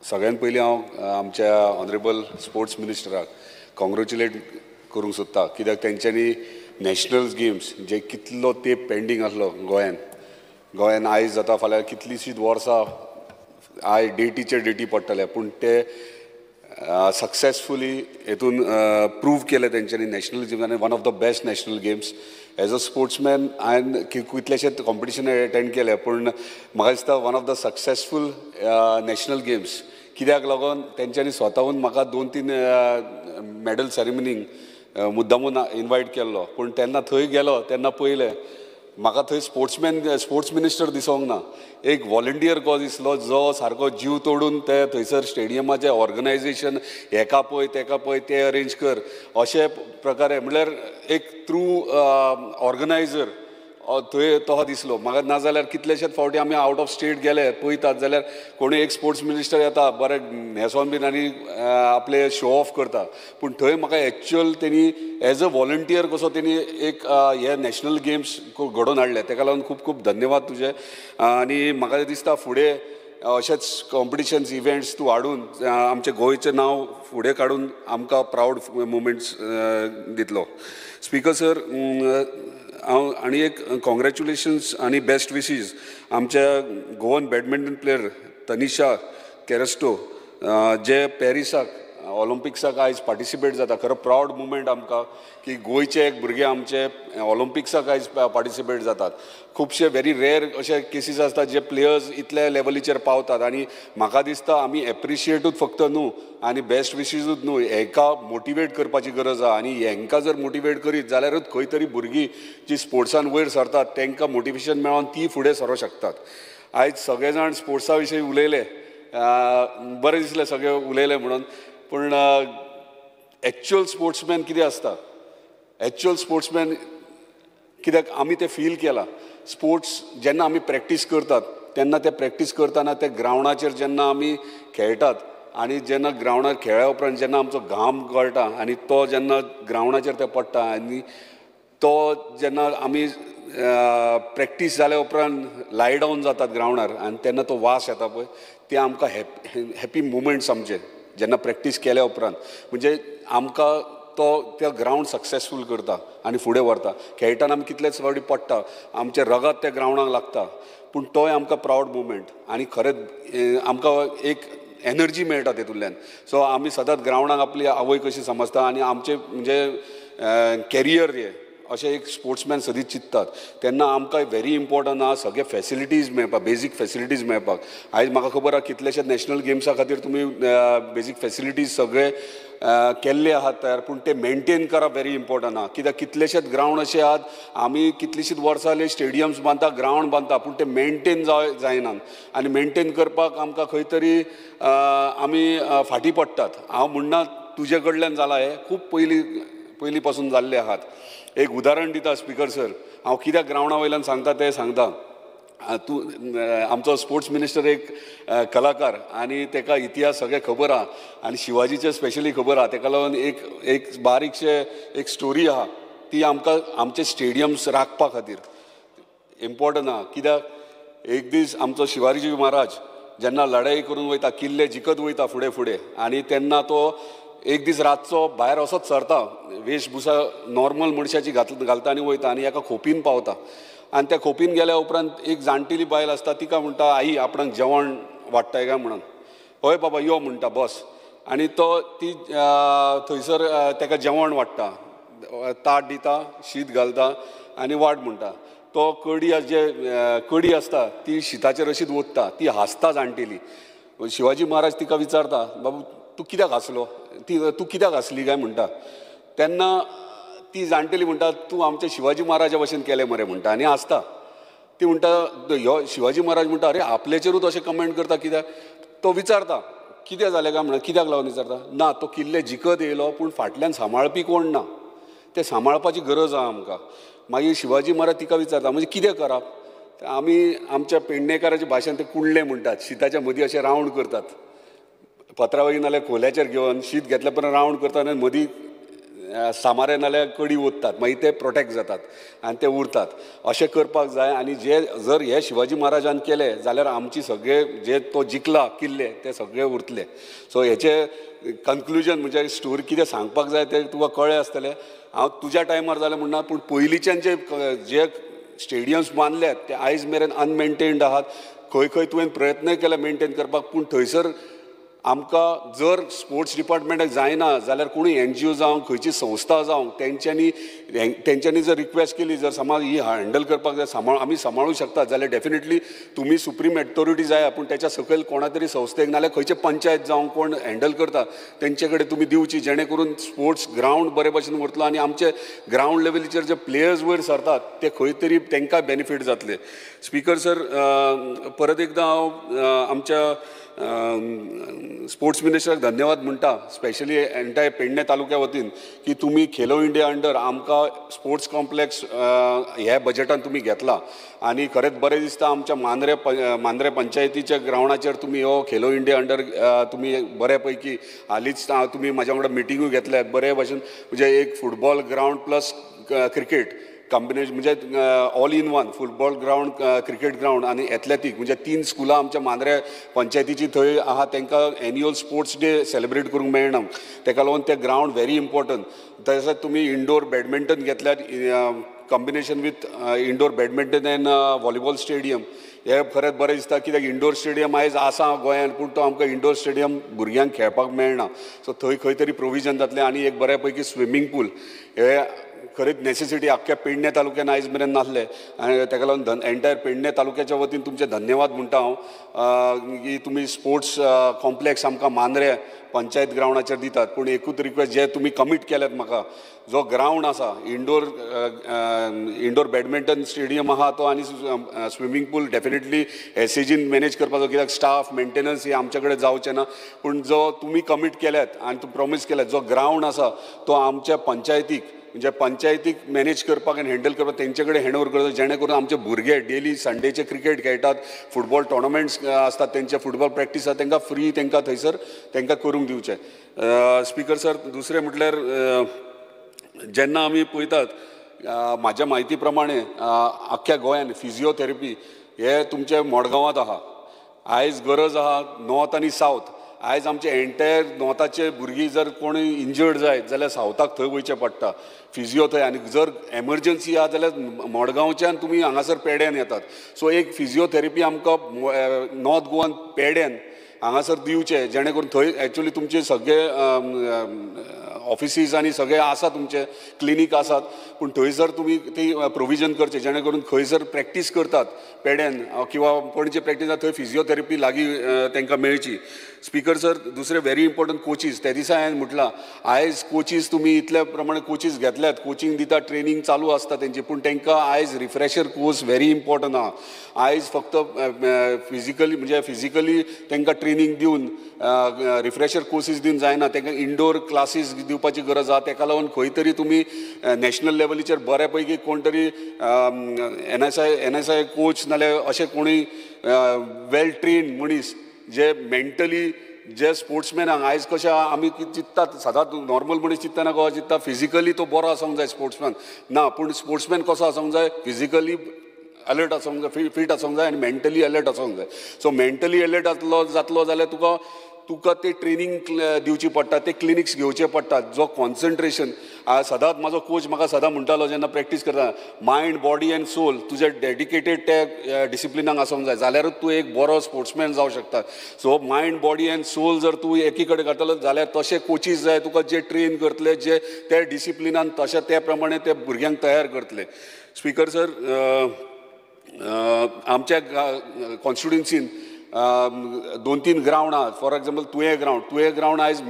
सगळ्यात पयलीं हांव आमच्या honourable sports मिनिस्टराक congratulate करूंक सोदता, कित्याक तेंच्यांनी national games जे कितलो तेंप पेंडींग आसलो गोंयान, गोंयान आयज जाता फाल्यां कितलींशींच वर्सां आयज डेटीचेर डेटी पडटले, पूण ते सक्सेसफुली हेतून प्रूव केलें तेंच्यांनी नॅशनल गेम्स आनी one of the best national games. As a sportsman हांवें कितलेशेच कॉम्पिटिशन एटेंड केले, पूण म्हाका दिसता one of the successful national games कित्याक लागून तेंच्यांनी स्वताहून म्हाका 2-3 मॅडल सेरेमनीक मुद्दामून इनवायट केल्लो, पूण तेन्ना थंय गेलो तेन्ना पळयलें म्हाका थंय स्पोर्ट्स मिनिस्टर दिसोंक ना, एक वॉलंटियर कसो दिसलो जो सारको जीव तोडून ते थंयसर स्टेडियमाचें ऑर्गनायजेशन हेका पळय तेका पळय ते अरेंज कर अशे प्रकारे, म्हणल्यार एक थ्रू ऑर्गनायजर थंय तो दिसलो म्हाका. नाजाल्यार कितलेशेच फावटी आमी आवट ऑफ स्टेट गेले पळयतात जाल्यार कोणूय एक स्पोर्ट्स मिनिस्टर येता बरें न्हेसोन बीन आनी आपले शो ऑफ करता, पूण थंय म्हाका एक्चुअल तेणी एज अ वॉलंटियर कसो तेणी एक हे नॅशनल गेम्स घडोवन हाडले, तेका लागून खूब खूब धन्यवाद तुजे. आनी म्हाका दिसता फुडें अशेंच कॉम्पिटिशन्स इव्हेंट्स तूं हाडून आमचें गोंयचें नांव फुडें काडून आमकां प्रावड मुमेंट्स दितलो. स्पीकर सर, हांव आनी एक कॉंग्रेच्युलेशन्स आनी बेस्ट विशीज आमच्या Goan badminton player Tanisha Crasto जे पॅरिसाक ऑलिम्पिक्साक आयज पार्टिसिपेट जाता. खरो प्रावड मुमेंट आमकां की गोंयचे एक भुरगे आमचे ऑलिम्पिक्साक आयज पार्टिसिपेट जातात. खुबशे व्हेरी रेयर अशे केसीस आसतात जे प्लेयर्स इतल्या लेवलीचेर पावतात आनी म्हाका दिसता आमी एप्रिशिएटूच फक्त न्हू आनी बेस्ट विशीजूच न्हू, हेंकां मोटिवेट करपाची गरज आसा आनी हेंकां जर मोटिवेट करीत जाल्यारूच खंय तरी भुरगीं जी स्पोर्ट्सान वयर सरतात तेंकां मोटिवेशन मेळोन ती फुडें सरोंक शकतात. आयज सगळे जाण स्पोर्ट्सा विशीं उलयले, बरें दिसलें सगळे उलयले म्हणून, पूण एक्चुअल स्पोर्ट्समॅन कितें आसता, एक्चुअल स्पोर्ट्समॅन कित्याक आमी तें फील केलां. स्पोर्ट्स जेन्ना आमी प्रॅक्टीस करतात तेन्ना ते प्रॅक्टीस करतना ते ग्रावंडाचेर जेन्ना आमी खेळटात आनी जेन्ना ग्रावंडार खेळ्ळ्या उपरांत जेन्ना आमचो घाम गळटा आनी तो जेन्ना ग्रावंडाचेर ते पडटा आनी तो जेन्ना आमी प्रॅक्टीस जाल्या उपरांत लाय डावन जातात ग्रावंडार आनी तेन्ना तो वास येता पळय, ते आमकां हॅपी मुमेंट्स आमचे जेन्ना प्रॅक्टीस केल्या उपरांत, म्हणजे आमकां तो त्या ग्रावंड सक्सेसफूल करता आनी फुडें व्हरता. खेळटना आमी कितलेच फावटी पडटा, आमचें रगत त्या ग्रावंडाक लागता, पूण तोय आमकां प्रावड मुमेंट आनी खरेंच आमकां एक एनर्जी मेळटा तेतूंतल्यान. सो आमी सदांच ग्रावंडाक आपली आवय कशी समजता आनी आमचें म्हणजे कॅरियर हें अशें एक स्पोर्ट्समॅन सदींच चिंततात तेन्ना आमकां व्हेरी इम्पॉर्टंट आहा सगळे फॅसिलिटीज मेळपाक, बेजीक फॅसिलिटीज मेळपाक. आयज म्हाका खबर आहा कितलेशेच नॅशनल गेम्सा खातीर तुमी बेजीक फॅसिलिटीज सगळे केल्ले आहात तयार, पूण ते मेनटेन करप व्हेरी इम्पॉर्टंट आहा. कित्याक कितलेशेच ग्रावंड अशे आहात, आमी कितलींशींच वर्सां जालीं स्टेडियम्स बांदता, ग्रावंड बांदता, पूण ते मेनटेन जायनात आनी मेनटेन करपाक आमकां खंय तरी आमी फाटीं पडटात. हांव म्हणना तुजे कडल्यान जालां हें, खूब पयलीं पासून जाल्ले आहात. एक उदाहरण दिता स्पीकर सर, हांव कित्याक ग्रावंडा वयल्यान सांगता तें सांगता. तूं आमचो स्पोर्ट्स मिनिस्टर एक कलाकार आनी तेका इतिहास सगळें खबर आहा आनी शिवाजीचें स्पेशली खबर आहा, तेका लागून एक एक बारीकशें एक स्टोरी आहा ती आमकां आमचे स्टेडियम्स राखपा खातीर इम्पॉर्टंट आहा. कित्याक एक दीस आमचो शिवाजी महाराज जेन्ना लढाई करून वयता, किल्ले जिखत वयता फुडें फुडें, आनी तेन्ना तो एक दीस रातचो भायर असोच सरता, वेशभूषा नॉर्मल मनशाची घालता आनी वयता आनी एका खोपीन पावता. आनी त्या खोपीन गेल्या उपरांत एक जाणटेली बायल आसता, तिका म्हणटा आई आपणाक जेवण वाडटाय काय म्हणून. हय बाबा यो म्हणटा बस. आनी तो ती थंयसर ताका जेवण वाडटा, ताट दिता, शीत घालता आनी वाड म्हणटा. तो कडी जे कडी आसता ती शिताचेर अशीच ओतता, ती हांसता जाणटेली. शिवाजी महाराज तिका विचारता, बाबू तूं कित्याक हांसलो, ती तूं कित्याक हांसली काय म्हणटा. तेन्ना ती जाणटेली म्हणटा तूं आमच्या शिवाजी महाराजा भशेन केलें मरे म्हणटा आनी हांसता. ती म्हणटा ह्यो शिवाजी महाराज म्हणटा अरे आपल्याचेरूच अशें कमेंट करता कित्याक. तो विचारता कितें जालें काय म्हणटा, कित्याक लागून विचारता. ना तो किल्ले जिखत येयलो पूण फाटल्यान सांबाळपी कोण ना, ते सांबाळपाची गरज आहा आमकां. मागीर शिवाजी महाराज तिका विचारता म्हणजे कितें करप. आमी आमच्या पेडणेकाराच्या भाशेन ते कुंडले म्हणटात, शिताच्या मदीं अशें रावंड करतात, पत्रावळी नाल्यार खोल्याचेर घेवन शीत घेतल्या पर्यंत रावंड करतात आनी मदीं सामारे नाल्यार कडी ओततात, मागीर ते प्रोटेक्ट जातात आनी ते उरतात. अशें करपाक जाय. आनी जे जर हे शिवाजी महाराजान केले जाल्यार आमची सगळे जे तो जिखला किल्ले ते सगळे उरतले. सो हेचे कन्क्लुजन म्हणजे स्टोरी कितें सांगपाक जाय तें तुका कळ्ळें आसतलें. हांव तुज्या टायमार जालें म्हणना, पूण पयलींच्यान जे जे स्टेडियम्स बांदल्यात ते आयज मेरेन अनमेंटेन्ड आहात. खंय खंय तुवें प्रयत्नय केले मेंटेन करपाक, पूण थंयसर आमकां जर स्पोर्ट्स डिपार्टमेंटाक जायना जाल्यार कोणूय एनजीओ जावं खंयची संस्था जावं तेंच्यांनी जर रिक्वेस्ट केली जर समज ही हँडल करपाक जाय, आमी सांबाळूंक शकतात जाल्यार डेफिनेटली तुमी सुप्रीम ऑथॉरिटी जाय, पूण तेच्या सकयल कोणा तरी संस्थेक नाल्यार खंयचे पंचायत जावं कोण हँडल करता तेंचे कडेन तुमी दिवची, जेणे करून स्पोर्ट्स ग्रावंड बरे भशेन उरतलो आनी आमचे ग्रावंड लेवलीचेर जे प्लेयर्स वयर सरतात ते खंय तरी तांकां बेनिफीट जातले. स्पीकर सर, परत एकदां हांव आमच्या स्पोर्ट्स मिनिस्टराक धन्यवाद म्हणटा, स्पेशली एंटायर पेडणे तालुक्या वतीन की तुमी खेलो इंडिया अंडर आमकां स्पोर्ट्स कॉम्प्लेक्स ह्या बजेटान तुमी घेतला आनी खरेंच बरें दिसता. आमच्या मांद्रे पंचायतीच्या ग्रावंडाचेर तुमी हो खेलो इंडिया अंडर तुमी बरे पैकी हालींच तुमी म्हाज्या वांगडा मिटिंगूय घेतल्यात बरे भशेन, म्हणजे एक football ground plus cricket combination, म्हणजे all in one football ground, cricket ground आनी एथलेटीक, म्हणजे 3 स्कुलां आमच्या मांद्रे पंचायतीची थंय आहा, तांकां एन्युअल स्पोर्ट्स डे सेलिब्रेट करूंक मेळना, ताका लागून ते ग्रावंड व्हेरी इम्पॉर्टंट. तशेंच तुमी इंडोर बॅडमिंटन घेतल्यार combination with indoor badminton and volleyball stadium, हे खरेंच बरें दिसता कित्याक इंडोर स्टेडियम आयज आसा गोंयांत पूण तो आमकां इंडोर स्टेडियम भुरग्यांक खेळपाक मेळना. सो थंय खंय तरी प्रोविजन जातलें. आनी एक बऱ्या पैकी स्विमींग पूल हे खरेंच नेसेसिटी आख्ख्या पेडणे तालुक्यान आयज मेरेन नासलें आनी ताका लागून एंटायर पेडणे तालुक्याच्या वतीन तुमचें धन्यवाद म्हणटा हांव की तुमी स्पोर्ट्स कॉम्प्लेक्स आमकां मांद्रे पंचायत ग्रावंडाचेर दितात. पूण एकूच रिक्वेस्ट जे तुमी कमीट केल्यात म्हाका, जो ग्रावंड आसा इंडोर बॅडमिंटन स्टेडियम आहा तो आनी स्विमींग पूल डेफिनेटली एसएजीन मॅनेज करपाचो, कित्याक स्टाफ मेंटेनन्स हे आमचे कडेन जावचें ना. पूण जो तुमी कमीट केल्यात आनी तुमी प्रॉमीस केल्यात जो ग्रावंड आसा तो आमच्या पंचायतीक, म्हणजे पंचायतीक मॅनेज करपाक आनी हँडल करपाक तेंचे कडेन हँड ओवर करता, जेणे करून आमचे भुरगे डेली संडेचे क्रिकेट खेळटात, फुटबॉल टोर्नामेंट्स आसतात, तेंचे फुटबॉल प्रॅक्टीस आसता, तांकां फ्री तांकां थंयसर तांकां करूंक दिवचें. स्पीकर सर, दुसरें म्हटल्यार जेन्ना आमी पळयतात म्हाज्या म्हायती प्रमाणे आख्ख्या गोंयान फिजियोथेरपी हे तुमचे मडगांवांत आहा. आयज गरज आहा नॉर्थ आनी सावथ. आयज आमचे एंटायर नॉर्थाचे भुरगीं जर कोणूय इंजर्ड जायत जाल्यार सावथाक थंय वयचें पडटा फिजियो थंय, आनी जर एमर्जन्सी आहा जाल्यार मडगांवच्यान तुमी हांगासर पेड्यान येतात. सो एक फिजियोथेरपी आमकां नॉर्थ गोवान पेड्यान हांगासर दिवचें, जेणे करून थंय एक्चुअली तुमचे सगळे ऑफिसीस आनी सगळे आसा, तुमचे क्लिनीक आसात, पूण थंयसर तुमी ती प्रोविजन करचें जेणे करून खंयसर प्रॅक्टीस करतात पेड्यान किंवा पणजे प्रॅक्टीस थंय फिजियोथेरपी लागीं तांकां मेळची. स्पीकर सर, दुसरें व्हेरी इम्पॉर्टंट कोचीस, त्या दिसा हांवें म्हटलां आयज कोचीस तुमी इतल्या प्रमाणे कोचीस घेतल्यात, कोचिंग दिता, ट्रेनींग चालू आसता तेंची, पूण तांकां आयज रिफ्रेशर कोर्स व्हेरी इम्पॉर्टंट आहा. आयज फक्त फिजिकली म्हणजे फिजिकली तांकां ट्रेनींग दिवन रिफ्रेशर कोर्सीस दिवन जायना, तांकां इंडोर क्लासीस दिवपाची गरज आहा. ताका लागून खंय तरी तुमी नॅशनल लेवलीचेर बऱ्या पैकी कोण तरी एनएसआय कोच नाल्यार अशें कोणूय वेल ट्रेन्ड मनीस जे मेंटली जे स्पोर्ट्समॅनांक आयज कशें आमी चिंत्तात सदांच नॉर्मल मनीस चिंत्तना कसो चिंत्ता फिजिकली तो बरो आसूंक जाय स्पोर्ट्समॅन, ना पूण स्पोर्ट्समॅन कसो आसूंक जाय फिजिकली अलर्ट आसूंक जाय, फीट आसूंक जाय आनी मेंटली अलर्ट आसूंक जाय. सो मेंटली अलर्ट जातलो जाल्यार तुका ते ट्रेनींग दिवची पडटा, ते क्लिनिक्स घेवचे पडटात. जो कॉन्सन्ट्रेशन, सदांच म्हाजो कोच म्हाका सदां म्हणटालो जेन्ना प्रॅक्टीस करता, मायंड बॉडी एंड सोल तुजें डेडिकेटेड त्या डिसिप्लिनाक आसूंक जाय, जाल्यारूच तूं एक बरो स्पोर्ट्समॅन जावं शकता. So mind body and soul जर तूं एकी कडेन करतलो जाल्यार तशे कोचीस जाय तुका जे ट्रेन करतले, जे त्या डिसिप्लिनान तशें त्या प्रमाणे ते भुरग्यांक तयार करतले. स्पीकर सर, आमच्या कॉन्स्टिट्युएन्सीन 2-3 ग्रावंड आहात. For example Tuem ground, Tuem ground आयज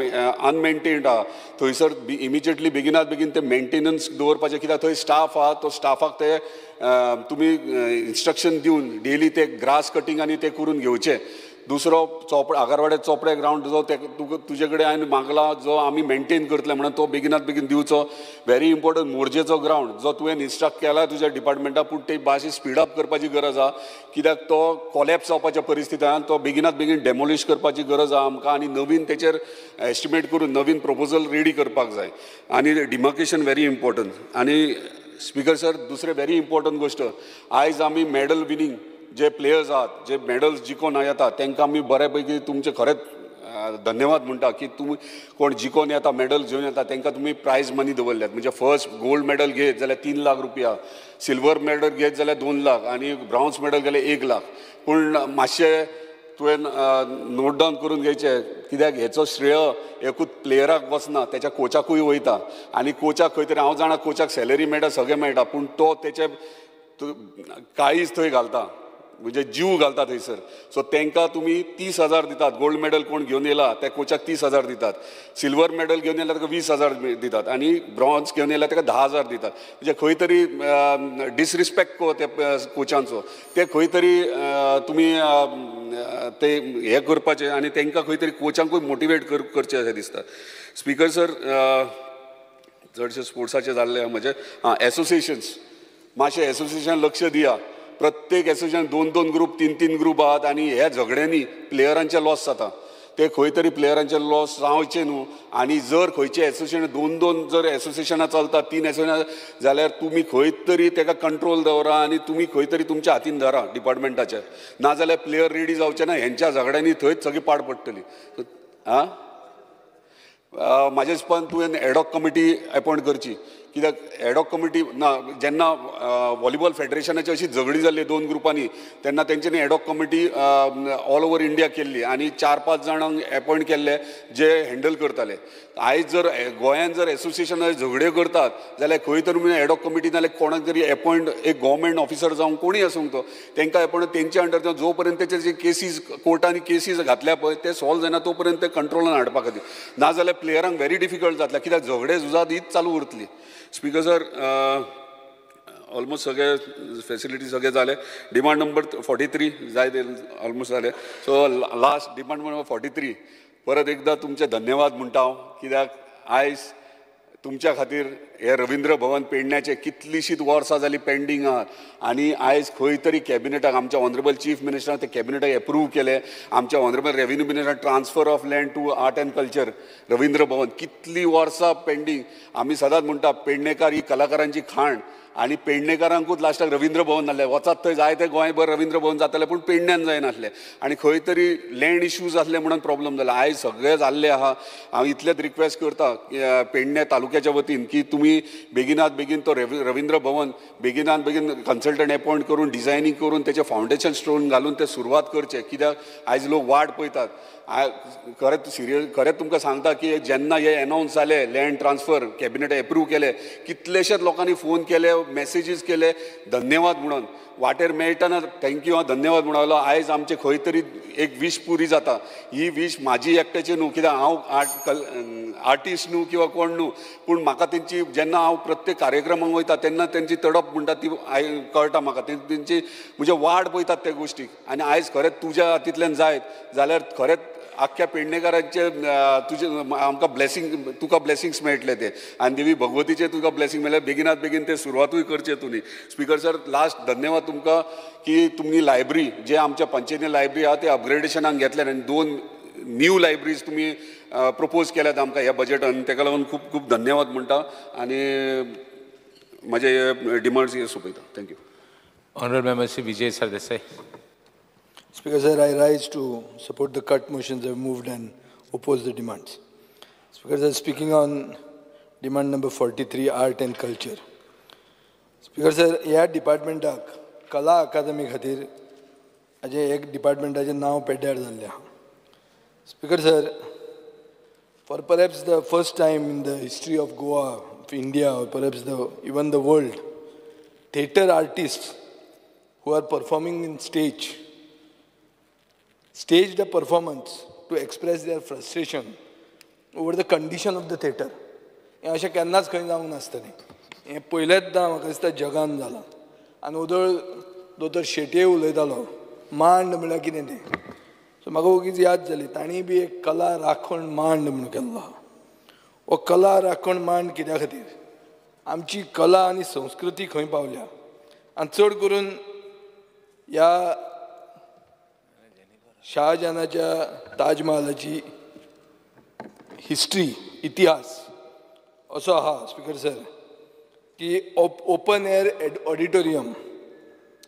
अनमेंटेन्ड आहा. थंयसर इमिजिएटली बेगिनात बेगीन ते मेंटेनन्स दवरपाचें, कित्याक थंय स्टाफ आहा, तो स्टाफाक ते तुमी इन्स्ट्रक्शन दिवन डेली ते ग्रास कटींग आनी ते करून घेवचें. दुसरो चोपडे, आगरवाडे चोपडे ग्रावंड जो तुजे कडेन हांवें मागला, जो आमी मेंटेन करतले म्हणून तो बेगिनात बेगीन दिवचो. व्हेरी इम्पॉर्टंट मोरजेचो ग्रावंड जो तुवें इन्स्ट्रक्ट केला तुज्या डिपार्टमेंटा, पूण ते मातशी स्पीड अप करपाची गरज आहा, कित्याक तो कॉलॅप्स जावपाच्या परिस्थिती आहा, तो बेगिनात बेगीन डेमोलिश करपाची गरज आहा आमकां आनी नवीन तेचेर एस्टिमेट करून नवीन प्रपोजल रेडी करपाक जाय. आनी डिमार्केशन व्हेरी इम्पॉर्टंट. आनी स्पीकर सर, दुसरें व्हेरी इम्पॉर्टंट गोश्ट, आयज आमी मॅडल विनींग जे प्लेयर्स आहात, जे मॅडल्स जिखोन येता तांकां आमी बऱ्या पैकी तुमचे खरेंच धन्यवाद म्हणटा की तुमी कोण जिखोन येता, मॅडल घेवन येता तांकां तुमी प्रायज मनी दवरल्यात. म्हणजे फर्स्ट गोल्ड मॅडल घेत जाल्यार 3 लाख रुपया, सिल्वर मॅडल घेत जाल्यार 2 लाख आनी ब्रॉन्ज मॅडल गेल्यार 1 लाख. पूण मातशें तुवें नोट डावन करून घेवचें, कित्याक हेचो श्रेय एकूच प्लेयराक वचना, तेच्या कोचाकूय वयता. आनी कोचाक खंय तरी हांव जाणा कोचाक सॅलरी मेळटा, सगळें मेळटा, पूण तो तेचे काळीज थंय घालता, म्हणजे जीव घालता थंयसर. सो तांकां तुमी 30,000 दितात. गोल्ड मॅडल कोण घेवन येयला त्या कोचाक 30,000 दितात, सिल्वर मॅडल घेवन येयला ताका 20,000 दितात आनी ब्रॉन्ज घेवन येयला ताका 10,000 दितात. म्हणजे खंय तरी डिसरिस्पेक्ट को त्या कोचांचो, ते खंय तरी तुमी ते हें करपाचें आनी तांकां खंय तरी कोचांकूय मोटिवेट करचें अशें दिसता. स्पीकर सर, चडशे स्पोर्ट्साचे जाल्ले म्हजे एसोसिएशन्स, मातशें एसोसिएशन लक्ष दिया. प्रत्येक एसोसिएशन 2-2 ग्रूप, 3-3 ग्रूप आहात आनी ह्या झगड्यांनी प्लेयरांचे लॉस जाता. ते खंय तरी प्लेयरांचे लॉस जावचे न्हू. आनी जर खंयचे एसोसिएशन 2-2 जर एसोसिएशनां चलता, 3 एसोसिएशनां, जाल्यार तुमी खंय तरी ताका कंट्रोल दवरा आनी तुमी खंय तरी तुमच्या हातीन धरा डिपार्टमेंटाच्या, नाजाल्यार प्लेयर रेडी जावचे ना, हेंच्या झगड्यांनी थंयच सगळी पाड पडटली. आं, म्हाज्या हिसपान तुवें एडॉक कमिटी एपॉयंट करची, कित्याक एडॉक कमिटी ना, जेन्ना वॉलीबॉल फेडरेशनाची अशी झगडी जाल्ली 2 ग्रुपांनी, तेन्ना तेंच्यांनी ad hoc committee all over India केल्ली आनी 4-5 जाणांक एपॉयंट केल्ले जे हँडल करताले. आयज जर गोंयान जर एसोसिएशनां झगड्यो करतात जाल्यार खंय तरी एडॉक कमिटी नाल्यार कोणाक तरी एपॉयंट, एक गव्हर्मेंट ऑफिसर जावं कोणूय आसूंक तो, तांकां एपॉयंट तेंच्या अंडर जो पर्यंत तेचे जे केसीस कोर्टांनी केसीस घातल्या पळय ते सॉल्व जायना तो पर्यंत ते कंट्रोलान हाडपा खातीर, नाजाल्यार प्लेयरांक व्हेरी डिफिकल्ट जातलें, कित्याक झगडे झुजात हीच चालू उरतली. स्पीकर सर, ऑलमोस्ट सगळे फेसिलिटी सगळे जाले. डिमांड नंबर 43 जाय ते ऑलमोस्ट जाले. सो लास्ट डिमांड नंबर 43, परत एकदां तुमचे धन्यवाद म्हणटा हांव, कित्याक आयज तुमच्या खातीर हे रवींद्र भवन पेडण्याचे कितलींशींच वर्सां जालीं पेंडींग आहात आनी आयज खंय तरी कॅबिनेटाक आमच्या ऑनरेबल चीफ मिनिस्टरान ते कॅबिनेटाक एप्रूव केले. आमच्या ऑनरेबल रेवेन्यू मिनिस्टरान transfer of land to art and culture Ravindra Bhavan कितलीं वर्सां पेंडींग. आमी सदांच म्हणटा पेडणेकार ही कलाकारांची खाण आनी पेडणेकारांकूच लास्टाक रवींद्र भवन जाल्लें. वचात थंय जायते गोंयभर रवींद्र भवन जातालें पूण पेडण्यान जायनासलें आनी खंय तरी लँड इश्यूज आसले म्हणून प्रॉब्लम जाला. आयज सगळें जाल्लें आहा. हांव इतलेंच रिक्वेस्ट करता पेडणे तालुक्याच्या वतीन की तुमी बेगिनात बेगीन तो रवींद्र भवन बेगिनात बेगीन कन्सल्टंट एपॉयंट करून डिझायनींग करून तेचें फावंडेशन स्टोन घालून तें सुरवात करचें, कित्याक आयज लोक वाट पळयतात. खरेंच सिरियस, खरेंच तुमकां सांगता की जेन्ना हे एनावन्स जाले लँड ट्रान्सफर कॅबिनेट एप्रूव केले, कितलेशेच लोकांनी फोन केले, मॅसेजीस केले धन्यवाद म्हणून. वाटेर मेळटना thank you हांव धन्यवाद म्हणलो. आयज आमचे खंय तरी एक वीश पुरी जाता. ही वीश म्हाजी एकट्याची न्हू, कित्याक हांव आर्टिस्ट न्हू किंवा कोण न्हू, पूण म्हाका तेंची जेन्ना हांव प्रत्येक कार्यक्रमाक वयता तेन्ना तेंची तडप म्हणटा ती कळटा म्हाका, तेंची म्हणजे वाट पळयतात त्या गोश्टीक. आनी आयज खरेंच तुज्या हातींतल्यान जायत जाल्यार खरेंच आख्ख्या पेडणेकारांचे तुजे आमकां ब्लेसिंग, तुका ब्लेसिंग्स मेळटले ते आनी देवी भगवतीचे तुका ब्लेसिंग मेळ्ळे. बेगिनात बेगीन ते सुरवातूय करचे तुमी. स्पीकर सर, लास्ट धन्यवाद तुमकां की तुमी लायब्ररी जे आमच्या पंचायती लायब्ररी आहा ते अपग्रेडेशनाक घेतल्यात आनी 2 न्यू लायब्ररीज तुमी प्रपोज केल्यात आमकां ह्या बजेटान, ताका लागून खूब खूब धन्यवाद म्हणटा आनी म्हजे डिमांड्स हे सोंपयता. Thank you. Honorable Member Shri Vijay Sardesai. Speaker sir, I rise to support the cut motions I have moved and oppose the demands. Speaker sir, speaking on demand number 43, art and culture. Speaker sir, ह्या डिपार्टमेंटाक कला अकादमी खातीर हाजें एक डिपार्टमेंटाचें नांव पेड्ड्यार जाल्लें आहा. Speaker sir, for perhaps the first time in the history of Goa, of India, or perhaps even the world, theatre artists who are performing in stage staged a performance to express their frustration over the condition of the theatre. हें अशें केन्नाच खंय जावंक नासतलें. हें पयलेंचदा म्हाका दिसता जगान जालां. आनी ओदोळ दोतोर शेटये उलयतालो मांड म्हणल्यार कितें तें. सो म्हाका ओगीच याद जाली, तांणी बी एक कला राखण मांड म्हणून केल्लो आहा. हो कला राखण मांड कित्या खातीर? आमची कला आनी संस्कृती खंय पावल्या, आनी चड करून ह्या शाहजहानाच्या ताजमहालाची हिस्ट्री, इतिहास असो आहा स्पीकर सर की ओपन एअर ऑडिटोरियम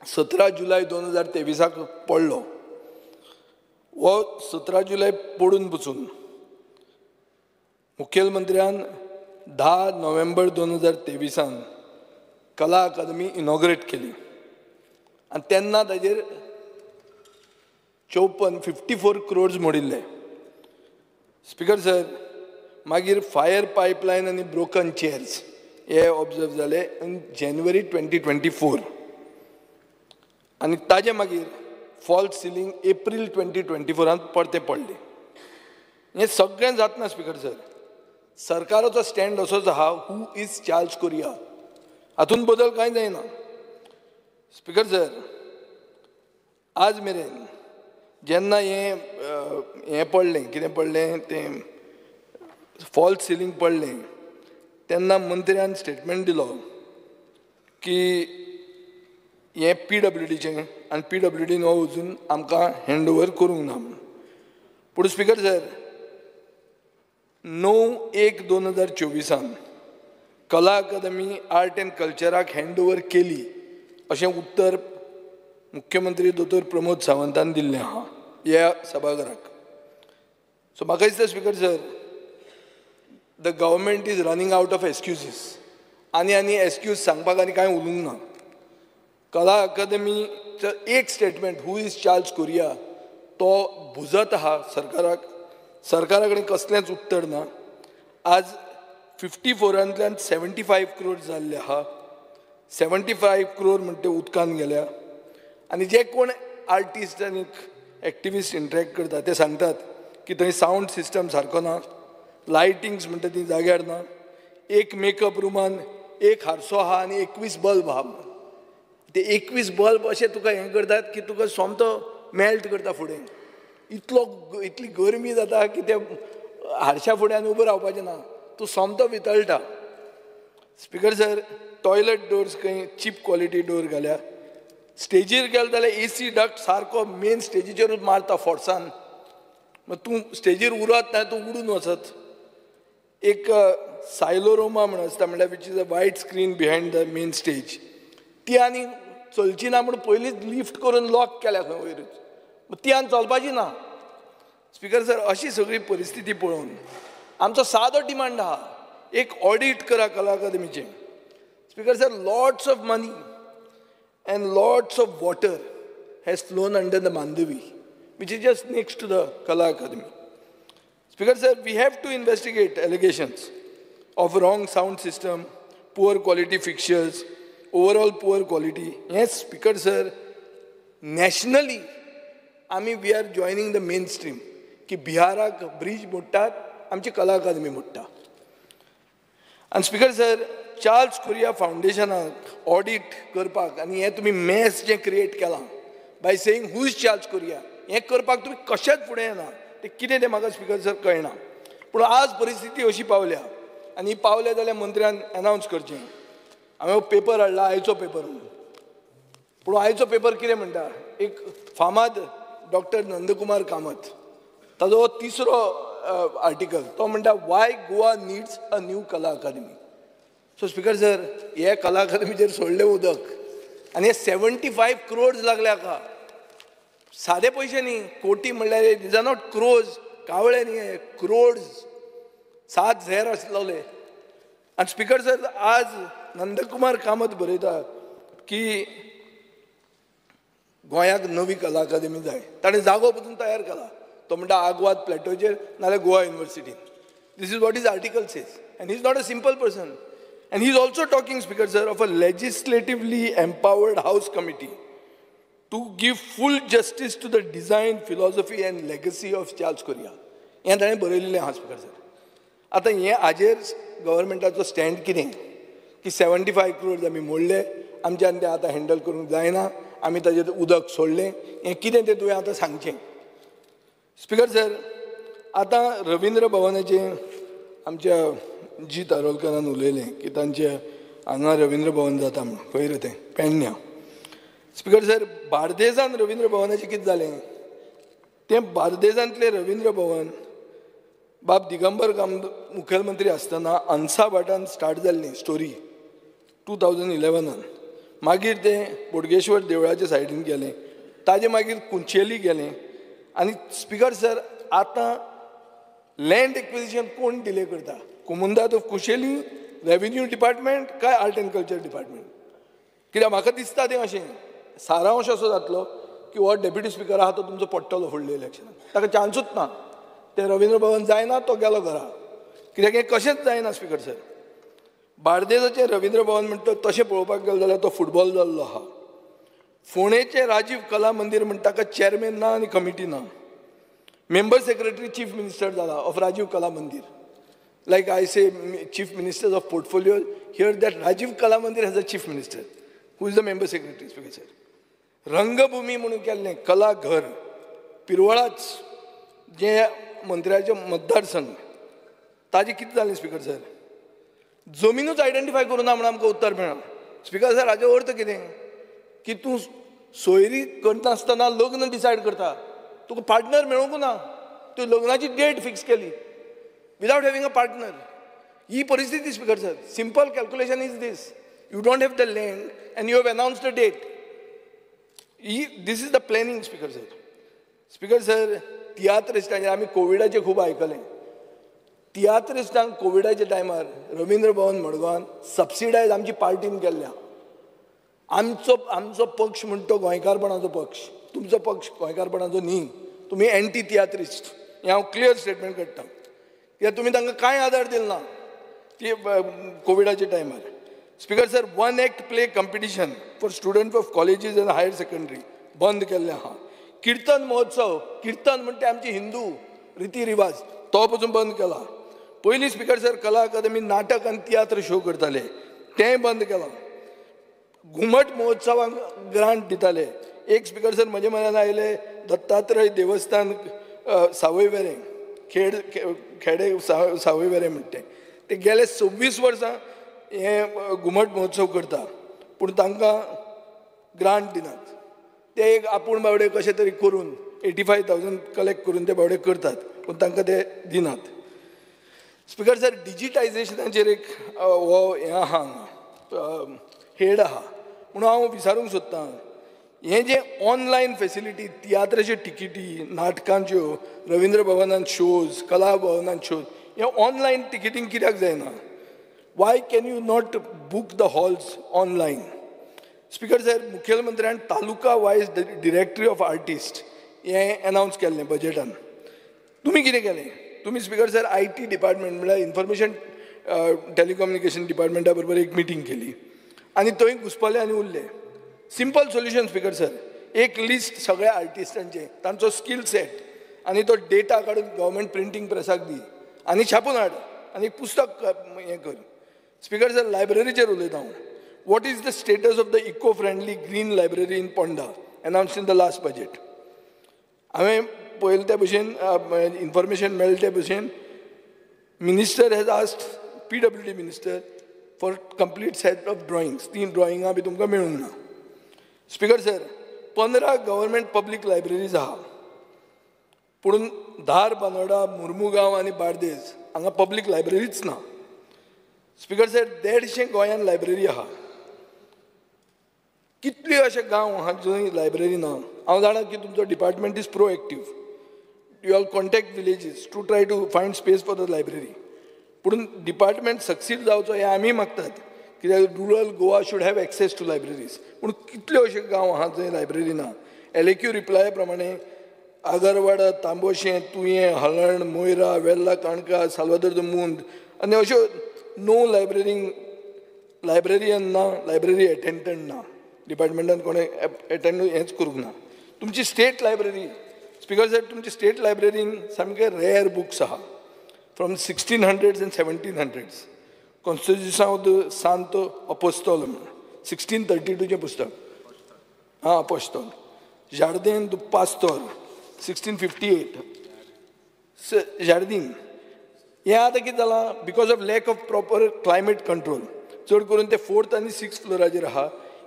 17 जुलय 2023 पडलो. हो 17 जुलय पडून पसून मुखेलमंत्र्यान 10 नोव्हेंबर 2023 कला अकादमी इनॉग्रेट केली आनी तेन्ना ताजेर 54 क्रोड्स मोडिल्ले. स्पीकर सर, मागीर फायर पायपलायन आनी ब्रोकन चेअर्स हे ऑब्जर्व जाले इन जानेवारी 2024 आनी ताजे मागीर फॉल्स सिलींग एप्रील 2024 परते पडले. हें सगळें जातना स्पीकर सर, सरकाराचो स्टँड असोच आहा, who is Charles Correa, हातूंत बदल कांय जायना. स्पीकर सर, आज मेरेन जेन्ना हें हें पडलें, कितें पडलें तें फॉल्स सिलींग पडलें, तेन्ना मंत्र्यान स्टेटमेंट दिलो की हें पीडब्ल्यूडीचें आनी पीडब्ल्यूडीन हो अजून आमकां हँड ओवर करूंक ना म्हूण. पूण स्पीकर सर, 9/1/2024 कला अकादमी आर्ट एंड कल्चराक हँड ओवर केली अशें उत्तर मुख्यमंत्री दोतोर प्रमोद सावंतान दिल्लें आहा ह्या सभाघराक. सो म्हाका दिसता speaker sir, the government is running out of excuses. आनी आनी एक्सक्यूज सांगपाक आनी कांय उलोवंक ना. कला अकादमीचो एक statement, who is Charles Correa, तो भुजत आहा सरकाराक. सरकारा कडेन कसलेंच उत्तर ना. आज 54 75 क्रोर जाल्ले आहा. 75 क्रोर म्हणटे उदकान गेल्या. आनी जे कोण आर्टिस्ट आनी एक्टिविस्ट इंटरेक्ट करता ते सांगतात की थंय सावंड सिस्टम सारको ना, लायटिंग्स म्हणटा ती जाग्यार ना, एक मेकअप रुमान एक हारसो आहा आनी 21 बल्ब आहा. ते 21 बल्ब अशें तुका हें करतात की तुका सोमतो मेल्ट करता फुडें. इतलो इतली गरमी जाता की ते हारशा फुड्यान उबो रावपाचें ना, तूं सोमतो वितळटा. स्पीकर सर, टॉयलेट डोर्स खंय चीप क्वॉलिटी डोर घाल्या. स्टेजीर गेले जाल्यार एसी डक्ट सारको मेन स्टेजीचेरूच मारता फोर्सान, मागीर तूं स्टेजीर उरत ना, तूं उडून वचत. एक सायलोरोमा म्हण आसता, म्हणल्यार which is a white screen behind the main stage, ती आनी चलची ना म्हूण पयलींच लिफ्ट करून लॉक केल्या खंय वयरूच, ती आनी चलपाची ना. स्पीकर सर, अशी सगळी परिस्थिती पळोवन आमचो सादो डिमांड आहा, एक ऑडीट करा कला अकादमीचें. Speaker sir, lots of money and lots of water has flown under the Mandovi, which is just next to the Kala Academy. Speaker sir, we have to investigate allegations of wrong sound system, poor quality fixtures, overall poor quality. Yes, Speaker sir, nationally, I mean, we are joining the mainstream. Ki Biharak bridge मोडटात, आमची कला Academy मोडटा. आनी speaker sir, Charles Correa फावंडेशनाक audit करपाक आनी हें तुमी mass जें क्रिएट केलां by saying who is Charles Correa, हें करपाक तुमी कशेंच फुडें येना. तें कितें तें म्हाका स्पीकर सर कळना. पूण आज परिस्थिती अशी पावल्या आनी ही पावल्या जाल्यार मंत्र्यान एनावन्स करचें. हांवें पेपर हाडला, आयचो पेपर म्हणून. पूण आयचो पेपर कितें म्हणटा, एक फामाद डॉक्टर नंदकुमार कामत, ताजो तिसरो आर्टिकल, तो म्हणटा why Goa needs a new Kala Akademi. So speaker sir, हे कला अकादमीचेर सोडलें उदक. आनी हे 75 क्रोर्स लागले हाका. सादे पयशे न्ही, कोटी म्हणल्यार these are not crores, कावळे न्ही हे क्रोर्स, 7 झेर आसलोले. आनी स्पीकर सर आज नंदकुमार कामत बरयता की गोंयाक नवी कला अकादमी जाय. ताणें जागो पसून तयार केला. तो म्हणटा आगवाद प्लॅटोचेर नाल्यार Goa युनिवर्सिटीन. This is what his article says. And he is not a simple person. And he is also talking, Speaker sir, of a legislatively empowered house committee to give full justice to the design, philosophy and legacy of Charles Correa. हें ताणें बरयलेलें आहा speaker sir. आतां हें हाजेर गव्हर्मेंटाचो stand कितें की 75 क्रोर्स आमी मोडले, आमच्यान तें आतां हँडल करूंक जायना, आमी ताजेर उदक सोडलें, हें कितें तें तुवें आतां सांगचें. स्पीकर सर आतां रविंद्र भवनाचें आमच्या जी तारोलकरान उलयलें की तांचे हांगा रविंद्र भवन जाता म्हूण, खंय रे तें पेडण्यां. स्पीकर सर बार्देजान रविंद्र भवनाचें कितें जालें तें बार्देजांतलें रविंद्र भवन बाब दिगंबर कामत मुखेलमंत्री आसतना अन्साभाटान स्टार्ट जाल्ली स्टोरी 2011. मागीर तें बोडगेश्वर देवळाच्या सायडीन गेलें, ताजे मागीर कुंचेली गेलें. आनी स्पीकर सर आतां लँड एक्विजिशन कोण डिले करता? कोमुंदाद ऑफ कुशेली, रेवेन्यू डिपार्टमेंट काय आर्ट एंड कल्चर डिपार्टमेंट? कित्याक म्हाका दिसता तें अशें सारांश असो जातलो की हो डेप्युटी स्पीकर आहा तो तुमचो पडटलो फुडल्या इलेक्शनाक, ताका चान्सूच ना. तें रविंद्र भवन जायना, तो गेलो घरा. कित्याक हें कशेंच जायना स्पीकर सर. बार्देजाचें रविंद्र भवन म्हणटा तशें पळोवपाक गेलो जाल्यार तो फुटबॉल जाल्लो आहा. फोंडेचें राजीव कला मंदीर म्हणटा ताका चॅरमॅन ना आनी कमिटी ना. मेंबर सेक्रेटरी चीफ मिनिस्टर जाला of Rajiv Kala Mandir. Like I say chief ministers of portfolio, here that Rajiv Kala Mandir has a chief minister who is the member secretary. Speaker sir Rangbhumi म्हणून केल्लें कला घर पिरवळाच जें मंत्र्याचें मतदारसंघ ताजें कितें जालें स्पीकर सर? जमिनूच आयडेंटिफाय करूं ना म्हूण आमकां उत्तर मेळना. स्पीकर सर हाजो अर्थ कितें की तूं सोयरी करनासतना लग्न डिसायड करता, तुका पार्टनर मेळूंक ना, तूं लग्नाची डेट फिक्स केली विदावट हॅविंग अ पार्टनर. ही परिस्थिती speaker sir. Simple calculation is this, you don't have the land and you have announced the date. This is the planning speaker sir. Speaker sir तियात्रिस्टांचेर आमी कोविडाचें खूब आयकलें. तियात्रिस्टांक कोविडाच्या टायमार रविंद्र भवन मडगांवान सबसिडायज आमची पार्टीन केल्ल्या. आमचो आमचो पक्ष म्हणटा तो गोंयकारपणाचो पक्ष, तुमचो पक्ष गोंयकारपणाचो न्ही, तुमी एंटी तियात्रिस्ट हें हांव क्लियर स्टेटमेंट काडटा. कित्याक तुमी तांकां कांय आदार दिलो ना ती कोविडाच्या टायमार. Speaker sir one act play competition for student of colleges and higher secondary बंद केल्लें आहा. किर्तन महोत्सव, किर्तन म्हणटा आमची हिंदू रिती रिवाज तो पसून बंद केला. पयलीं स्पीकर सर कला अकादमी नाटक आनी तियात्र शो करताले तेंय बंद केलां. घुमट महोत्सवाक ग्रांट दिताले. एक स्पीकर सर म्हज्या मनान आयले दत्तात्रय देवस्थान सावयवेरें, खेडे सावयवेरें म्हणटा ते गेले 26 वर्सां हे घुमट महोत्सव करता, पूण तांकां ग्रांट दिनात. ते एक आपूण बावडे कशें तरी करून 85,000 कलेक्ट करून ते बावडे करतात, पूण तांकां ते दिनात. स्पीकर सर डिजिटायजेशनाचेर एक हो हें आहा हांगा हेड आहा म्हणून हांव विचारूंक सोदतां, हें जें ऑनलायन फेसिलिटी तियात्राच्यो टिकेटी, नाटकांच्यो, रविंद्र भवनान शोज, कला भवनान शोज, हें ऑनलायन टिकेटींग कित्याक जायना? Why can you not book the halls online? Speaker sir मुखेलमंत्र्यान taluka wise directory of artist हें अनावन्स केल्लें बजेटान. तुमी कितें केलें? तुमी स्पीकर सर IT department म्हळ्यार इन्फॉर्मेशन टेलिकम्युनिकेशन डिपार्टमेंटा बरोबर एक मिटींग केली आनी थंय घुसपले आनी उरले. सिंपल सोल्युशन स्पीकर सर, एक लिस्ट सगळ्या आर्टिस्टांचें, तांचो स्कील सेट आनी तो डेटा काडून गव्हर्मेंट प्रिंटींग प्रेसाक दी आनी छापून हाड आनी एक पुस्तक हें कर. स्पीकर सर लायब्ररीचेर उलयता हांव. What is the status of the eco friendly green library in Ponda announced in the last budget? हांवें पळयलें त्या भशेन इन्फॉर्मेशन मेळ्ळें त्या भशेन minister has asked PWD minister for complete set of drawings. तीं ड्रॉइंगां बी तुमकां मेळूंक ना. Speaker sir 15 government public libraries आहा, पूण धार, बानोडा, मुर्मुगांव आनी बार्देज हांगा पब्लीक लायब्ररीच ना. स्पीकर सर 150 गोंयांत लायब्ररी आहा. कितले अशे गांव आहा जंय लायब्ररी ना. हांव जाणा की तुमचो department is proactive, you all contact villages to try to find space for the library. पूण डिपार्टमेंट सक्सीड जावचो हें आमी मागतात, कित्याक rural Goa should have access to libraries. पूण कितले अशे गांव आहा जंय लायब्ररी ना. LAQ रिप्लाय प्रमाणे आगरवाडा, तांबोशें, तुयें, हळण, मोयरा, वेल्ला, काणका, साल्वादोर the मुंद आनी अश्यो नो लायब्ररींग लायब्ररियन ना, लायब्ररी एटेंडंट ना, डिपार्टमेंटान कोणें एटेंड हेंच करूंक ना. तुमची स्टेट लायब्ररी स्पीकर साहेब, तुमची स्टेट लायब्ररीन सामके रेयर बुक्स आहा from 1600s and 1700s. कॉन्स्टिट्युसांव the सांत अपोस्तोल म्हण 1632चें पुस्तक, आं अपोस्तोल, जार्देन दु पास्तोर 1658 जार्दीन. हें आतां कितें जालां, because of lack of proper climate control, चड करून ते 4th आनी 6th फ्लोराचेर आहा.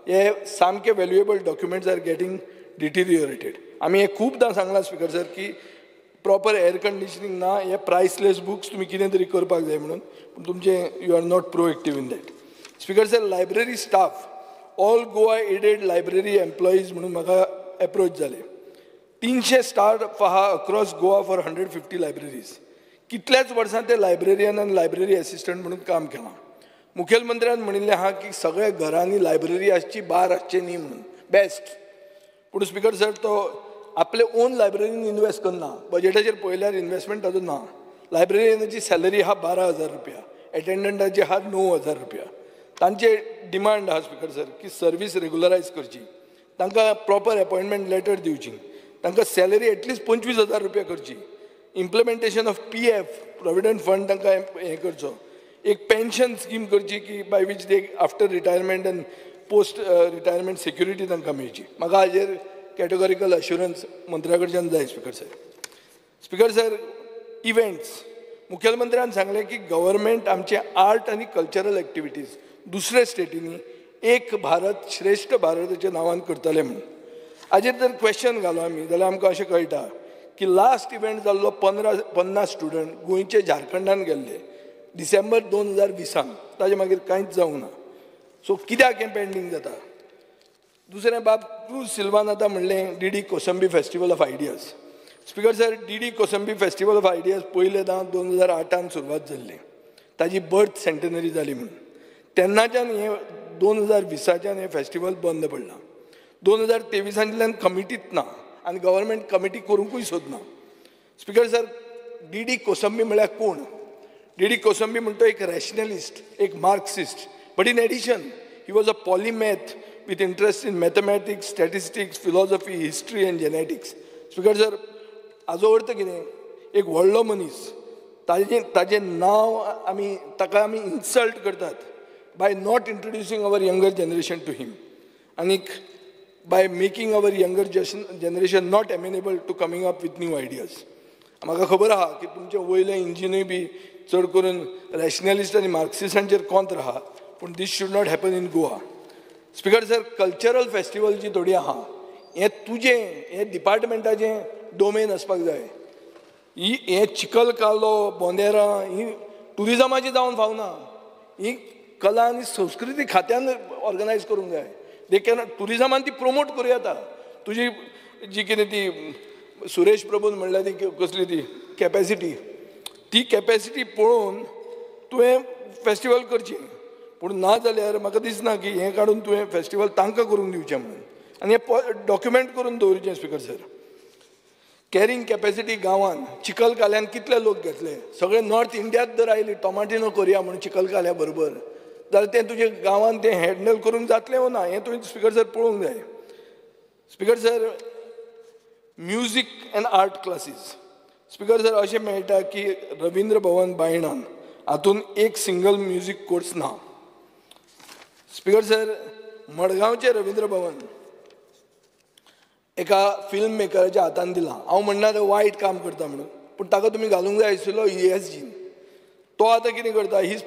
हे सामके valuable documents are getting deteriorated. आमी हें खुबदां सांगलां स्पीकर सर की प्रॉपर एयर कंडिशनींग ना, हे प्रायसलेस बुक्स तुमी कितें तरी करपाक जाय म्हणून, पूण तुमचें you are not proactive in that. Speaker sir, library staff, all Goa aided library employees म्हणून म्हाका एप्रोच जाले. 300 स्टाफ आहा अक्रॉस गोवा फॉर 150 लायब्ररीज. कितल्याच वर्सां ते लायब्ररियन आनी लायब्ररी एसिस्टंट म्हणून काम केलां. मुखेलमंत्र्यान म्हणिल्लें आहा की सगळ्या घरांनी लायब्ररी आसची, बार आसचें न्ही म्हणून, बेस्ट. पूण स्पीकर सर, तो आपले ओन लायब्ररीन इनवेस्ट करना. बजेटाचेर पळयल्यार इनवेस्टमेंट ताजो ना. लायब्ररियनाची सॅलरी आहा 12,000 रुपया, एटेंडंटाची आहा 9,000 रुपया. तांचे डिमांड आहा स्पीकर सर की सर्वीस रेगुलरायज करची, तांकां प्रॉपर एपॉयंटमेंट लेटर दिवची, तांकां सॅलरी एटलिस्ट 25,000 रुपया करची, implementation of PF provident fund तांकां हें करचो, एक पेन्शन स्कीम करची की by which they after retirement and post retirement security तांकां मेळची. म्हाका हाजेर कॅटेगॉरिकल अश्युरन्स मंत्र्या कडच्यान जाय speaker sir. Speaker sir, events, मुखेलमंत्र्यान सांगलें की गव्हर्मेंट आमचे आर्ट आनी कल्चरल एक्टिविटीज दुसऱ्या स्टेटींनी एक भारत श्रेश्ठ भारताच्या नांवान करतले म्हणून. हाजेर जर क्वेश्चन घालो आमी जाल्यार आमकां अशें कळटा की लास्ट इव्हेंट जाल्लो 50 स्टुडंट गोंयचे झारखंडान गेल्ले डिसेंबर 2020, ताजे मागीर कांयच जावंक ना. सो कित्याक हें पेंडींग जाता. दुसरें बाब, क्रूज सिल्वान आतां म्हणलें DD Kosambi festival of ideas. Speaker sir, DD Kosambi festival of ideas पयलेदां 2008 सुरवात जाल्ली, ताजी बर्थ सेंटेनरी जाली म्हणून. तेन्नाच्यान हें 2020च्यान हें फेस्टिवल बंद पडलां. 2023 कमिटीत ना आनी गव्हर्मेंट कमिटी करूंकूय सोदना. स्पीकर सर, DD Kosambi म्हळ्यार कोण? DD Kosambi म्हणटा एक रॅशनलिस्ट, एक Marxist, but in addition he was a polymath with interest in mathematics, statistics, philosophy, history and genetics. Speaker sir, हाजो अर्थ कितें, एक व्हडलो मनीस, ताजें नांव आमी ताका आमी इन्सल्ट करतात by not introducing our younger generation to him, आनीक by making our younger generation not amenable to coming up with new ideas. म्हाका खबर आहा की तुमचें वयलें इंजिनूय बी चड करून रॅशनलिस्ट आनी मार्क्सिस्टांचेर कोंत्र आहा, पूण this should not happen in Goa. Speaker sir, cultural festival जी थोडी आहा, हें तुजें हें डिपार्टमेंटाचें डोमेन आसपाक जाय. ही हें चिखलकालो, बोंदेरां ही ट्युरिजमाची जावन फावना, ही कला आनी संस्कृती खात्यान ऑर्गनायज करूंक जाय. They can ट्युरिजमान ती प्रोमोट करूं येता. तुजी जी कितें ती सुरेश प्रभून म्हणल्यार ती कसली ती कॅपेसिटी, ती कॅपेसिटी पळोवन तुवें फेस्टिवल करची. पूण ना जाल्यार म्हाका दिसना की हें काडून तुवें फेस्टिवल तांकां करूंक दिवचें म्हणून, आनी हें डॉक्युमेंट करून दवरचें. स्पीकर सर, कॅरिंग कॅपेसिटी गांवान चिखलकाल्यान कितले लोक घेतले, सगळे नॉर्थ इंडियात जर आयली टोमाटिनो करया म्हणून चिखलकाल्या बरोबर, जाल्यार तें तुजें गांवान तें हँडल करूंक जातलें वो ना, हें तुवें स्पीकर सर पळोवंक जाय. Speaker sir, music and art classes. Speaker sir, अशें मेळटा की रविंद्र भवन बायणान हातून एक सिंगल म्युजीक कोर्स ना. स्पीकर सर, मडगांवचें रविंद्र भवन एका फिल्म मेकराच्या हातान दिलां. हांव म्हणना तो वायट काम करता म्हणून, पूण ताका तुमी घालूंक जाय आशिल्लो ESG. तो आतां कितें करता, he is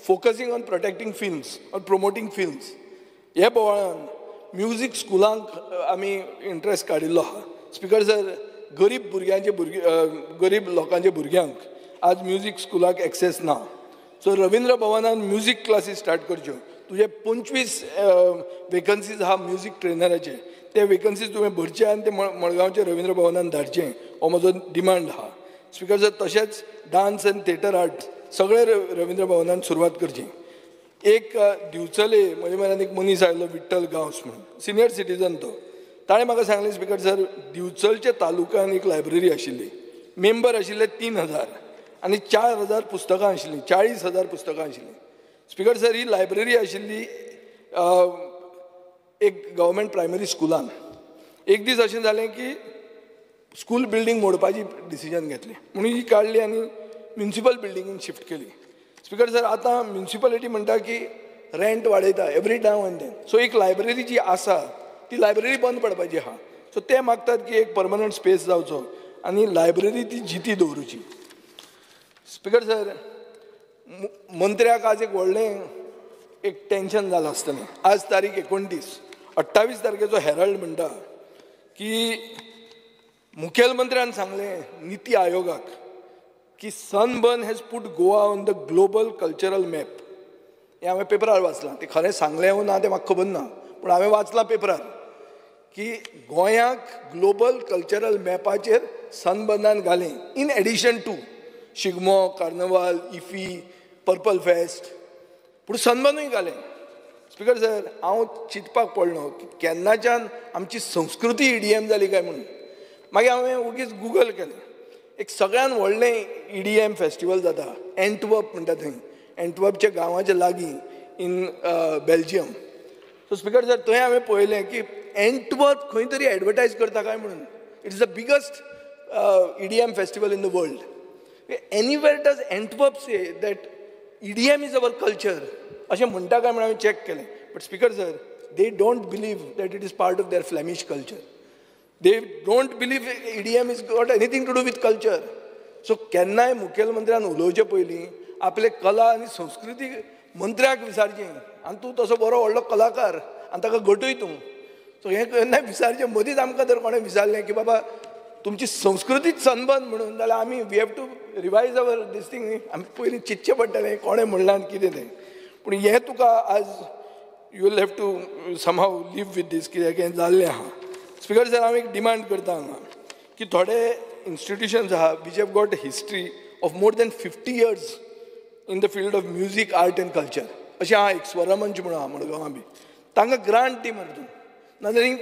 focusing on protecting films or promoting films. हे बोवाळान म्युजीक स्कुलांक आमी इंट्रस्ट काडिल्लो आहा. स्पीकर सर, गरीब भुरग्यांचे गरीब लोकांच्या भुरग्यांक आज म्युजीक स्कुलाक एक्सेस ना. सो रविंद्र भवनान म्युजीक क्लासीस स्टार्ट करच्यो, तुजे 25 वेकन्सीज आहा म्युजीक ट्रेनराचे, ते वेकन्सीज तुवें भरचे आनी ते मडगांवचे रवींद्र भवनान धाडचे, हो म्हजो डिमांड आहा. स्पीकर सर, तशेंच डान्स आनी थिएटर आर्ट सगळे रवींद्र भवनान सुरवात करची. एक दिवचले म्हजे म्हऱ्यान एक मनीस आयलो, विठ्ठल गांवस म्हणून, सिनियर सिटीजन तो. ताणें म्हाका सांगलें, स्पीकर सर, दिवचलच्या तालुक्यान एक लायब्ररी आशिल्ली, मेंबर आशिल्ले 3000 आनी 4000 पुस्तकां आशिल्लीं, 40,000 पुस्तकां आशिल्लीं. स्पीकर सर, ही लायब्ररी आशिल्ली एक गव्हर्मेंट प्रायमरी स्कुलान. एक दीस अशें जालें की स्कूल बिल्डींग मोडपाची डिसिजन घेतलें म्हणून ही काडली आनी म्युनिसिपल बिल्डिंगेन शिफ्ट केली. स्पीकर सर, आतां म्युनिसिपालिटी म्हणटा की रेंट वाडयता every now and then. So एक लायब्ररी जी आसा ती लायब्ररी बंद पडपाची आहा. सो ते मागतात की एक परमनंट स्पेस जावचो आनी लायब्ररी ती जिती दवरुची. स्पीकर सर, मंत्र्याक आज एक व्हडलें एक टेंशन जालां आसतलें. आज तारीख 29, 28 तारखेचो हेराल्ड म्हणटा की मुखेलमंत्र्यान सांगलें निती आयोगाक की sunburn has put Goa on the global cultural map. हें हांवें पेपरार वाचलां, तें खरें सांगलें वो ना तें म्हाका खबर ना, पूण हांवें वाचलां पेपरार की गोंयाक ग्लोबल कल्चरल मॅपाचेर सनबर्नान घालें, in addition to Shigmo, carnival, IFFI, purple fest, पूण सनबर्नूय घालें. स्पीकर सर, हांव चिंतपाक पडलो की केन्नाच्यान आमची संस्कृती EDM जाली काय म्हणून. मागीर हांवें ओगीच गुगल केलें. एक सगळ्यान व्हडलें EDM festival जाता एंटवर्प म्हणटा थंय, एंटवर्पच्या गांवाच्या लागीं in Belgium. So speaker sir, थंय हांवें पळयलें की एंटवर्प खंय तरी एडवर्टायज करता काय म्हणून. It is the biggest EDM festival in the world. Anywhere does Antwerp say that EDM is our culture अशें म्हणटा काय म्हणून हांवें चॅक केलें. But speaker sir, they don't believe that it is part of their Flemish culture. They don't believe EDM is got anything to do with culture. So केन्नाय मुखेलमंत्र्यान उलोवचे पयलीं आपले कला आनी संस्कृती मंत्र्याक विचारचें, आनी तूं तसो बरो व्हडलो कलाकार आनी ताका गटय तूं. सो हें केन्नाय विचारचें. मदींच आमकां जर कोणें विचारलें की बाबा तुमची संस्कृतीच सनबर्न म्हणून, जाल्यार आमी we have to revise our this thing. आमी पयलीं चिंतचें पडटलें कोणें म्हणलां आनी कितें तें. पूण हें तुका आज you will have to somehow live with this, कित्याक हें जाल्लें आहा. स्पीकर सर, हांव एक डिमांड करता हांगा की थोडे इन्स्टिट्युशन्स आहा which have got history of more than 50 years in the field of music, art and culture. अशें आहा एक स्वरमंच म्हणून आहा मडगांवां बी, तांकां ग्रांट दी मरे तूं, नाजाल्यार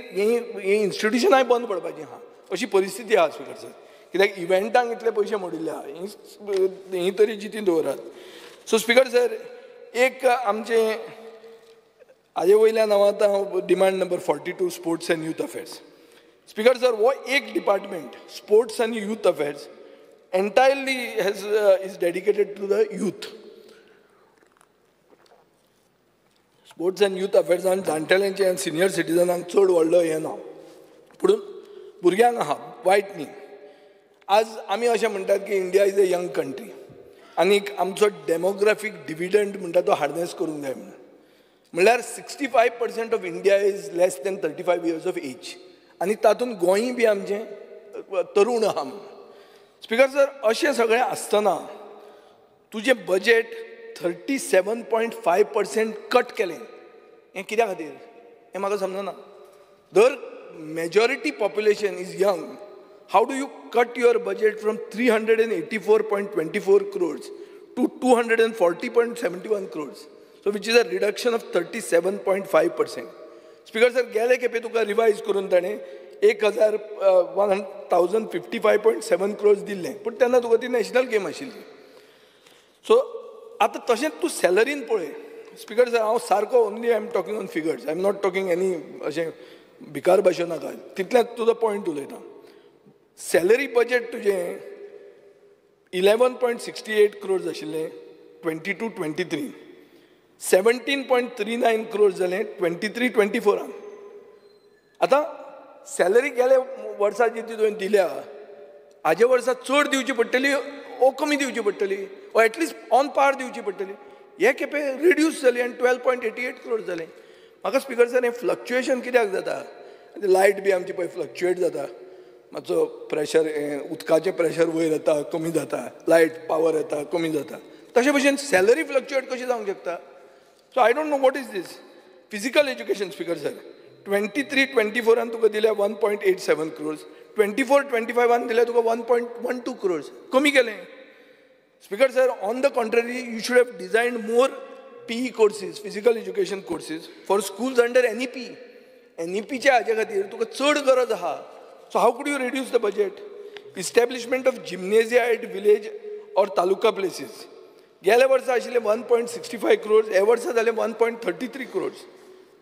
हीं इन्स्टिट्युशनांय बंद पडपाचीं आहा. अशी परिस्थिती आहा स्पीकर सर, कित्याक इव्हेंटांक इतले पयशे मोडिल्ले आहा, हीं तरी जितीं दवरात. सो स्पीकर सर, एक आमचें हाजे वयल्यान हांव आतां demand number 42 sports and youth affairs. Speaker sir, हो एक डिपार्टमेंट स्पोर्ट्स आनी youth affairs entirely has is dedicated to the youth. Sports and youth अफेर्सान जाणटेल्यांचे आनी सिनियर सिटीजनांक चड व्हडलो हें ना, पूण भुरग्यांक आहा, वायट न्ही. आज आमी अशें म्हणटात की India is a young country आनी आमचो डेमोग्राफीक डिविडंड म्हणटा तो हार्नेस करूंक जाय म्हणून. म्हणल्यार 65% of India is less than 35 years of age आनी तातूंत गोंय बी आमचें तरूण आहा म्हणून. स्पीकर सर, अशें सगळें आसतना तुजें बजेट 37.5% कट केलें, हें कित्या खातीर हें म्हाका समजना. दर majority population is young, how do you cut your budget from 384.24 crores to 240.71 crores, so which is a reduction of 37.5%. Speaker sir, गेले खेपे तुका रिवायज करून ताणें 1055.7 crores दिल्लें, पूण तेन्ना तुका ती नॅशनल गेम आशिल्ली. सो आतां तशेंच तूं सॅलरीन पळय. स्पीकर सर, हांव सारको only I am talking on figures, I am not talking any अशें भिकार भाशे नाका, तितलेंच तुजो पॉयंट उलयता. सॅलरी बजेट तुजें 11.68 crores आशिल्लें 22-23, 17.39 crores जालें 23-24. आतां सॅलरी गेल्या वर्सा जी ती तुवें दिल्या हाजे वर्सा चड दिवची पडटली ओ कमी दिवची पडटली ओ एटलिस्ट ऑन पार दिवची पडटली. हे खेपे रिड्यूस जाली आनी 12.88 crores जालें. म्हाका स्पीकर सर हें फ्लक्चुएशन कित्याक जाता? लायट बी आमची पळय फ्लक्चुएट जाता, मातसो प्रेशर उदकाचें प्रेशर वयर येता कमी जाता, लायट पावर येता कमी जाता, तशे भशेन सॅलरी फ्लक्चुएट कशी जावंक शकता? So I don't know what is this. Physical education, Speaker sir, 23-24 तुका दिल्या 1.87 crores, 24-25 दिल्या तुका 1.12 crores. कमी केलें. Speaker sir, on the contrary, you should have designed more PE courses, physical education courses for schools under NEP. NEPच्या हाजे खातीर तुका चड गरज आहा. So how could you reduce the budget? Establishment of gymnasia at village or taluka places. गेल्या वर्सा आशिल्ले 1.65 crores, ह्या वर्सा जाले 1.33 crores.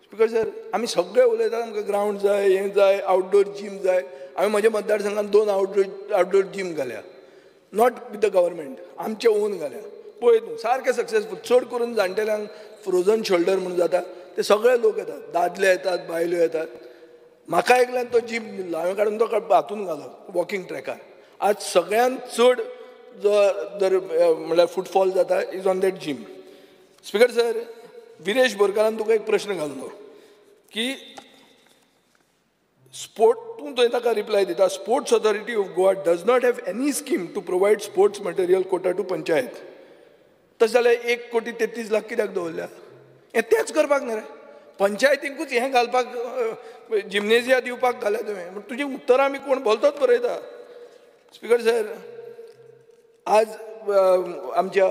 Speaker sir, आमी सगळे उलयतात आमकां ग्रावंड जाय, हें जाय, आउटडोर जीम जाय. हांवें म्हज्या मतदारसंघात 2 आउटडोर जीम घाल्या, not with the government, आमचे ओन घाल्या. पळय तूं सारकें सक्सेसफूल. चड करून जाणटेल्यांक फ्रोजन शोल्डर म्हणून जाता, ते सगळे लोक येतात, दादले येतात, बायलो येतात. म्हाका एकल्यान तो जीम दिल्लो, हांवें काडून तो हातून घालो वॉकिंग ट्रॅकार. आज सगळ्यांत चड जो जर म्हणल्यार फुटफॉल जाता is on that gym. Speaker sir, Viresh बोरकारान तुका एक प्रश्न घाल्लो की स्पोर्ट, तूं थंय ताका रिप्लाय दिता, Sports Authority of Goa does not have any scheme to provide sports material quota to panchayat. तशें जाल्यार 1,33,00,000 कित्याक दवरल्या? हें तेंच करपाक न्ही रे, पंचायतींकूच हें घालपाक, जिमनेजिया दिवपाक घाल्या तुवें. तुजी उत्तरां आमी कोण बोलतोच बरयता. स्पीकर सर, आज आमच्या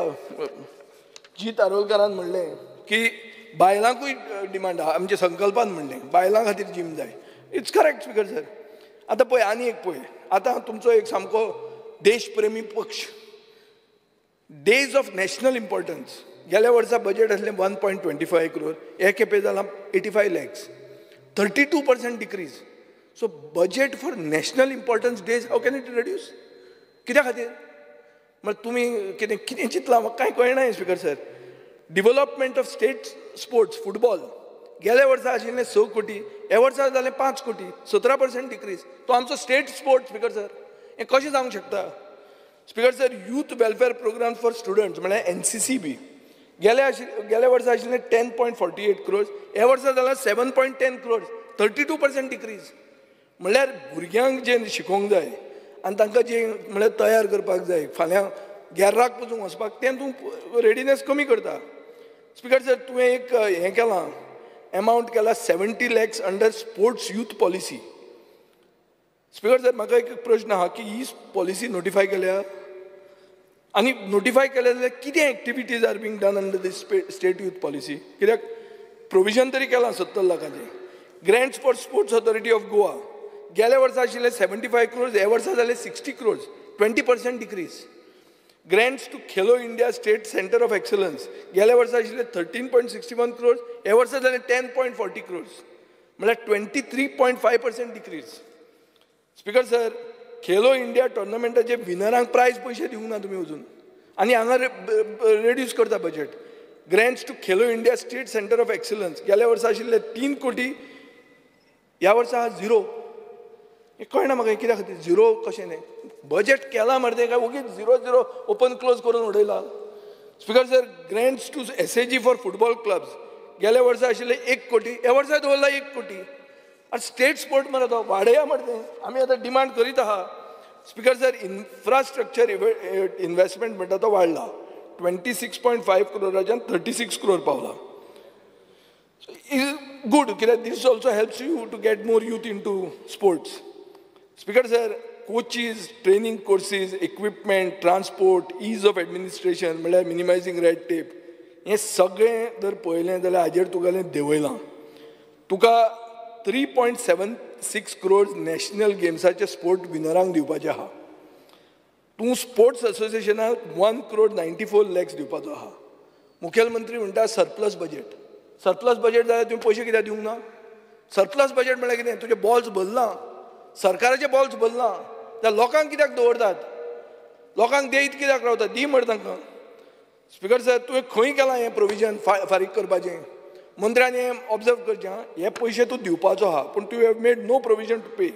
जीत आरोलकारान म्हणलें की बायलांकूय डिमांड आहा, आमच्या संकल्पान म्हणलें बायलां खातीर जीम जाय. It's correct speaker sir. आतां पळय, आनी एक पळय, आतां तुमचो एक सामको देशप्रेमी पक्ष, डेज ऑफ नॅशनल इम्पॉर्टन्स, गेल्या वर्सा बजेट आसलें 1.25 crore, हे खेपे जालां 85 lakhs, 32% decrease. So budget for national importance days how can it reduce? कित्या खातीर? म्हळ्यार तुमी कितें कितें चिंतलां म्हाका कांय कळना. Speaker sir, development of state sports football गेल्या वर्सा आशिल्लें 6 कोटी, ह्या वर्सा जालें 5 कोटी, 17% डिक्रीज. तो आमचो स्टेट स्पोर्ट्स स्पीकर सर, हें कशें जावंक शकता? Speaker sir, youth welfare programme for students म्हळ्यार NCC बी गेल्या वर्सा आशिल्लें 10.48 crores, ह्या वर्सा जालां 7.10 crores, 32% decrease. म्हणल्यार भुरग्यांक जें शिकोवंक जाय आनी तांकां जें म्हळ्यार तयार करपाक जाय फाल्यां गॅर्राक पसून वचपाक, तें तूं रेडिनेस कमी करता. स्पीकर सर, तुवें एक हें केलां, एमावंट केला 70 lakhs under sports youth policy. Speaker sir, म्हाका एक प्रश्न आहा की ही पॉलिसी नोटिफाय केल्या आनी नोटिफाय केल्या जाल्यार कितें activities are being done under this state youth policy? कित्याक प्रोविजन तरी केलां 70 लाखाचें. Grants for Sports Authority of Goa गेल्या वर्सा आशिल्ले 75 crores, ह्या वर्सा जाले 60 crores, 20% decrease. Grants to Khelo India State Centre of Excellence गेल्या वर्सा आशिल्ले 13.61 crores, ह्या वर्सा जाले 10.40 crores, म्हणल्यार 23.5% decrease. Speaker sir, Khelo India टोर्नामेंटाचे विनरांक प्रायज पयशे दिवंक ना तुमी अजून, आनी हांगा रेड्यूस करता budget. Grants to Khelo India State Centre of Excellence गेल्या वर्सा आशिल्ले 3 कोटी, ह्या वर्सा 0. हें कळना म्हाका कित्या खातीर 0 कशें न्ही? बजेट केलां मरे तें, काय ओगीच 0-0 ओपन क्लोज करून उडयला? Speaker sir, grants to SAG for football clubs गेल्या वर्सा आशिल्ले 1 कोटी, ह्या वर्सा दवरला 1 कोटी. आनी स्टेट स्पोर्ट मरे तो, वाडया मरे तें, आमी आतां डिमांड करीत आहा. स्पीकर सर, इन्फ्रास्ट्रक्चर इन्वेस्टमेंट म्हणटा तो वाडला, 26.5 crores 36 crore पावला. Is good कित्याक this also helps you to get more youth into sports. Speaker sir, coaches, training courses, equipment, transport, ease of administration म्हणल्यार मिनिमायझींग रेड टेप, हें सगळें जर पळयलें जाल्यार हाजेर तुगेलें देंवयलां. तुका 3.76 crores national गेम्साचे स्पोर्ट विनरांक दिवपाचें आहा. तूं स्पोर्ट्स असोसिएशनाक 1.94 crore दिवपाचो आहा. मुखेलमंत्री म्हणटा सरप्लस बजेट. सरप्लस बजेट जाल्यार तुवें पयशे कित्याक दिवंक ना? सरप्लस बजेट म्हणल्यार कितें? तुजें बॉल्स भरलां, सरकाराचें बॉल्स भरलां, जाल्यार लोकांक कित्याक दवरतात? लोकांक देयत कित्याक रावतात? दी मरे तांकां. स्पीकर सर, तुवें खंय केलां हें प्रोविजन फारीक करपाचें? मंत्र्यान हें ऑब्जर्व करचें, हे पयशे तूं दिवपाचो आहा, पूण तूं have made no provision to pay.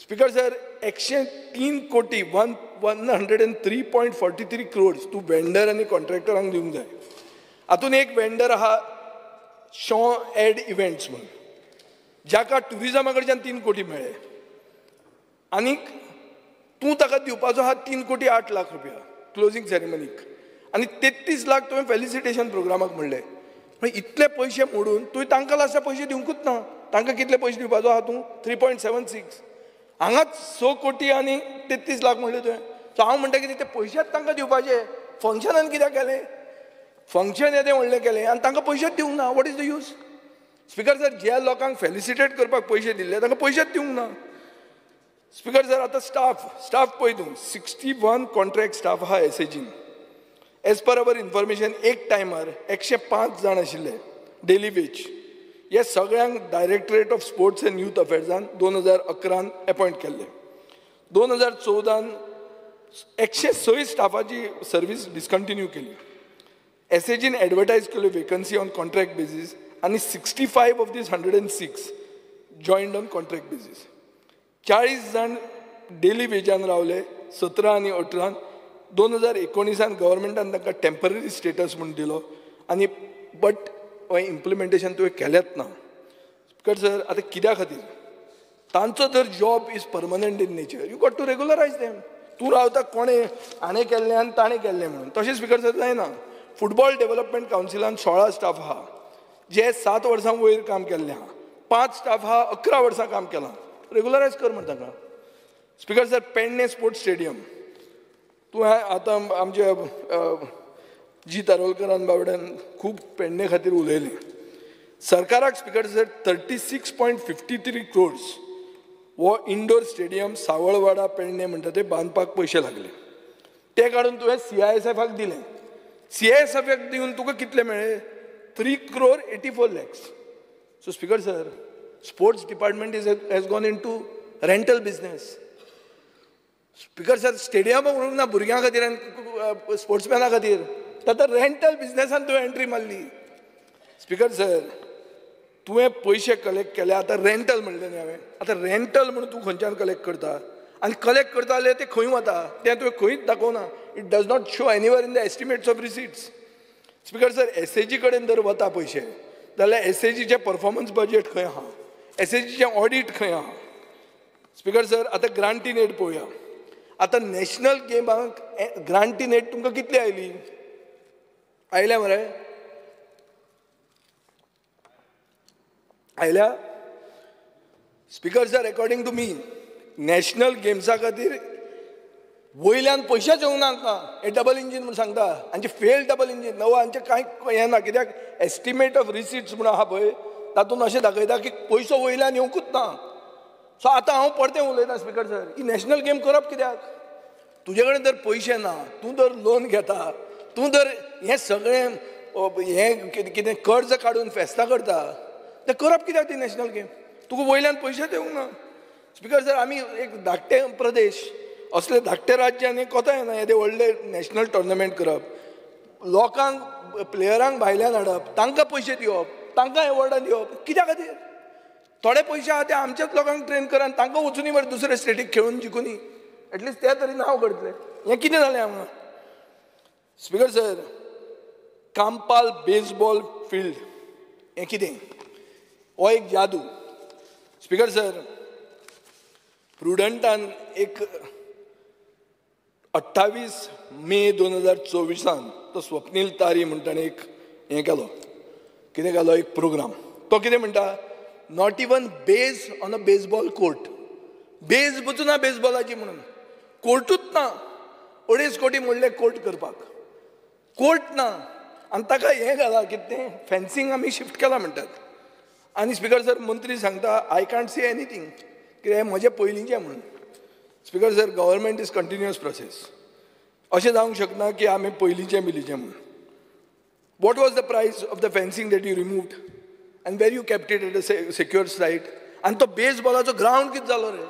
Speaker sir, 103 कोटी 103.43 crores तूं वेंडर आनी कॉन्ट्रॅक्टरांक दिवंक जाय. हातूंत एक वेंडर आहा शॉ एड इव्हेंट्स म्हणून, जाका ट्युरिजमा कडच्यान 3 कोटी मेळ्ळे, आनीक तूं ताका दिवपाचो आहा 3 कोटी 8 लाख रुपया क्लोजींग सेरेमनीक, आनी 33 लाख तुवें फेलिसिटेशन प्रोग्रामाक म्हणलें. पण इतले पयशे मोडून तुवें तांकां लास्टाक पयशे दिवंकूच ना. तांकां कितले पयशे दिवपाचो आहा तूं? 3.76. हांगाच 6 कोटी आनी 33 लाख म्हणले तुवें. सो हांव म्हणटा कितें, ते पयशेच तांकां दिवपाचे. फंक्शनान कित्याक केलें? फंक्शन येदें व्हडलें केलें आनी तांकां पयशेच दिवंक ना. What is the use? Speaker sir, ज्या लोकांक फेलिसिटेट करपाक पयशे दिल्ले तांकां पयशेच दिवंक ना. स्पीकर सर, आतां स्टाफ पळय तूं, 61 कॉन्ट्रॅक्ट स्टाफ आहा एसएजीन. एज पर our information एक टायमार 105 जाण आशिल्ले डेली वेज. हे सगळ्यांक directorate of sports and youth अफेर्सान 2011 appoint केल्ले. 2014 106 स्टाफाची सर्वीस डिस्कंटिन्यू केली. एसएजीन एडवर्टायज केल्यो वेकन्सी ऑन कॉन्ट्रॅक्ट बेजीस आनी 65 of these 106 joined on contract basis. 40 जाण डेली वेजान रावले 17 आनी 18. 2019 गव्हर्मेंटान तांकां टेम्पररी स्टेटस म्हूण दिलो आनी बट इम्प्लिमेंटेशन तुवें केलेंच ना. स्पीकर सर, आतां कित्या खातीर? तांचो जर job is permanent in nature, you got to regularise them. तूं रावता कोणें हाणें केल्लें आनी ताणें केल्लें म्हणून. तशें स्पीकर सर जायना. फुटबॉल डेव्हलपमेंट कावन्सिलान 16 स्टाफ आहा जे 7 वर्सां वयर काम केल्लें आहा. 5 स्टाफ आहा 11 वर्सां काम केलां. रेगुलरायज कर म्हण तांकां. Speaker sir, Pedne sports stadium तूं आतां आमचे जी तारोलकरान बाबड्यान खूब पेडणे खातीर उलयलें. सरकाराक स्पीकर सर 36.53 क्रोर्स हो इंडोर स्टेडियम सावळवाडा पेडणे म्हणटा ते बांदपाक पयशे लागले. ते काडून तुवें CISF दिलें. CISF दिवन तुका कितले मेळ्ळे? 3 crore 84 lakhs. So speaker sir, sports department has gone into rental business. Speaker sir, स्टेडियमाक उरूंक ना भुरग्यां खातीर आनी स्पोर्ट्समॅना खातीर, आतां रेंटल बिजनेसान तुवें एंट्री मारली. स्पीकर सर, तुवें पयशे कलेक्ट केले, आतां रेंटल म्हणलें न्ही हांवें. आतां रेंटल म्हणून तूं खंयच्यान कलेक्ट करता आनी कलेक्ट करता जाल्यार तें खंय वता तें तुवें खंयच दाखोवना. It does not show anywhere in the estimates of receipts. Speaker sir, SAG कडेन जर वता पयशे जाल्यार एसएजीचें परफॉर्मन्स बजेट खंय आहा? एसएजीचें ऑडीट खंय आहा? स्पीकर सर, आतां ग्रांट इन एड पळोवया. आतां नॅशनल गेमाक ग्रांट इन एड तुमकां कितली आयली? आयल्या मरे? आयल्या? Speaker sir, according to me national गेम्सा खातीर वयल्यान पयशेच येवंक ना हांकां. हे डबल इंजीन म्हूण सांगता, हांचे फेल डबल इंजीन नवो हांचें कांय हें ना. कित्याक एस्टिमेट ऑफ रिसिट्स म्हूण आहा पळय तातूंत अशें दाखयता की पयसो वयल्यान येवंकूच ना. सो आतां हांव परतें उलयतां स्पीकर सर, ही नॅशनल गेम करप कित्याक? तुजे कडेन जर पयशे ना, तूं जर लोन घेता, तूं जर हें सगळें हें कितें कर्ज काडून फेस्तां करता, तें करप कित्याक ती नॅशनल गेम? तुका वयल्यान पयशेच येवंक ना. स्पीकर सर, आमी एक धाकटे प्रदेश, असले धाकटे राज्यान कोता येना येदे व्हडले नॅशनल टोर्नामेंट करप, लोकांक प्लेयरांक भायल्यान हाडप, तांकां पयशे दिवप, तांकां एवॉर्डां दिवप, कित्या खातीर? थोडे पयशे आहा ते आमच्याच लोकांक ट्रेन कर आनी तांकां वचुनी मरे दुसरे स्टेटीक खेळून जिखुनी, एटलिस्ट ते तरी नांव करतले. हें कितें जालें हांगा? Speaker sir, Campal baseball field हें कितें? हो एक जादू. स्पीकर सर, प्रुडंटान एक 28 मे 2024 तो स्वप्नील तारी म्हण ताणें एक हें केलो, कितें केलो, एक प्रोग्राम. तो कितें म्हणटा, not even base on a baseball court. Base पसून ना बेजबॉलाची म्हणून, कोर्टूच ना. 2.5 कोटी म्हणले कोर्ट करपाक, कोर्ट ना. आनी ताका हें घालां कितें फेन्सिंग आमी शिफ्ट केलां म्हणटात. आनी स्पीकर सर, मंत्री सांगता I can't see anything, कित्याक हें म्हजें पयलींचें म्हणून. Speaker sir, government is continuous process. अशें जावंक शकना की आमी पयलींचें बिलीचें म्हणून. What was the price of the fencing that you removed and where you kept it at a secure site? आनी तो बेजबॉलाचो ग्रावंड कितें जालो रे?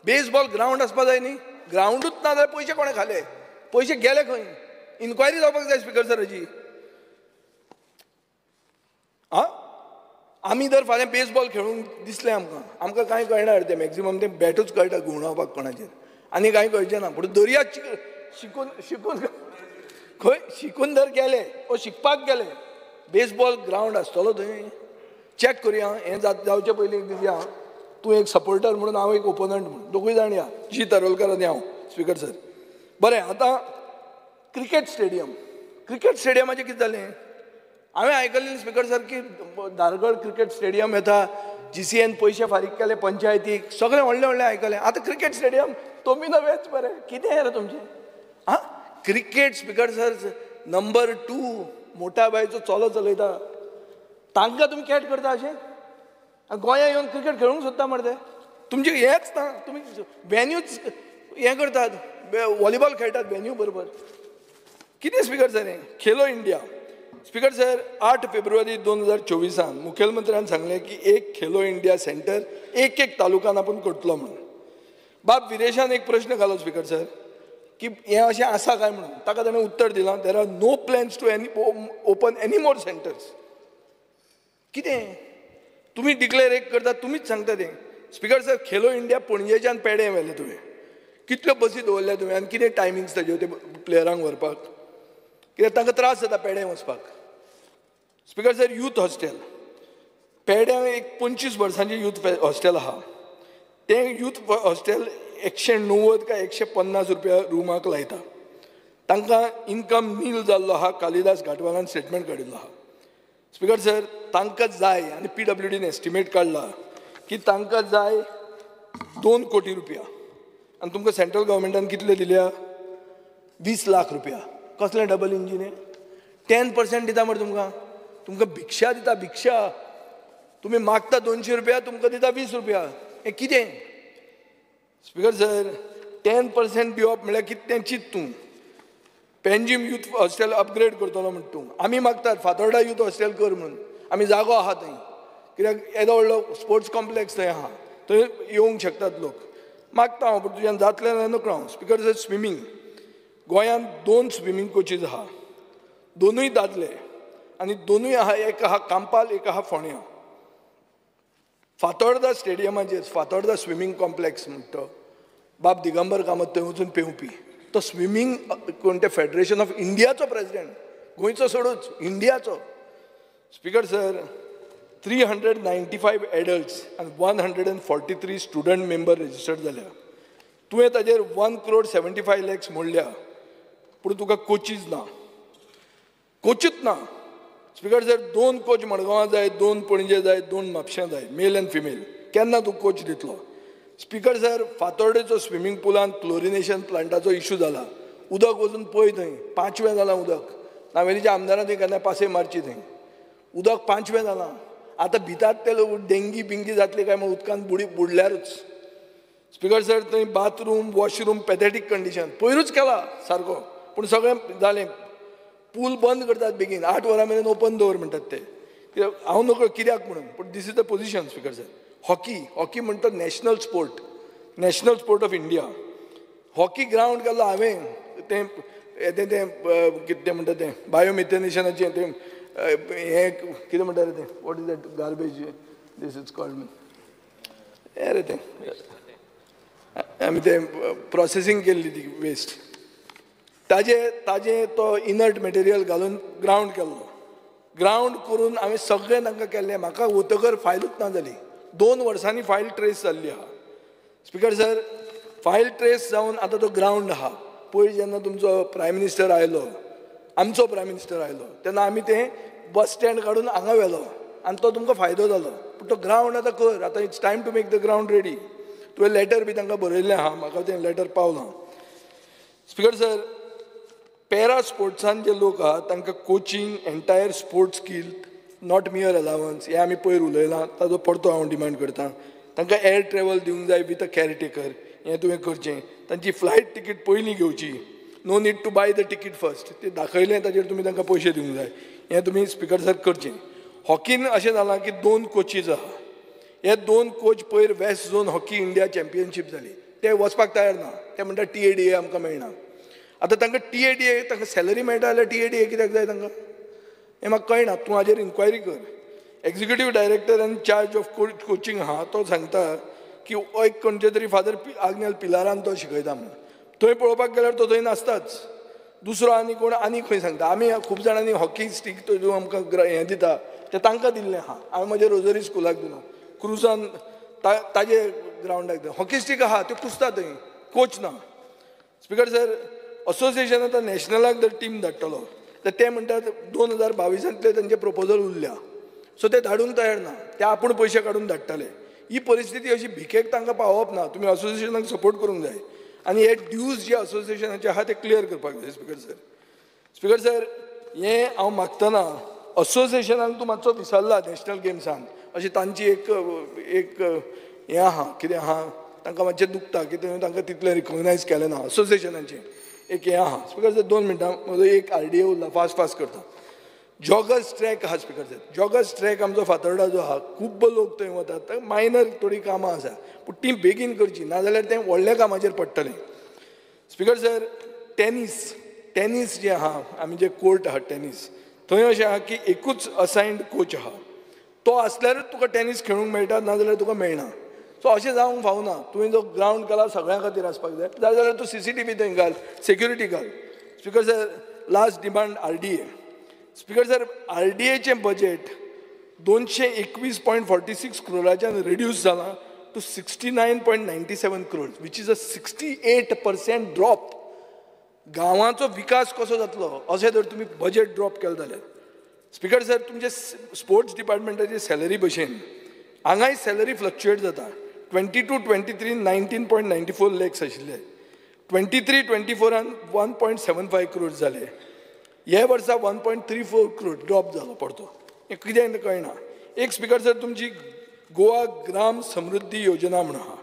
बेजबॉल ग्रावंड आसपा जाय न्ही, ग्रावंडूच ना जाल्यार पयशे कोणें खाले? पयशे गेले खंय? इन्क्वायरी जावपाक जाय स्पीकर सराची. आं, आमी जर फाल्यां बेजबॉल खेळूंक दिसलें आमकां, आमकां कांय कळना तें, मॅक्झिमम तें बॅटूच कळटा घुंवडावपाक कोणाचेर, आनी कांय कळचें ना. पूण दर्या शिकून शिकून खंय शिकून जर गेले वो शिकपाक गेले, बेजबॉल ग्रावंड आसतलो थंय, चॅक करुया. हें जावचे पयलीं एक दीस या, तूं एक सपोर्टर म्हणून, हांव एक ओपोनंट म्हणून, दोगूय जाण या, जी तारोलकर आनी हांव. स्पीकर सर, बरें. आतां क्रिकेट स्टेडियम, क्रिकेट स्टेडियमाचें कितें जालें? हांवें आयकल्लें स्पीकर सर की धारगळ क्रिकेट स्टेडियम येता, GCN पयशे फारीक केले पंचायतीक, सगळें व्हडलें व्हडलें आयकलें. आतां क्रिकेट स्टेडियम तोमिनो वेच बरें, कितें रे तुमचें? आं, क्रिकेट स्पीकर सर नंबर 2 मोटाबायचो चलो चलयता, तांकां तुमी कॅट करता अशें? गोंया येवन क्रिकेट खेळूंक सोदता मरे ते? तुमचें हेंच ना, तुमी वेन्यूच हें करतात, वॉलीबॉल खेळटात वेन्यू बरोबर. कितें स्पीकर सर हें? खेलो इंडिया स्पीकर सर 8 फेब्रुवारी 2024 मुखेलमंत्र्यान सांगलें की एक खेलो इंडिया सेंटर एक एक तालुकान आपूण करतलो म्हणून. बाब विरेशान एक प्रश्न घालो स्पीकर सर की हें अशें आसा काय म्हणून, ताका ताणें उत्तर दिलां there are no plans to any open any more centres. कितें तुमी डिक्लेर एक करता, तुमीच सांगता तें. स्पीकर सर खेलो इंडिया पणजेच्यान पेडे व्हेलें तुवें, कितल्यो बसी दवरल्या तुवें आनी कितें टायमिंग्स ताज्यो ते प्लेयरांक व्हरपाक, कित्याक तांकां त्रास जाता पेडे वचपाक. स्पीकर सर यूथ हॉस्टेल पेड्यां एक 25 वर्सांचें यूथ हॉस्टेल आहा, तें यूथ हॉस्टेल 190 काय 150 रुपया रुमाक लायता. तांकां इनकम नील जाल्लो आहा, कालिदास घाटवालान स्टेटमेंट काडिल्लो आहा. स्पीकर सर तांकां जाय आनी PWDन एस्टिमेट काडला की तांकां जाय 2 कोटी रुपया आनी तुमकां सेंट्रल गव्हर्मेंटान कितले दिल्या? 20 लाख रुपया. कसलें डबल इंजीन हें? 10% दिता मरे तुमकां, तुमकां भिक्षा दिता भिक्षा. तुमी मागता 200 रुपया, तुमकां दिता 20 रुपया. हें कितें? स्पीकर सर 10% दिवप म्हळ्यार कितें तें चिंत तूं. पेंजीम यूथ हॉस्टेल अपग्रेड करतलो म्हणटा तूं, आमी मागतात फातोर्डा यूथ हॉस्टेल कर म्हणून, आमी जागो आहा थंय, कित्याक येदो व्हडलो स्पोर्ट्स कॉम्प्लेक्स थंय आहा, थंय येवंक शकतात लोक. मागता हांव, पूण तुज्यान जातलें जाल्यार नकळो हांव. स्पीकर सर स्विमींग गोंयांत 2 स्विमींग कोचीज आहा, दोनूय दादले आनी दोनूय आहा, एक आहा कांपाल, एक आहा फोंड्या. फातोर्डा स्टेडियमाचेर फातोर्डा स्विमींग कॉम्प्लेक्स म्हणटा बाब दिगंबर कामत थंय वचून पेंवपी, तो स्विमींग कोण ते फेडरेशन ऑफ इंडियाचो प्रेसिडेंट, गोंयचो सोडूच इंडियाचो. स्पीकर सर 395 एडल्ट्स आनी 143 स्टुडंट मेंबर रजिस्टर्ड जाल्या. तुवें ताजेर 1 crore 75 lakhs मोडल्या, पूण तुका कोचीज ना, कोचूच ना. स्पीकर सर 2 कोच मडगांवां जाय, 2 पणजे जाय, 2 म्हापश्यां जाय, मेल एंड फिमेल. केन्ना तूं कोच दितलो? स्पीकर सर फातोर्डेचो स्विमींग पुलान क्लोरिनेशन प्लांटाचो इशू जाला, उदक वचून पळय थंय 5वें जालां उदक. नावेलीच्या आमदारान थंय केन्ना पासय मारची, थंय उदक 5वें जालां. आतां भितात ते लोक डेंगी बिंगी जातली काय म्हूण उदकान बुडल्यारूच. स्पीकर सर थंय बाथरूम वॉशरूम पॅथेटीक कंडिशन, पयरूच केला सारको, पूण सगळें जालें. पूल बंद करतात बेगीन, 8 वरां मेरेन ओपन दवर म्हणटात ते, हांव नकळो कित्याक म्हणून, पूण this is the position. Speaker sir hockey, hockey म्हणटा national sport, national sport of India. Hockey ground केल्लो हांवें, तें तें तें कितें म्हणटा तें बायोमिथेनेशनाचें तें हें कितें म्हणटा रे तें, what is that garbage this is called, हें रे तें आमी तें प्रोसेसींग केल्ली ती वेस्ट, ताजे ताजे तो इनर्ट मटेरियल घालून ग्रावंड केल्लो. ग्रावंड करून हांवें सगळें तांकां केल्लें, म्हाका वतकर फायलूच ना जाली. 2 वर्सांनी फायल ट्रेस जाल्ली आहा. स्पीकर सर फायल ट्रेस जावन आतां तो ग्रावंड आहा. पयर जेन्ना तुमचो प्रायम मिनिस्टर आयलो, आमचो प्रायम मिनिस्टर आयलो, तेन्ना आमी तें बस स्टँड काडून हांगा व्हेलो आनी तो तुमकां फायदो जालो. पूण तो ग्रावंड आतां कर, आतां it's time to make the ground ready. तुवें लेटर बी तांकां बरयल्लें आहा, म्हाका तें लेटर पावलां. स्पीकर सर पॅरा स्पोर्ट्सान जे लोक आहा तांकां coaching, entire sports skill, not mere allowance, हें आमी पयर उलयलां, ताजो परतो हांव डिमांड करता. तांकां एअर ट्रॅवल दिवंक जाय विथ अ कॅरटेकर, हें तुवें करचें. तांची फ्लायट तिकीट पयलीं घेवची, no need to buy the ticket first, तें दाखयलें ताजेर तुमी तांकां पयशे दिवंक जाय, हें तुमी स्पीकर सर करचें. हॉकीन अशें जालां की 2 कोचीज आहा, हे 2 कोच पयर west zone hockey India championship जाली, ते वचपाक तयार ना, ते म्हणटा TADA आमकां मेळना. आतां तांकां TADA, तांकां सॅलरी मेळटा जाल्यार TADA कित्याक जाय तांकां, हें म्हाका कळना. तूं हाजेर इन्क्वायरी कर. Executive director in charge of coaching आहा तो सांगता की एक खंयचे तरी फादर आग्नेल पिलारान तो शिकयता म्हणून, थंय पळोवपाक गेल्यार तो थंय नासताच. दुसरो आनी कोण आनी खंय सांगता. आमी खूब जाणांनी हॉकी स्टीक तो आमकां हें दिता तें तांकां दिल्लें आहा, हांवें म्हज्या रोजरी स्कुलाक दिलां, क्रुजान ताजे ग्रावंडाक दिलां. हॉकी स्टीक आहा त्यो कुसता थंय, कोच ना. स्पीकर सर असोसिएशन आतां नॅशनलाक जर टीम धाडटलो तर ते म्हणटात 2022 तांचे प्रपोजल उरल्या, सो ते धाडूंक तयार ना, ते आपूण पयशे काडून धाडटाले. ही परिस्थिती अशी भिकेक तांकां पावप ना. तुमी असोसिएशनाक सपोर्ट करूंक जाय आनी हे ड्यूज जे असोसिएशनाचे आहा ते क्लियर करपाक जाय. स्पिकर सर, स्पिकर सर, हें हांव मागतना असोसिएशनाक तूं मातसो विसरला नॅशनल गेम्सान, अशी तांची एक एक हें आहा, कितें आहा, तांकां मातशें दुखता की तुवें तांकां तितलें रिकॉग्नायज केलें ना असोसिएशनाचें एक हें आहा. स्पिकर सर, 2 मिनटां म्हजो एक RDA उरला, फास्ट फास्ट करता. जॉगर्स ट्रॅक आहा स्पिकर सर, जॉगर्स ट्रॅक आमचो फातोर्डा जो आहा, खूब्ब लोक थंय वतात, मायनर थोडीं कामां आसा पूण तीं बेगीन करचीं, नाजाल्यार तें व्हडल्या कामाचेर पडटलें. स्पिकर सर, टॅनीस, टॅनीस जें आहा, आमी जे कोर्ट आहा टॅनीस, थंय अशें आहा की एकूच असायन्ड कोच आहा, तो आसल्यारूच तुका टॅनीस खेळूंक मेळटा, नाजाल्यार तुका मेळना. सो अशें जावंक फावना. तुवें जो ग्रावंड केला सगळ्यां खातीर आसपाक जाय, जाल्यार तूं CCTV थंय घाल, सेक्युरिटी घाल. Speaker sir, last demand RDA. Speaker sir, RDAचें budget 221.46 क्रोराच्यान reduce जालां to 69.97 crore, which is a 68% drop. गांवाचो विकास कसो जातलो अशें जर तुमी बजेट ड्रॉप केलें जाल्यार. स्पिकर सर, तुमचे स्पोर्ट्स डिपार्टमेंटाची सॅलरी भशेन हांगाय सॅलरी फ्लक्च्युएट जाता. 22-23 19.94 लॅक्स आशिल्ले, 23-24 1.75 क्रोर जाले, हे वर्सा 1.34 क्रोर ड्रॉप जालो परतो, हें कितें कळना. एक स्पिकर सर, तुमची गोवा ग्राम समृद्धी योजना म्हूण आहा,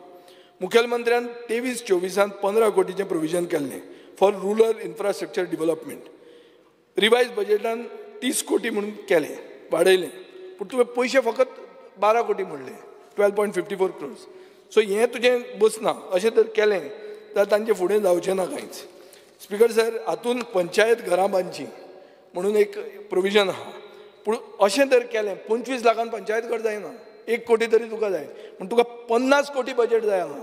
मुखेलमंत्र्यान 23-24 15 कोटीचें प्रोविजन केल्लें for rural infrastructure development. Revise बजेटान 30 कोटी म्हणून केलें, वाडयलें, पूण तुवें पयशे फकत 12 कोटी म्हणले, 12.54 क्रोर्स. सो हें तुजें बसना. अशें जर केलें जाल्यार तांचें फुडें जावचें ना कांयच. स्पिकर सर, हातून पंचायत घरां बांदचीं म्हणून एक प्रोविजन आहा, पूण अशें जर केलें 25 लाखान पंचायत घर जायना, 1 कोटी तरी तुका जाय, पूण तुका 50 कोटी बजेट जाय हांगा,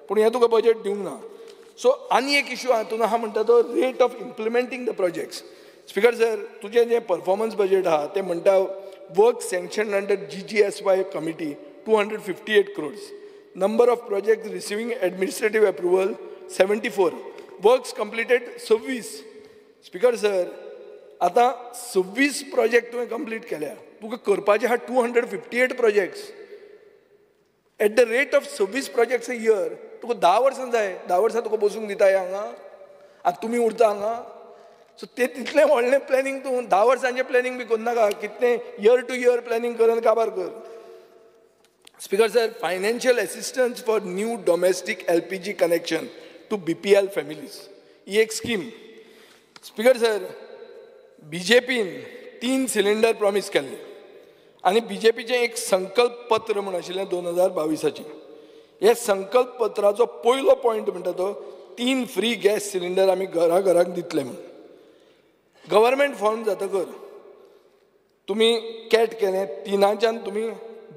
पूण हें तुका बजेट दिवंक ना. सो आनी एक इशू हातून आहा म्हणटा तो rate of implementing the projects. Speaker sir, तुजें जें परफॉर्मन्स बजेट आहा तें म्हणटा work sanction under GGSY committee 258 crores, number of projects receiving administrative approval 74, works completed 26. Speaker sir, आतां 26 प्रोजेक्ट तुवें कंप्लीट केल्या, तुका करपाचे आहा 258 projects. At the rate of 26 projects a year तुका 10 वर्सां जाय, 10 वर्सां तुका बसूंक दिता हे हांगा, आतां तुमी उरता हांगा. सो तें तितलें व्हडलें प्लॅनिंग तूं 10 वर्सांचें प्लॅनिंग बी करनाका, कितलें इयर टू इयर प्लॅनिंग करून काबार कर. Speaker sir, financial assistance for new domestic LPG connection to BPL families ही एक स्कीम. स्पिकर सर, BJPन 3 सिलिंडर प्रॉमीस केल्ले आनी BJPचें एक संकल्प पत्र म्हूण आशिल्लें 2022चें. हे संकल्प पत्राचो पयलो पॉयंट म्हणटा तो 3 फ्री गॅस सिलिंडर आमी घरा घराक दितले म्हूण. गव्हर्मेंट फॉर्म जातकर तुमी कॅट केलें, 3च्यान तुमी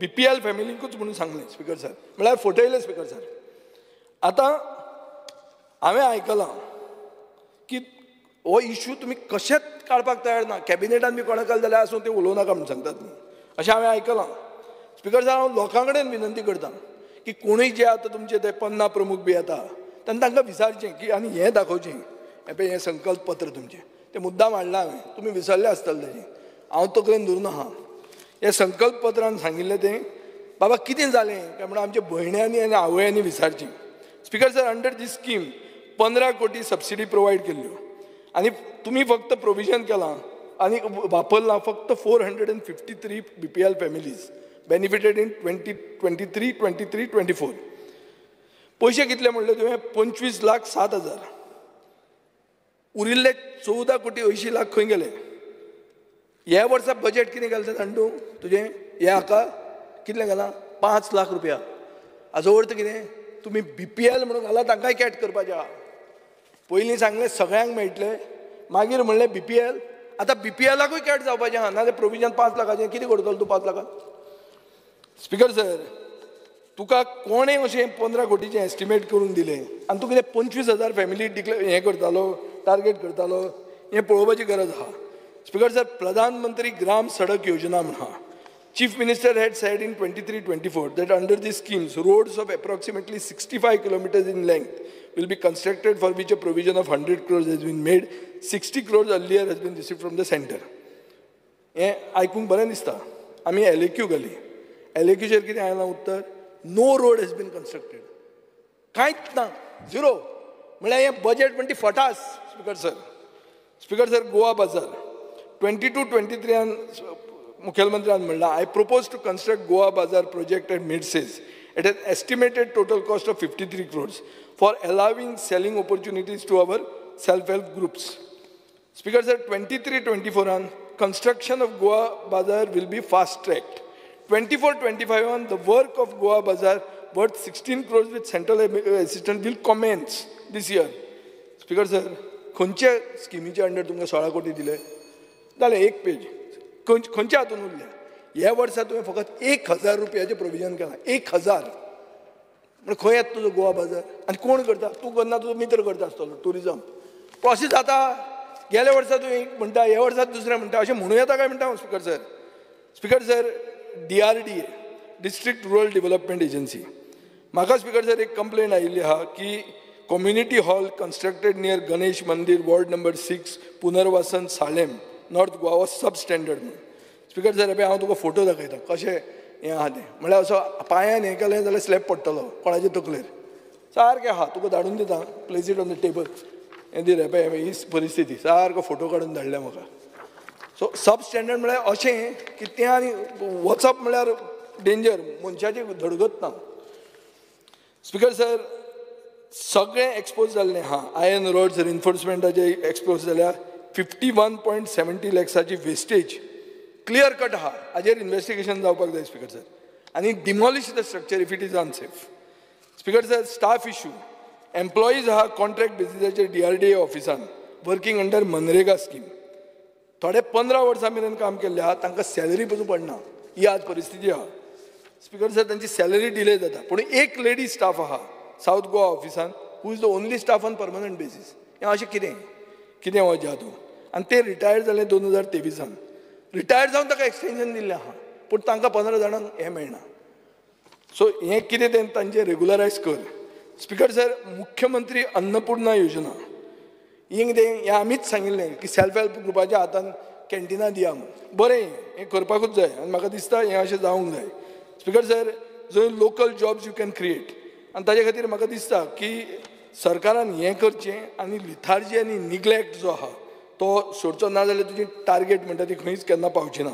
BPL फॅमिलीकूच म्हणून सांगलें स्पिकर सर, म्हळ्यार फटयलें स्पिकर सर. आतां हांवें आयकलां की हो इशू तुमी कशेंच काडपाक तयार ना, कॅबिनेटान बी कोणाक जाल्यार आसूं तें उलोवं नाका म्हूण सांगतात न्ही, अशें हांवें आयकलां. स्पिकर सर, हांव लोकां कडेन विनंती करता की कोणूय जे आतां तुमचे ते पन्ना प्रमुख बी येता तेन्ना तांकां विचारचें की आनी हें दाखोवचें, हें पळय हें संकल्प पत्र तुमचें, तें मुद्दाम हाडलां हांवें, तुमी विसरले आसतले तेजें, हांव तकलेन धरून आहा. हे संकल्प पत्रान सांगिल्लें तें बाबा कितें जालें काय म्हणून आमच्या भयण्यांनी आनी आवयांनी विचारचें. Speaker sir, under this scheme 15 कोटी सबसिडी प्रोवायड केल्ल्यो आनी तुमी फक्त प्रोविजन केलां आनी वापरलां फक्त 453 BPL families benefited in 2023, 23, 24. पयशे कितले म्हणले तुवें? 25,07,000. उरिल्ले 14 कोटी 80 लाख खंय गेले? ह्या वर्सा बजेट कितें घालता जाण तूं तुजें? हे हाका कितलें घालां? 5 लाख रुपया. हाजो अर्थ कितें? तुमी BPL म्हणून घाला, तांकांय कॅट करपाचें आहा. पयलीं सांगलें सगळ्यांक मेळटलें, मागीर म्हणलें BPL, आतां BPLाकूय कॅट जावपाचें आहा, नाजाल्यार प्रोविजन 5 लाखाचें कितें करतलो तूं 5 लाखान? स्पिकर सर, तुका कोणें अशें 15 कोटीचें एस्टिमेट करून दिलें आनी तूं कितें 25,000 फॅमिली डिक्लेर हें करतालो, टार्गेट करतालो, हें पळोवपाची गरज आहा. स्पिकर सर, प्रधानमंत्री ग्राम सडक योजना म्हूण आहा, Chief Minister had said in 23-24 that under these schemes, roads of approximately 65 kilometers in length will be constructed, for which a provision of 100 crores has been made. 60 crores earlier has been received from the center. हें आयकूंक बरें दिसता. आमी LAQ घाली. LAQचेर कितें आयलां उत्तर? No road has been constructed. कांयच ना, झिरो. म्हळ्यार हें बजेट म्हणटी फटास. Speaker sir, Speaker sir, Goa Bazaar 22-23 मुखेलमंत्र्यान म्हणलां, I propose to construct Goa Bazaar project at Medcez at an estimated total cost of 53 crores for allowing selling opportunities to our self help groups. Speaker sir, 23-24 construction of Goa Bazaar will be fast tracked. 24-25 the work of Goa Bazaar worth 16 crores with central assistance will commence this year. Speaker sir, खंयच्या स्किमीच्या under तुमकां 16 कोटी दिले? जालें एक पेज. खंयच्या हातून उरल्या? ह्या वर्सा तुवें फकत 1000 रुपयाचें प्रोविजन केलां. 1000 म्हण खंय येता तुजो गोवा बाजार? आनी कोण करता? तूं करना, तुजो मित्र करता आसतलो. ट्युरिजम प्रोसेस जाता. गेल्या वर्सा तूं एक म्हणटा, ह्या वर्सा दुसरें म्हणटा, अशें म्हणूं येता काय म्हणटा speaker sir? Speaker sir, DRDA, district rural development agency, म्हाका स्पीकर सर एक कंप्लेन आयिल्ली आहा की community hall constructed near Ganesh Mandir, ward number 6, Punarvasan, Salem, North Goa was sub standard म्हणून. स्पीकर सर, पळय हांव तुका फोटो दाखयता कशें हें आहा तें. म्हळ्यार असो पांयान हें केलें जाल्यार स्लॅब पडटलो कोणाचे तकलेर, सारकें आहा. तुका धाडून दिता, place it on the table. हें दी रे, पळय ही परिस्थिती, सारको फोटो काडून धाडल्या म्हाका. सो सब स्टँडर्ड म्हळ्यार अशें की तें आनी वचप म्हळ्यार डेंजर, मनशाची धडगत ना. स्पीकर सर, सगळें एक्सपोज जाल्लें आहा. आयर्न रॉड्स रिन्फोर्समेंटाचे एक्सपोज जाल्या. 51.70 लॅक्साची वेस्टेज क्लियर कट आहा. हाजेर इन्वेस्टिगेशन जावपाक जाय स्पीकर सर, आनी demolish the structure if it is unsafe. Speaker sir, staff issue, employees आहा कॉन्ट्रॅक्ट बेसिसाचेर DRDA ऑफिसान वर्किंग अंडर मनरेगा स्कीम. थोडे 15 वर्सां मेरेन काम केल्लें आहा, तांकां सॅलरी पसून पडना. ही आज परिस्थिती आहा. स्पीकर सर, तांची सॅलरी डिले जाता. पूण एक लेडी स्टाफ आहा सावथ गोवा ऑफिसान, who is the only staff on permanent basis. हें अशें कितें कितें हो जादू? आनी ते रिटायर जाले 2023. रिटायर जावन ताका एक्सटेंशन दिल्लें आहा, पूण तांकां 15 जाणांक हें मेळना. सो हें कितें तें तांचें रेगुलरायज कर. स्पीकर सर, मुख्यमंत्री अन्नपूर्णा योजना हें कितें, हें आमीच सांगिल्लें की सेल्फ हेल्प ग्रुपाच्या हातान कॅन्टिनां दिया म्हूण. बरें, हें करपाकूच जाय आनी म्हाका दिसता हें अशें जावंक जाय. स्पीकर सर, जंय local jobs you can create, आनी ताजे खातीर म्हाका दिसता की सरकारान हें करचें आनी लिथार्जी आनी निग्लेक्ट जो आहा तो सोडचो ना जाल्यार तुजी टार्गेट म्हणटा ती खंयच केन्ना पावची ना.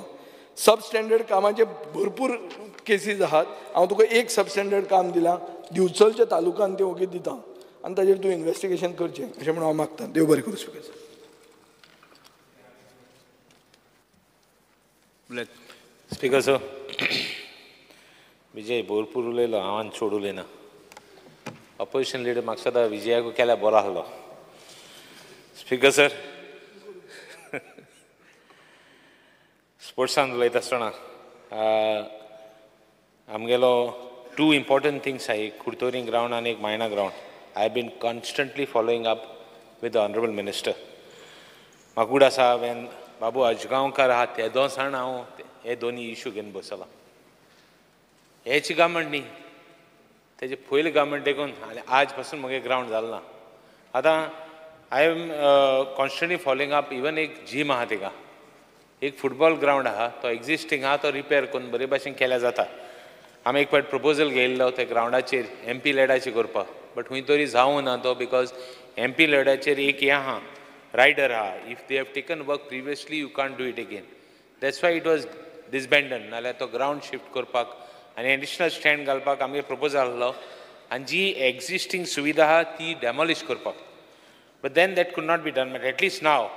सब स्टँडर्ड कामाचे भरपूर केसीस आहात. हांव तुका एक सब स्टँडर्ड काम दिलां, दिवचलच्या तालुक्यान तें ओगीच दिता आनी ताजेर तूं इन्वेस्टिगेशन करचें अशें म्हणून हांव मागता. देव बरें करूं speaker sir. Speaker sir, Vijay भरपूर उलयलो, हांव आनी चड उलयना. ऑपोजिशन लिडर म्हाका सदां विजयाकू केल्यार बरो आसलो. स्पीकर सर, स्पोर्ट्सान उलयता आसतना आमगेलो 2 इम्पॉर्टंट थिंग्स आहा, एक कुर्तोरी ग्रावंड आनी एक Maina ground. I have been constantly following up with the honourable minister. म्हाका गूड आसा वेन बाबू अजगांवकार आहा तेदो सावन हांव हे दोनी इशू घेवन बसलां. हेच गव्हर्मेंट न्ही, तेजे पयलें गव्हर्मेंट देखून आनी आज पासून म्हगे ग्रावंड जालें ना. आतां I am constantly following up. Even एक जीम आहा तिका, एक फुटबॉल ग्रावंड आहा, तो एग्जिस्टींग आहा, तो रिपेर करून बरे भाशेन केल्यार जाता. आमी एक फावट प्रपोजल घेयल्लो त्या ग्रावंडाचेर MP लॅडाचेर करपाक, बट खूंय तरी जावूं ना तो, because MP लॅडाचेर एक हें आहा, रायडर आहा. If they have taken work previously you can't do it again. That's why it was disbanded. नाल्यार तो ग्रावंड शिफ्ट करपाक आनी एडिशनल स्टँड घालपाक आमगे प्रपोजल आसलो आनी जी एग्जिस्टींग सुविधा आहा ती डेमोलिश करपाक. But then that could not be done. But at least now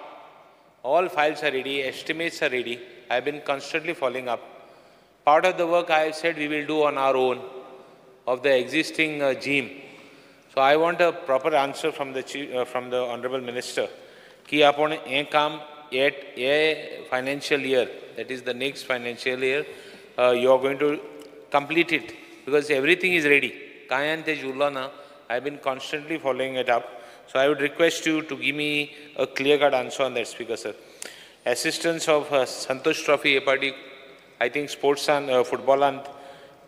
all files are ready, estimates are ready. I have been constantly following up. Part of the work I have said we will do on our own of the existing gym. So I want a proper answer from the chief, from the honorable minister ki apon हे काम at a financial year, that is the next financial year, you are going to complete it, because everything is ready. Kayan te jurla na, I have been constantly following it up. So I would request you to give me a clear cut answer on that, Speaker sir. Assistance of Santosh Trophy हे पाटी I think स्पोर्ट्सान फुटबॉलांत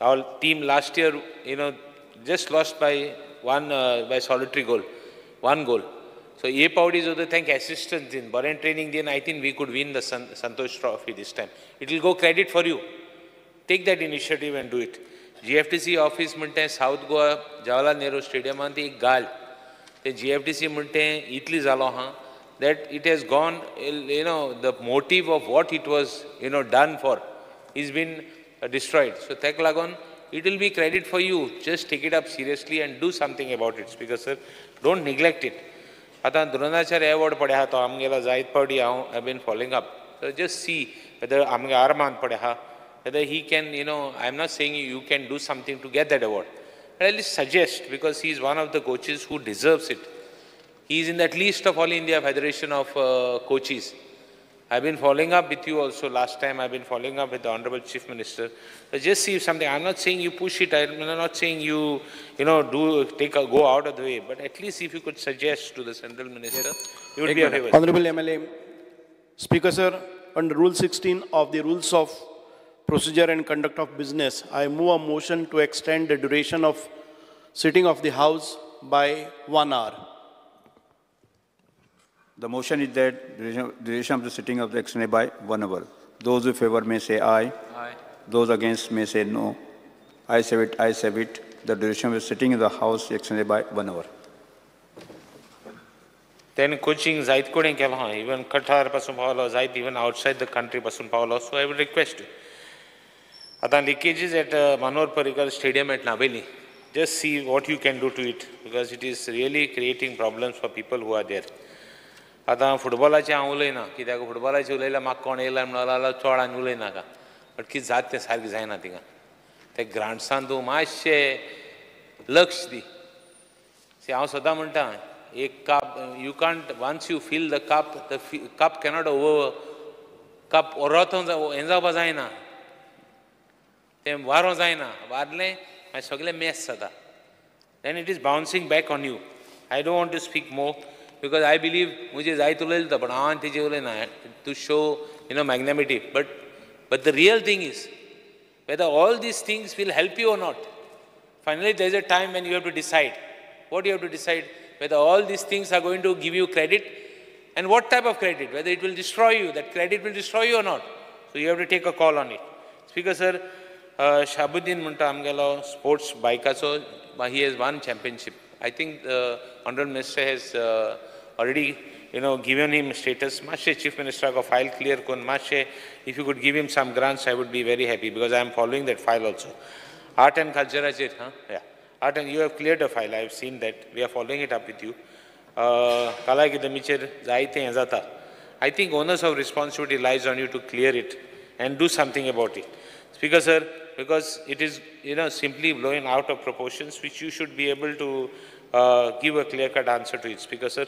our team last year just lost by one by solitary goal, one goal. So हे पावटी जो तांकां assistance दिन, बरें training din, I think we could win the Santosh Trophy this time. It will go credit for you. Take that initiative and do it. GFTC office म्हणटे south Goa Jawaharlal Nehru स्टेडियमान ती एक गाल. ते GFTC म्हणटे इतली जालो आहा that it has gone, the motive of what it was, done for is been destroyed. So ताका लागून it will be credit for you. Just take it up seriously and do something about it. Speaker sir, don't neglect it. आतां Dronacharya award पडे आहा तो आमगेलो जायत पावटी हांव I been following up. So just see whether आमगे आर्मान पडे आहा, whether he can, I am not saying you can do something to get that award, but at least suggest, because he is one of the coaches who deserves it. He is in that list of All India Federation of coaches. I've been following up with you also last time. I've been following up with the Honorable Chief Minister. But just see if something, I'm not saying you push it, I'm not saying you, do take a go out of the way, but at least if you could suggest to the Central Minister, it would be a favor. Honorable MLA, Speaker sir, under Rule 16 of the Rules of Procedure and Conduct of Business, I move a motion to extend the duration of sitting of the House by 1 hour. The motion is that duration of the sitting of the extended by 1 hour. Those in favor may say aye. Aye. Those against may say no. I say it, I say it. The duration of the sitting in the House is extended by 1 hour. Then coaching जायत कडेन केलो हा, even Qatar पासून पावलो, जायत even outside the country पासून पावलो. So I would request you. आतां leakages at Manohar Parrikar Stadium at Navelim. Just see what you can do to it, because it is really creating problems for people who are there. आतां फुटबॉलाचें हांव उलयना, कित्याक फुटबॉलाचें उलयल्यार म्हाका कोण येयला म्हणून जाल्यार चड आनी उलयनाका, बट कितें जाता तें सारकें जायना थिंगा. ते ग्रांट्सान तूं मातशें लक्ष दी. सी हांव सदां म्हणटा, एक cup you can't, once you fill the cup, the cup cannot over, cup ओरोतो हें जावपा जायना, तें वारो जायना, वारलें मागीर सगळें मेस जाता. Then it is bouncing back on you. I don't want to speak more, because I believe मुझे जायत उलयलो तो, पण हांव तेजेर उलयना to show magnanimity. But the real thing is whether all these things will help you or not. Finally, there is a time when you have to decide. What you have to decide? Whether all these things are going to give you credit, and what type of credit, whether it will destroy you, that credit will destroy you or not. So you have to take a call on it. Speaker sir, Shabuddin म्हणटा आमगेलो sports बायकाचो, he has won championship. I think the Honorable Minister has already, given him status. Mashe Chief Minister ka file clear kon. Mashe, if you could give him some grants, I would be very happy, because I am following that file also. Art and culture, huh? Yeah. Art and you have cleared the file. I have seen that. We are following it up with you. Kala Akademicher jaite hain jata. I think onus of responsibility lies on you to clear it and do something about it. Speaker sir, because it is, simply blowing out of proportions, which you should be able to give a clear-cut answer to it. Speaker sir,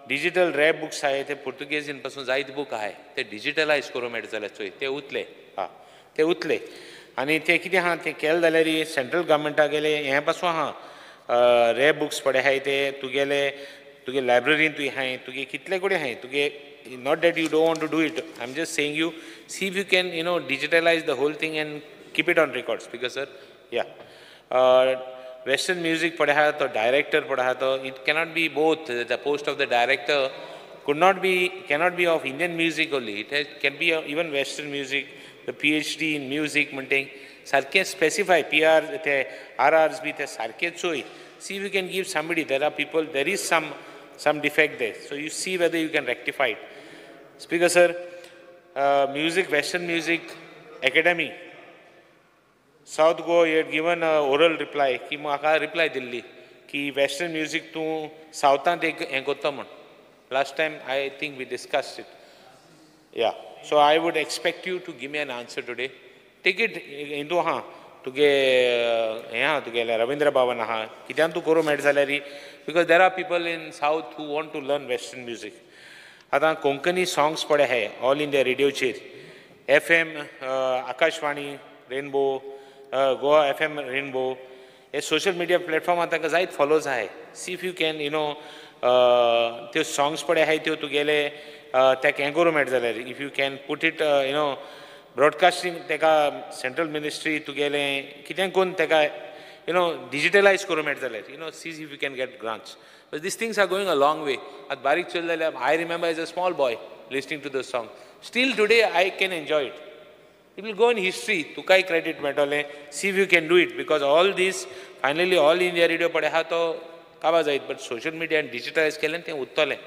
digital rare books आहे ते पुर्तुगेजीन पासून जायत book आहे ते डिजिटलायज करूं मेळटा जाल्यार चोय, ते उतले, हा ते उतले. आनी ते कितें आहा तें केलें जाल्यार सेंट्रल गव्हर्मेंटा गेले हें पासून आहा, रेयर बुक्स पडे आहाय ते तुगेले, तुगे लायब्ररीन तुवें आहाय, तुगे कितले कडेन आहाय तुगे. Not that you don't want to do it, I'm just saying you, see if you can, digitalize the whole thing and keep it on records. Because sir, yeah. Western music padha to, director padha to, it cannot be both. The post of the director could not be, cannot be of Indian music only. It can be even Western music, the PhD in music, sarke specify, PR, the RRs be the sarke choi. See if you can give somebody, there are people, there is some defect there. So you see whether you can rectify it. Speaker sir, music, Western Music Academy, South Goa, you had given an oral reply, ki maka reply dilli, ki Western music tu Southan ek हें करता म्हण. Last time I think we discussed it. Yeah. So I would expect you to give me an answer today. Take it into ha, तुगे हें आहा तुगेलें रवींद्र भवन आहा, कित्यान तूं करूं मेळटा जाल्यार, because there are people in South who want to learn Western music. आतां कोंकणी songs पडे आहाय ऑल इंडिया रेडियोचेर, FM, Akashvani Rainbow, Goa FM Rainbow, हे सोशल मिडिया प्लॅटफॉर्मार तांकां जायत फॉलोज आहाय. See if you can, त्यो songs पडे आहाय त्यो तुगेले ताका हें करूं मेळटा जाल्यार, if you can put it, broadcasting तेका सेंट्रल मिनिस्ट्री तुगेलें कितें करून तेका you know डिजिटलायज करूं मेळटा जाल्यार you know see if you can get grants. But these things are going a long way. आतां बारीक चोयलें जाल्यार I remember as a small boy listening to the song. Still today I can enjoy it. It will go in history. तुकाय credit मेळटलें. See if you can do it because all this finally All India Radio पळय आहा तो काबार जायत, but social media डिजिटलायज केलें तें उरतलें.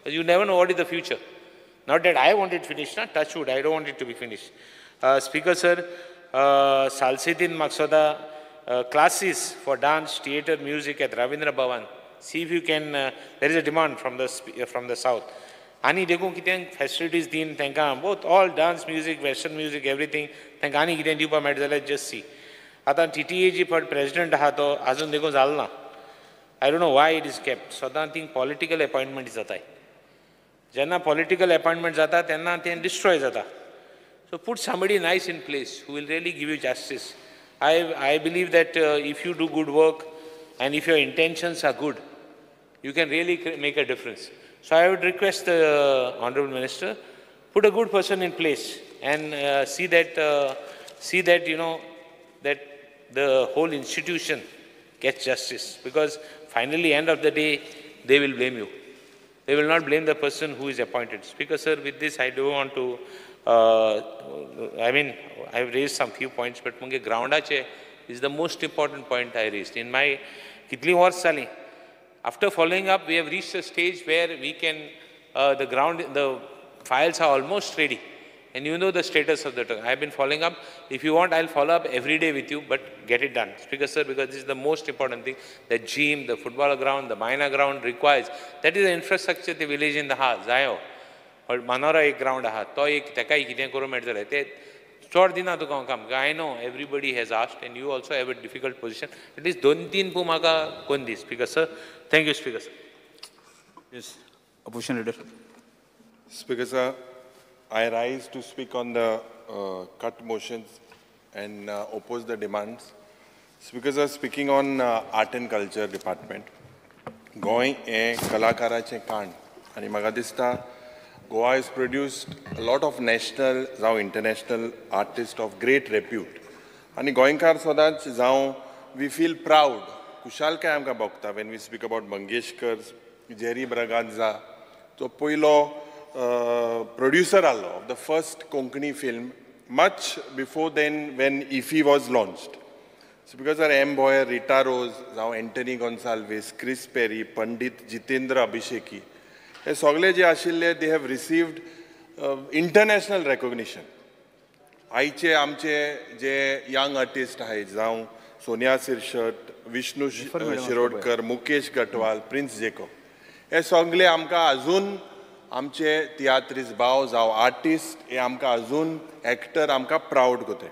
You never know what is the future. Not that I want it finish ना, touch wood, I don't want it to be finish. Speaker sir, सालसेतीन म्हाका सदां classes for dance, theatre, music at Ravindra Bhavan. See if you can, there is a demand from the south. आनी देखून कितें facilities दिवन तांकां both all dance music, western music, everything तांकां आनी कितें दिवपाक मेळटा जाल्यार जस्ट सी. आतां टी टी ए जी फट प्रेजिडंट आहा तो आजून देखून जालो ना. I don't know why it is kept. सदां थिंग पॉलिटिकल अपॉयंटमेंट जाताय. जेन्ना पॉलिटिकल अपॉयंटमेंट जाता तेन्ना तें डिस्ट्रॉय जाता. So put somebody nice in place who will really give you justice. I believe that if you do good work and if your intentions are good, you can really make a difference. So I would request the Honorable Minister, put a good person in place and see that you know that the whole institution gets justice, because finally end of the day they will blame you. They will not blame the person who is appointed. Speaker sir, with this I don't want to, I mean, I have raised some few points, but munge groundache is the most important point I raised. In my kitli varsa jali, after following up, we have reached a stage where we can, the ground, the files are almost ready. And you know the status of the I have been following up. If you want, I'll follow up every day with you, but get it done. Speaker sir, because this is the most important thing. The gym, the football ground, the minor ground requires. That is the infrastructure the village in the ha, जायो. Manora एक ground आहा, तो एक तेकाय कितें करूं मेळटलें. ते चड दिना तुका काम. I know everybody has asked and you also have a difficult position. At least 2-3 पू म्हाका कोन दी. Speaker sir, thank you, Speaker sir. Yes, Opposition Leader. Speaker sir, I rise to speak on the cut motions and oppose the demands. Speaker sir, speaking on Art and Culture Department, Goa हें कलाकाराचें काण आनी म्हाका दिसता Goa has produced a lot of national जावं international artists of great repute. आनी गोंयकार सदांच जावं we feel proud, खुशालकाय आमकां भोगता when we speak about Mangeshkar, Jerry Braganza, तो पयलो producer आहलो of the first Konkani film much before then when IFFI was launched. So because our M. Boyer, Rita Rose, जावं एंटनी गोन्साल्वीस, क्रिस peri, पंडित जितेंद्र अभिषेकी, हे सगळे जे आशिल्ले they have received international recognition. आयचे आमचे जे young artist आहात जावं सोनिया सिरशट, विष्णू शिरोडकर, मुकेश गटवाल, प्रिन्स जेकोब, हे सगळे आमकां अजून आमचे तियात्रिस्ट भाव जावं आर्टिस्ट हे आमकां अजून एक्टर आमकां प्रावड कोताय.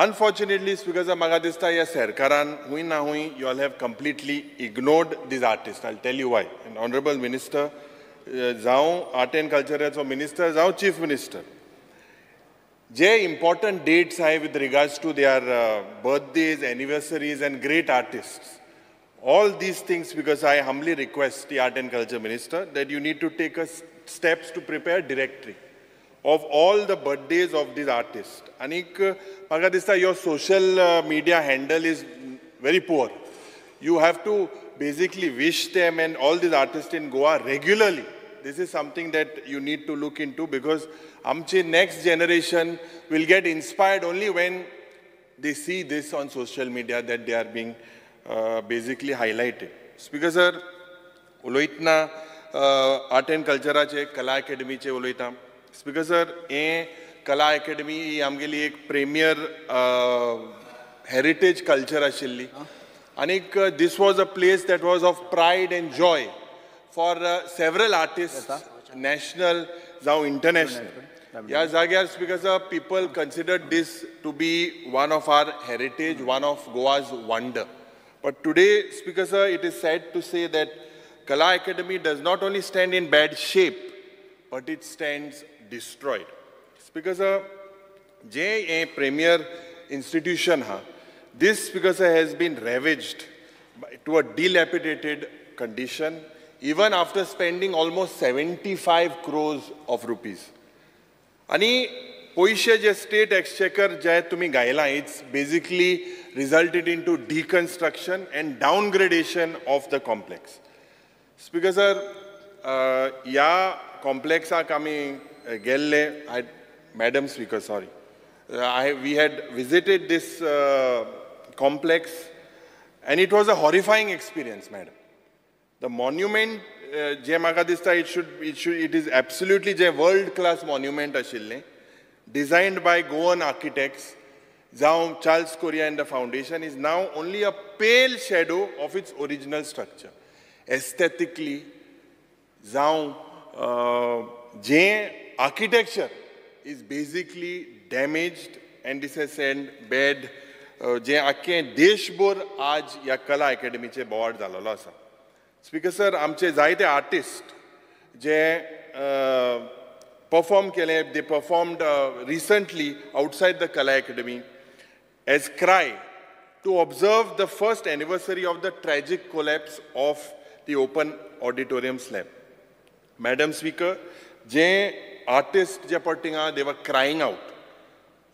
अनफॉर्च्युनेटली स्पीकर म्हाका दिसता ह्या सरकारान हूंय ना हूंय you all have completely ignored these artist. I tell you why. And honourable minister जावं आर्ट एंड कल्चराचो मिनिस्टर जावं चीफ मिनिस्टर, जे इम्पॉर्टंट डेट्स आहाय with regards to their birthdays, anniversaries and great artists, all these things, because I humbly request the Art and Culture Minister that you need to take a steps to prepare directory of all the birthdays of these artists. Anik म्हाका दिसता your social media handle is very poor. You have to basically wish them and all these artists in Goa regularly. This is something that you need to look into, because आमची next generation will get inspired only when they see this on social media that they are being basically highlighted. Speaker sir, उलयतना art and कल्चराचे कला अकॅडमीचे उलयता. Speaker sir, हें कला academy ही आमगेली एक premier heritage culture आशिल्ली आनीक this was a place that was of pride and joy for several artist, national जावं इंटरनॅशनल. ह्या जाग्यार speaker sir, people considered this to be one of our heritage, one of Goa's wonder. But today, Speaker sir, it is sad to say that Kala Academy does not only stand in bad shape, but it stands destroyed. Speaker sir, J a premier institution ha, this, Speaker sir, has been ravaged to a dilapidated condition, even after spending almost 75 crores of rupees. Ani पयशे जे state exchequer जे तुमी घायलां, it's basically resulted into deconstruction and downgradation of the complex. Speaker sir, ह्या कॉम्प्लेक्साक आमी गेल्ले, I madam speaker, sorry, I we had visited this complex and it was a horrifying experience, madam. The monument जे म्हाका दिसता, it is absolutely J world class monument आशिल्लें, designed by Goan architects जावं Charles Correa and the foundation, is now only a pale shadow of its original structure. Aesthetically जावं जें architecture is basically damaged and this has send bad जें आख्खें देशभर आज ह्या कला एकेडमीचें बोवाळ जाल्लो आसा. स्पीकर सर, आमचे जायते आर्टिस्ट जे परफॉर्म केले, they performed recently outside the Kala Academy as cry to observe the first anniversary of the tragic collapse of the open auditorium slab. Madam Speaker, J artist जे पळय थिंगा, they were crying out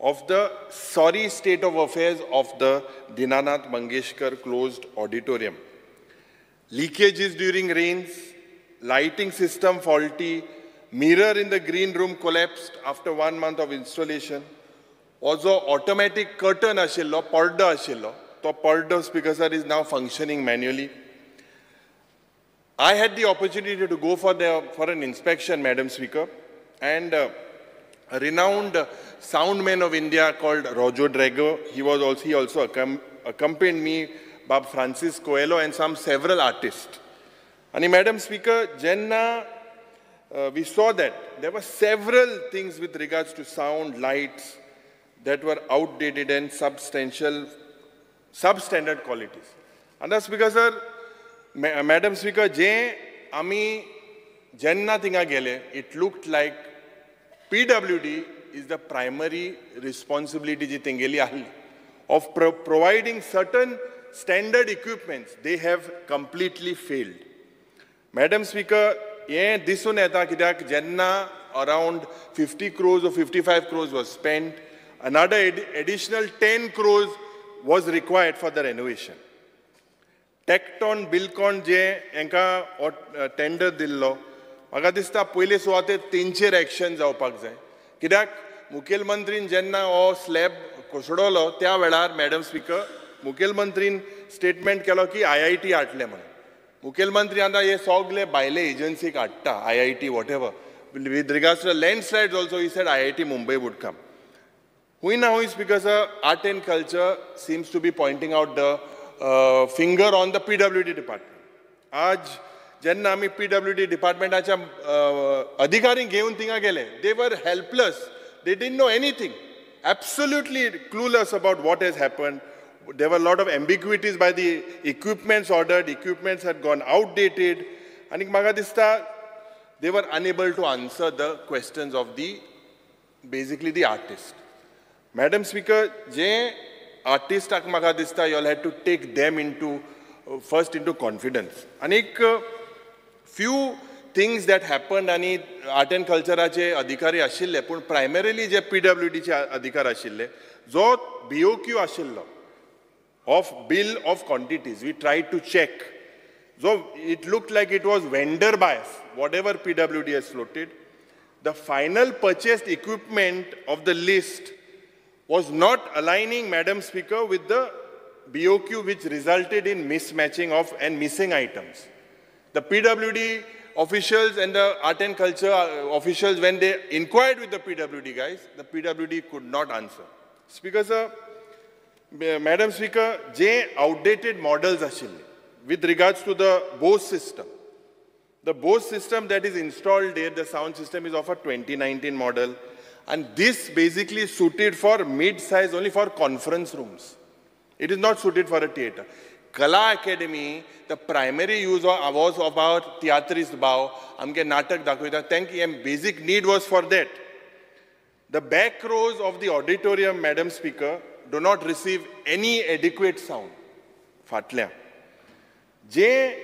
of the sorry state of affairs of the Dinanath Mangeshkar closed auditorium. Leakages during rains, lighting system faulty, mirror in the green room collapsed after 1 month of installation. Also automatic curtain ashillo, parda ashillo, to parda, Speaker sir, is now functioning manually. I had the opportunity to go for an inspection, Madam Speaker, and a renowned sound man of India called Roger Drago, he also accompanied me, Bab Francis Coelho and several artists. And Madam Speaker, Jenna, we saw that there were several things with regards to sound, lights that were outdated and substandard qualities. And that's because, sir, Madam Speaker, je ami jenna thinga gele, it looked like PWD is the primary responsibility ji tengeli ahli of providing certain standard equipments. They have completely failed. Madam Speaker, ye disun yeta kityak jenna around 50 crores or 55 crores was spent, another additional 10 crores was required for the renovation. Tecton, Bilcon J enka tender dillo, म्हाका दिसता पयले सुवातेर तेंचेर action जावपाक जाय. कित्याक मुखेलमंत्रीन जेन्ना हो स्लॅब कोसळलो त्या वेळार, मॅडम स्पीकर, मुखेलमंत्रीन स्टेटमेंट केलो की IIT हाडलें म्हणून. मुखेलमंत्री आतां हे सगळे भायले एजन्सीक हाडटा, IIT whatever. With regards to landslides also he said IIT Mumbai would come. हुंय ना हुंय Speaker sir, art and culture seems to be pointing out the finger on the PWD department. आज जेन्ना आमी PWD डिपार्टमेंटाच्या अधिकारी घेवन थिंगा गेले, they were helpless, they didn't know anything, absolutely clueless about what has happened. There were lot of ambiguities by the equipments ordered, equipments had gone outdated. आनी म्हाका दिसता they were unable to answer the questions of the basically the artist. Madam Speaker, जे आर्टिस्टाक म्हाका दिसता you all had to take them into first into confidence. आनीक few things that happened, आनी art and कल्चराचे अधिकारी आशिल्ले, पूण प्रायमरीली जे PWDचे अधिकार आशिल्ले, जो BOQ आशिल्लो of bill of quantities, we tried to check. So it looked like it was vendor bias, whatever PWD has floated. The final purchased equipment of the list was not aligning, Madam Speaker, with the BOQ, which resulted in mismatching of and missing items. The PWD officials and the art and culture officials, when they inquired with the PWD guys, the PWD could not answer. Speaker sir, Madam Speaker, J outdated models ashille with regards to the Bose system. The Bose system that is installed there, the sound system is of a 2019 model, and this basically suited for mid-size only for conference rooms. It is not suited for a theater. Kala Academy, the primary use was of our tiatrist भाव, आमगे नाटक दाखयता, तांकां basic need was for that. The back rows of the auditorium, Madam Speaker, do not receive any adequate sound. Fatल्या. J,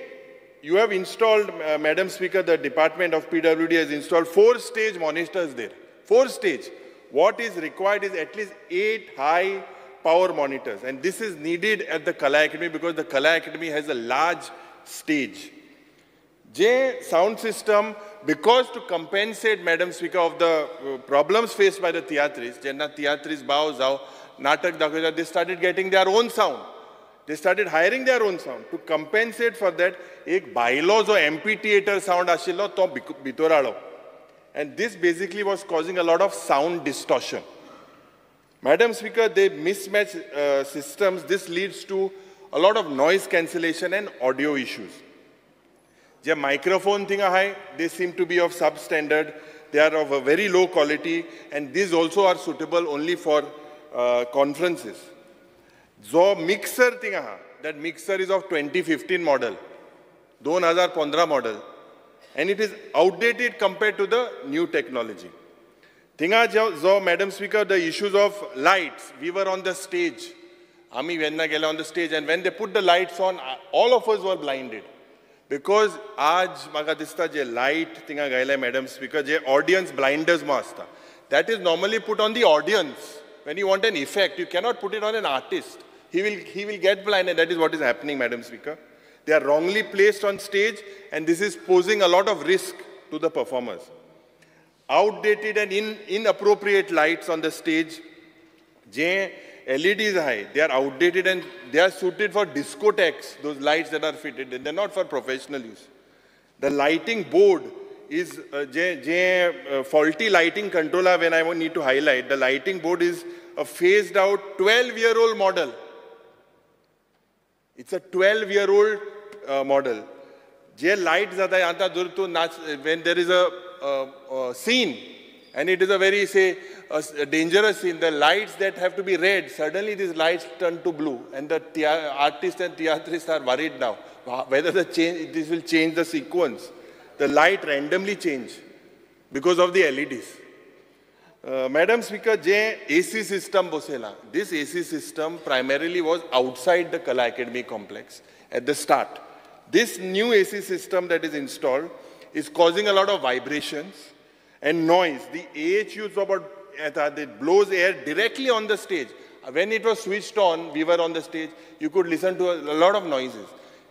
you have installed, Madam Speaker, the Department of PWD has installed 4 stage monitors there. 4 stage. What is required is at least 8 high power monitors, and this is needed at the Kala Academy because the Kala Academy has a large stage. J sound system, because to compensate, Madam Speaker, of the problems faced by the theatrists, jenna theatrists bao zao natak dakhayta, they started getting their own sound. They started hiring their own sound. To compensate for that, ek bylaw jo amphitheater sound ashillo to bhitor aalo. And this basically was causing a lot of sound distortion. Madam Speaker, they mismatch systems. This leads to a lot of noise cancellation and audio issues. The microphone thing, they seem to be of substandard. They are of a very low quality, and these also are suitable only for conferences. So mixer thing, that mixer is of 2015 model, 2015 model, and it is outdated compared to the new technology. Thinga jo, Madam Speaker, the issues of lights. We were on the stage. Ami venna gela on the stage, and when they put the lights on, all of us were blinded. Because aaj maka dista je light thinga gaila, Madam Speaker, je audience blinders ma asta. That is normally put on the audience. When you want an effect, you cannot put it on an artist. He will get blind, and that is what is happening, Madam Speaker. They are wrongly placed on stage, and this is posing a lot of risk to the performers. Outdated and inappropriate lights on the stage. Je LEDs high, they are outdated and they are suited for discotheques, those lights that are fitted, and they're not for professional use. The lighting board is faulty lighting controller. When I need to highlight, the lighting board is a phased out 12-year-old model. It's a 12-year-old model. Je lights when there is a scene, and it is a very, say, a dangerous scene, the lights that have to be red, suddenly these lights turn to blue, and the artists and theatrists are worried now whether this will change the sequence. The light randomly change because of the LEDs. Madam Speaker, je AC system bosela. This AC system primarily was outside the Kala Academy complex at the start. This new AC system that is installed is causing a lot of vibrations and noise. The AHUs about it blows air directly on the stage. When it was switched on, we were on the stage, you could listen to a lot of noises.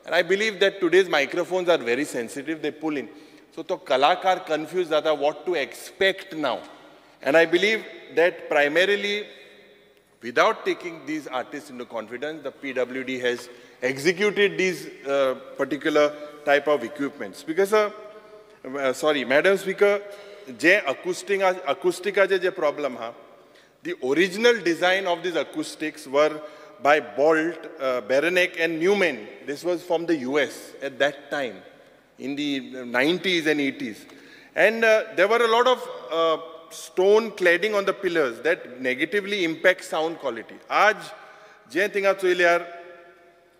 And I believe that today's microphones are very sensitive, they pull in. So the kalakar confused that what to expect now. And I believe that primarily, without taking these artists into confidence, the PWD has executed these particular type of equipments. Because, sorry, Madam Speaker, je acoustica je problem ha, the original design of these acoustics were by Bolt, Beranek and Newman. This was from the US at that time, in the 90s and 80s. And there were a lot of stone cladding on the pillars that negatively impact sound quality. Aaj, je thinga choile,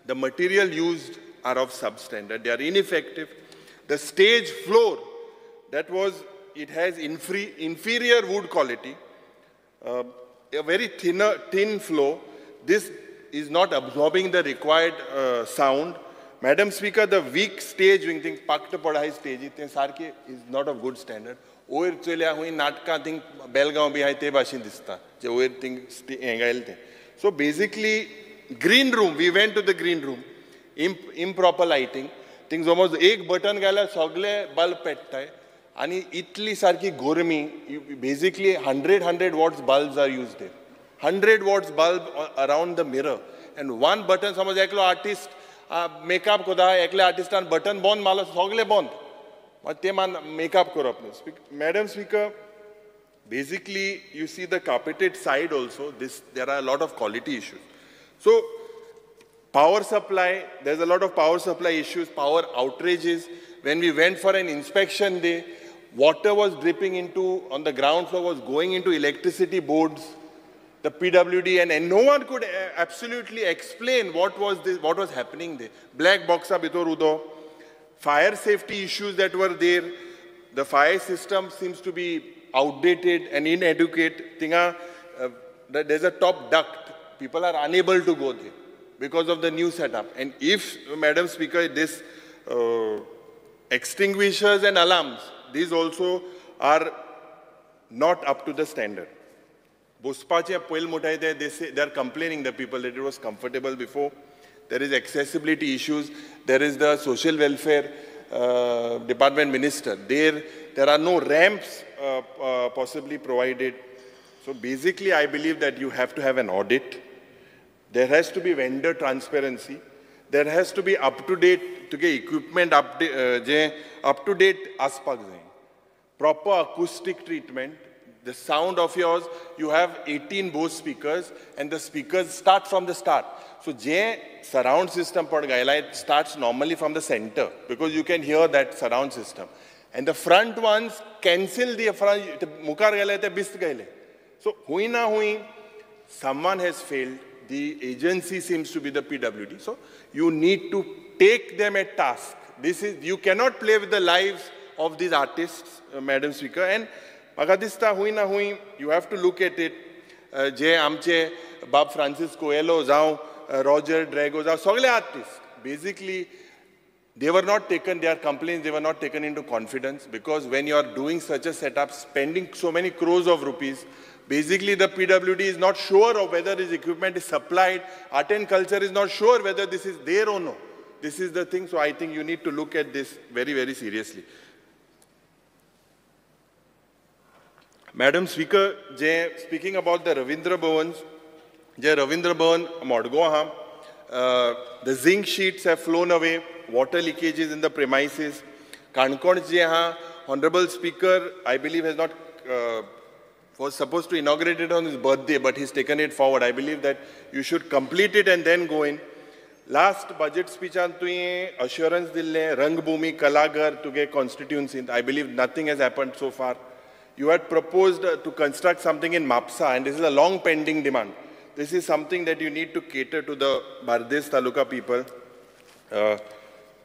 the material used are of substandard. They are ineffective. The stage floor, that was, it has inferior wood quality, a very thin floor. This is not absorbing the required sound. Madam Speaker, the weak stage wing thing, pakta padai stage, sarke is not of good standard. Oir cholya hui natka thing Belgaum bhi hai te bhashin dista. Je oir thing engail the. So basically, green room, we went to the green room, improper lighting. Things almost ek button gala sogle bulb pettai. Ani itli sarki gormi, basically 100 watts bulbs are used there. 100 watts bulb around the mirror. And one button, समझ एकलो artist makeup कोदा, एकले artist an button bond malo sogle bond. ते मान makeup karo apne. Madam Speaker, basically you see the carpeted side also, this, there are a lot of quality issues. So power supply, there's a lot of power supply issues, power outages. When we went for an inspection day, water was dripping into, on the ground floor was going into electricity boards, the PWD, and no one could absolutely explain what was this, what was happening there. Black box bhitor udo, fire safety issues that were there. The fire system seems to be outdated and inadequate. Thinga, there's a top duct. People are unable to go there because of the new setup. And if, Madam Speaker, this extinguishers and alarms, these also are not up to the standard. बसपाचें पयलीं म्हणटाय ते they are complaining the people that it was comfortable before. There is accessibility issues. There is the social welfare department minister. There are no ramps possibly provided. So basically, I believe that you have to have an audit. There has to be vendor transparency. There has to be up-to-date, तुगे equipment जे up-to-date आसपाक जाय. Proper acoustic treatment. The sound of yours, you have 18 Bose speakers, and the speakers start from the start. So J surround system पड गायला, it starts normally from the center, because you can hear that surround system. And the front ones cancel the front, मुखार गेले ते बिस्त गेले. So hui na hui, someone has failed. The agency seems to be the PWD. So you need to take them at task. This is, you cannot play with the lives of these artists, Madam Speaker. And म्हाका दिसता हुंय ना हुंय you have to look at it. जे आमचे बाब Francis Coelho जावं Roger Drago जावं सगळे artist basically they were not taken, their complaints, they were not taken into confidence, because when you are doing such a setup, spending so many crores of rupees, basically the PWD is not sure of whether this equipment is supplied. Art and culture is not sure whether this is there or no. This is the thing, so I think you need to look at this very, very seriously. Madam Speaker, speaking about the Ravindra Bhavans, Ravindra Bhavan Modgo, the zinc sheets have flown away, water leakages in the premises. Kankon je Honorable Speaker, I believe, has not, was supposed to inaugurate it on his birthday, but he's taken it forward. I believe that you should complete it and then go in. Last budget speech an tuye assurance dille, Rangbhoomi, Kalaghar tuge constituency. I believe nothing has happened so far. You had proposed to construct something in Mapsa, and this is a long pending demand. This is something that you need to cater to the Bardez Taluka people.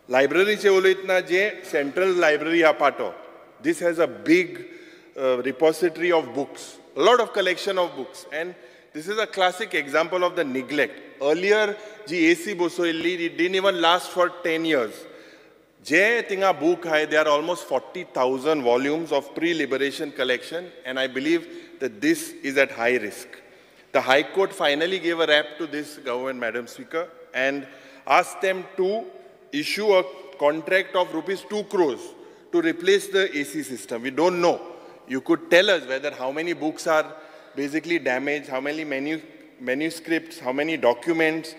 Library che uloitna je central library ha pato. This has a big repository of books, a lot of collection of books, and this is a classic example of the neglect. Earlier, ji AC bosoilli, it didn't even last for 10 years. Je tinga book hai, there are almost 40,000 volumes of pre-liberation collection, and I believe that this is at high risk. The High Court finally gave a rap to this government, Madam Speaker, and asked them to issue a contract of rupees 2 crores to replace the AC system. We don't know. You could tell us whether how many books are basically damaged, how many manuscripts, how many documents,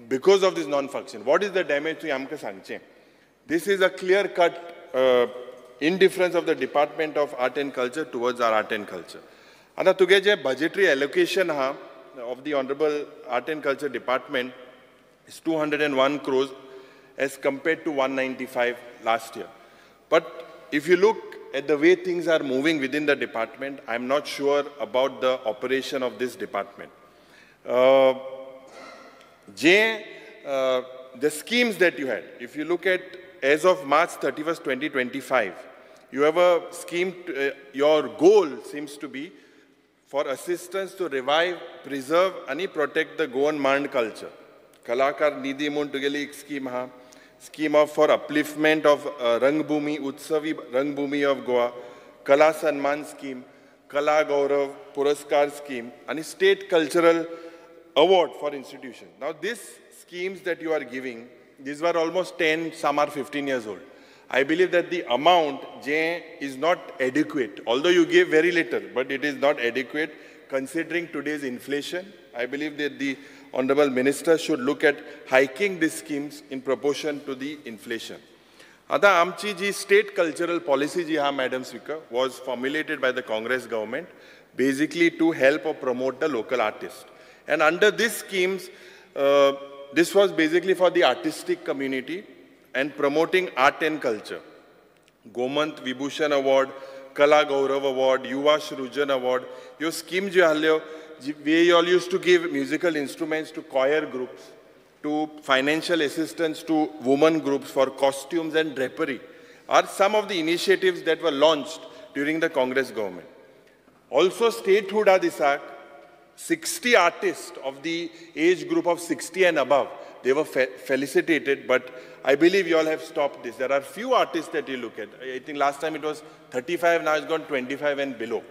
because of this non-function. What is the damage to Amka Sangche? This is a clear-cut indifference of the Department of Art and Culture towards our art and culture. And together, budgetary allocation of the Honorable Art and Culture Department is 201 crores as compared to 195 last year. But if you look at the way things are moving within the department, I'm not sure about the operation of this department. The schemes that you had, if you look at as of March 31st, 2025, you have a scheme, your goal seems to be for assistance to revive, preserve, and protect the Goan Mand culture. Kalakar Nidhi mun tugeli ek scheme ha. Scheme of for upliftment of Rangbhoomi, Utsavi Rangbhoomi of Goa, Kala Sanman scheme, Kala Gaurav Puraskar scheme, and state cultural award for institution. Now these schemes that you are giving, these were almost 10, some are 15 years old. I believe that the amount J is not adequate, although you give very little, but it is not adequate considering today's inflation. I believe that the Honorable Minister should look at hiking these schemes in proportion to the inflation. Ata amchi ji state cultural policy ji ha, Madam Speaker, was formulated by the Congress government basically to help or promote the local artist. And under these schemes, this was basically for the artistic community and promoting art and culture. Gomant Vibhushan Award, Kala Gaurav Award, Yuva Shrujan Award. Your scheme ji halyo, we all used to give musical instruments to choir groups, to financial assistance to women groups for costumes and drapery, are some of the initiatives that were launched during the Congress government. Also, statehood adisak, 60 artists of the age group of 60 and above, they were felicitated, but I believe you all have stopped this. There are few artists that you look at. I think last time it was 35, now it's gone 25 and below.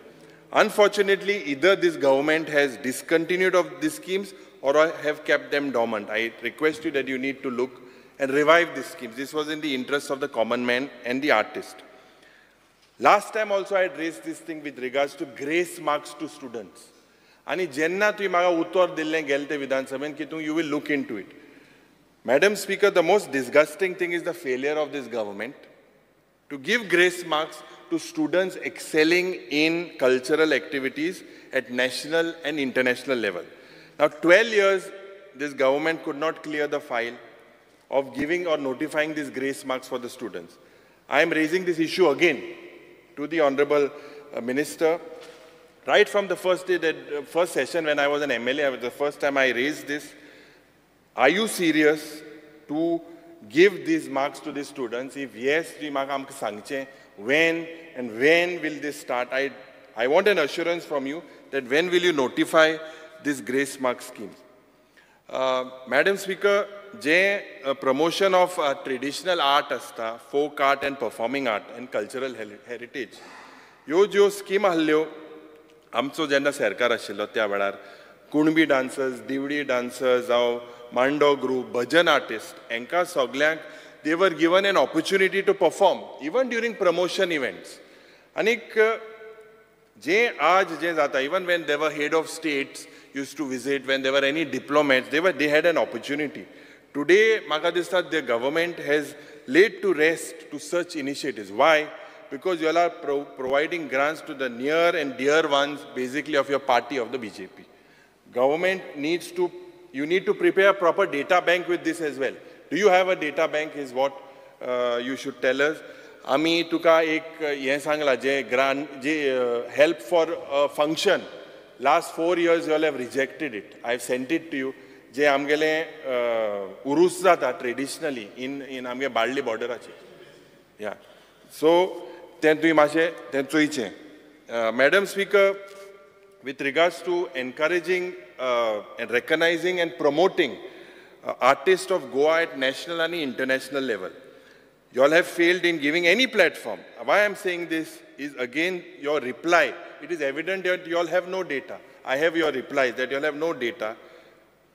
Unfortunately, either this government has discontinued of these schemes or have kept them dormant. I request you that you need to look and revive these schemes. This was in the interest of the common man and the artist. Last time also I had raised this thing with regards to grace marks to students. आनी जेन्ना तुवें म्हाका उतर दिल्लें गेले ते विधानसभेन की तूं you will look into it. Madam Speaker, the most disgusting thing is the failure of this government to give grace marks to students excelling in cultural activities at national and international level. Now, 12 years, this government could not clear the file of giving or notifying these grace marks for the students. I am raising this issue again to the Honorable Minister. Right from the first day, that first session when I was an MLA, the first time I raised this, are you serious to give these marks to the students? If yes, when and when will this start? I want an assurance from you that when will you notify this grace mark scheme? Madam Speaker, je promotion of traditional art asta, folk art and performing art and cultural heritage, yo jo scheme आहल्यो आमचो जेन्ना सरकार आशिल्लो त्या वेळार Kunbi dancers, दिवडी dancers जावं मांडो group, भजन artist हांकां सगल्यांक they were given an opportunity to perform even during promotion events. आनीक जे आज जे जाता, even when there were head of states used to visit, when there were any diplomats, they had an opportunity. Today, म्हाका दिसता the government has laid to rest to such initiatives. Why? Because you all are providing grants to the near and dear ones, basically of your party, of the BJP. Government needs to, you need to prepare a proper data bank with this as well. Do you have a data bank is what you should tell us. Ami tuka ek ye sangla je grant, je help for a function. Last 4 years you all have rejected it. I have sent it to you. Je amgele urus jata traditionally in amge Balli border ache. Yeah. So then तुवें मातशें तें चोयचें. Madam Speaker, with regards to encouraging and recognizing and promoting artists of Goa at national and international level, you all have failed in giving any platform. Why I am saying this is again your reply. It is evident that you all have no data. I have your replies that you all have no data.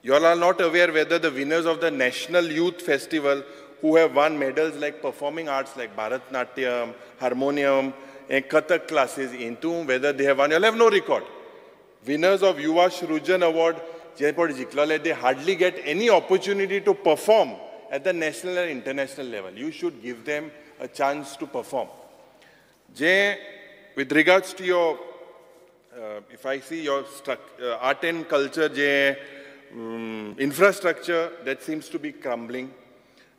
You all are not aware whether the winners of the National Youth Festival who have won medals like performing arts like Bharatnatyam, Harmonium, and Kathak classes into whether they have won, you all have no record. Winners of Yuva Shrujan Award, Jaipur Jiklale, they hardly get any opportunity to perform at the national and international level. You should give them a chance to perform. Jay, with regards to your, if I see your art and culture, Jay, infrastructure that seems to be crumbling.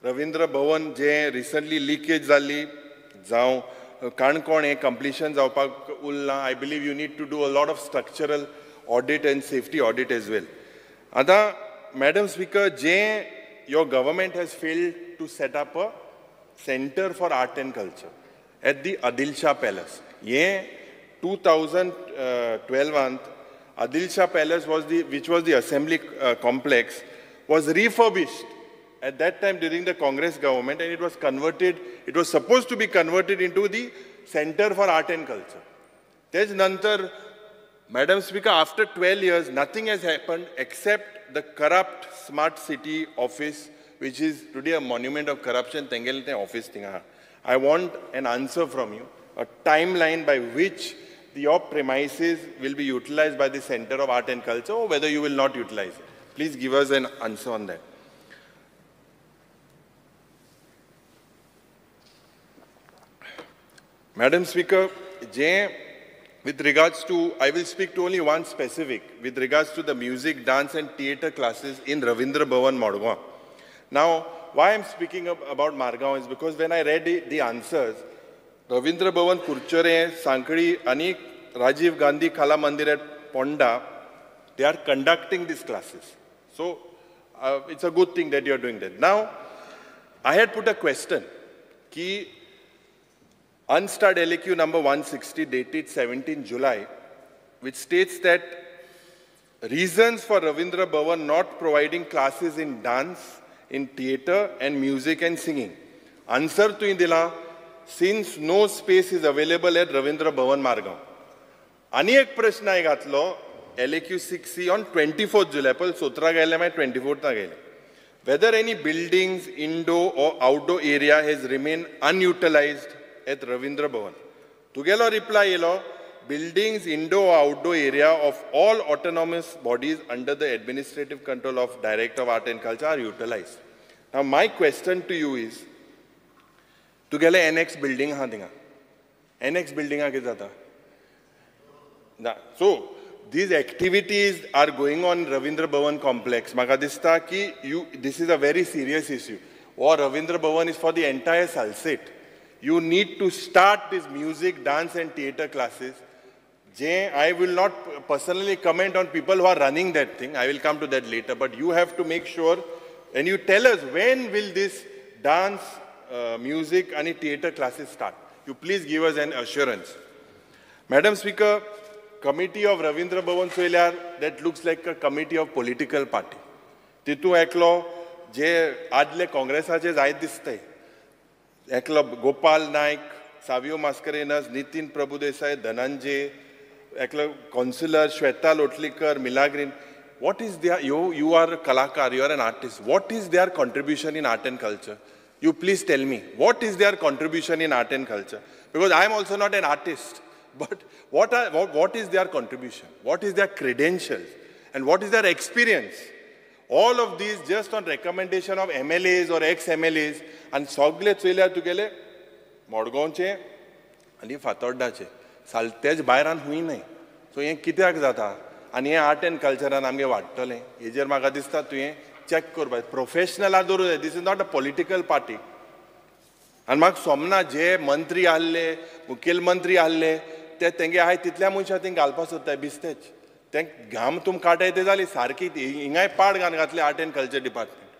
Ravindra Bhavan J recently leakage जाली जावं काणकोण हें completion जावपाक उरलां. I believe you need to do a lot of structural audit and safety audit as well. आतां Madam Speaker, J your government has failed to set up a center for art and culture at the Adil Shah Palace. हें 2012 Adil Shah Palace was the, which was the assembly complex, was refurbished at that time during the Congress government, and it was converted, it was supposed to be converted into the Center for Art and Culture. Tej nantar, Madam Speaker, after 12 years, nothing has happened except the corrupt smart city office, which is today a monument of corruption. Tengel te office thinga. I want an answer from you, a timeline by which your premises will be utilized by the Center of Art and Culture, or whether you will not utilize it. Please give us an answer on that. Madam Speaker, Jay, with regards to, I will speak to only one specific, with regards to the music, dance and theatre classes in Ravindra Bhavan, Margao. Now, why I am speaking about Margao is because when I read the answers, Ravindra Bhavan, Kurchere, Sankari, ani Rajiv Gandhi Kala Mandir at Ponda, they are conducting these classes. So, it's a good thing that you are doing that. Now, I had put a question, ki unstarred LAQ number 160 dated 17 July, which states that reasons for Ravindra Bhavan not providing classes in dance, in theatre and music and singing. Answer to Indila, since no space is available at Ravindra Bhavan Margao. आनी एक प्रश्न हांवें घातलो LAQ 6C on 24th July, पयलीं 17 गेले मागीर 24 गेले. Whether any buildings, indoor or outdoor area has remained unutilized at Ravindra Bhavan. तुगेलो रिप्लाय येयलो, buildings, indoor or outdoor area of all autonomous bodies under the administrative control of Director of Art and Culture are utilized. Now my question to you is, तुगेले NX building आहा थिंगा, NX बिल्डिंगा कितें जाता? ना, so these activities are going on Ravindra Bhavan complex. म्हाका दिसता की you, this is a very serious issue. Or Ravindra Bhavan is for the entire Salcete. You need to start this music, dance and theatre classes. J, I will not personally comment on people who are running that thing. I will come to that later. But you have to make sure and you tell us when will this dance, music and theatre classes start. You please give us an assurance. Madam Speaker, Committee of Ravindra Bhavan चोयल्यार that looks like a committee of political party. तितू एकलो जे आदले काँग्रेसाचे जायत दिसतय, एकलो गोपाल Naik, Savio Mascarenhas, Nitin Prabhudesai, Dhananjay, एकलो councillor Shweta Lotlikar, Milagrin. What is their, you are a kalakar, you are an artist. What is their contribution in art and culture? You please tell me, what is their contribution in art and culture? Because I am also not an artist. But what is their contribution? What is their credentials? And what is their experience? All of these just on recommendation of MLAs or ex-MLAs. And सगळे चोयल्यार तुगेले मडगांवचे आनी फातोड्डाचे सालतेच भायरान हुंय न्हय. So हें कित्याक जाता आनी हें art and कल्चरान आमगे वाडटलें हेजेर म्हाका दिसता तुवें चॅक करपाक प्रोफेशनला दवरूं जाय. This is not a political party. आनी म्हाका सोमना जे मंत्री आहले, मुखेलमंत्री आहले ते तेंगे आहाय तितल्या मनशां थिंग घालपाक सोदताय बिस्तेच. तें घाम तुम काटाय ते जाली सारकी हिंगाय पाड घालून घातले art and culture department.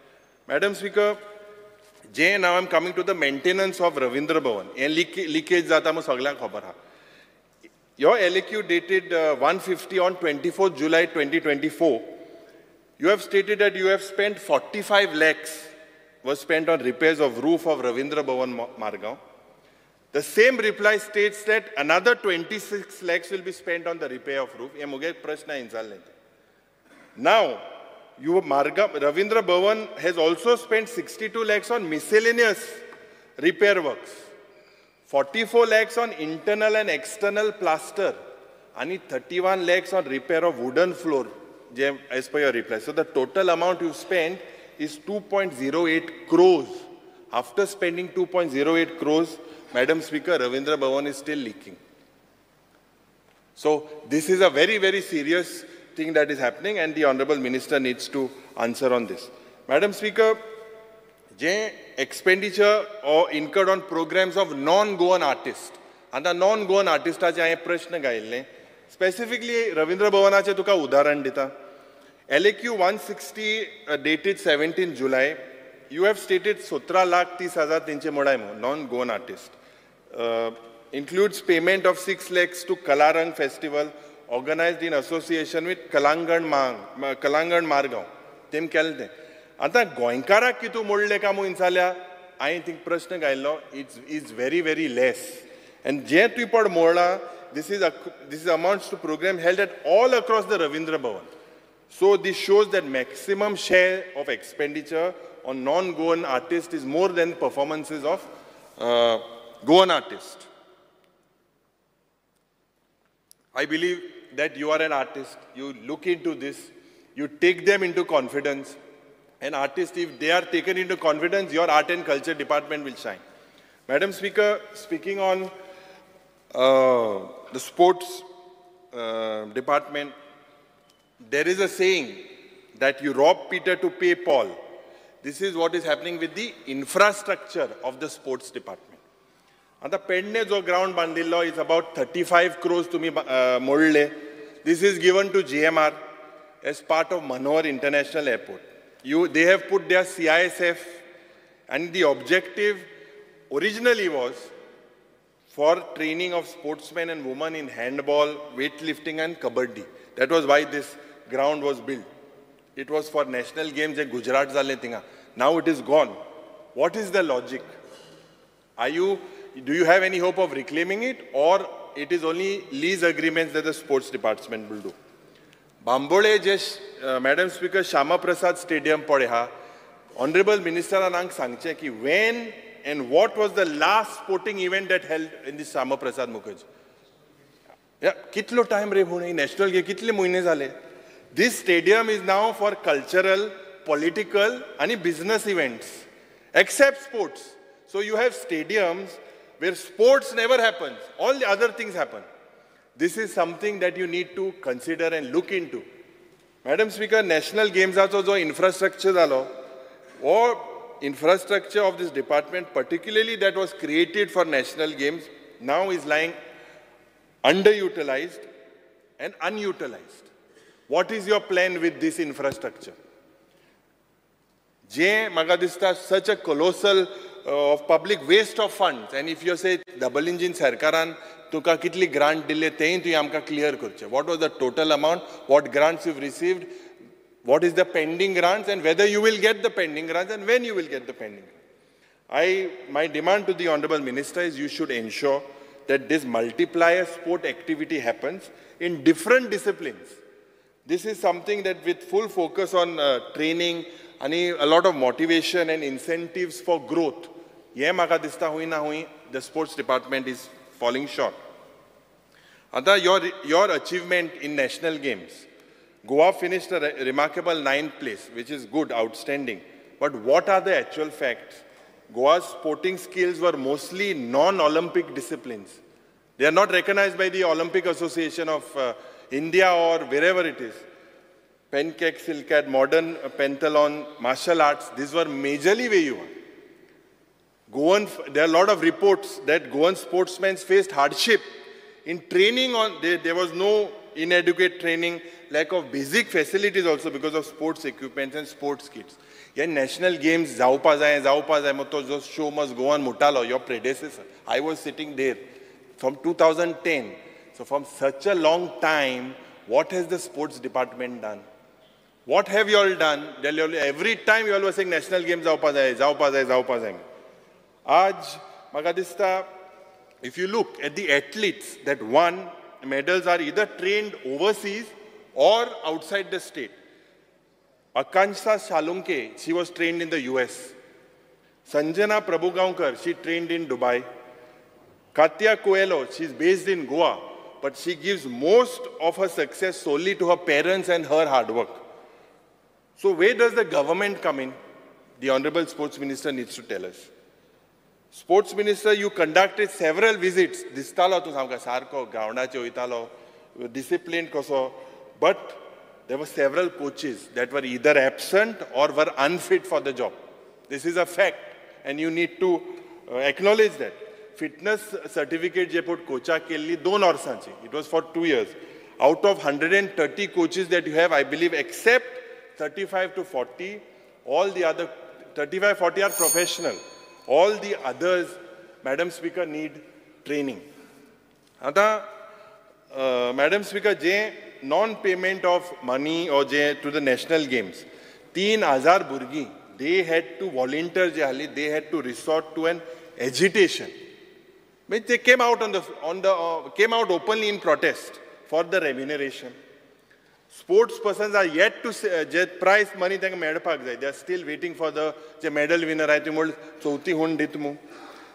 Madam speaker, J now am coming to the maintenance of Ravindra Bhavan. हें लिकेज जाता म्हूण सगल्यांक खबर आहा. Your LAQ dated 150 on 24th July 2024, you have stated that you have spent 45 lakhs was spent on repairs of roof of Ravindra Bhavan Margao. The same reply states that another 26 lakhs will be spent on the repair of roof. हे मुगे प्रश्न इंचारले. Now, you Ravindra Bhavan has also spent 62 lakhs on miscellaneous repair works, 44 lakhs on internal and external plaster, and 31 lakhs on repair of wooden floor, as per your reply. So the total amount you spent is 2.08 crores. After spending 2.08 crores, Madam Speaker, Ravindra Bhavan is still leaking. So this is a very, very serious thing that is happening, and the Honorable Minister needs to answer on this. Madam Speaker, J expenditure or incurred on programs of non-Goan artists. And the non-Goan artist आचे हांवें प्रश्न घायिल्ले. Specifically, Ravindra Bhavanaचे तुका उदाहरण दिता. LAQ 160 dated 17 July, you have stated 17,30,000 तेंचे मोडाय म्हूण non-Goan artist. Includes payment of 6 lakhs to Kalarang Festival organized in association with Kalangan Margao. तेम केलें तें. आतां गोंयकाराक कितू मोडले काय म्हूण जाल्यार हांवें थिंग प्रश्न घायल्लो, it's is very very less. And जें तुवें पड मोडलां, this is amounts to program held at all across the Ravindra Bhavan. So this shows that maximum share of expenditure on non-Goan artists is more than performances of Goan artists. I believe that you are an artist, you look into this, you take them into confidence. An artist, if they are taken into confidence, your art and culture department will shine. Madam Speaker, speaking on the sports department, there is a saying that you rob Peter to pay Paul. This is what is happening with the infrastructure of the sports department. आतां पेडणे जो ground बांदिल्लो is about 35 crores तुमी मोडले. This is given to GMR as part of Manohar International Airport. They have put their CISF, and the objective originally was for training of sportsmen and women in handball, weightlifting and kabaddi. That was why this ground was built. It was for national games at Gujarat zale thinga. Now it is gone. What is the logic? Do you have any hope of reclaiming it, or it is only lease agreements that the sports department will do? Bambolim J madam speaker Shyama Prasad stadium पळय आहा, honourable मिनिस्टरान हांगा सांगचें की when and what was the last sporting event that held in the Shyama Prasad Mukherjee. कितलो time रे पूण national game कितले म्हयने जाले. This stadium is now for cultural, political आनी business events except sports. So you have stadiums where sports never happens, all the other things happen. This is something that you need to consider and look into. Madam Speaker, national गेम्साचो जो infrastructure जालो, हो infrastructure of this department, particularly that was created for national games, now is lying underutilized and unutilized. What is your plan with this infrastructure? जे म्हाका दिसता such a colossal of public waste of funds. And if you say double engine सरकारान तुका कितली grant दिले तेंय तुवें आमकां clear करचें. What was the total amount, what grants you've received, what is the pending grants, and whether you will get the pending grants and when you will get the pending grants. My demand to the Honorable Minister is you should ensure that this multiplier sport activity happens in different disciplines. This is something that with full focus on training and a lot of motivation and incentives for growth, हे म्हाका दिसता हुंय ना हुंय the sports department is falling short. आतां your achievement in national games, Goa finished a remarkable 9th place, which is good, outstanding. But what are the actual facts? Goa's sporting skills were mostly non-Olympic disciplines. They are not recognized by the Olympic Association of India or wherever it is. Pencak, Silat, modern pentathlon, martial arts, these were majorly where you were. Goan, there are a lot of reports that Goan sportsmen faced hardship in training on, there was no inadequate training, lack of basic facilities also because of sports equipment and sports kits. Yeah, national games, जावपा जाय, जावपा जाय, मग तो जो show must go on म्हणटालो, your predecessor. I was sitting there from 2010. So from such a long time, what has the sports department done? What have you all done? Every time you all were saying national games जावपा जाय, जावपा जाय, जावपा जाय. आज म्हाका दिसता, if you look at the athletes that won medals are either trained overseas or outside the state. Akanksha Salunke, she was trained in the US. Sanjana Prabhugaonkar, she trained in Dubai. Katya Coelho, she's based in Goa, but she gives most of her success solely to her parents and her hard work. So where does the government come in? The Honorable Sports Minister needs to tell us. Sports Minister, you conducted several visits. Distalo tu samka sarko, groundache oitalo, disciplined koso. But there were several coaches that were either absent or were unfit for the job. This is a fact, and you need to acknowledge that. Fitness certificate je put coacha kelli 2 varsanchi. It was for 2 years. Out of 130 coaches that you have, I believe, except 35 to 40, all the other 35, 40 are professional. All the others, Madam Speaker, need training. Ata, Madam Speaker, je non-payment of money or je to the national games, 3,000 burgi, they had to volunteer, je hali, they had to resort to an agitation. They came out came out openly in protest for the remuneration. Sports persons are yet to say, prize money they are still waiting for the medal winner.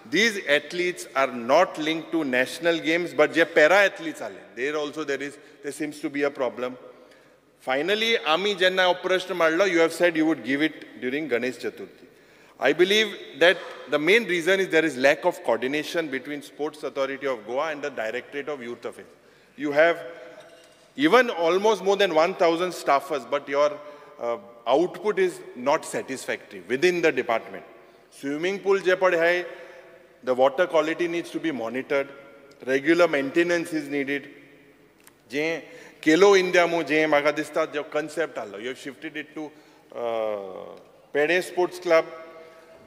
These athletes are not linked to national games, but je para athletes are. There also there seems to be a problem. Finally, ami jenna prashna madlo, you have said you would give it during Ganesh Chaturthi. I believe that the main reason is there is lack of coordination between Sports Authority of Goa and the Directorate of Youth Affairs. You have even almost more than 1,000 staffers, but your output is not satisfactory within the department. Swimming pool je pad hai, the water quality needs to be monitored. Regular maintenance is needed. Je Khelo India mu je maka dista jo concept allo, you have shifted it to Pede Sports Club.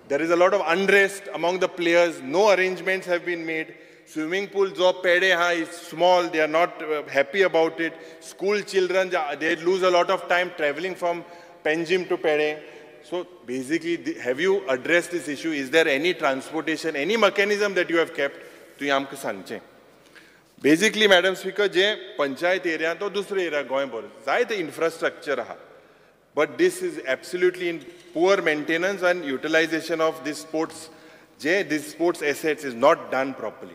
There is a lot of unrest among the players. No arrangements have been made. Swimming pool jo Pede ha is small. They are not happy about it. School children, they lose a lot of time traveling from Panjim to Pede. So basically, have you addressed this issue? Is there any transportation, any mechanism that you have kept to amka sangche? Basically madam speaker J panchayat area तो दुसरो area गोंयभर जायते infrastructure आहा, but this is absolutely in poor maintenance and utilization of this sports J this sports assets is not done properly.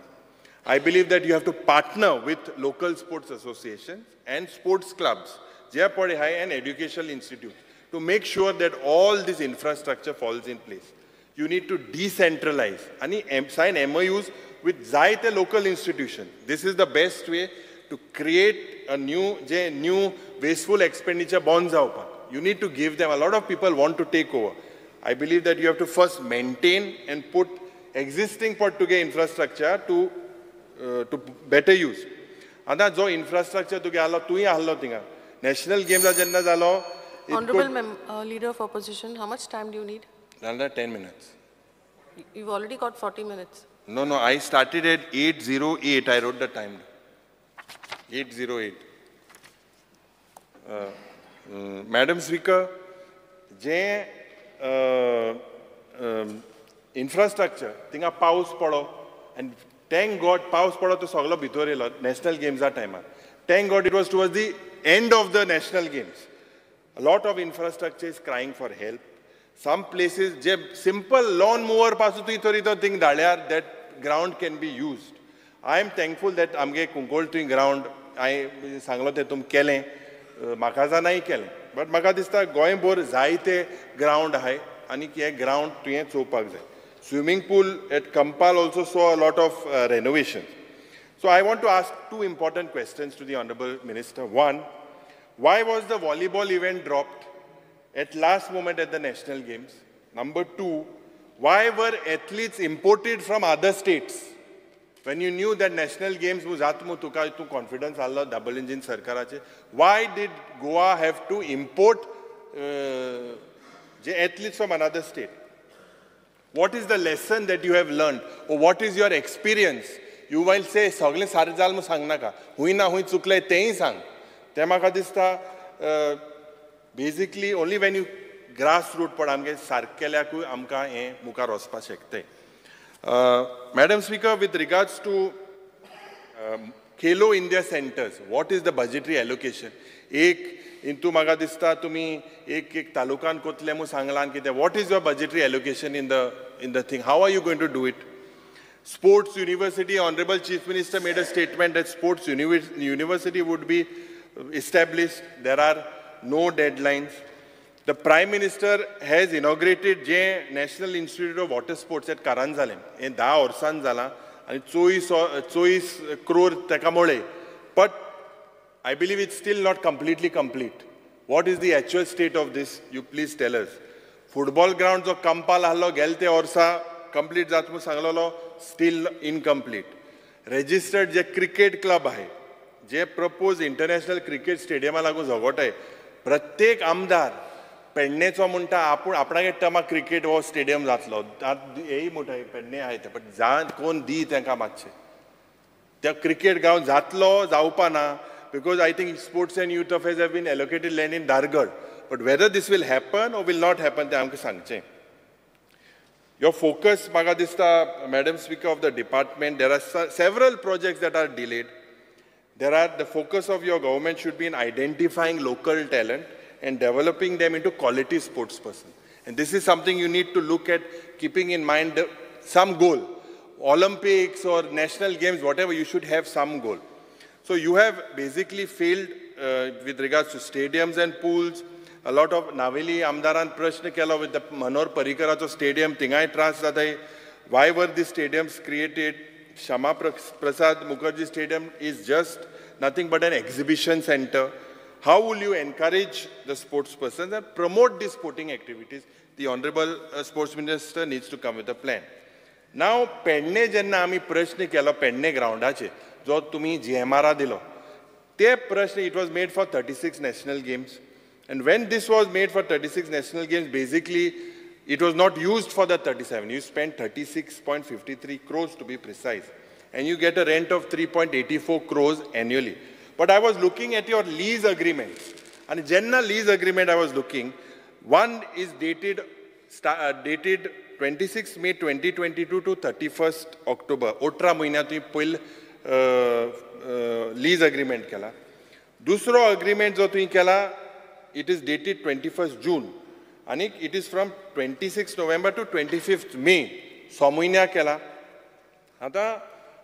I believe that you have to partner with local sports associations and sports clubs, जे पळय आहाय, and educational institute to make sure that all this infrastructure falls in place. You need to decentralize and sign MOUs with जायते local institution. This is the best way to create a new J new wasteful expenditure बंद जावपाक. You need to give them, a lot of people want to take over. I believe that you have to first maintain and put existing तुगे infrastructure to better use. आतां जो infrastructure तुगे आहलो, तूंय आहलो थिंगा नॅशनल गेम्सा जेन्ना जालो. Honorable Leader of Opposition, how much time do you need? Another 10 minutes. You've already got 40 minutes. No, no, I started at 8:08. I wrote the time. 8:08. Madam Speaker, J infrastructure, थिंगा पावस पडो, and thank God पावस पडो तो सगळो भितर येयलो national गेम्सा टायमार. Thank God it was towards the end of the national games. A lot of infrastructure is crying for help. Some places, J simple lawn mower पासून तुवें तरी तो थिंग धाडल्यार that ground can be used. I am thankful that आमगे कुंकोळ थंय ground हांवें सांगलो तें तुमी केलें, म्हाका जाणाय केलें, बट म्हाका दिसता गोंयभर जायते ग्रावंड आहाय आनी हे ग्रावंड तुवें चोवपाक जाय. Swimming pool at Campal also saw a lot of renovation. So I want to ask two important questions to the honourable minister. One, why was the volleyball event dropped at last moment at the national games? Number two, why were athletes imported from other states? When you knew that national games was जात तुका तूं confidence आहलो double engine सरकाराचे, why did Goa have to import J athletes from another state? What is the lesson that you have learned, or what is your experience? You will say सगळें सारें जालें म्हूण सांगनाका, हुंय ना हुंय चुकलें तेंय सांग. तें म्हाका दिसता basically only when you grass root पड आमगे सारकेल्याकूय आमकां हें मुखार वचपाक शकतंय. Madam Speaker, with regards to Khelo India centers, what is the budgetary allocation? एक इंतू म्हाका दिसता तुमी एक एक तालुकान कोतले म्हूण सांगलां कितें, what is your budgetary allocation in the thing? How are you going to do it? Sports University, Honorable Chief Minister made a statement that Sports University would be established. There are no deadlines. The Prime Minister has inaugurated J National Institute of Water Sports at Karanzalem. In 10 वर्सां जाला आनी 24 crore ताका मोळे. But I believe it's still not completely complete. What is the actual state of this? You please tell us. Football ground जो कंपाल आहलो गेले ते वर्सा complete जात म्हूण सांगलेलो, still incomplete. Registered J cricket club आहे, जे propose international cricket स्टेडियमा लागून झगोटाय, प्रत्येक आमदार पेडणेचो म्हणटा आपूण आपणागे टर्मा क्रिकेट हो स्टेडियम जातलो. हेय म्हणटा पेडणे आहाय ते, बट जा कोण दी तांकां मातशें त्या क्रिकेट ग्रावंड जातलो जावपा ना, because I think sports and youth affairs have been allocated land in Dhargal, but whether this will happen or will not happen तें आमकां सांगचें. Your focus म्हाका दिसता madam speaker of the department, there are several projects that are delayed. There are the focus of your government should be in identifying local talent and developing them into quality sports person. And this is something you need to look at, keeping in mind some goal. Olympics or national games, whatever, you should have some goal. So you have basically failed with regards to stadiums and pools. A lot of Naveli आमदारान प्रश्न केलो with the Manohar Parrikaracho stadium, थिंगाय त्रास जाताय. Why were these stadiums created? Shyama Prasad Mukherjee Stadium is just nothing but an exhibition center. How will you encourage the sports persons and promote these sporting activities? The Honorable Sports Minister needs to come with a plan. Now, Pedne जेन्ना आमी प्रश्न केलो पेडणे ग्रावंडाचे, जो तुमी GMR दिलो, ते प्रश्न it was made for 36 national games. And when this was made for 36 national games, basically it was not used for the 37. You spent 36.53 crores to be precise. And you get a rent of 3.84 crores annually. But I was looking at your lease agreements. And jenna lease agreement I was looking, one is dated 26 May 2022 to 31st October. 18 म्हयन्या तुवें पयले lease agreement केला. दुसरो agreement जो तुवें केला it is dated 21 June आनी it is from 26 November to 25 May, 6 म्हयन्याक केला. आतां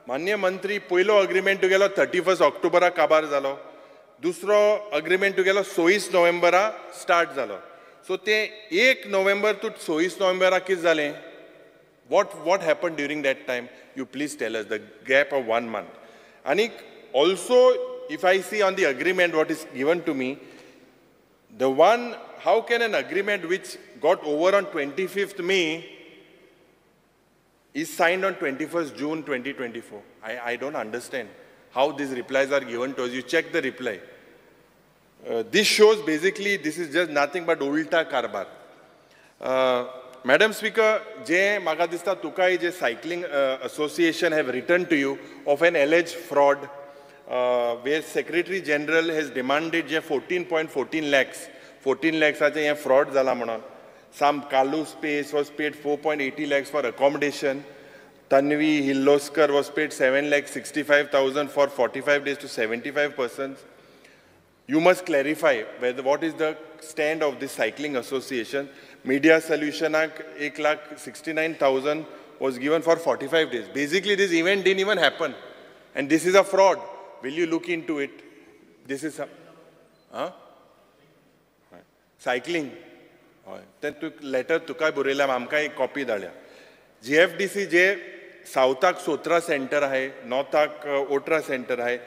मान्य मंत्री पयलो अग्रीमेंट तुगेलो 31 ऑक्टोबराक काबार जालो, दुसरो अग्रीमेंट तुगेलो 26 नोव्हेंबरा स्टार्ट जालो. सो ते 1 नोव्हेंबर टू 26 नोव्हेंबराक कितें जालें? What happen during that time? You please tell us the gap of 1 month. आनी also if I see on the agreement what is given to me, the one, how can an agreement which got over on 25th May is signed on 21st June 2024? I don't understand how these replies are given to us. You check the reply. This shows basically this is just nothing but ulta karbar. Madam Speaker, je maka dista tukai je cycling association have written to you of an alleged fraud where Secretary General has demanded je 14.14 lakhs, 14 lakhs ache ye fraud zala manon. Some Kalu space was paid 4.80 lakhs for accommodation. Tanvi Hilloskar was paid 7,65,000 for 45 days to 75 persons. You must clarify whether what is the stand of this cycling association. Media Solution 1,69,000 was given for 45 days. Basically, this event didn't even happen. And this is a fraud. Will you look into it? This is a, huh? Cycling. Then letter तुका बरयला आमकां एक copy धाडल्या. GFDC जे सावथाक सोत्रा centre आहे, नॉर्थाक ओट्रा centre आहे,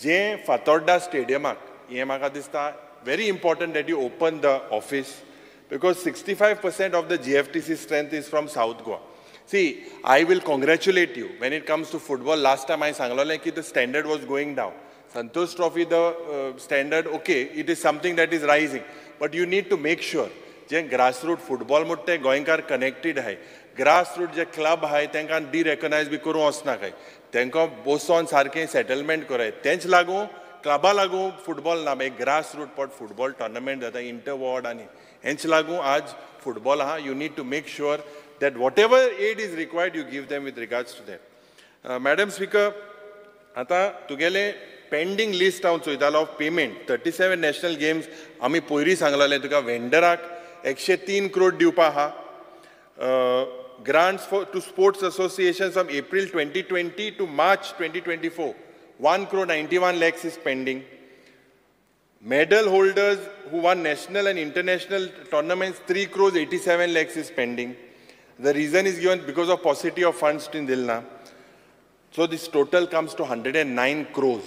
जे फातोर्डा स्टेडियमाक, हे म्हाका दिसता very important that you open the office because 65% of the GFTC strength is from South Goa. See, I will congratulate you when it comes to football. Last time I सांगलोलें की the standard was going down. Santosh Trophy, the standard, okay, it is something that is rising. But you need to make sure J grassroot football म्हणटा ते गोंयकार connected आहाय. Grassroot जे club आहाय तांकां डिरेकनायज बी करूं वचनाकाय, तांकां बसोन सारकें सेटलमेंट कराय. तेंच लागून क्लबा लागून फुटबॉल ना, एक ग्रासरूट पट फुटबॉल टॉर्नामेंट जाता इंटर वॉर्ड आनी हेंच लागून आज फुटबॉल आहा. You need to make sure that whatever aid is required you give them with regards to that. Madam Speaker, आतां तुगेलें पेंडींग लिस्ट हांव चोयतालो of payment. 37 national games आमी पयरूय सांगलेलें तुका वेंडराक 103 करोड दिवपा आहा. Grants for to sports association from April 2020 to March 2024 1 crore 91 lakhs is pending. Medal holders who won national and international tournaments 3 crores 87 lakhs is pending. The reason is given because of paucity of funds in Dilna. So this total comes to 109 crores.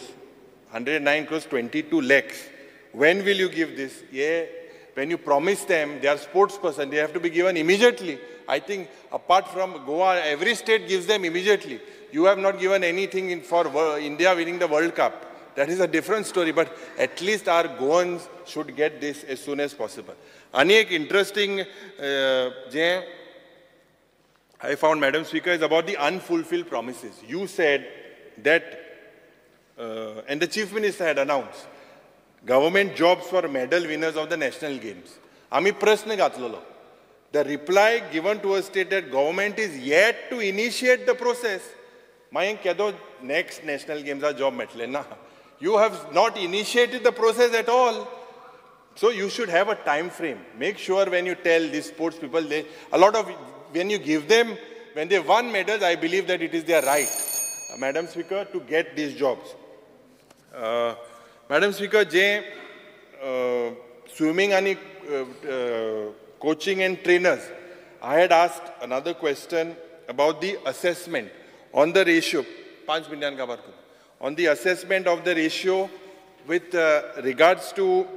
109 crores 22 lakhs. When will you give this? Yeah, when you promise them, they are sports person, they have to be given immediately. I think apart from Goa, every state gives them immediately. You have not given anything for India winning the World Cup. That is a different story, but at least our Goans should get this as soon as possible. Ani ek interesting I found, Madam Speaker, is about the unfulfilled promises. You said that, and the Chief Minister had announced, government jobs for medal winners of the national games. Ami prashna ghatlolo. The reply given to us stated that government is yet to initiate the process. Mayen kedo next national games are job metle na. You have not initiated the process at all. So you should have a time frame. Make sure when you tell these sports people, they, a lot of, when you give them, when they won medals, I believe that it is their right, Madam Speaker, to get these jobs. Madam Speaker, je swimming and coaching and trainers, I had asked another question about the assessment on the ratio, 5 million ka barku, on the assessment of the ratio with regards to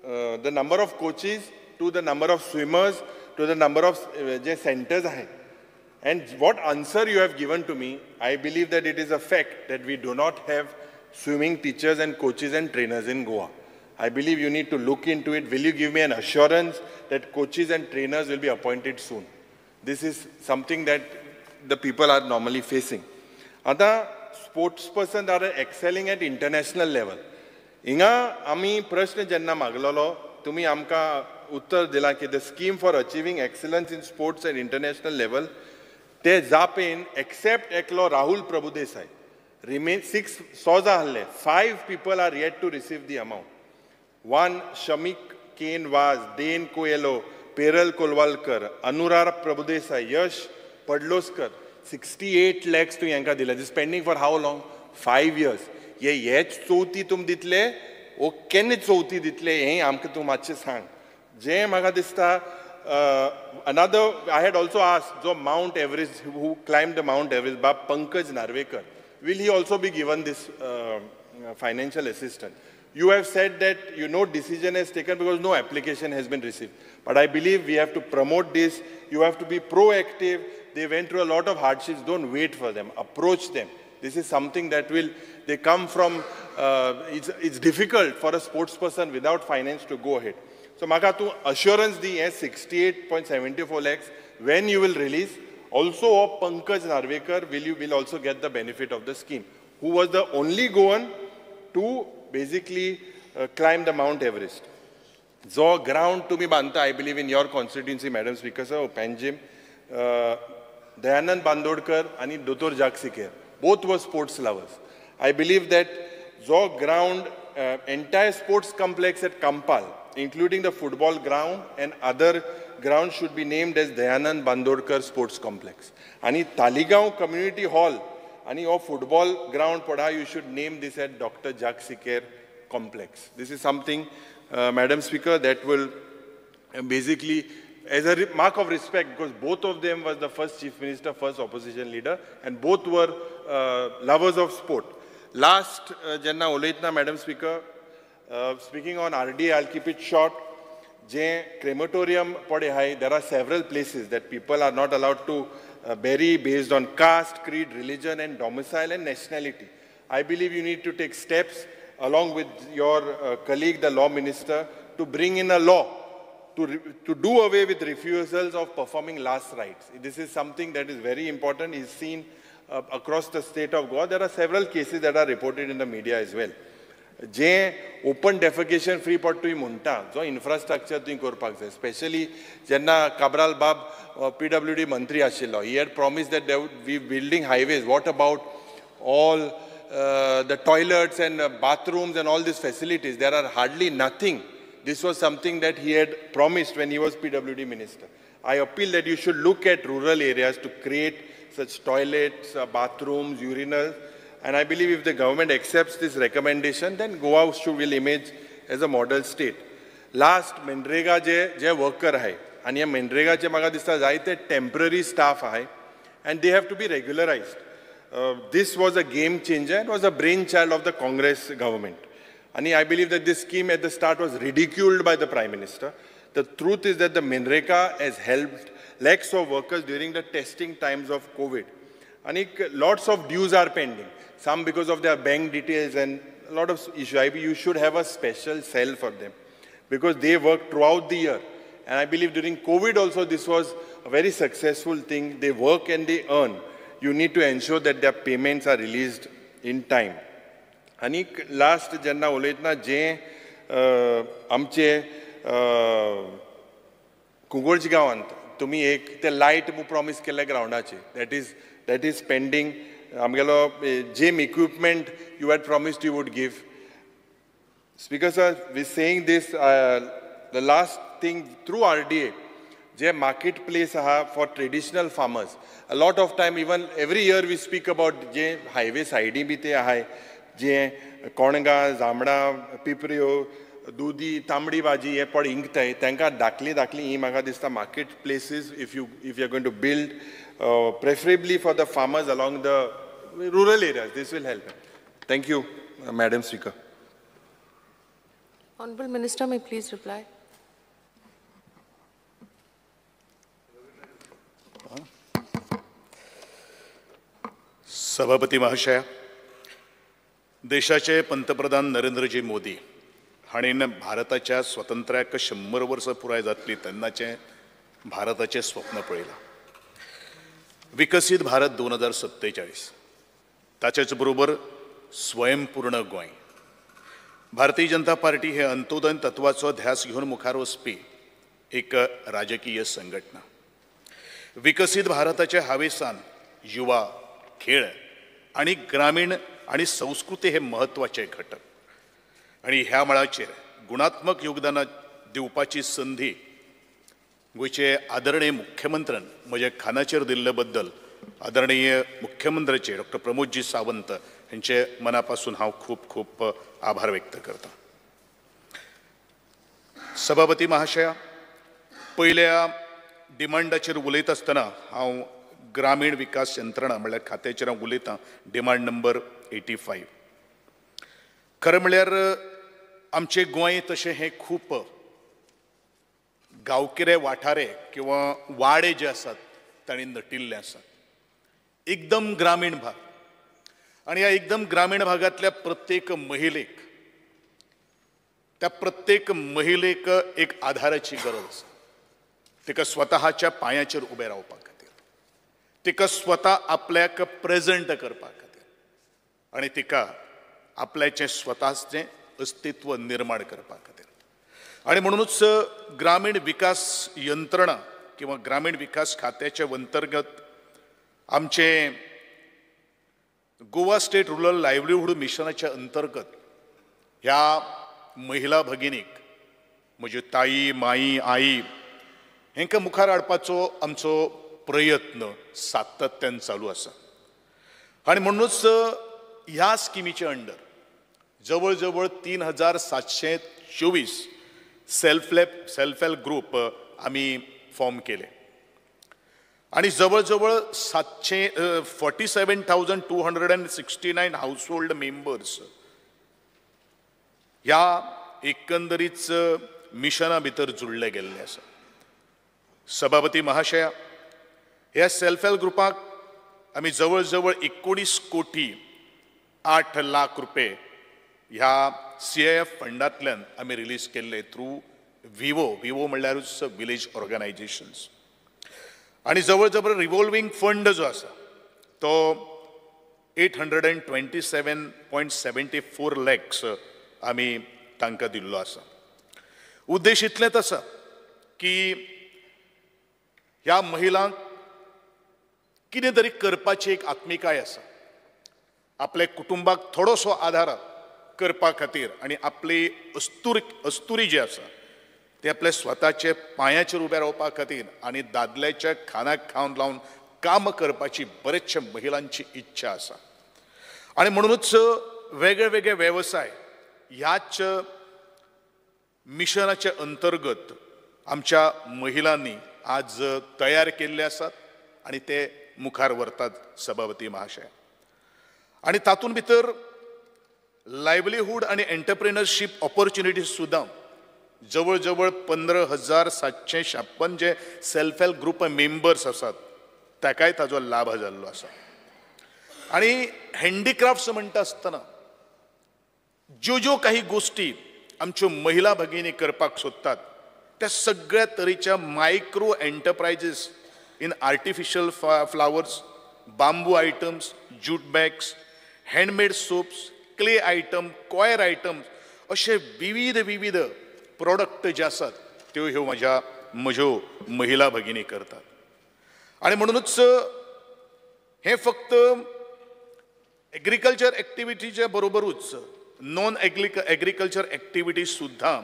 the number of coaches to the number of swimmers to the number of centers. And what answer you have given to me, I believe that it is a fact that we do not have swimming teachers and coaches and trainers in Goa. I believe you need to look into it. Will you give me an assurance that coaches and trainers will be appointed soon? This is something that the people are normally facing. Other sports persons are excelling at international level. Inga ami prashna janna maglolo, tumi amka uttar dila ki the scheme for achieving excellence in sports at international level, te zapen except eklo Rahul Prabhudesai. Remain 6 Souza आहले, 5 people are yet to receive the amount. 1 Shamik Cain Vaz, Dane Coelho, Peral Kolwalkar, Anurar Prabhudesai, Yash Padloskar. 68 lakhs तूं हेंकां दिले. This pending for how long? 5 years. हे हेच चवथी तुम दितले ओ केन्ना चवथी दितले हें आमकां तूं मातशें सांग. जें म्हाका दिसता another I had also asked जो Mount Everest, who climb the Mount Everest, Bab Pankaj Narvekar, will he also be given this financial assistance? You have said that you know decision has taken because no application has been received. But I believe we have to promote this. You have to be proactive. They went through a lot of hardships. Don't wait for them. Approach them. This is something that will, they come from, it's difficult for a sports person without finance to go ahead. So maka tu assurance di 68.74 lakhs when you will release. Also, Pankaj Narvekar will also get the benefit of the scheme, who was the only Goan to basically climb the Mount Everest. जो ground to me banta, I believe in your constituency, Madam Speaker sir, Panjim, Dayanand Bandodkar ani Dr. Jacques Siker, both were sports lovers. I believe that जो ground, entire sports complex at Kampal, including the football ground and other ground, should be named as Dayanand Bandodkar Sports Complex. Ani Taligaon Community Hall, ani your football ground pada, you should name this at Dr. Jacques Siker Complex. This is something, Madam Speaker, that will basically, as a mark of respect, because both of them was the first chief minister, first opposition leader, and both were lovers of sport. Last, Janna Ulaytna, Madam Speaker, speaking on RDA, I'll keep it short. Je crematorium pade hai, there are several places that people are not allowed to bury based on caste, creed, religion, and domicile and nationality. I believe you need to take steps along with your colleague, the law minister, to bring in a law to do away with refusals of performing last rites. This is something that is very important, is seen across the state of Goa. There are several cases that are reported in the media as well. J open defecation free pot तुवें म्हणटा, जो infrastructure तुवें करपाक जाय, specially जेन्ना काब्राल बाब PWD मंत्री आशिल्लो, he had promise that they would be building highways. What about all the toilets and bathrooms and all these facilities? There are hardly nothing. This was something that he had promised when he was PWD minister. I appeal that you should look at rural areas to create such toilets, bathrooms, urinals. And I believe if the government accepts this recommendation, then Goa will image as a model state. Last, MNREGA je worker hai, and ye MNREGA je maga dista jaite temporary staff hai, and they have to be regularized. This was a game changer and was a brainchild of the Congress government. And I believe that this scheme at the start was ridiculed by the Prime Minister. The truth is that the MNREGA has helped lakhs of workers during the testing times of COVID. And lots of dues are pending, some because of their bank details and a lot of issues. You should have a special cell for them because they work throughout the year. And I believe during COVID also this was a very successful thing. They work and they earn. You need to ensure that their payments are released in time. And last, Janna Ulaytna, je amche Kungolji गांवांत तुम्ही एक ते light promise केल्ले ग्रावंडाचे, that is pending. आमगेलो gym equipment you had promised you would give. Speaker sir, we saying this, the last thing through RDA, J market place आहा for traditional farmers. A lot of time, even every year we speak about J highway सायडी बी ते आहाय, जे कोणगां, जांबडां, पिपऱ्यो, दुदी, तांबडी भाजी हे पड इंकताय, तांकां धाकली धाकली ही म्हाका दिसता market places if you are going to build, preferably for the farmers along the rural areas, this will help. Thank you, Madam Speaker. Honorable Minister, may please reply. सभापती महाशय, देशाचे पंतप्रधान नरेंद्रजी मोदी हांणी भारताच्या स्वातंत्र्याक 100 वर्सां पुराय जातली तेन्नाचें भारताचें स्वप्न पळयलां. विकसीत भारत 2047, ताचेच बरोबर स्वयंपूर्ण गोंय. भारतीय जनता पार्टी हे अंत्योदय तत्वाचो ध्यास घेवन मुखार वचपी एक राजकीय संघटना. विकसीत भारताच्या हावेसान युवा, खेळ आनी ग्रामीण आनी संस्कृती हे म्हत्वाचे घटक आनी ह्या मळाचेर गुणात्मक योगदान दिवपाची संदी गोंयचे आदरणीय मुख्यमंत्र्यान म्हज्या खानाचेर दिल्ले बद्दल आदरणीय मुख्यमंत्र्याचे डॉक्टर प्रमोदजी सावंत हेंचे मनापासून हांव खूब खूब आभार व्यक्त करता. सभापती महाशया, पयल्या डिमांडाचेर उलयता आसतना हांव ग्रामीण विकास यंत्रणा म्हणल्यार खात्याचेर हांव उलयतां, डिमांड नंबर 85. खरें म्हणल्यार आमचें गोंय तशें हें खूब गांवगिरे वाठारे किंवा वाडे जे आसात तांणी नटिल्ले आसात, एकदम ग्रामीण भाग. आनी ह्या एकदम ग्रामीण भागांतल्या प्रत्येक महिलेक, त्या प्रत्येक महिलेक एक आधाराची गरज आसा. तिका स्वताच्या पांयाचेर उबें रावपा खातीर, तिका स्वता आपल्याक प्रेजंट करपा खातीर आनी तिका आपल्याचें स्वताचें अस्तित्व निर्माण करपा खातीर. आनी म्हणूनच ग्रामीण विकास यंत्रणा किंवा ग्रामीण विकास खात्याच्या अंतर्गत आमचें गोवा स्टेट रुरल लायव्हलीहूड मिशनाच्या अंतर्गत ह्या महिला भगिनीक, म्हज्यो ताई, माई, आई हेंकां मुखार हाडपाचो आमचो प्रयत्न सातत्यान चालू आसा. आनी म्हणूनच ह्या स्किमीच्या अंडर जवळ जवळ 3724 सेल्फ हेल्प ग्रुप आमी फॉर्म केले आनी जवळ जवळ 47,269 हाऊसहोल्ड मेंबर्स ह्या एकंदरीच मिशना भितर जुळ्ळे गेल्ले आसा. सभापती महाशया, ह्या सेल्फ हेल्प ग्रुपाक आमी जवळ जवळ 19 कोटी 8 लाख रुपये ह्या CIF फंडांतल्यान आमी रिलीज केल्ले थ्रू विवो. विवो म्हणल्यारूच विलेज ऑर्गनायजेशन्स. आनी जवळ जवळ रिवॉल्वींग फंड जो आसा तो 827.74 लॅक्स आमी तांकां दिल्लो आसा. उद्देश इतलेंच आसा की ह्या महिलांक कितें तरी करपाची एक आत्मिकाय आसा, आपल्या कुटुंबाक थोडोसो आधार करपा खातीर आनी आपली अस्तुरी जी आसा ते आपल्या स्वताचे पांयाचेर उबे रावपा खातीर आनी दादल्याच्या खानाक खावन लावन काम करपाची बरेचशे महिलांची इच्छा आसा. आनी म्हणूनच वेगळे वेगळे वेवसाय ह्याच मिशनाच्या अंतर्गत आमच्या महिलांनी आज तयार केल्ले आसात आनी ते मुखार व्हरतात सभापती महाशय. आनी तातूंत भितर लायव्हलीहूड आनी एंटरप्रेनरशीप ऑपॉर्च्युनिटीज सुद्दां जवळ जवळ 15,756 जे सेल्फ हेल्प ग्रुप मेंबर्स आसात ताकाय ताजो लाभ जाल्लो आसा. आनी हँडीक्राफ्ट्स म्हणटा आसतना ज्यो ज्यो काही गोश्टी आमच्यो महिला भगिनी करपाक सोदतात त्या सगळ्या तरेच्या micro enterprises in artificial flowers, bamboo items, jute bags, handmade soaps, clay item, coir items अशे विविध विविध प्रोडक्ट जे आसात त्यो ह्यो म्हज्यो महिला भगिनी करतात. आनी म्हणूनच हें फक्त एग्रीकल्चर एक्टिविटीच्या बरोबरूच नॉन एग्रीकल्चर एक्टिविटी सुद्दां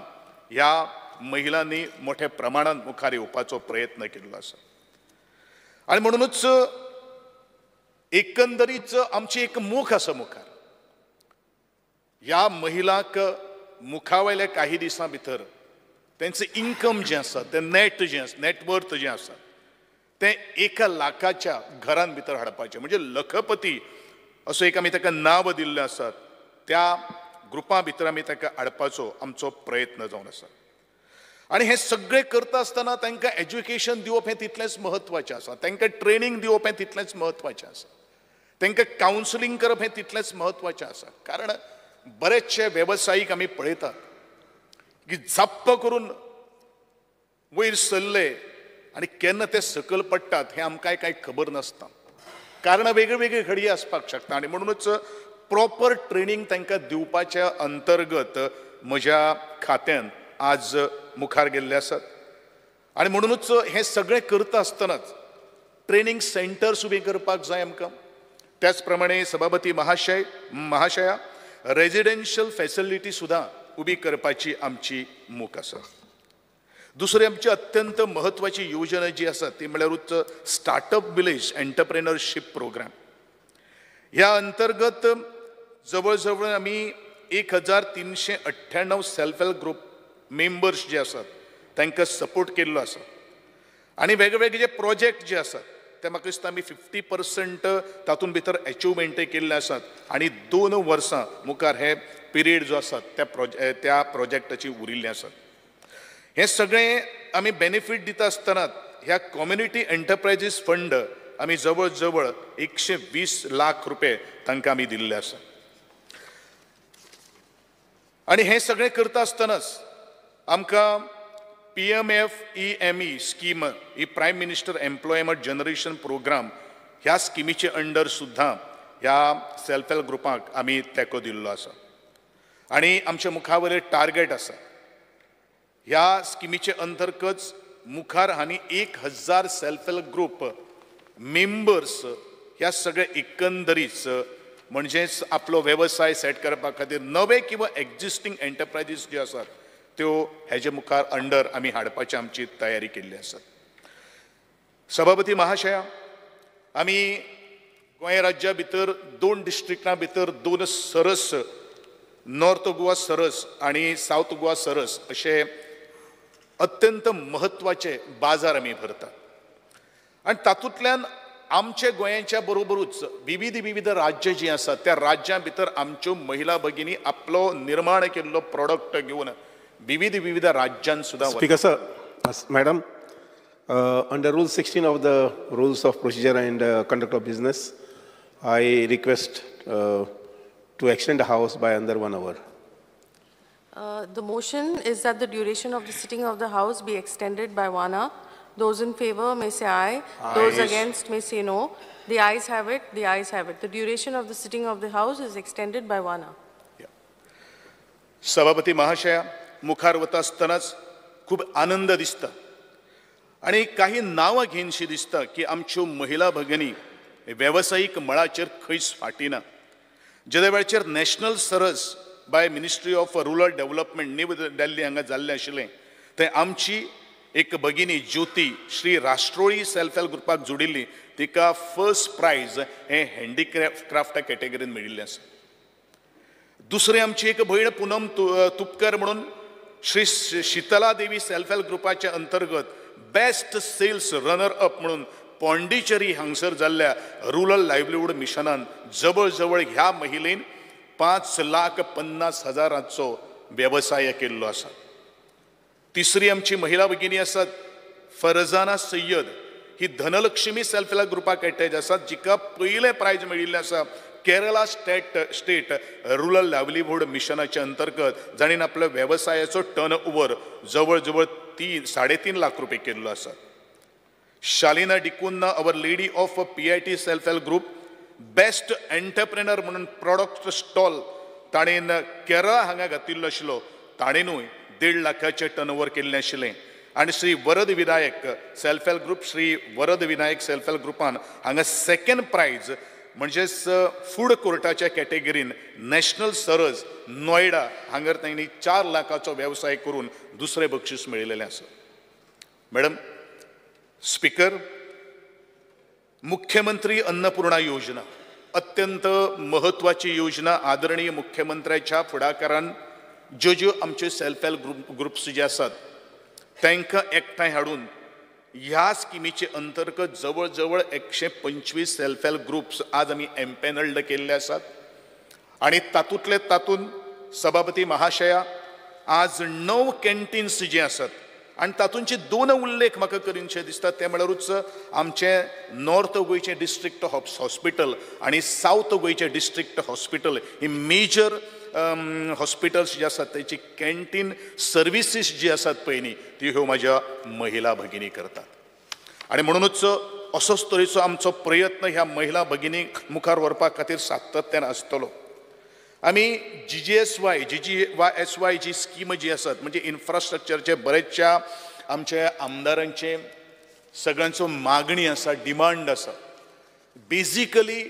ह्या महिलांनी मोठ्या प्रमाणांत मुखार येवपाचो प्रयत्न केल्लो आसा. आनी म्हणूनच एकंदरीच आमची एक मोख आसा मुखार, ह्या महिलांक मुखावयल्या काही दिसां भितर तेंचें इन्कम जें आसा तें नॅट जें आसा, नेटवर्थ जें आसा तें 1 लाखाच्या घरान भितर हाडपाचें, म्हणजे लखपती असो एक आमी ताका नांव दिल्लें आसा त्या ग्रुपा भितर आमी ताका हाडपाचो आमचो प्रयत्न जावन आसा. आनी हें सगळें करता आसतना तांकां एज्युकेशन दिवप हें तितलेंच म्हत्वाचें आसा, तांकां ट्रेनींग दिवप हें तितलेंच म्हत्वाचें आसा, तांकां कावन्सिलींग करप हें तितलेंच म्हत्वाचें आसा. कारण बरेचशे वेवसायीक आमी पळयतात की झप्प करून वयर सरले आनी केन्ना ते सकयल पडटात हें आमकांय कांय खबर नासता. कारणां वेगळी वेगळी घडये आसपाक शकता आनी म्हणूनच प्रॉपर ट्रेनींग तांकां दिवपाच्या अंतर्गत म्हज्या खात्यान आज मुखार गेल्ले आसात. आनी म्हणूनच हें सगळें करता आसतनाच ट्रेनींग सेंटर्स उबें करपाक जाय आमकां, त्याच प्रमाणे सभापती महाशया रेजिडेन्शियल फॅसिलिटी सुद्दां उबी करपाची आमची मोख आसा. दुसरी आमची अत्यंत म्हत्वाची योजना जी आसा ती म्हळ्यारूच स्टार्टअप विलेज एंटरप्रेनरशीप प्रोग्राम. ह्या अंतर्गत जवळ जवळ आमी 1398 सेल्फ हेल्प ग्रुप मेंबर्स जे आसात तांकां सपोर्ट केल्लो आसा आनी वेगवेगळे जे प्रोजेक्ट जे आसात ते म्हाका दिसता आमी 50% तातूंत भितर एचिवमेंटय केल्ले आसात आनी 2 वर्सां मुखार हे पिरियड जो आसा त्या प्रोजेक्टाची उरिल्ले आसात. हें सगळें आमी बेनिफीट दिता आसतना ह्या कम्युनिटी एंटरप्रायजीस फंड आमी जवळ जवळ 120 लाख रुपये तांकां आमी दिल्ले आसा. आनी हें सगळें करता आसतनाच आमकां PMFEME scheme ही prime minister employment generation programme ह्या स्किमीचे अंडर सुद्दां ह्या सेल्फ हेल्प ग्रुपाक आमी तेंको दिल्लो आसा आनी आमच्या मुखावयर टार्गेट आसा. ह्या स्किमीचे अंतर्गत मुखार आनी 1000 सेल्फ हेल्प ग्रुप मेंबर्स ह्या सगळे एकंदरीच म्हणजेच आपलो वेवसाय सेट करपा खातीर नवे किंवा एक्झिस्टींग एंटरप्रायजीस ज्यो आसात त्यो हेजे मुखार अंडर आमी हाडपाची आमची तयारी केल्ली आसा. सभापती महाशया, आमी गोंय राज्या भितर 2 डिस्ट्रिक्टां भितर 2 सरस, नॉर्थ गोवा सरस आनी सावथ गोवा सरस अशे अत्यंत म्हत्वाचे बाजार आमी भरतात आनी तातूंतल्यान आमचे गोंयाच्या बरोबरूच विविध विविध राज्य जीं आसात त्या राज्यां भितर आमच्यो महिला भगिनी आपलो निर्माण केल्लो प्रोडक्ट घेवन विविध विविध राज्यां सुद्दां. Speaker sir, madam, under rule 16 of the rules of procedure and conduct of business, I request to extend the house by another 1 hour. The motion is that the duration of the sitting of the house be extended by 1 hour. Those in favor may say aye. Aye. Those against may say no. The ayes have it. The ayes have it. The duration of the sitting of the house is extended by 1 hour. Yeah. सभापती महाशया, मुखार वता आसतनाच खूब आनंद दिसता आनी काही नांवां घेनशी दिसता की आमच्यो महिला भगिनी वेवसायीक मळाचेर खंयच फाटीं ना. जेद्या वेळाचेर national Saras by ministry of rural development new Delhi हांगा जाल्लें आशिल्लें थंय आमची एक भगिनी ज्योती श्री राष्ट्रोळी सेल्फ हेल्प ग्रुपाक जोडिल्ली, तिका फर्स्ट प्रायज हें हँडीक्राफ्ट कॅटेगरीन मेळिल्लें आसा. दुसरी आमची एक भयण पुनम तुपकर म्हणून श्री शितला देवी सेल्फ हेल्प ग्रुपाच्या अंतर्गत बेस्ट सेल्स रनर अप म्हणून पॉंडिचेरी हांगसर जाल्ल्या रुरल लायव्हलीहूड मिशनान जवळ जवळ ह्या महिलेन 5,50,000 वेवसाय केल्लो आसा. तिसरी आमची महिला भगिनी आसात फरजाना सय्यद, ही धनलक्ष्मी सेल्फ हेल्प ग्रुपाक एटॅच आसात, जिका पयलें प्रायज मेळिल्लें आसा केरला स्टेट रुरल लायव्हलीहूड मिशनाच्या अंतर्गत, जाणें आपल्या वेवसायाचो टर्न ओवर जवळ जवळ 3.5 लाख रुपये केल्लो आसा. Shalina D'Cunha, our lady of PIT self help group, best entrepreneur म्हणून प्रोडक्ट स्टॉल ताणें केरळा हांगा घातिल्लो आशिल्लो, ताणेनूय 1.5 लाखाचें टर्न ओवर केल्लें आशिल्लें. आनी Shri Varad Vinayak self help group, Shri Varad Vinayak self help ग्रुपान हांगा सेकंड प्रायज म्हणजेच फूड कोर्टाच्या कॅटेगरीन नॅशनल सरज नोयडा हांगर तांणी 4 लाखाचो वेवसाय करून दुसरें बक्षीस मेळिल्लें आसा. मॅडम स्पीकर, मुख्यमंत्री अन्नपूर्णा योजना अत्यंत महत्वाची योजना. आदरणीय मुख्यमंत्र्याच्या फुडाकारान ज्यो ज्यो आमचे सेल्फ हेल्प ग्रुप्स जे आसात तांकां एकठांय हाडून ह्या स्किमीचे अंतर्गत जवळ जवळ 125 सेल्फ हेल्प ग्रुप्स आज आमी एम्पॅनल्ड केल्ले आसात आनी तातूंतले तातूंत सभापती महाशया आज 9 कॅन्टीन्स जी आसात आनी तातूंचे 2 उल्लेख म्हाका करीनशे दिसता, ते म्हळ्यारूच आमचें नॉर्थ गोंयचें डिस्ट्रिक्ट हॉस्पिटल आनी सावथ गोंयचें डिस्ट्रिक्ट हॉस्पिटल ही मेजर हॉस्पिटल्स जे आसात तेची कॅन्टीन सर्विसीस जी आसात पळय न्ही ती ह्यो म्हाज्या महिला भगिनी करतात. आनी म्हणुनूच असोच तरेचो आमचो प्रयत्न ह्या महिला भगिनीक मुखार व्हरपा खातीर सातत्यान आसतलो. आमी GGSY GGYSY जी स्कीम जी आसात म्हणजे इन्फ्रास्ट्रक्चरचे बरेचशा आमच्या आमदारांचे सगळ्यांचो मागणी आसा, डिमांड आसा. बेजिकली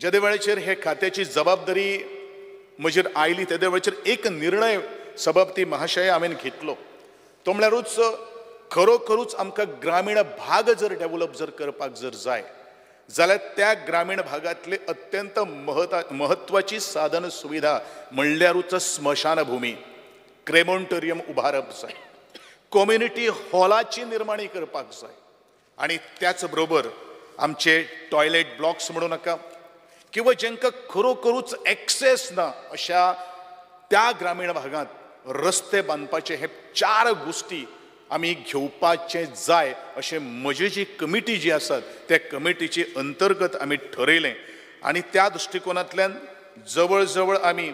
जेदे वेळाचेर हे खात्याची जबाबदारी म्हजेर आयली तेदे वेळाचेर एक निर्णय सभापती महाशय हांवें घेतलो, तो म्हळ्यारूच खरोखरूच आमकां ग्रामीण भाग जर डेवलप जर करपाक जर जाय जाल्यार त्या ग्रामीण भागांतले अत्यंत महत्वाची साधन सुविधा म्हणल्यारूच स्मशानभूमी, क्रेमोंटोरियम उबारप जाय, कम्युनिटी हॉलाची निर्माणी करपाक जाय आनी त्याच बरोबर आमचे टॉयलेट ब्लॉक्स म्हणू नाका किंवा जांकां खरोखरूच एक्सेस ना अशा त्या ग्रामीण भागांत रस्ते बांदपाचे हे 4 गोष्टी आमी घेवपाचे जाय अशें म्हजी जी कमिटी जी आसात त्या कमिटीचे अंतर्गत आमी ठरयलें आनी त्या दृश्टिकोनांतल्यान जवळ जवळ आमी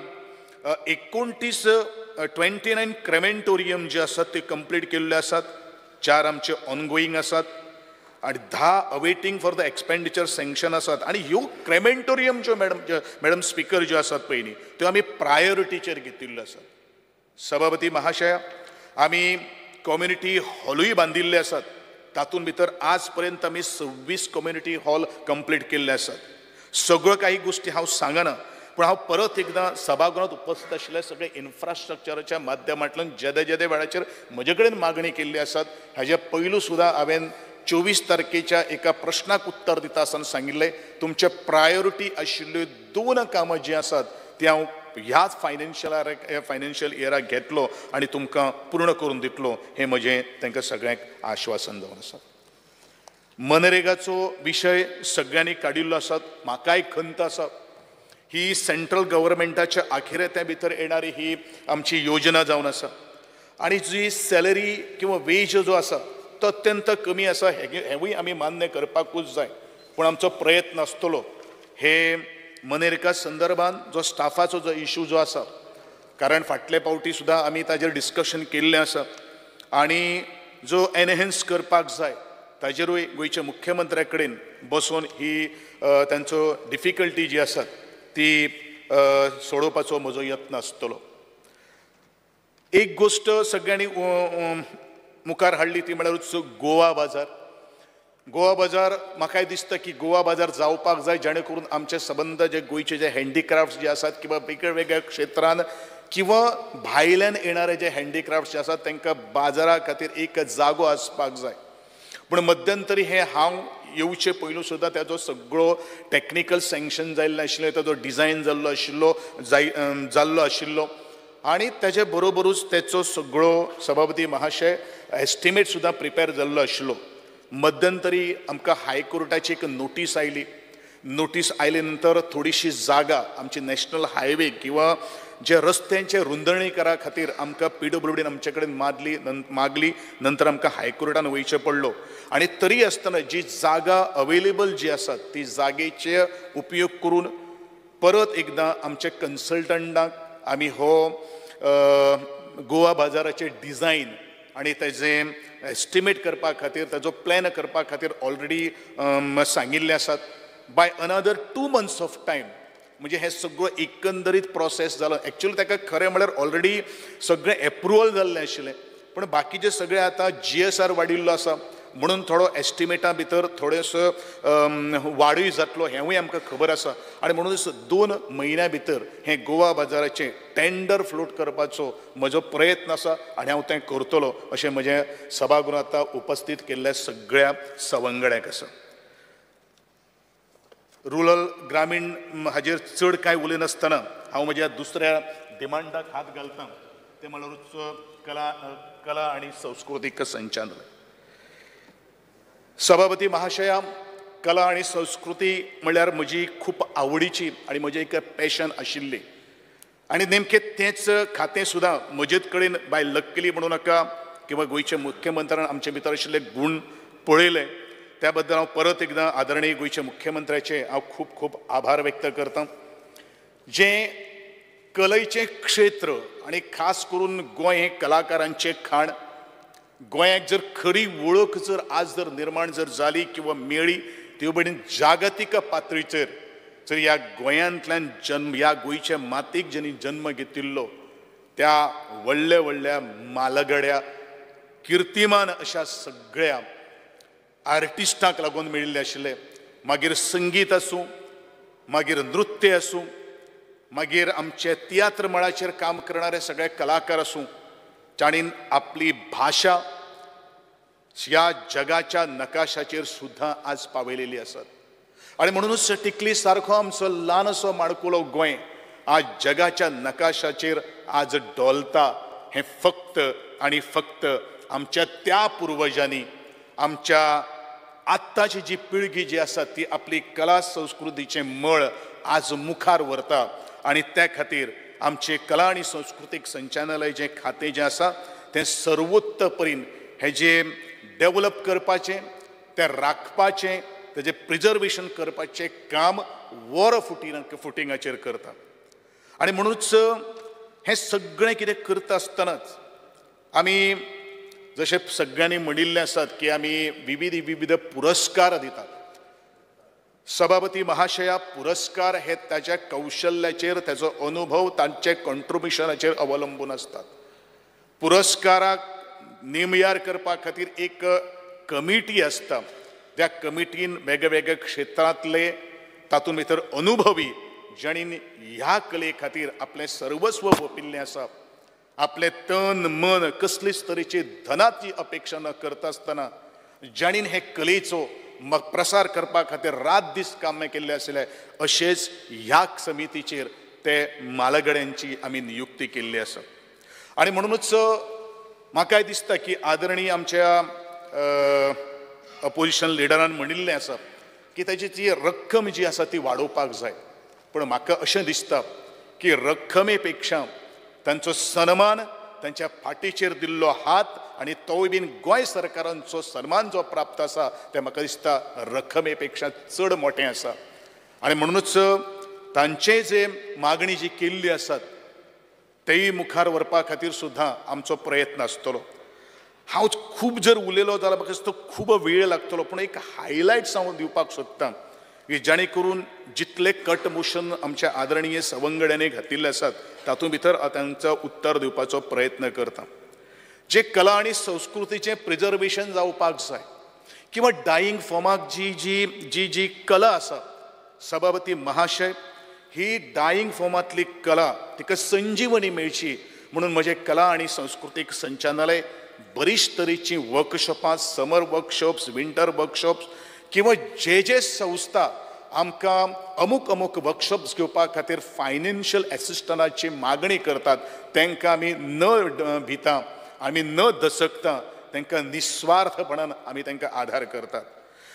29 क्रेमेंटोरियम जे आसात ते कंप्लीट केल्ले आसात, 4 आमचे ऑनगोईंग आसात आनी 10 awaiting for the expenditure sanction आसात. आनी ह्यो क्रेमेंटोरियम ज्यो मॅडम स्पिकर ज्यो आसात पळय न्ही त्यो आमी प्रायोरिटीचेर घेतिल्ल्यो आसात. सभापती महाशय, आमी कम्युनिटी हॉलूय बांदिल्ले आसात, तातूंत भितर आज पर्यंत आमी 26 कम्युनिटी हॉल कंप्लीट केल्ले आसात. सगळ्यो काही गोष्टी हांव सांगना, पूण हांव परत एकदां सभागृहांत उपस्थित आशिल्ल्या सगळे इन्फ्रास्ट्रक्चराच्या माध्यमांतल्यान जेदे जेदे वेळाचेर म्हजे कडेन मागणी केल्ली आसात हाजे पयलू सुद्दां हांवें 24 तारखेच्या एका प्रश्नाक उत्तर दिता आसतना सांगिल्लें तुमचे प्रायोरिटी आशिल्ल्यो 2 कामां जीं आसात ती हांव ह्याच फायनान्शियल इयराक घेतलो आनी तुमकां पूर्ण करून दितलो हें म्हजें तांकां सगळ्यांक आश्वासन जावन आसा. मनरेगाचो विशय सगळ्यांनी काडिल्लो आसा, म्हाकाय खंत आसा. ही सेंट्रल गव्हर्मेंटाच्या आखिरेत्या भितर येणारी ही आमची योजना जावन आसा आनी जी सॅलरी किंवा वेज जो आसा तो अत्यंत कमी आसा हेंवूय आमी मान्य करपाकूच जाय, पूण आमचो प्रयत्न आसतलो हे मनरेगा संदर्भात जो स्टाफाचो जो इशू जो आसा, कारण फाटले पावटी सुद्दां आमी ताजेर डिस्कशन केल्लें आसा आनी जो एनहेन्स करपाक जाय ताजेरूय गोंयच्या मुख्यमंत्र्या कडेन बसून ही तांचो डिफिकल्टी जी आसा ती सोडोवपाचो म्हजो यत्न आसतलो. एक गोश्ट सगळ्यांनी मुखार हाडली ती म्हळ्यारूच गोवा बाजार. गोवा बाजार म्हाकाय दिसता की गोवा बाजार जावपाक जाय, जेणे करून आमचे सबंद जे गोंयचे जे हँडीक्राफ्ट्स जे आसात किंवा वेगळ्या वेगळ्या क्षेत्रान किंवा भायल्यान येणारे जे हँडीक्राफ्ट्स जे आसात तांकां बाजारा खातीर एक जागो आसपाक जाय. पूण मध्यंतरी हें हांव येवचे पयलू सुद्दां ताजो सगळो टॅक्निकल सँक्शन जाल्लें आशिल्लें, ताजो डिजायन जाल्लो आशिल्लो जाल्लो आशिल्लो आनी ताजे बरोबरूच तेचो सगळो सभापती महाशय एस्टिमेट सुद्दां प्रिपेर जाल्लो आशिल्लो. मध्यंतरी आमकां हायकोर्टाची एक नोटीस आयली. नोटीस आयले नंतर थोडीशी जागा आमची नॅशनल हायवे किंवा जे रस्त्यांचे रुंदणीकरा खातीर आमकां पीडब्ल्यूडीन आमचे कडेन मागली, नंतर आमकां हायकोर्टान वयचें पडलो आनी तरी आसतना जी जागा अवेलेबल जी आसा ती जागेचे उपयोग करून परत एकदां आमचे कन्सल्टंटाक आमी हो गोवा बाजाराचें डिजायन आनी तेजें एस्टिमेट करपा खातीर ताजो प्लॅन करपा खातीर ऑलरेडी सांगिल्लें आसात. By another 2 months of time म्हणजे हें सगळो एकंदरीत प्रोसेस जालो. एक्चुअली ताका खरें म्हळ्यार ऑलरेडी सगळें एप्रुवल जाल्लें आशिल्लें, पूण बाकीचें सगळें आतां GSR वाडिल्लो आसा म्हणून थोडो एस्टिमेटा भितर थोडेसो वाडूय जातलो हेंवूय आमकां खबर आसा आनी म्हणूनच 2 म्हयन्या भितर हें गोवा बाजाराचें टेंडर फ्लोट करपाचो म्हजो प्रयत्न आसा आनी हांव तें करतलो अशें म्हजें सभागृहांत उपस्थीत केल्ल्या सगळ्या सवंगड्यांक आसा. रुरल ग्रामीण हाजेर चड कांय उलयनासतना हांव म्हज्या दुसऱ्या डिमांडाक हात घालता, तें म्हळ्यारूच कला आनी संस्कृतीक संचालनालय. सभापती महाशया, कला आनी संस्कृती म्हळ्यार म्हजी खूब आवडीची आनी म्हजें एक पॅशन आशिल्ली आनी नेमकें तेंच खातें सुद्दां म्हजेच कडेन बाय लक्कीली म्हणू नाका किंवा गोंयच्या मुख्यमंत्र्यान आमचे भितर आशिल्ले गूण पळयले, त्या बद्दल हांव परत एकदां आदरणीय गोंयच्या मुख्यमंत्र्याचे हांव खूब खूब आभार व्यक्त करतां. जें कलेचें क्षेत्र आनी खास करून गोंय हें कलाकारांचें खाण, गोंयाक जर खरी वळख जर आज जर निर्माण जर जाली किंवा मेळ्ळी ती बडीन जागतीक पातळीचेर जर ह्या गोंयांतल्यान जन्म ह्या गोंयच्या मातीक ज्यांनी जन्म घेतिल्लो त्या व्हडल्या व्हडल्या मालगड्या किर्तिमान अशा सगळ्या आर्टिस्टांक लागून मेळिल्ले आशिल्ले. मागीर संगीत आसूं, मागीर नृत्य आसूं, मागीर आमचे तियात्र मळाचेर काम करणारे सगळे कलाकार आसूं, जाणीन आपली भाशा ह्या जगाच्या नकाशाचेर सुद्दां आज पावयलेली आसात. आनी म्हणूनच टिकली सारको आमचो ल्हान असो माणकुलो गोंय आज जगाच्या नकाशाचेर आज डोलता हें फक्त आनी फक्त आमच्या त्या पुर्वजांनी, आमच्या आत्ताची जी पिळगी जी आसा ती आपली कला संस्कृतीचें मळ आज मुखार व्हरता. आनी त्या खातीर आमचें कला आनी संस्कृतीक संचालनालय जें खातें जें आसा तें सर्वोत्त परीन हें जें डेवलप करपाचें, तें राखपाचें, तेजें प्रिजर्वेशन करपाचें काम वर फुटिंगाचेर करता. आनी म्हणूच हें सगळें कितें करता आसतनाच आमी जशें सगळ्यांनी म्हणिल्लें आसात की आमी विविध विविध पुरस्कार दितात. सभापती महाशया, पुरस्कार हे ताच्या कौशल्याचेर, ताचो अनुभव, तांचे कॉन्ट्रिब्युशनाचेर अवलंबून आसतात. पुरस्काराक नेमयार करपा खातीर एक कमिटी आसता, त्या कमिटीन वेगवेगळ्या क्षेत्रांतले तातूंत भितर अनुभवी जाणीं ह्या कले खातीर आपलें सर्वस्व ओंपिल्लें आसा, आपलें तन मन कसलीच तरेची धनाची अपेक्षा न करता आसतना जाणीं हे कलेचो प्रसार करपा खातीर रात दीस कामां केल्लें आशिल्लें, अशेंच ह्या समितीचेर ते मालगड्यांची आमी नियुक्ती केल्ली आसा. आनी म्हणूनच म्हाकाय दिसता की आदरणीय आमच्या अपोजिशन लिडरान म्हणिल्लें आसा की ताची जी रक्कम जी आसा ती वाडोवपाक जाय. पूण म्हाका अशें दिसता की रक्कमे पेक्षा तांचो सन्मान, तांच्या फाटीचेर दिल्लो हात आनी तोय बीन गोंय सरकारांचो सन्मान जो प्राप्त आसा तें म्हाका दिसता रक्कमे पेक्षा चड मोटें आसा. आनी म्हणूनच तांचे जे मागणी जी केल्ली आसात तेय मुखार व्हरपा खातीर सुद्दां आमचो प्रयत्न आसतलो. हांव खूब जर उलयलो जाल्यार म्हाका दिसता खूब वेळ लागतलो, पूण एक हायलायट्स हांव दिवपाक सोदतां की जाणे करून जितले कट मोशन आमच्या आदरणीय सवंगड्यांनी घातिल्ले आसात तातूंत भितर तांचो उत्तर दिवपाचो प्रयत्न करता. जे कला आनी संस्कृतीचें प्रिजर्वेशन जावपाक जाय किंवा डायींग फॉर्माक जी जी जी जी कला आसा, सभापती महाशय, ही डायींग फॉर्मांतली कला तिका संजीवनी मेळची म्हणून म्हजें कला आनी संस्कृतीक संचालनालय बरीच तरेचीं वर्कशॉपां, समर वर्कशॉप्स, विंटर वर्कशॉप्स किंवा जे जे संस्था आमकां अमूक अमूक वर्कशॉप्स घेवपा खातीर फायनान्शियल एसिस्टंटाची मागणी करतात तांकां आमी न भिता, आमी न दसकता तांकां निस्वार्थपणान आमी तांकां आधार करतात.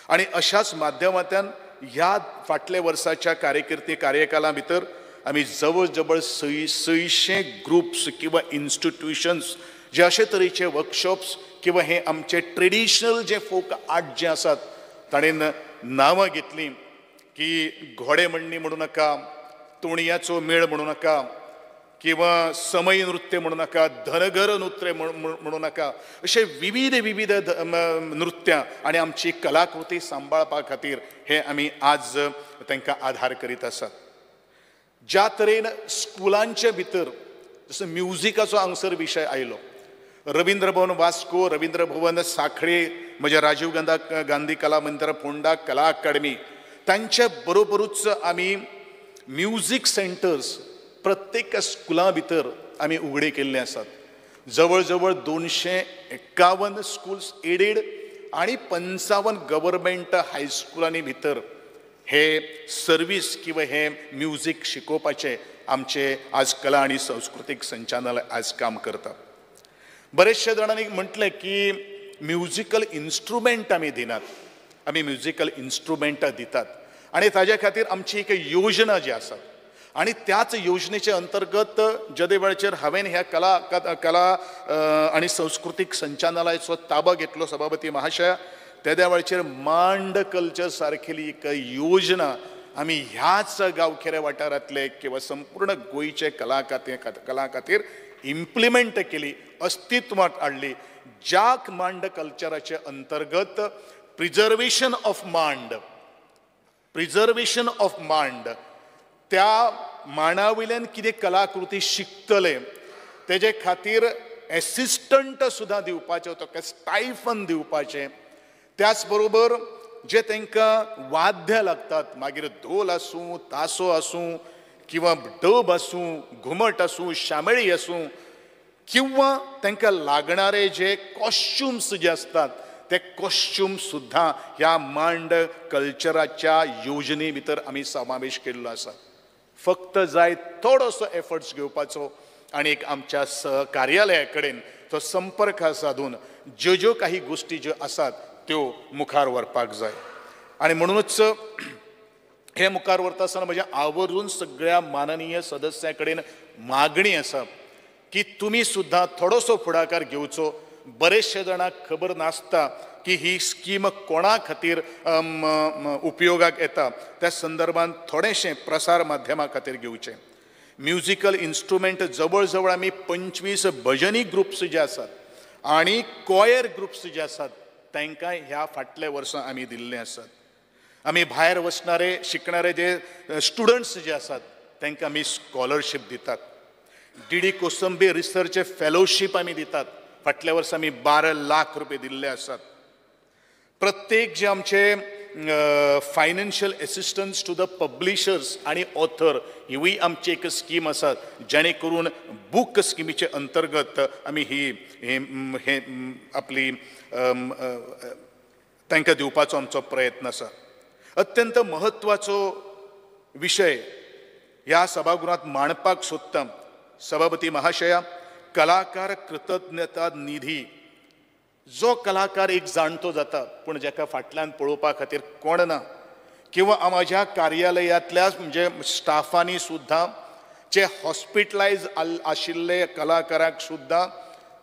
आनी अशाच माध्यमांतल्यान ह्या फाटल्या वर्साच्या कार्यकिर्ती कार्यकाला भितर आमी जवळ जवळ 600 ग्रुप्स किंवा इन्स्टिट्युशन्स जे अशे तरेचे वर्कशॉप्स किंवा हे आमचे ट्रेडिशनल जे फोक आर्ट जे आसात ताणें नांवां घेतलीं की घोडे म्हणणी म्हणू नाका, तोणयाचो मेळ म्हणू नाका, किंवा समय नृत्य म्हणू नाका, धनगर नृत्य म्हणू नाका, अशे विविध विविध नृत्यां आनी आमची कलाकृती सांबाळपा खातीर हे आमी आज तांकां आधार करीत आसात. ज्या तरेन स्कुलांचे भितर जसो म्युजिकाचो हांगसर विशय आयलो, रवींद्र भवन वास्को, रवींद्र भवन सांखळे, म्हज्या राजीव गांधी कला मंदिर फोंडा, कला अकादमी, तांचे बरोबरूच आमी म्युजीक सेंटर्स प्रत्येक स्कुलां भितर आमी उगडे केल्ले आसात. जवळ जवळ 251 स्कूल्स एडेड आनी 55 गव्हर्मेंट हायस्कुलांनी भितर हे सर्वीस किंवा हे म्युजीक शिकोवपाचें आमचे आज कला आनी संस्कृतीक संचालनालय आज काम करता. बरेचशे जाणांनी म्हटलें की म्युजिकल इन्स्ट्रुमेंट आमी दिनात, आमी म्युजिकल इन्स्ट्रुमेंटां दितात आनी ताज्या खातीर आमची एक योजना जी आसा आनी त्याच योजनेचे अंतर्गत जेदे वेळाचेर हांवें ह्या कला कला आनी संस्कृतीक संचालनालयाचो ताबो घेतलो सभापती महाशया, तेद्या वेळाचेर मांड कल्चर सारकेली एक योजना आमी ह्याच गांवखेऱ्या वाठारांतले किंवा संपूर्ण गोंयचे कला खातीर इम्प्लिमेंट केली, अस्तित्वांत हाडली. ज्या मांड कल्चराचे अंतर्गत प्रिजर्वेशन ऑफ मांड, प्रिजर्वेशन ऑफ मांड, त्या मांडा वयल्यान कितें कलाकृती शिकतले तेजे खातीर एसिस्टंट सुद्दां दिवपाचें, ताका स्टायफन दिवपाचें, त्याच बरोबर जे तांकां वाद्य लागतात, मागीर धोल आसूं, तासो आसूं किंवा डब आसूं, घुमट आसूं, शामेळी आसूं किंवा तांकां लागणारे जे कॉस्ट्युम्स जे आसतात ते कॉस्ट्युम सुद्दां ह्या मांड कल्चराच्या योजने भितर आमी समावेश केल्लो आसा. फक्त जाय थोडोसो एफर्ट्स घेवपाचो आनी एक आमच्या कार्यालया कडेन तो संपर्क साधून ज्यो ज्यो काही गोश्टी ज्यो आसात त्यो मुखार व्हरपाक जाय. आनी म्हणूनच हे मुखार व्हरता आसतना म्हज्या आवर्जून सगळ्या माननीय सदस्यां कडेन मागणी आसा की तुमी सुद्दां थोडोसो फुडाकार घेवचो. बरेचशे जाणांक खबर नासता की ही स्कीम कोणा खातीर उपयोगाक येता, त्या संदर्भात थोडेशें प्रसार माध्यमा खातीर घेवचें. म्युजिकल इन्स्ट्रुमेंट जवळ जवळ आमी 25 भजनी ग्रुप्स जे आसात आनी कॉयर ग्रुप्स जे आसात तांकां ह्या फाटल्या वर्सां आमी दिल्ले आसात. आमी भायर वचणारे शिकणारे जे स्टुडंट्स जे आसात तांकां आमी स्कॉलरशीप दितात. डीडी कोसंबी रिसर्च फेलोशीप आमी दितात. फाटल्या वर्सा आमी 12 लाख रुपये दिल्ले आसात. प्रत्येक जे आमचे financial assistance to the publishers आनी ऑथर हिवूय आमची एक स्कीम आसा, जेणे करून बूक स्किमीचे अंतर्गत आमी ही हे आपली तांकां दिवपाचो आमचो प्रयत्न आसा. अत्यंत म्हत्वाचो विशय ह्या सभागृहांत मांडपाक सोदता. सभापती महाशया, कलाकार कृतज्ञता निधी, जो कलाकार एक जाणतो जाता पूण जाका फाटल्यान पळोवपा खातीर कोण ना किंवा म्हज्या कार्यालयांतल्या म्हणजे स्टाफांनी सुद्दां जे हॉस्पिटलायज आशिल्ले कलाकारांक सुद्दां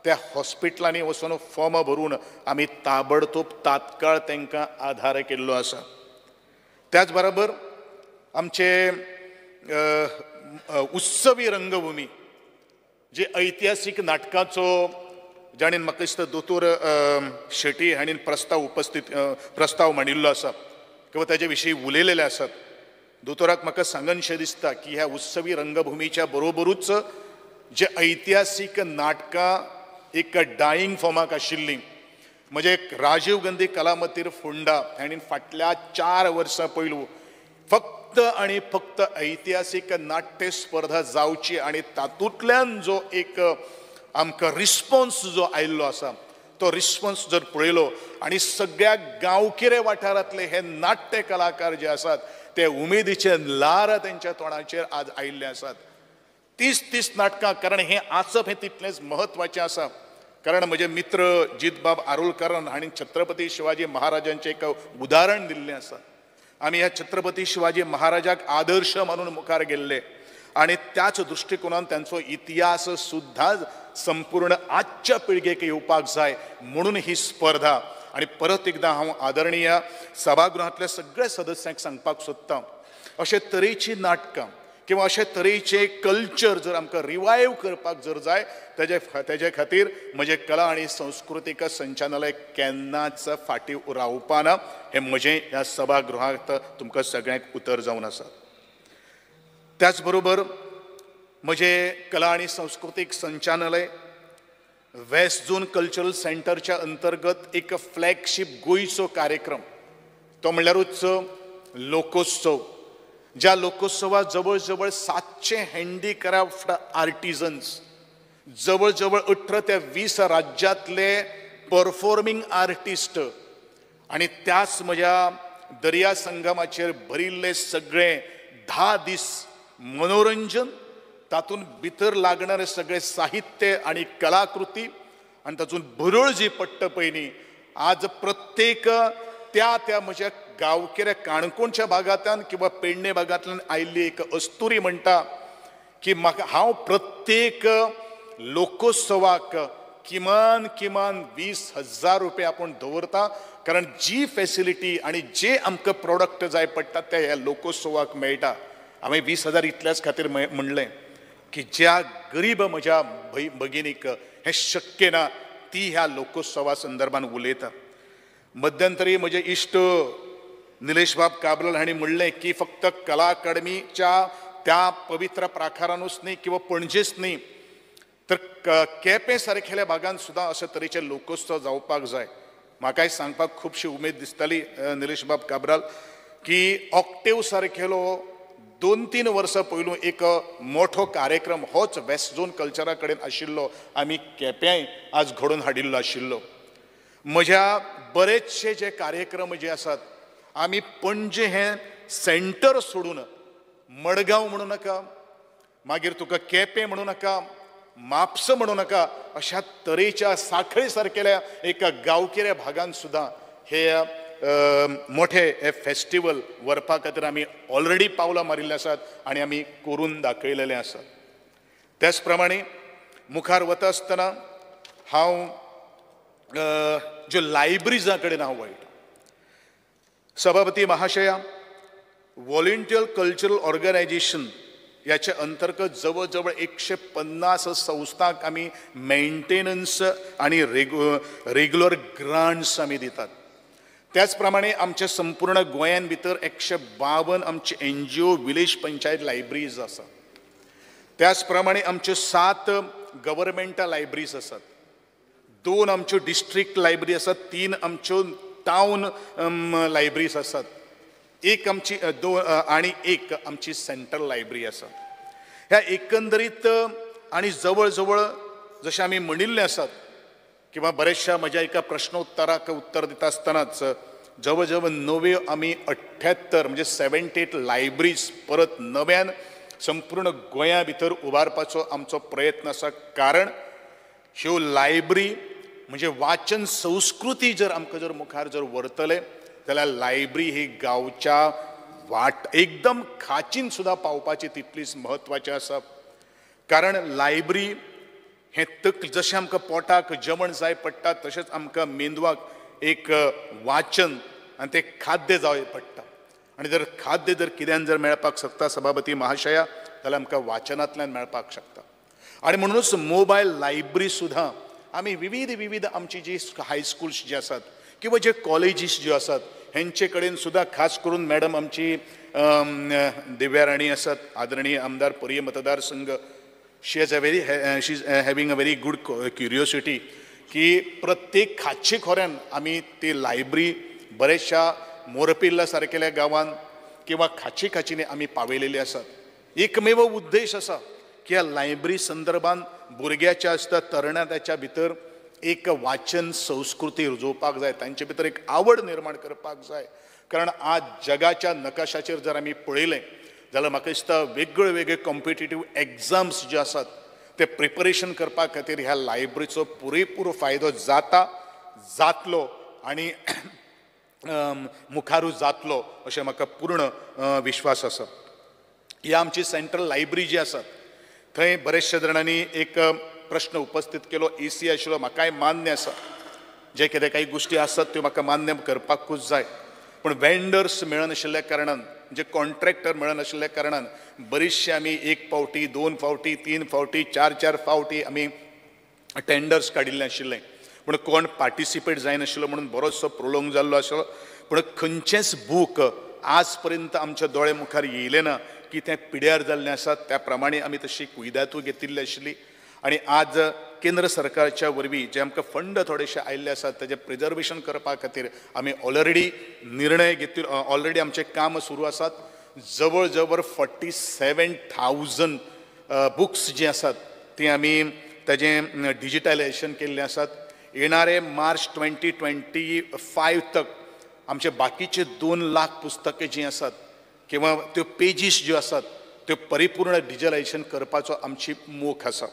त्या हॉस्पिटलांनी वचून फॉर्म भरून आमी ताबडतोब तात्काळ तांकां आधार केल्लो आसा. त्याच बरोबर आमचे उत्सवी रंगभूमी जे ऐतिहासीक नाटकाचो जाणें म्हाका दिसता दोतोर शेटी हांणी प्रस्ताव उपस्थित प्रस्ताव मांडिल्लो आसा किंवा ताजे विशीं उलयलेले आसात. दोतोराक म्हाका सांगनशें दिसता की ह्या उत्सवी रंगभुमीच्या बरोबरूच जे ऐतिहासीक नाटकां एक डायींग फॉर्माक आशिल्लीं, म्हणजे राजीव गांधी कलामंदीर फोंडा हांणी फाटल्या 4 वर्सां पयलू फक्त आनी फक्त ऐतिहासीक नाट्य स्पर्धा जावची आनी तातूंतल्यान जो एक आमकां रिस्पॉन्स जो आयिल्लो आसा तो रिस्पॉन्स जर पळयलो आनी सगळ्या गांवगिरे वाठारांतले हे नाट्य कलाकार जे आसात ते उमेदीचे ल्हार तेंच्या तोंडाचेर आज आयिल्ले आसात. 30-30 नाटकां, कारण हें आसप हें तितलेंच म्हत्वाचें आसा. कारण म्हजे मित्र जितबाब आरोलकरान हांणी छत्रपती शिवाजी महाराजांचें एक उदाहरण दिल्लें आसा. आमी ह्या छत्रपती शिवाजी महाराजाक आदर्श मानून मुखार गेल्ले आनी त्याच दृश्टिकोनान तांचो इतिहास सुद्दां संपूर्ण आजच्या पिळगेक येवपाक जाय म्हणून ही स्पर्धा. आनी परत एकदां हांव आदरणीय सभागृहांतल्या सगळ्या सदस्यांक सांगपाक सोदतां, अशे तरेची नाटकां किंवा अशे तरेचे कल्चर जर आमकां रिवायव करपाक जर जाय तेजे खातीर म्हजें कला आनी संस्कृतीक संचालनालय केन्नाच फाटीं रावपा ना हें म्हजें ह्या सभागृहांत तुमकां सगळ्यांक उतर जावन आसा. त्याच बरोबर म्हजें कला आनी संस्कृतीक संचालनालय वेस्ट झोन कल्चरल सेंटरच्या अंतर्गत एक फ्लॅगशीप गोंयचो कार्यक्रम, तो म्हणल्यारूच लोकोत्सव, ज्या लोकोत्सवात जवळ जवळ 700 हँडीक्राफ्ट आर्टिजन्स, जवळ जवळ 18 ते 20 राज्यांतले परफॉर्मिंग आर्टिस्ट आनी त्याच म्हज्या दर्या संगमाचेर भरिल्ले सगळे 10 दीस मनोरंजन, तातूंत भितर लागणारे सगळे साहित्य आनी कलाकृती आनी तातूंत भरळ जी पडटा पळय न्ही, आज प्रत्येक त्या त्या म्हज्या गांवगिऱ्या काणकोणच्या भागांतल्यान किंवा पेडणे भागांतल्यान आयिल्ली एक अस्तुरी म्हणटा की म्हाका हांव प्रत्येक लोकोत्सवाक किमान किमान 20,000 रुपया आपूण दवरता, कारण जी फेसिलिटी आनी जे आमकां प्रोडक्ट जाय पडटा ते ह्या लोकोत्सवाक मेळटा. हांवें 20,000 इतल्याच खातीर म्हणलें की ज्या गरीब म्हज्या भगिनीक हें शक्य ना ती ह्या लोकोत्सवा संदर्भान उलयता. मध्यंतरी म्हजे इश्ट निलेशबाब काब्राल हांणी म्हणलें की फक्त कला अकादमीच्या त्या पवित्र प्राकारानूच न्ही किंवा पणजेच न्ही तर केपें सारकेल्या भागान सुद्दां अशे तरेचे लोकोत्सव जावपाक जाय. म्हाकाय सांगपाक खुबशी उमेद दिसताली निलेश बाब काब्राल की ऑक्टेव सारकेलो 2-3 वर्सां पयलू एक मोठो कार्यक्रम होच वेस्ट झोन कल्चरा कडेन आशिल्लो, आमी केप्यांय आज घडोवन हाडिल्लो आशिल्लो. म्हज्या बरेचशे जे कार्यक्रम जे आसात आमी पणजे हें सेंटर सोडून मडगांव म्हणू नाका, मागीर तुका केपें म्हणू नाका, म्हापसा म्हणू नाका, अशा तरेच्या साखळे सारकेल्या एका गांवगिऱ्या भागान सुद्दां हे मोठे हे फेस्टिवल व्हरपा खातीर आमी ऑलरेडी पावलां मारिल्लीं आसात आनी आमी करून दाखयलेलें आसात. त्याच प्रमाणे मुखार वता आसतना हांव ज्यो लायब्ररीजां कडेन हांव वळटा. सभापती महाशया, व्हॉलंटियर कल्चरल ऑर्गनायजेशन याच्या अंतर्गत जवळ जवळ 150 संस्थांक आमी मेंटेनन्स आनी रेगुलर ग्रांट्स आमी दितात. त्याच प्रमाणे आमच्या संपूर्ण गोंयान भितर 152 आमचे NGO village panchayat libraries आसा. त्याच प्रमाणे आमच्यो 7 गव्हर्मेंटा लायब्ररीज आसात, 2 आमच्यो डिस्ट्रिक्ट लायब्ररी आसात, 3 आमच्यो टावन लायब्ररीज आसात, एक आमची 2 आनी 1 आमची सेंट्रल लायब्ररी आसा. ह्या एकंदरीत आनी जवळ जवळ जशें आमी म्हणिल्लें आसात किंवा बऱ्याचशा म्हज्या एका प्रश्नोत्तराक उत्तर दिता आसतनाच जवळ जवळ नव्यो आमी 78 म्हणजे 78 लायब्ररीज परत नव्यान संपूर्ण गोंया भितर उबारपाचो आमचो प्रयत्न आसा. कारण ह्यो लायब्ररी म्हणजे वाचन संस्कृती जर आमकां जर मुखार जर व्हरतले जाल्यार लायब्ररी ही गांवच्या वाट एकदम खाचीन सुद्दां पावपाची तितलीच म्हत्वाची आसा. कारण लायब्ररी हें तकली जशें आमकां पोटाक जेवण जाय पडटा तशेंच आमकां मेंदवाक एक वाचन आनी तें खाद्य जाय पडटा आनी जर खाद्य जर कित्यान जर मेळपाक शकता सभापती महाशया जाल्यार आमकां वाचनांतल्यान मेळपाक शकता. आनी म्हणूनच मोबायल लायब्ररी सुद्दां आमी विविध विविध आमची जी हायस्कुल्स जी आसात किंवा जे कॉलेजीस ज्यो आसात हेंचे कडेन सुद्दां खास करून मॅडम आमची दिव्या राणी आसात, आदरणीय आमदार पर्ये मतदारसंघ, she has a very she is having a very good curiosity की प्रत्येक खाची खोऱ्यान आमी ती लायब्ररी बऱ्याचशा मोरपिल्ला सारकेल्या गांवान किंवा खाची खाचींनी आमी पावयलेली आसात. एकमेव उद्देश आसा की ह्या लायब्ररी संदर्भान भुरग्याच्या आसता तरणाट्याच्या भितर एक वाचन संस्कृती रुजोवपाक जाय, तांचे भितर एक आवड निर्माण करपाक जाय. कारण आज जगाच्या नकाशाचेर जर आमी पळयलें जाल्यार म्हाका दिसता वेगळे वेगळे कॉम्पिटेटीव एग्जाम्स जे आसात ते प्रिपरेशन करपा खातीर ह्या लायब्ररीचो पुरेपूर फायदो जाता, जातलो आनी मुखारूय जातलो अशें म्हाका पूर्ण विश्वास आसा. ही आमची सेंट्रल लायब्ररी जी आसा थंय बरेचशे जाणांनी एक प्रश्न उपस्थित केलो, एसी आशिल्लो, म्हाकाय मान्य आसा, जे कितें काही गोश्टी आसात त्यो म्हाका मान्य करपाकूच जाय. पूण वेंडर्स मेळनाशिल्ल्या कारणान, जे कॉन्ट्रॅक्टर मेळनाशिल्ल्या कारणान बरीचशी आमी 1 फावटी 2 फावटी 3 फावटी 4-4 फावटी आमी टेंडर्स काडिल्ले आशिल्ले, पूण कोण पार्टिसिपेट जायनाशिल्लो म्हणून बरोचसो प्रोलोंग जाल्लो आशिल्लो. पूण खंयचेंच बूक आज पर्यंत आमच्या दोळे मुखार येयलें ना की तें पिड्यार जाल्लें आसा. त्या प्रमाणे आमी तशी कुयदातूय घेतिल्ली आशिल्ली आनी आज केंद्र सरकारच्या वरवीं जे आमकां फंड थोडेशे आयिल्ले आसात तेजें प्रिजर्वेशन करपा खातीर आमी ऑलरेडी निर्णय घेतिल्लो, ऑलरेडी आमचें काम सुरू आसात. जवळ जवळ 47,000 बुक्स जी आसात ती आमी ताजें डिजिटलायजेशन केल्लें आसात. येणारे मार्च 2025 तक आमचे बाकीचे 2 लाख पुस्तकां जीं आसात किंवा त्यो पेजीस ज्यो आसात त्यो परिपूर्ण डिजिटलायजेशन करपाचो आमची मोख आसा.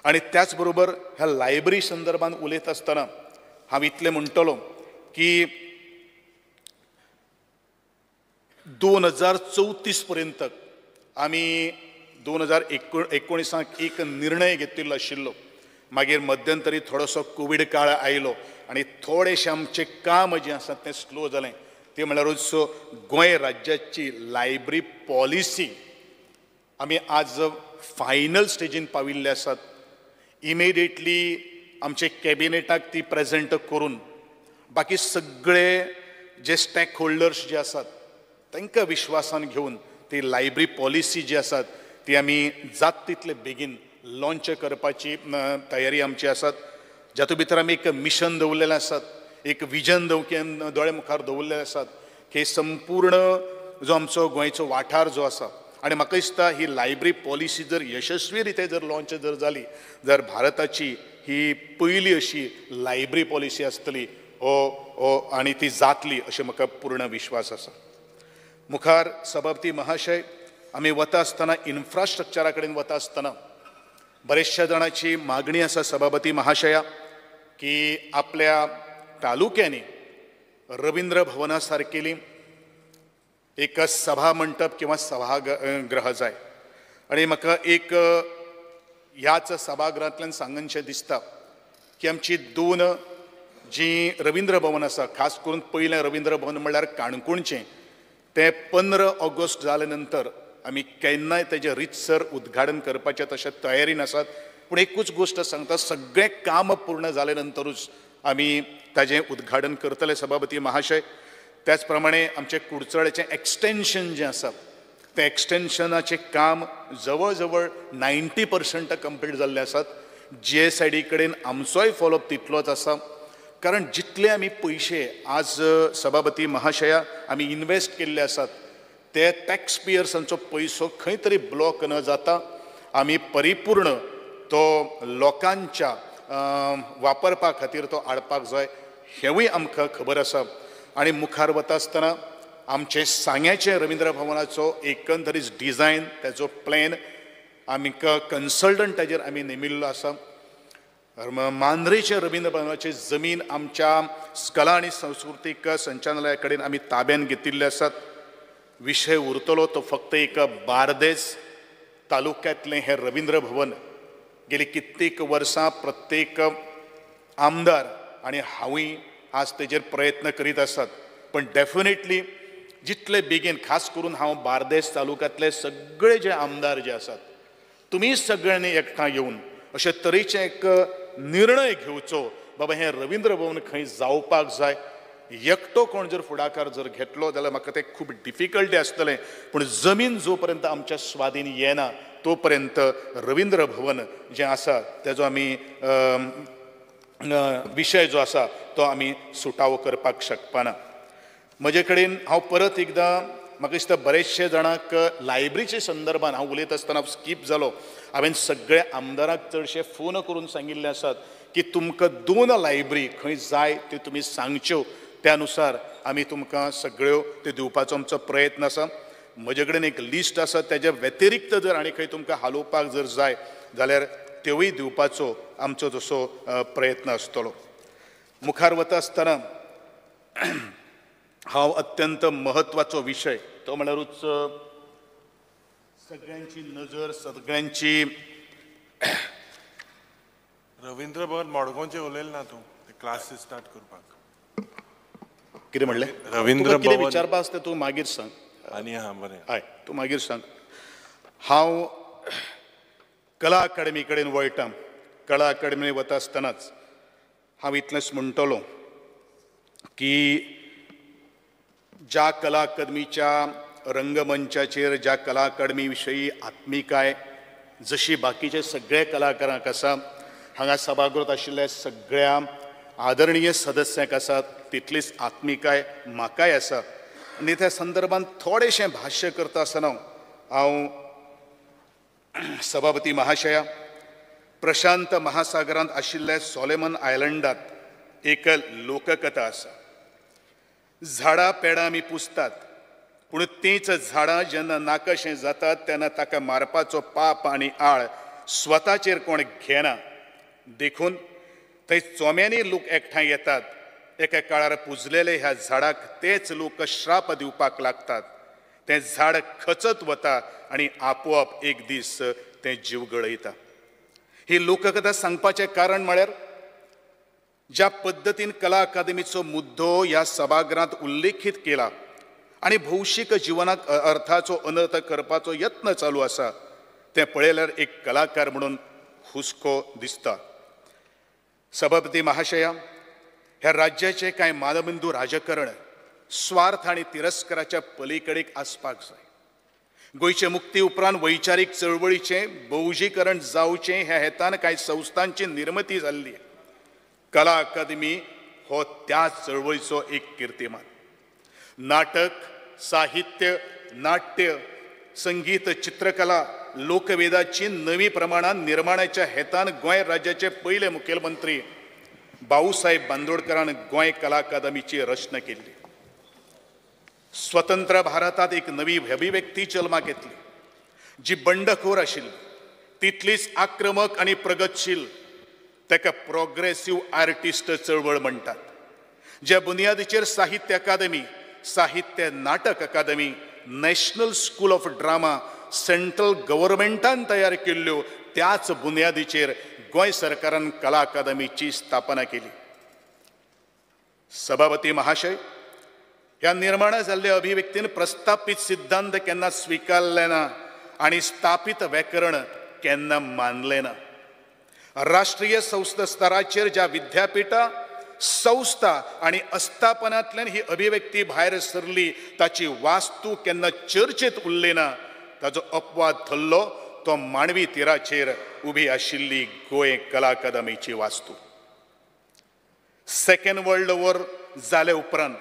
आनी त्याच बरोबर ह्या लायब्ररी संदर्भान उलयता आसतना हांव इतलें म्हणटलो की 2034 पर्यंत आमी 2019 एक निर्णय घेतिल्लो आशिल्लो. मागीर मध्यंतरी थोडोसो कोवीड काळ आयलो आनी थोडेशें आमचें काम जें आसा तें स्लो जालें. तें म्हणल्यारूच गोंय राज्याची लायब्ररी पॉलिसी आमी आज फायनल स्टेजीन पाविल्ले आसात. इमिडिएटली आमचे कॅबिनेटाक ती प्रेजेंट करून बाकी सगळे जे स्टॅक होल्डर्स जे आसात तांकां विश्वासान घेवन ती लायब्ररी पॉलिसी जी आसात ती आमी जात तितले बेगीन लॉन्च करपाची तयारी आमची आसात. जातूंत भितर आमी एक मिशन दवरलेलें आसात. एक विजन दोळे मुखार दवरलेले आसात की संपूर्ण जो आमचो गोंयचो वाठार जो आसा आनी म्हाका दिसता ही लायब्ररी पॉलिसी जर यशस्वी रित्या जर लॉन्च जर जाली जर भारताची ही पयली अशी लायब्ररी पॉलिसी आसतली हो हो आनी ती जातली अशें म्हाका पूर्ण विश्वास आसा. मुखार सभापती महाशय आमी वता आसतना इन्फ्रास्ट्रक्चरा कडेन वता आसतना बरेचशा जाणांची मागणी आसा सभापती महाशया की आपल्या तालुक्यांनी रवींद्र भवना सारकेली एक सभा मंटप किंवा सभागृह जाय आनी म्हाका एक ह्याच सभागृहांतल्यान सांगनशें दिसता की आमची दोन जी रवींद्र भवन आसा खास करून पयलें रवींद्र भवन म्हणल्यार काणकोणचें तें 15 ऑगस्ट जाले नंतर आमी केन्नाय तेजें रितसर उद्घाटन करपाचें तशें तयारीन आसात. पूण एकूच गोश्ट सांगता सगळें काम पूर्ण जाले नंतरूच आमी ताजें उद्घाटन करतले सभापती महाशय. त्याच प्रमाणे आमचें कुडचड्याचें एक्सटेन्शन जें आसा तें एक्सटेन्शनाचें काम जवळ जवळ 90% कंप्लीट जाल्लें आसात. GSID कडेन आमचोय फॉलोअप तितलोच आसा कारण जितले आमी पयशे आज सभापती महाशया आमी इन्वेस्ट केल्ले आसात ते टॅक्स पेयर्सांचो पयसो खंय तरी ब्लॉक न जाता आमी परिपूर्ण तो लोकांच्या वापरपा खातीर तो हाडपाक जाय हेंवूय आमकां खबर आसा. आनी मुखार वता आसतना आमचें सांग्याचें रवींद्र भवनाचो एकंदरीत डिजायन ताजो प्लॅन आमकां कन्सल्टंट ताजेर आमी नेमिल्लो आसा. मांद्रेचे रवींद्र भवनाची जमीन आमच्या कला आनी संस्कृतीक संचालनालया कडेन आमी ताब्यान घेतिल्ले आसात. विशय उरतलो तो फक्त एक बार्देस तालुक्यांतलें हें रवींद्र भवन गेली कित्येक वर्सां प्रत्येक आमदार आनी हांवूय आज तेजेर प्रयत्न करीत आसात. पण डेफिनेटली जितले बेगीन खास करून हांव बार्देस तालुक्यांतले सगळे जे आमदार जे आसात तुमी सगळ्यांनी एकठांय येवन अशे तरेचे एक निर्णय घेवचो बाबा हें रवींद्र भवन खंय जावपाक जाय. एकटो कोण जर फुडाकार जर घेतलो जाल्यार म्हाका तें खूब डिफिकल्टी आसतलें पूण जमीन जो पर्यंत आमच्या स्वाधीन येना तो पर्यंत रवींद्र भवन जें आसा तेजो आमी विशय जो आसा तो आमी सुटावो करपाक शकपाना. म्हजे कडेन हांव परत एकदां म्हाका दिसता बरेचशे जाणांक लायब्ररीचे संदर्भान हांव उलयत आसतना स्कीप जालो. हांवें सगळ्या आमदारांक चडशे फोन करून सांगिल्ले आसात की तुमकां 2 लायब्ररी खंय जाय त्यो तुमी सांगच्यो त्या नुसार आमी तुमकां सगळ्यो त्यो दिवपाचो आमचो प्रयत्न आसा. म्हजे कडेन एक लिस्ट आसा तेज्या व्यतिरिक्त जर आनी खंय तुमकां हालोवपाक जर जाय जाल्यार त्योय दिवपाचो आमचो तसो प्रयत्न आसतलो. मुखार वता आसतना हांव अत्यंत म्हत्वाचो विशय तो म्हणल्यारूच सगळ्यांची नजर सगळ्यांची रवींद्र भवन मडगांवचें उलयलें ना तूं क्लासीस स्टार्ट करपाक कितें म्हणलें रवींद्र कितें विचारपा आसता तूं मागीर सांग आनी हां बरें हय तूं मागीर सांग. हांव कला अकादमी कडेन वळटा. कला अकादमी वता आसतनाच हांव इतलेंच म्हणटलो की ज्या कला अकादमीच्या रंगमंचाचेर ज्या कला अकादमी विशयी आत्मिकाय जशी बाकीचे सगळे कलाकारांक आसा हांगा सभागृहांत आशिल्ल्या सगळ्या आदरणीय सदस्यांक आसा तितलीच आत्मिकाय म्हाकाय आसा. आनी त्या संदर्भात थोडेशें भाश्य करता आसतना हांव सभापती महाशया प्रशांत महासागरांत आशिल्ल्या सोलेमन आयलंडांत एक लोककथा आसा. झाडां पेडां आमी पुजतात पूण तींच झाडां जेन्ना नाकाशें जातात तेन्ना ताका मारपाचो पाप आनी आळ स्वताचेर कोण घेना. देखून थंय चोम्यांनी लोक एकठांय येतात. एका काळार पुजलेले ह्या झाडाक तेच लोक श्राप दिवपाक लागतात. तें झाड खचत वता आनी आपोआप एक दीस तें जीव गळयता. ही लोककथा सांगपाचें कारण म्हळ्यार ज्या पद्दतीन कला अकादमीचो मुद्दो ह्या सभागृहांत उल्लेखीत केला आनी भौशीक जिवनाक अर्थाचो अनर्थ करपाचो यत्न चालू आसा तें पळयल्यार एक कलाकार म्हणून हुस्को दिसता. सभापती महाशया ह्या राज्याचें कांय मानबिंदू राजकारण स्वार्थ आनी तिरस्काराच्या पलीकडेक आसपाक जाय. गोंयचे मुक्ती उपरांत वैचारीक चळवळीचें बहुजीकरण जावचें ह्या हेतान कांय संस्थांची निर्मिती जाल्ली. कला अकादमी हो त्याच चळवळीचो एक कीर्तिमान. नाटक, साहित्य, नाट्य, संगीत, चित्रकला, लोकवेदाची नवी प्रमाणान निर्माणाच्या हेतान गोंय राज्याचे पयले मुखेलमंत्री भाऊसाहेब बांदोडकरान गोंय कला अकादमीची रचना केल्ली. स्वतंत्र भारतांत एक नवी अभिव्यक्ती जल्माक येतली जी बंडखोर आशिल्ली, तितलीच आक्रमक आनी प्रगतशील. ताका प्रोग्रेसीव आर्टिस्ट चळवळ म्हणटात, ज्या बुनियादीचेर Sahitya Akademi, Sahitya Natak Akademi, national school of drama central गव्हर्मेंटान तयार केल्ल्यो, त्याच बुनियादीचेर गोंय सरकारान कला अकादमीची स्थापना केली. सभापती महाशय, ह्या निर्माण जाल्ल्या अभिव्यक्तीन प्रस्थापित सिद्धांत केन्ना स्विकारले ना आनी स्थापित व्याकरण केन्ना मानलें ना. राष्ट्रीय संस्था स्तराचेर ज्या विद्यापिठां, संस्था आनी आस्थापनांतल्यान ही अभिव्यक्ती भायर सरली ताची वास्तू केन्ना चर्चेत उरली ना. ताजो अपवाद थरलो तो मांडवी तिराचेर उबी आशिल्ली गोंय कला अकादमीची वास्तू. सेकंड वर्ल्ड वॉर जाले उपरांत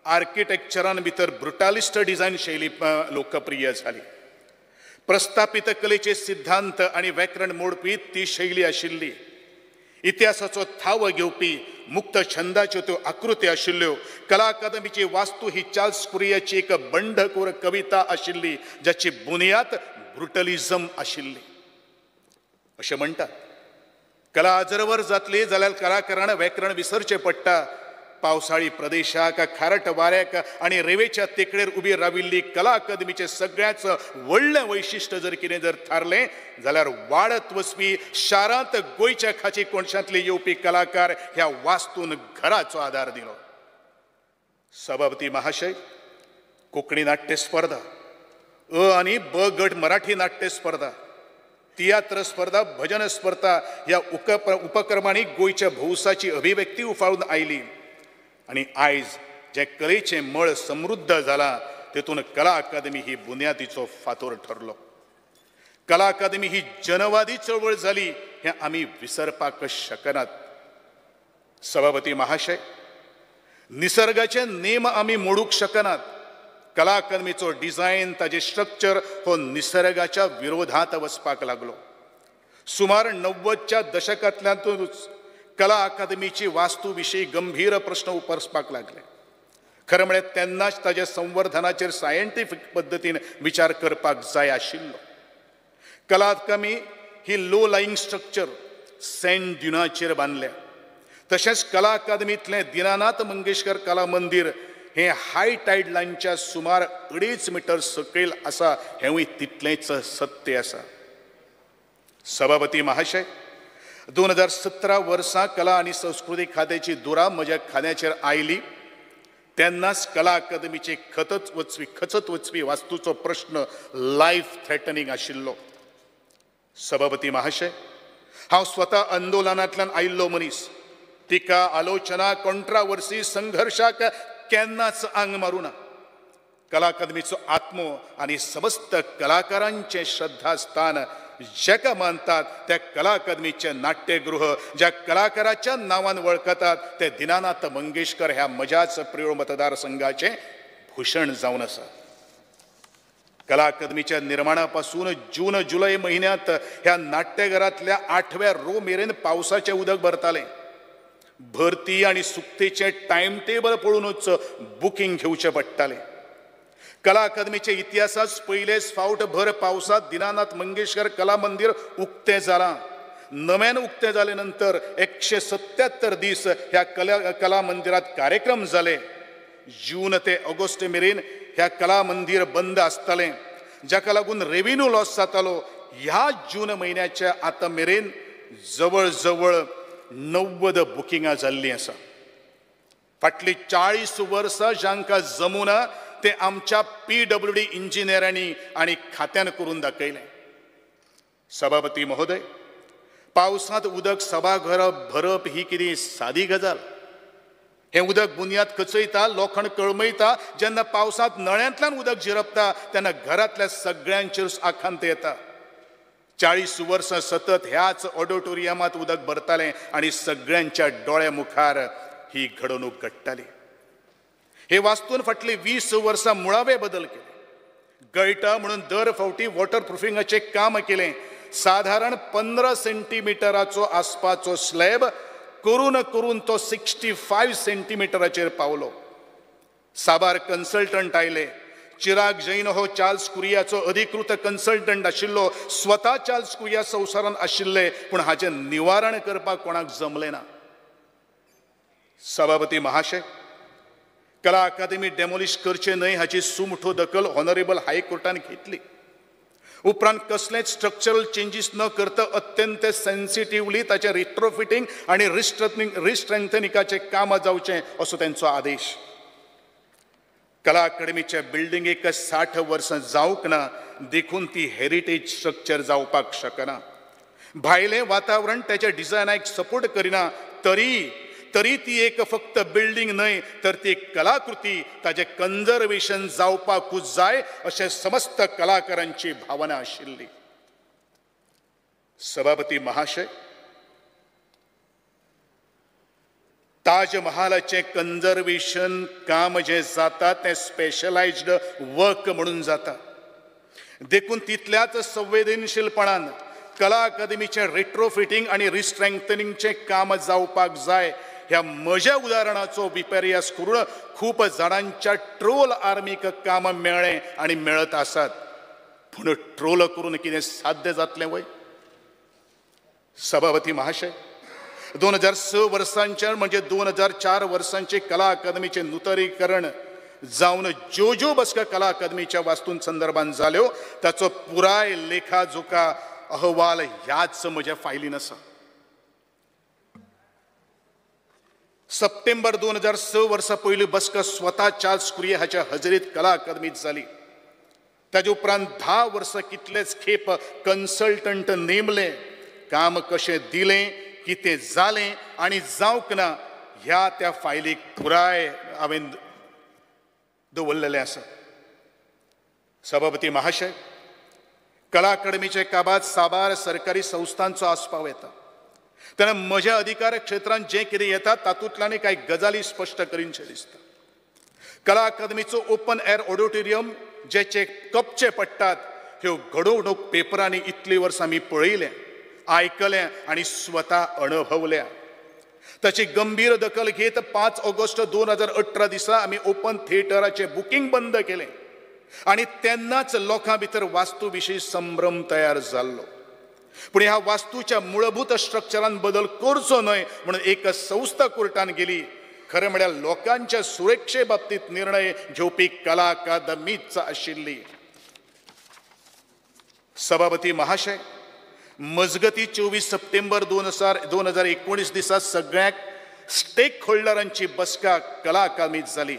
आर्किटेक्चरान भितर ब्रुटालिस्ट डिझायन शैली लोकप्रिय जाली. प्रस्थापित कलेचे सिद्धांत आनी व्याकरण मोडपी ती शैली आशिल्ली. इतिहासाचो थाव घेवपी मुक्त छंदाच्यो त्यो आकृती आशिल्ल्यो. कला अकादमीची वास्तू ही चार्ल्स कुरियाची एक बंडखोर कविता आशिल्ली ज्याची बुनियाद ब्रुटलिझम आशिल्ली. अशें म्हणटात कला अजरवर जातली जाल्यार कलाकारान व्याकरण विसरचें पडटा. पावसाळी प्रदेशाक, खारट वाऱ्याक आनी रेवेच्या तेकडेर उबी राविल्ली कला अकादमीचें सगळ्याच व्हडलें वैशिश्ट जर कितें जर थारलें जाल्यार वाडत वचपी शारांत गोंयच्या खाची कोनशांतले येवपी कलाकार ह्या वास्तून घराचो आदार दिलो. सभापती महाशय, कोंकणी नाट्य स्पर्धा, अ आनी ब गट मराठी नाट्य स्पर्धा, तियात्र स्पर्धा, भजन स्पर्धा ह्या उपक्रमांनी गोंयच्या भौसाची अभिव्यक्ती उफाळून आयली आनी आयज जें कलेचें मळ समृद्ध जालां तेतून कला अकादमी ही बुन्यादीचो फातोर ठरलो. कला अकादमी ही जनवादी चळवळ जाली हें आमी विसरपाक शकनात. सभापती महाशय, निसर्गाचे नेम आमी मोडूंक शकनात. कला अकादमीचो डिझायन, ताजें स्ट्रक्चर हो निसर्गाच्या विरोधांत वचपाक लागलो. सुमार 90च्या दशकांतल्यानूच कला अकादमीची वास्तू विशीं गंभीर प्रश्न उपरसपाक लागले. खरें म्हळ्यार तेन्नाच ताज्या संवर्धनाचेर सायंटिफीक पद्दतीन विचार करपाक जाय आशिल्लो. कला अकादमी ही लो लाईंग स्ट्रक्चर सँड ड्युनाचेर बांदल्या. तशेंच कला अकादमींतलें दीनानाथ मंगेशकर कला मंदीर हें हाय टायड लायनच्या सुमार 2.5 मिटर सकयल आसा हेंवूय तितलेंच सत्य आसा. सभापती महाशय, 2017 वर्सा कला आनी संस्कृती खात्याची दुरा म्हज्या खात्याचेर आयली तेन्नाच कला अकादमीची खचत वचपी वास्तूचो प्रश्न लायफ थ्रेटनिंग आशिल्लो. सभापती महाशय, हांव स्वता आंदोलनांतल्यान आयिल्लो मनीस. टिका, आलोचना, कॉन्ट्रावर्सी, संघर्शाक केन्नाच आंग मारूना. कला अकादमीचो आत्मो आनी समस्त कलाकारांचें श्रद्धास्थान जेका मानतात त्या कला अकादमीचें नाट्यगृह ज्या कलाकाराच्या नांवान वळखतात ते दीनानाथ मंगेशकर ह्या म्हज्याच प्रियोळ मतदारसंघाचें भूषण जावन आसा. कला अकादमीच्या निर्माणा पासून जून जुलय म्हयन्यांत ह्या नाट्यघरांतल्या 8व्या रो मेरेन पावसाचें उदक भरतालें. भरती आनी सुकतेचें टायम टेबल पळोवनूच बुकींग घेवचें पडटालें. कला अकादमीच्या इतिहासांत पयलेच फावट भर पावसांत दीनानाथ मंगेशकर कला मंदीर उक्तें जालां. नव्यान उक्तें जाले नंतर 177 दीस ह्या कला मंदिरांत कार्यक्रम जाले. जून ते ऑगस्ट मेरेन ह्या कला मंदीर बंद आसतालें, जाका लागून रेव्हेन्यू लॉस जातालो. ह्या जून म्हयन्याच्या आतां मेरेन जवळ जवळ 90 बुकिंगां जाल्लीं आसा. फाटलीं 40 वर्सां जांकां जमुना ते आमच्या PWD इंजिनियरांनी आनी खात्यान करून दाखयलें. सभापती महोदय, पावसांत उदक सभाघर भरप ही कितें सादी गजाल? हें उदक बुन्याद खचयता, लोखण कळमयता. जेन्ना पावसांत नळ्यांतल्यान उदक झिरपता तेन्ना घरांतल्या सगळ्यांचेर आखांत येता. 40 वर्सां सतत ह्याच ऑडिटोरियमांत उदक भरतालें आनी सगळ्यांच्या दोळ्या मुखार ही घडणूक घडटाली. हे वास्तून फाटली 20 वर्सां मुळावे बदल केले. गळटा म्हणून दर फावटी वॉटर प्रुफिंगाचें काम केलें. साधारण 15 सेंटीमिटराचो आसपाचो स्लॅब करून करून तो 65 सेंटीमिटराचेर पावलो. साबार कन्सल्टंट आयले. चिराग जैन हो चार्ल्स कुरियाचो अधिकृत कन्सल्टंट आशिल्लो. स्वता चार्ल्स कुरिया संवसारांत आशिल्ले, पूण हाचें निवारण करपाक कोणाक जमलें ना. सभापती महाशय, कला अकादमी डेमोलिश करचें न्हय हाची सुमठो दखल ऑनरेबल हायकोर्टान घेतली. उपरांत कसलेंच स्ट्रक्चरल चेंजीस न करता अत्यंत सेन्सिटिवली ताचें रिट्रोफिटींग आनी रिस्ट्रेंथनिंगाचें काम जावचें असो तांचो आदेश. कला अकादमीच्या बिल्डिंगेक 60 वर्सां जावंक ना, देखून ती हेरिटेज स्ट्रक्चर जावपाक शकना. भायलें वातावरण त्याच्या डिझायनाक सपोर्ट करिना तरी ती एक फक्त बिल्डींग न्हय तर ती कलाकृती, ताजें कन्जर्वेशन जावपाकूच जाय अशें समस्त कलाकारांची भावना आशिल्ली. सभापती महाशय, ताजमहालाचें कन्जर्वेशन काम जें जाता तें स्पेशलायज्ड वर्क म्हणून जाता, देखून तितल्याच संवेदनशीलपणान कला अकादमीचें रिट्रोफिटींग आनी रिस्ट्रेंथनिंगचें काम जावपाक जाय. ह्या म्हज्या उदाहरणाचो विपर्यास करून खूब जाणांच्या ट्रोल आर्मीक काम मेळ्ळें आनी मेळत आसात. पूण ट्रोल करून कितें साध्य जातलें वय? सभापती महाशय, 2006 वर्सांच्या म्हणजे 2004 वर्सांचे कला अकादमीचें नुतनीकरण जावन ज्यो ज्यो बसका कला अकादमीच्या वास्तूं संदर्भात जाल्यो ताचो पुराय लेखाजोखा अहवाल ह्याच म्हज्या फायलीन आसा. सप्टेंबर 2006 वर्सा पयली बसका स्वता चार्ल्स कुरिया हाच्या हजेरीत कला अकादमीत जाली. ताजे उपरांत 10 वर्सां कितलेच खेप कन्सल्टंट नेमले, काम कशें दिलें, कितें जालें आनी जावंक ना ह्या त्या फायलीक पुराय हांवें दवरलेलें आसा. सभापती महाशय, कला अकादमीचे काबात साबार सरकारी संस्थांचो आस्पाव येता. तेन्ना म्हज्या अधिकार क्षेत्रांत जें कितें येता तातूंतल्यान कांय गजाली स्पश्ट करीनशें दिसता. कला अकादमीचो ओपन एअर ऑडिटोरियम जेचे कपचे पडटात ह्यो घडोवणूक पेपरांनी इतलीं वर्सां आमी पळयलें, आयकलें आनी स्वता अणभवल्या. ताची गंभीर दखल घेत 5 ऑगस्ट 2018 दिसा आमी ओपन थिएटराचें बुकींग बंद केलें आनी तेन्नाच लोकां भितर वास्तू विशीं संभ्रम तयार जाल्लो. पूण ह्या वास्तूच्या मूलभूत स्ट्रक्चरान बदल करचो न्हय म्हणून एक संस्था कोर्टान गेली. खरें म्हळ्यार लोकांच्या सुरक्षे बाबतींत निर्णय घेवपी कला अकादमीच आशिल्ली. सभापती महाशय, मजगती 24 सप्टेंबर 2019 दिसा सगळ्यांक स्टेक होल्डरांची बसका कला अकादमीत जाली.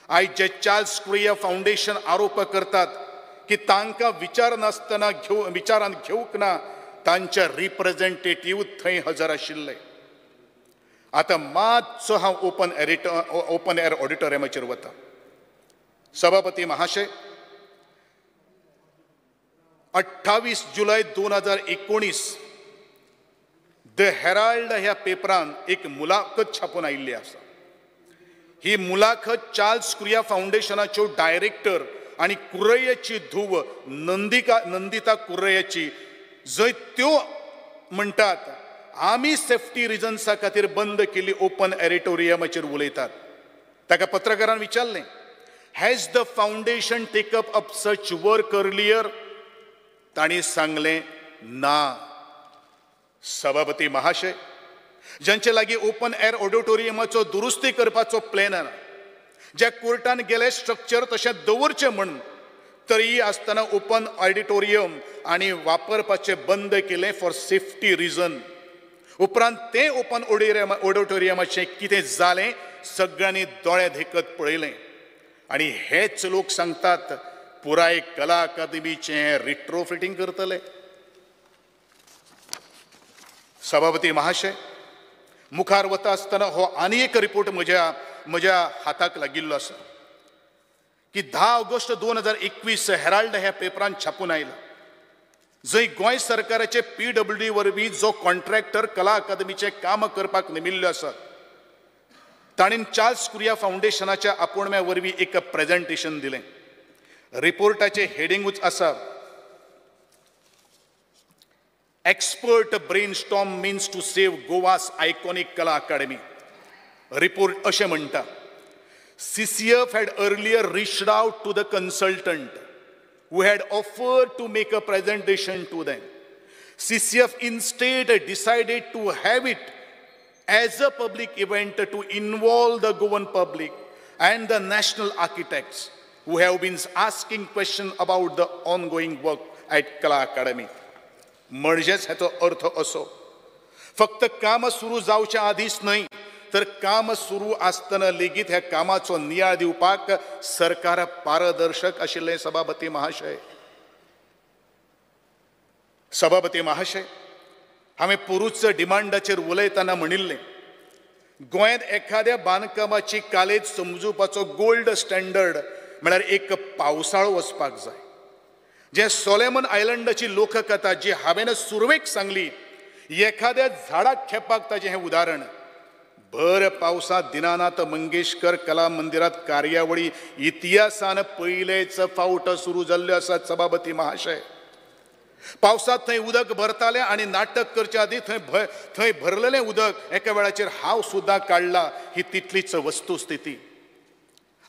आयज जे चार्ल्स कुरिया फावंडेशन आरोप करतात की तांकां विचार नासतना विचारांत घेवंक ना, तांचे रिप्रेझेंटेटीव थंय हजर आशिल्ले. आतां मातसो हांव ओपन एअर ऑडिटोरियमाचेर वता. सभापती महाशय, 28 जुलय 2019 the Herald ह्या पेपरान एक मुलाखत छापून आयिल्ली आसा. ही मुलाखत चार्ल्स कुरिया फावंडेशनाच्यो डायरेक्टर आनी कुर्रैयाची धूव नंदिता कुर्रैयाची, जंय त्यो म्हणटात आमी सेफ्टी रिजन्सा खातीर बंद केल्ली ओपन ऑडिटोरियमाचेर उलयतात. ताका पत्रकारान विचारलें, has the foundation take up such work earlier? तांणी सांगलें ना. सभापती महाशय, ज्यांचे लागीं ओपन एअर ऑडिटोरियमाचो दुरुस्ती करपाचो प्लॅन आसा, ज्या कोर्टान गेले स्ट्रक्चर तशें दवरचें म्हूण, तरीय आसतना ओपन ऑडिटोरियम आनी वापरपाचें बंद केलें फॉर सेफ्टी रिजन. उपरांत तें ओपन ऑडिटोरियमाचें कितें जालें सगळ्यांनी दोळे धेकत पळयलें. आनी हेच लोक सांगतात पुराय कला अकादमीचें रिट्रोफिटींग करतले. सभापती महाशय, मुखार वता आसतना हो आनी एक रिपोर्ट म्हज्या हाताक लागिल्लो आसा की 10 ऑगस्ट 2021 हेराल्ड ह्या पेपरान छापून आयला, जंय गोंय सरकाराचे PWD वरवीं जो कॉन्ट्रॅक्टर कला अकादमीचें काम करपाक नेमिल्लो आसा ताणें चार्ल्स कुरिया फावंडेशनाच्या आपोवण्या वरवीं एक प्रेजेंटेशन दिलें. रिपोर्टाचें हेडिंगूच आसा, expert brainstorm means to save Goa's iconic Kala Academy. Report अशें म्हणटा, CCF had earlier reached out to the consultant who had offered to make a presentation to them. CCF instead decided to have it as a public event to involve the Goan public and the national architects who have been asking questions about the ongoing work at Kala Academy. म्हणजेच हाचो अर्थ असो, फक्त काम सुरू जावच्या आदींच न्हय तर काम सुरू आसतना लेगीत ह्या कामाचो नियाळ दिवपाक सरकार पारदर्शक आशिल्लें. सभापती महाशय, सभापती महाशय, हांवें पोरूच डिमांडाचेर उलयतना म्हणिल्लें, गोंयांत एखाद्या बांदकामाची कालेज समजुपाचो गोल्ड स्टँडर्ड म्हळ्यार एक पावसाळो वचपाक जाय. जे सोलेमन आयलंडाची लोककथा जी हांवें सुरवेक सांगली, एखाद्या झाडाक खेपाक ताजें हें उदाहरण. भर पावसांत दिनानाथ मंगेशकर कला मंदिरांत कार्यावळी इतिहासान पयलेच फावट सुरू जाल्ल्यो आसात. सभापती महाशय, पावसांत थंय उदक भरतालें आनी नाटक करच्या आदीं थंय भरलेलें उदक एका वेळाचेर हांव सुद्दां काडला. ही तितलीच वस्तुस्थिती.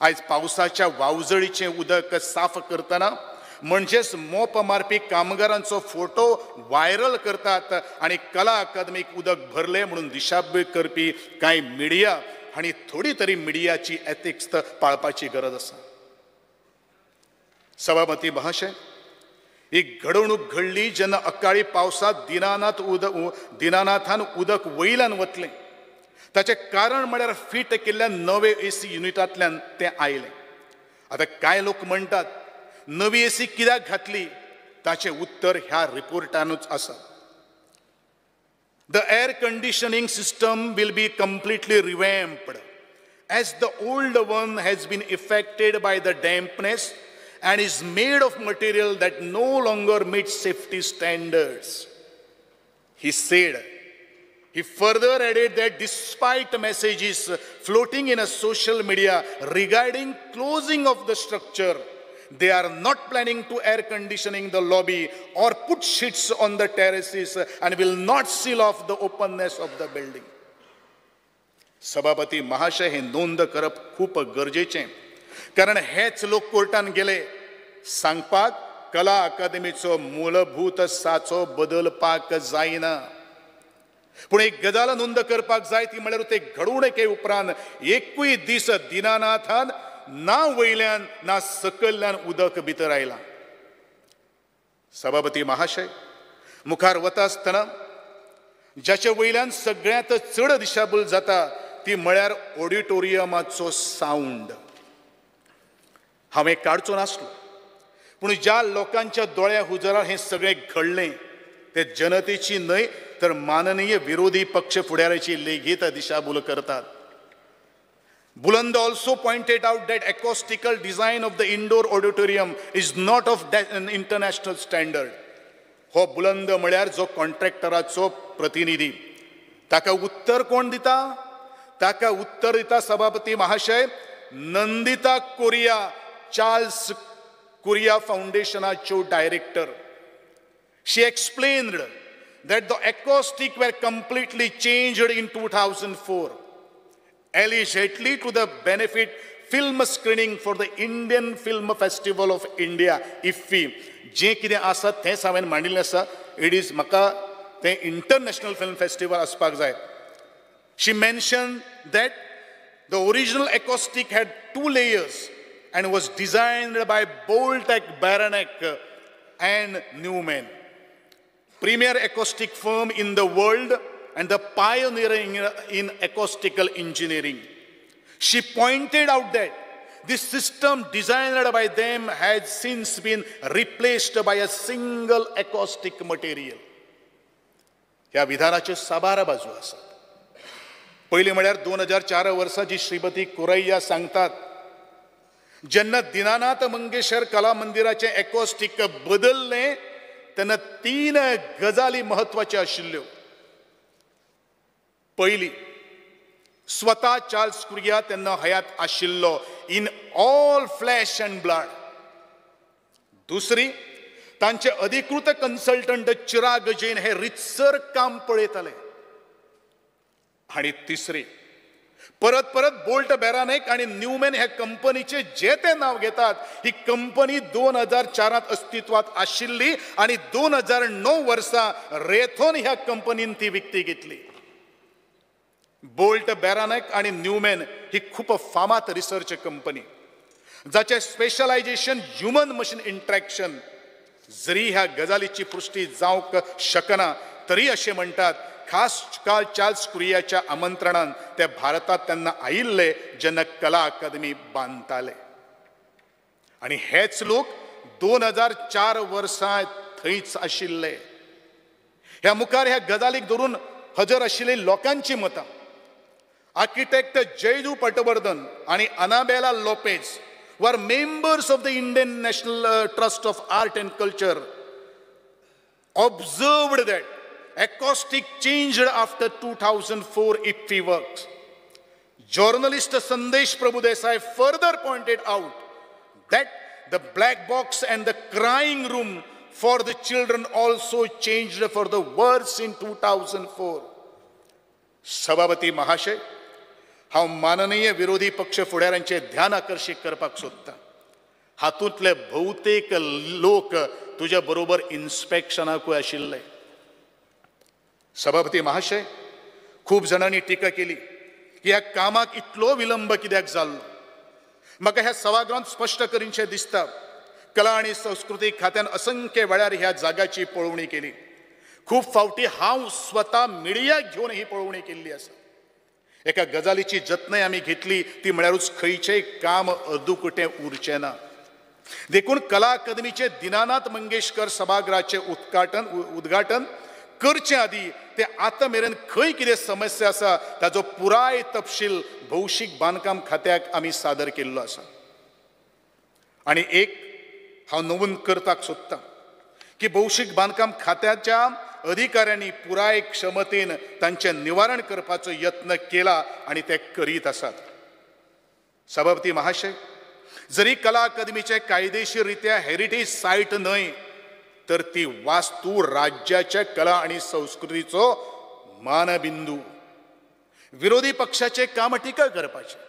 आयज पावसाच्या वावजळीचें उदक साफ करतना म्हणजेच मोप मारपी कामगारांचो फोटो व्हायरल करतात आनी कला अकादमीक उदक भरलें म्हणून दिशाभूल करपी कांय मिडिया आनी थोडी तरी मिडियाची एथिक्स पाळपाची गरज आसा. सभापती महाशय, एक घडणूक घडली जेन्ना अकाळी पावसांत दिनानाथान उदक वयल्यान वतलें. ताचें कारण म्हळ्यार फिट केल्ल्या नवे एसी युनिटांतल्यान तें आयलें. आतां कांय लोक म्हणटात नवी एसी कित्याक घातली, ताचें उत्तर ह्या रिपोर्टानूच आसा. The air conditioning system will be completely revamped as the old one has been affected by the dampness and is made of material that no longer meets safety standards. He said. He further added that despite messages floating in a social media regarding closing of the structure, they are not planning to air conditioning the lobby or put sheets on the terraces and will not seal off the openness of the building. सभापती महाशय, हे नोंद करप खूप गरजेचें, कारण हेच लोक कोर्टान गेले सांगपाक कला अकादमीचो मूलभूत साचो बदलपाक जायना. पूण एक गजाल नोंद करपाक जाय, ती म्हळ्यार ते घडणुके उपरांत एकूय दीस दिनानाथान ना वयल्यान ना सकयल्यान उदक भितर आयलां. सभापती महाशय, मुखार वता आसतना जाचे वयल्यान सगळ्यांत चड दिशाभूल जाता ती म्हळ्यार ऑडिटोरियमाचो सावंड. हांवें काडचो नासलो, पूण ज्या लोकांच्या दोळ्या हुजरार हें सगळें घडलें ते जनतेची न्हय तर माननीय विरोधी पक्ष फुडाऱ्याची लेगीत दिशाभूल करतात. Buland also pointed out that acoustical design of the indoor auditorium is not of an international standard. हो बुलंद म्हळ्यार जो कॉन्ट्रॅक्टराचो प्रतिनिधी, ताका उत्तर कोण दिता? ताका उत्तर दिता सभापती महाशय नंदिता कोरिया, चार्ल्स कुरिया फाउंडेशनाच्यो director. She explained that the acoustic were completely changed in 2004, allegedly to the benefit film screening for the Indian Film Festival of India, IFFI. जे कितें आसा तेंच हांवें मांडिल्लें आसा. It is म्हाका तें इंटरनॅशनल फिल्म फेस्टिवल आसपाक जाय. She mentioned that the original acoustic had 2 layers and was designed by Boltec, Baranek and Newman, premier acoustic firm in the world and the pioneering in acoustical engineering. She pointed out that this system designed by them has since been replaced by a single acoustic material. ह्या विधानाच्यो साबार बाजू आसात. पयलीं म्हळ्यार 2004 वर्सा जी श्रीमती कुरैया सांगतात, जेन्ना दिनानाथ मंगेशकर कला मंदिराचें एकॉस्टीक बदललें तेन्ना 3 गजाली म्हत्वाच्यो आशिल्ल्यो. पयली, स्वता चार्ल्स कुरिया तेन्ना हयात आशिल्लो in all flesh and blood. दुसरी, तांचे अधिकृत कन्सल्टंट चिराग जैन हे रितसर काम पळयताले. आनी तिसरी, परत परत बोल्ट बॅरानेक आनी न्यूमॅन ह्या कंपनीचे जे ते नांव घेतात, ही कंपनी 2004 अस्तित्वात आशिल्ली आनी 2009 वर्सा रेथोन ह्या कंपनीन ती विकती घेतली. बोल्ट बॅरानेक आनी न्यूमॅन ही खूब फामाद रिसर्च कंपनी जाचें स्पेशलायजेशन ह्युमन मशीन इंट्रॅक्शन. जरी ह्या गजालीची पुष्टी जावंक शकना तरी अशें म्हणटात खास काल चार्ल्स कुरियाच्या आमंत्रणान ते भारतात तेन्ना आयिल्ले जेन्ना कला अकादमी बांदताले. आनी हेच लोक 2004 वर्सां थंयच आशिल्ले. ह्या मुखार ह्या गजालीक धरून हजर आशिल्ली लोकांची मतां. आर्किटेक्ट जयदू पटवर्धन आनी Annabella Lopez were members of the Indian National Trust of Art and Culture observed that acoustic changed after 2004 IFFI works. Journalist Sandesh Prabhudesai further pointed out that the black box and the crying room for the children also changed for the worse in 2004. सभापती महाशय, हांव माननीय विरोधी पक्ष फुडाऱ्यांचे ध्यान आकर्शीत करपाक सोदता. हातूंतले भोवतेक लोक तुज्या बरोबर इन्स्पेक्शनाकूय आशिल्ले. सभापती महाशय, खूब जाणांनी टिका केली की ह्या कामाक इतलो विलंब कित्याक जाल्लो. म्हाका ह्या सभागृहांत स्पश्ट करीनशें दिसता, कला आनी संस्कृतीक खात्यान असंख्य वेळार ह्या जाग्याची पळोवणी केली. खूब फावटी हांव स्वता मिडियाक घेवन ही पळोवणी केल्ली आसा. एका गजालीची जतनाय आमी घेतली ती म्हळ्यारूच खंयचेंय काम अर्दुकुटें उरचें ना. देखून कला अकादमीचे दिनानाथ मंगेशकर सभागृहाचें उद्घाटन करचे आदी ते आतां मेरेन खंय कितें समस्या आसा ताजो पुराय तपशील भौशीक बांदकाम खात्याक आमी सादर केल्लो आसा. आनी एक हांव नमूद करपाक सोदतां की भौशीक बांदकाम खात्याच्या अधिकाऱ्यांनी पुराय क्षमतेन तांचें निवारण करपाचो यत्न केला आनी ते करीत आसात. सभापती महाशय, जरी कला अकादमीचें कायदेशीर रित्या हेरिटेज सायट न्हय तर ती वास्तू राज्याच्या कला आनी संस्कृतीचो मानबिंदू. विरोधी पक्षाचें काम टिका करपाचें,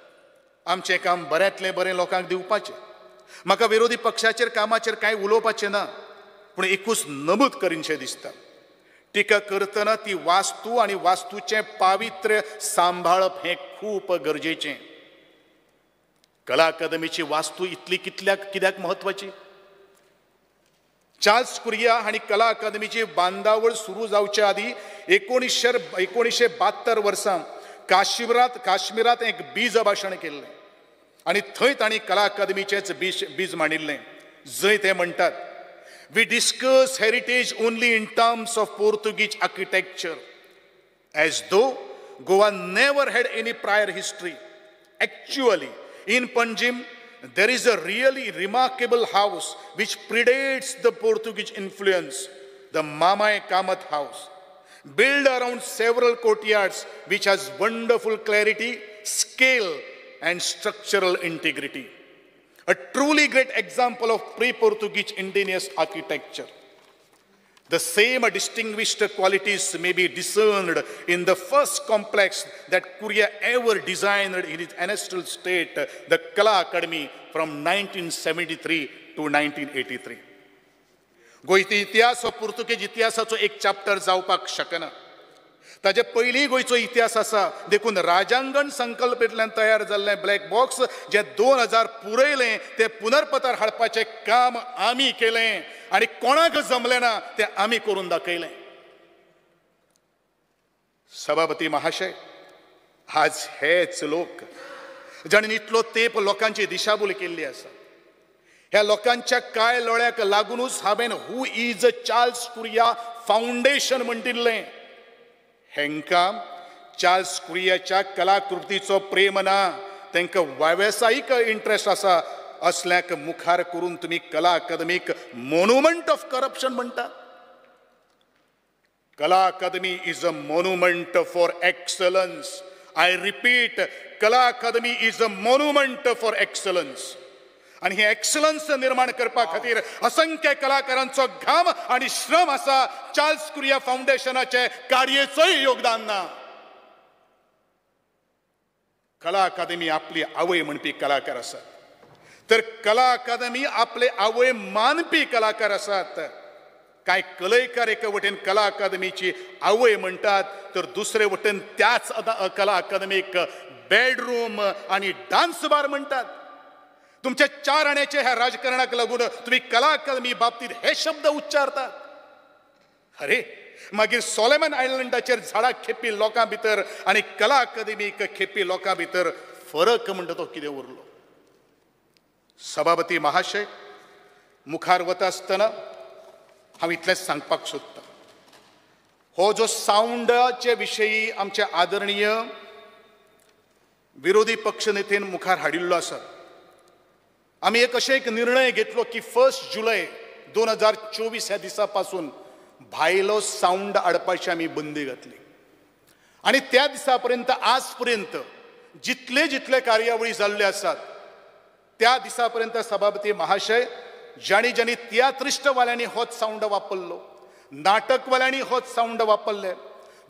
आमचें काम बऱ्यांतलें बरें लोकांक दिवपाचें. म्हाका विरोधी पक्षाचेर कामाचेर कांय उलोवपाचें ना, पूण एकूच नमूद करीनशें दिसता, टिका करतना ती वास्तू आनी वास्तूचें पावित्र्य सांबाळप हें खूब गरजेचें. कला अकादमीची वास्तू इतली कित्याक म्हत्वाची? चार्ल्स कुरिया हांणी कला अकादमीची बांदावळ सुरू जावचे आदी 1972 वर्सां काश्मीरांत एक बीज भाशण केल्लें आनी थंय तांणी कला अकादमीचेंच बीज मांडिल्लें, जंय ते म्हणटात, we discuss heritage only in terms of Portuguese architecture as though Goa never had any prior history. Actually in Panjim there is a really remarkable house which predates the Portuguese influence, the Mamai Kamath house, built around several courtyards which has wonderful clarity, scale and structural integrity. A truly great example of pre-Portuguese indigenous architecture. The same distinguished qualities may be discerned in the first complex that Kuria ever designed in its ancestral state, the Kala Academy, from 1973 to 1983. गोंयचो इतिहास हो पुर्तुगेज इतिहासाचो एक chapter जावपाक शकना. ताजे पयलीं गोंयचो इतिहास आसा. देखून राजांगण संकल्पेंतल्यान तयार जाल्लें ब्लॅक बॉक्स जें 2000 पुरयलें तें पुनर्पतार हाडपाचें काम आमी केलें आनी कोणाक जमलें ना तें आमी करून दाखयलें. सभापती महाशय, आज हेच लोक जाणीं इतलो तेंप लोकांची दिशाभूल केल्ली आसा, ह्या लोकांच्या कांय लोळ्याक लागुनूच हांवें who is Charles Correa foundation म्हणटिल्लें. हेंकां चार्ल्स कुरियाच्या कलाकृतीचो प्रेम ना, तांकां वेवसायीक इंट्रस्ट आसा. असल्याक मुखार करून तुमी कला अकादमीक मोन्युमेंट ऑफ करप्शन म्हणटा. Kala Akademi is a monument for excellence I repeat, Kala Akademi is a monument for excellence. आनी हे एक्सलन्स निर्माण करपा खातीर असंख्य कलाकारांचो घाम आनी श्रम आसा. चार्ल्स कुरिया फावंडेशनाचे कार्याचोय योगदान ना. कला अकादमी आपली आवय म्हणपी कलाकार आसात, तर कला अकादमी आपले आवय मानपी कलाकार आसात. कांय कलयकार एके वटेन कला अकादमीची आवय म्हणटात, तर दुसरे वटेन त्याच कला अकादमीक बेडरूम आनी डान्स बार म्हणटात. तुमच्या चार आण्याच्या ह्या राजकारणाक लागून तुमी कला अकादमी बाबतीत हे शब्द उच्चारतात. अरे मागीर सोलेमन आयलंडाचेर झाडां खेपी लोकां भितर आनी कला अकादमीक खेपी लोकां भितर फरक म्हणटा तो कितें उरलो? सभापती महाशय, मुखार वता आसतना हांव इतलेंच सांगपाक सोदतां, हो जो सावंडाचे विशयी आमचे आदरणीय विरोधी पक्ष नेतेन मुखार हाडिल्लो आसा, आमी एक अशें एक निर्णय घेतलो की 1 जुलय 2024 ह्या दिसा पासून भायलो सावंड हाडपाची आमी बंदी घातली. आनी त्या दिसा पर्यंत आज पर्यंत जितले जितले कार्यावळी जाल्ल्यो आसात त्या दिसा पर्यंत सभापती महाशय, ज्याणी ज्यांनी तियात्रिस्टवाल्यांनी होच सावंड वापरलो, नाटकवाल्यांनी होच सावंड वापरले,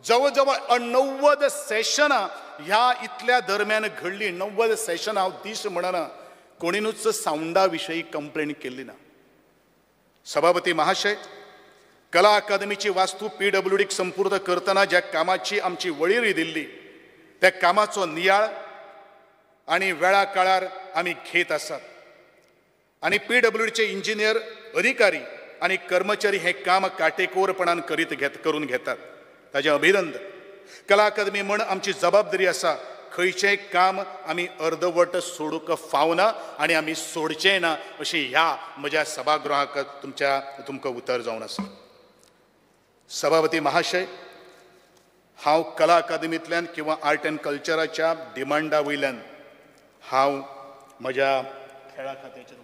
जवळ जवळ 90 सेशनां ह्या इतल्या दरम्यान घडली. 90 सेशनां हांव दीस म्हणना, कोणीनूच सावंडा विशयी कंप्लेन केल्ली ना. सभापती महाशय, कला अकादमीची वास्तू PWDक संपूर्ण करतना ज्या कामाची आमची वळेरी दिल्ली त्या कामाचो नियाळ आनी वेळा काळार आमी घेत आसात. आनी PWDचे इंजिनियर, अधिकारी आनी कर्मचारी हें काम काटेकोरपणान करून घेतात, ताजें अभिनंदन. कला अकादमी म्हण आमची जबाबदारी आसा, खंयचेंय काम आमी अर्दवट सोडूंक फावना आनी आमी सोडचें ना अशी ह्या म्हज्या सभागृहाक तुमकां उतर जावन आसा. सभापती महाशय, हांव कला अकादमींतल्यान किंवा आर्ट एंड कल्चराच्या डिमांडा वयल्यान हांव म्हज्या खेळा खात्याचेर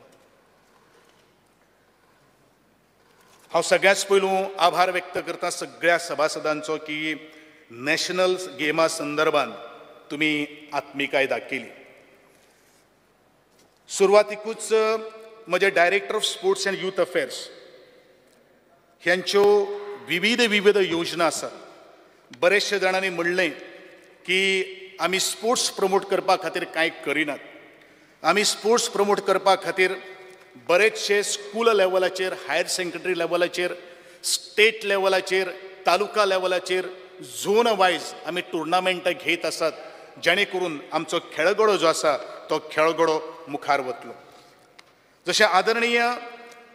हांव सगळ्यांत पयलू आभार व्यक्त करता सगळ्या सभासदांचो की नॅशनल गेमा संदर्भात तुमी आत्मिकाय दाखयली. सुरवातीकूच म्हजे director of sports and youth affairs ह्यांच्यो विविध विविध योजना आसात. बरेचशे जाणांनी म्हणलें की आमी स्पोर्ट्स प्रमोट करपा खातीर कांय करिनात. आमी स्पोर्ट्स प्रमोट करपा खातीर बरेचशे स्कूल लेवलाचेर, हायर सेकंडरी लेवलाचेर, स्टेट लेवलाचेर, तालुका लेवलाचेर झोन वायज आमी टुर्नामेंटां घेत आसात, जेणे करून आमचो खेळगडो जो आसा तो खेळगडो मुखार वतलो. जशें आदरणीय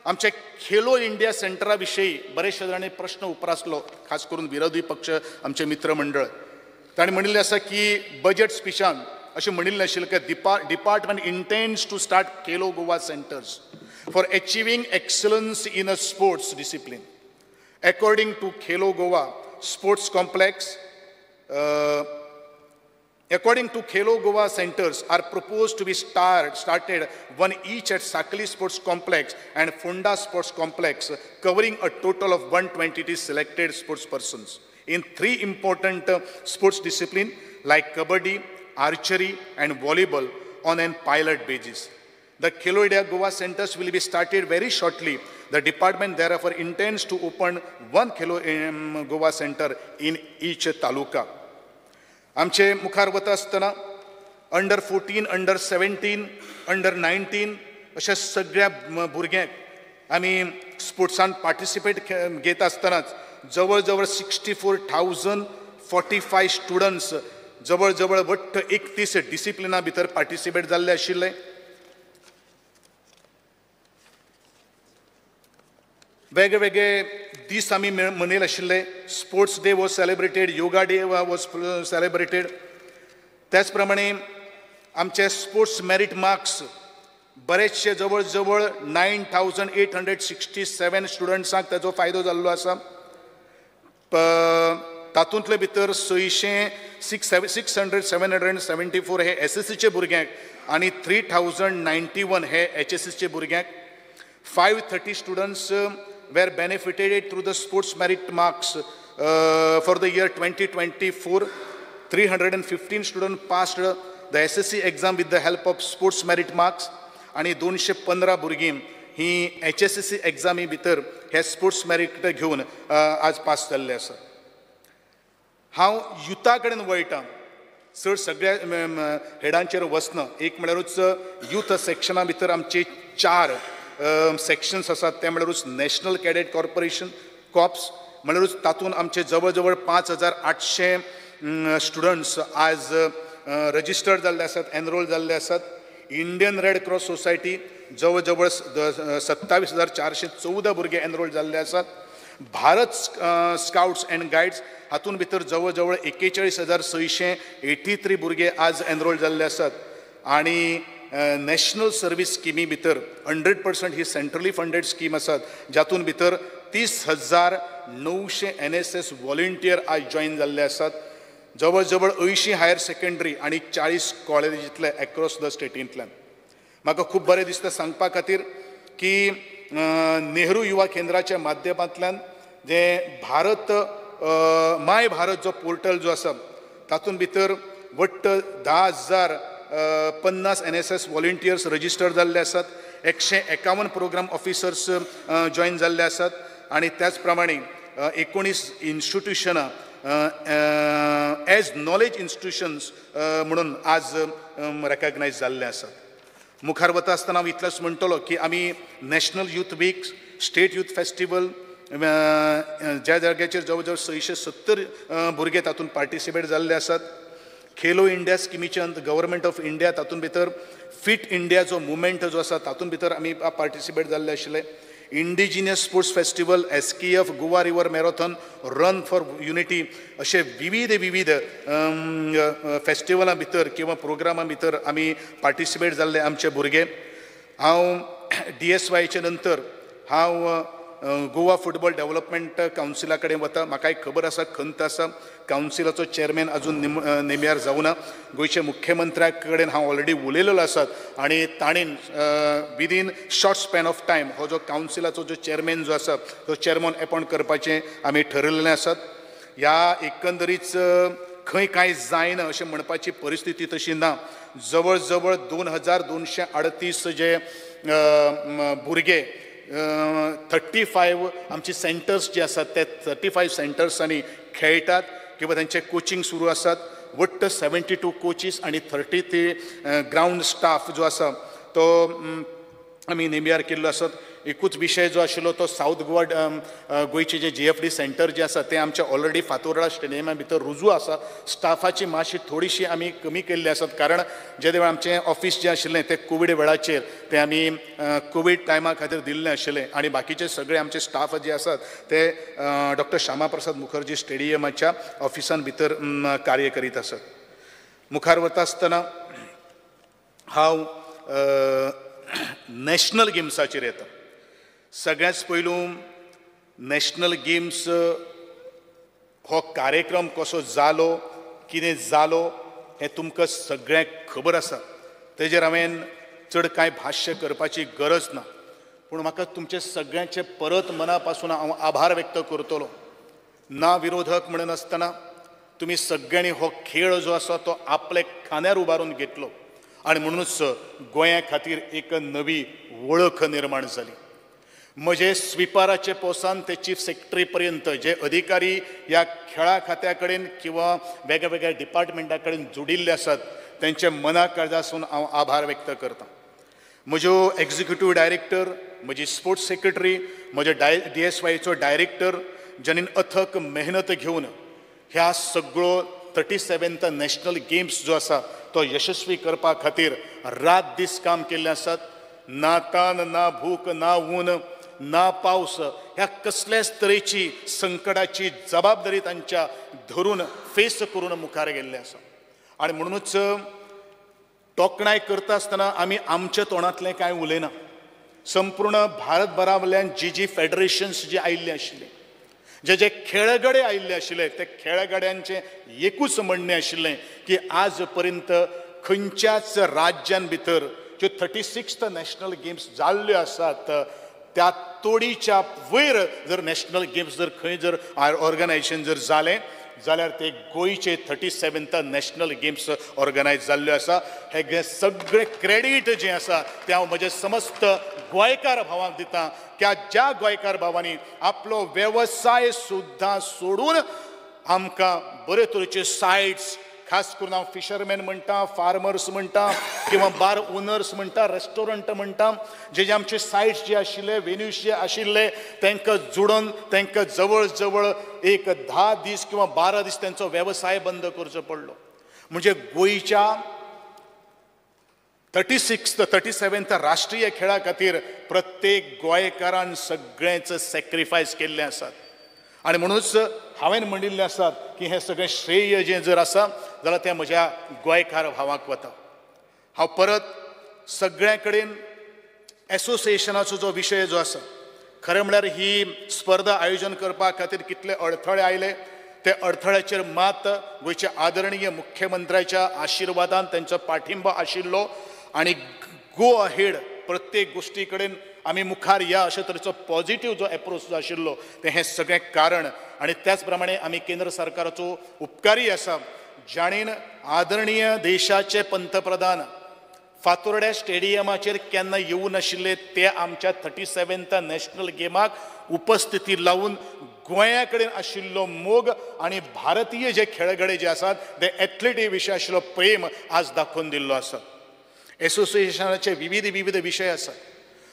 आमचे खेलो इंडिया सेंटरा विशयी बरेचशे जाणांनी प्रश्न उप्रासलो, खास करून विरोधी पक्ष आमचे मित्रमंडळ, ताणें म्हणिल्लें आसा की बजेट स्पिचान अशें म्हणिल्लें आशिल्लें की department intends to start Khelo Goa centres for achieving excellence in a sports discipline. According to Khelo Goa sports complex, according to Khelo Goa centers are proposed to be started one each at Sakli Sports Complex and Funda Sports Complex, covering a total of 122 selected sports persons in 3 important sports disciplines like kabaddi, archery and volleyball on an pilot basis. The Khelo India Goa centers will be started very shortly. The department therefore intends to open 1 Khelo Goa center in each taluka. आमचे मुखार वता आसतना under 14, under 17, under 19 अशा सगळ्या भुरग्यांक आमी स्पोर्ट्सान participate घेत आसतनाच जवळ जवळ 64,045 स्टुडंट्स जवळ जवळ वट्ट 31 डिसिप्लिना भितर पार्टिसिपेट जाल्ले आशिल्ले. वेगळे वेगळे दीस आमी मनयले आशिल्ले. Sports day was celebrated, yoga day was celebrated. त्याच प्रमाणे आमचे स्पोर्ट्स मेरीट मार्क्स बरेचशे जवळ जवळ 9,867 स्टुडंट्सांक ताजो फायदो जाल्लो आसा. तातूंतले भितर 674 हे SSCचे भुरग्यांक आनी 3,091 हे HSCचे भुरग्यांक. 530 students were benefited through the sports merit marks for the year 2024. 315 student passed the SSC exam with the help of sports merit marks आनी 215 भुरगीं ही HSSC एग्जामी भितर हे स्पोर्ट्स मेरीट घेवन आज पास जाल्ले आसात. हांव युथा कडेन वळटा, चड सगळ्या हेडांचेर वचना. एक म्हळ्यारूच यूथ सेक्शना भितर आमचे 4 सेक्शन्स आसात, ते म्हळ्यारूच नॅशनल कॅडेट कॉर्पोरेशन कॉप्स म्हळ्यारूच तातूंत आमचे जवळ जवळ 5800 स्टुडंट्स आज रजिस्टर्ड जाल्ले आसात, एनरोल जाल्ले आसात. इंडियन रेड क्रॉस सोसायटी जवळ जवळ 27,414 भुरगे एनरोल जाल्ले आसात. भारत स्काउट्स अँड गायड्स हातूंत भितर जवळ जवळ 41,683 भुरगे आज एनरोल जाल्ले आसात. आनी नॅशनल सर्वीस स्किमी भितर 100% ही सेंट्रली फंडेड स्कीम आसात, जातून भितर 30,900 NSS volunteer आज जॉयन जाल्ले आसात. जवळ जवळ 80 हायर सेकंडरी आनी 40 कॉलेजींतले एक्रॉस the स्टेटींतल्यान. म्हाका खूब बरें दिसता सांगपा खातीर की नेहरू युवा केंद्राच्या माध्यमांतल्यान जे भारत my Bharat जो पोर्टल जो आसा तातूंत भितर वट्ट 10,050 NSS volunteers register जाल्ले आसात. 151 प्रोग्राम ऑफिसर्स जॉयन जाल्ले आसात. आनी त्याच प्रमाणे 19 इन्स्टिट्युशनां एज नॉलेज इन्स्टिट्युशन्स म्हणून आज रेकग्नायज जाल्ले आसात. मुखार वता आसतना हांव इतलेंच म्हणटलो की आमी national youth week, state youth festival ज्या जाग्याचेर जवळ जवळ 670 भुरगे तातूंत पार्टिसिपेट जाल्ले आसात. खेलो इंडिया स्किमीच्या गव्हर्मेंट ऑफ इंडिया तातूंत भितर फिट इंडिया जो मुवमेंट जो आसा तातूंत भितर आमी पार्टिसिपेट जाल्ले आशिल्ले. Indigenous sports festival, SKF, Goa river marathon, run for unity अशे विविध विविध फेस्टिवलां भितर किंवा प्रोग्रामां भितर आमी पार्टिसिपेट जाल्ले आमचे भुरगे. हांव DSYचे नंतर हांव गोवा फुटबॉल डेव्हलपमेंट कावन्सिला कडेन वता. म्हाका एक खबर आसा, खंत आसा, कावन्सिलाचो चेअरमॅन अजून नेमियार जावना. गोंयच्या मुख्यमंत्र्या कडेन हांव ऑलरेडी उलयलेलो आसात आनी ताणें within short span of time हो जो कावन्सिलाचो जो चेअरमॅन जो आसा तो चेअरमॅन एपॉयंट करपाचें आमी ठरयलेलें आसात. ह्या एकंदरीच खंय कांय जायना अशें म्हणपाची परिस्थिती तशी ना. जवळ जवळ 2,238 जे भुरगे 35 आमची सेंटर्स जे आसात ते 35 सेंटर्सांनी खेळटात किंवा तांचे कोचिंग सुरू आसात. वट्ट 72 कोचीस आनी 33 ग्रावंड स्टाफ जो आसा तो आमी नेमियार केल्लो आसात. एकूच विशय जो आशिल्लो तो सावथ गोवा गोंयचे जे GFD centre जे आसा तें आमच्या ऑलरेडी फातोर्डा स्टेडियमा भितर रुजू आसा. स्टाफाची मातशी थोडीशी आमी कमी केल्ली आसात, कारण जे वेळार आमचें ऑफिस जें आशिल्लें तें कोवीड वेळाचेर तें आमी कोवीड टायमा खातीर दिल्लें आशिल्लें आनी बाकीचे सगळे आमचे स्टाफ जे आसात ते डॉक्टर श्यामा प्रसाद मुखर्जी स्टेडियमाच्या ऑफिसान भितर कार्य करीत आसात. मुखार वता आसतना हांव नॅशनल गेम्साचेर येता. सगळ्यांत पयलू नॅशनल गेम्स हो कार्यक्रम कसो जालो, कितें जालो हें तुमकां सगळ्यांक खबर आसा. तेजेर हांवें चड कांय भाश्य करपाची गरज ना, पूण म्हाका तुमचे सगळ्यांचे परत मना पासून हांव आभार व्यक्त करतलो. ना विरोधक म्हणनासतना तुमी सगळ्यांनी हो खेळ जो आसा तो आपल्या खांद्यार उबारून घेतलो आनी म्हणूनच गोंया खातीर एक नवी वळख निर्माण जाली. म्हजे स्विपाराचे पोसान ते चीफ सेक्रेटरी पर्यंत जे अधिकारी ह्या खेळा खात्या कडेन किंवा वेगळ्या डिपार्टमेंटा कडेन जोडिल्ले आसात तेंचे मना काळजासून हांव आभार व्यक्त करता. म्हज्यो एक्झिक्युटीव डायरेक्टर, म्हजी स्पोर्ट्स सेक्रेटरी, म्हजे DSYचो डायरेक्टर ज्यांनी अथक मेहनत घेवन ह्या सगळो 37th national games जो आसा तो यशस्वी करपा खातीर रात दीस काम केल्ले आसात. ना तान, ना भूक, ना ऊन, ना पावस ह्या कसल्याच तरेची संकटाची जबाबदारी तांच्या धरून फेस करून मुखार गेल्ले आसा. आनी म्हणूनच तोखणाय करता आसतना आमी आमच्या तोंडांतलें कांय उलयना. संपूर्ण भारतभरावल्यान जी जी फेडरेशन्स जी आयिल्ली आशिल्ली, जे जे खेळगडे आयिल्ले आशिल्ले ते खेळगड्यांचें एकूच म्हणणें आशिल्लें की आज पर्यंत खंयच्याच राज्यान भितर ज्यो 36th national games जाल्ल्यो आसात त्या तोडीच्या वयर जर नॅशनल गेम्स जर खंय जर ऑर्गनायजेशन जर जालें जाल्यार ते गोंयचे 37th national games organise जाल्ल्यो आसा. हे सगळे क्रेडीट जें आसा तें हांव म्हजे समस्त गोंयकार भावांक दिता की ज्या गोंयकार भावांनी आपलो वेवसाय सुद्दां सोडून आमकां बरे तरेचे सायट्स, खास करून हांव फिशरमॅन म्हणटा, फार्मर्स म्हणटा किंवा बार ओनर्स म्हणटा, रेस्टॉरंट म्हणटा, जे जे आमचे सायट्स जे आशिल्ले, वेन्यूज जे आशिल्ले तांकां जुडून तांकां जवळ जवळ एक 10 दीस किंवा 12 दीस तांचो वेवसाय बंद करचो पडलो. म्हणजे गोंयच्या 36th 37th राष्ट्रीय खेळा खातीर प्रत्येक गोंयकारान सगळ्यांच सॅक्रिफायस केल्लें आसात. आनी म्हणूनच हांवें म्हणिल्लें आसा की हें सगळें श्रेय जें जर आसा जाल्यार तें म्हज्या गोंयकार भावाक वता. हांव परत सगळ्यां कडेन एसोसिएशनाचो जो विशय जो आसा, खरें म्हळ्यार ही स्पर्धा आयोजन करपा खातीर कितले अडथळे आयले ते अडथळ्याचेर मात गोंयच्या आदरणीय मुख्यमंत्र्याच्या आशिर्वादान तांचो पाठिंबो आशिल्लो आनी गो अहेड प्रत्येक गोश्टी कडेन आमी मुखार या अशे तरेचो पॉझिटिव्ह जो एप्रोच जो आशिल्लो तें हें सगळें कारण. आनी त्याच प्रमाणे आमी केंद्र सरकाराचो उपकारी आसा जाणेन आदरणीय देशाचे पंतप्रधान फातोर्ड्या स्टेडियमाचेर केन्ना येवूं नाशिल्ले ते आमच्या 37th national गेमाक उपस्थिती लावन गोंया कडेन आशिल्लो मोग आनी भारतीय जे खेळगडे जे आसात ते एथलेटी विशय आशिल्लो प्रेम आज दाखोवन दिल्लो आसा. एसोसिएशनाचे विविध विविध विशय आसात,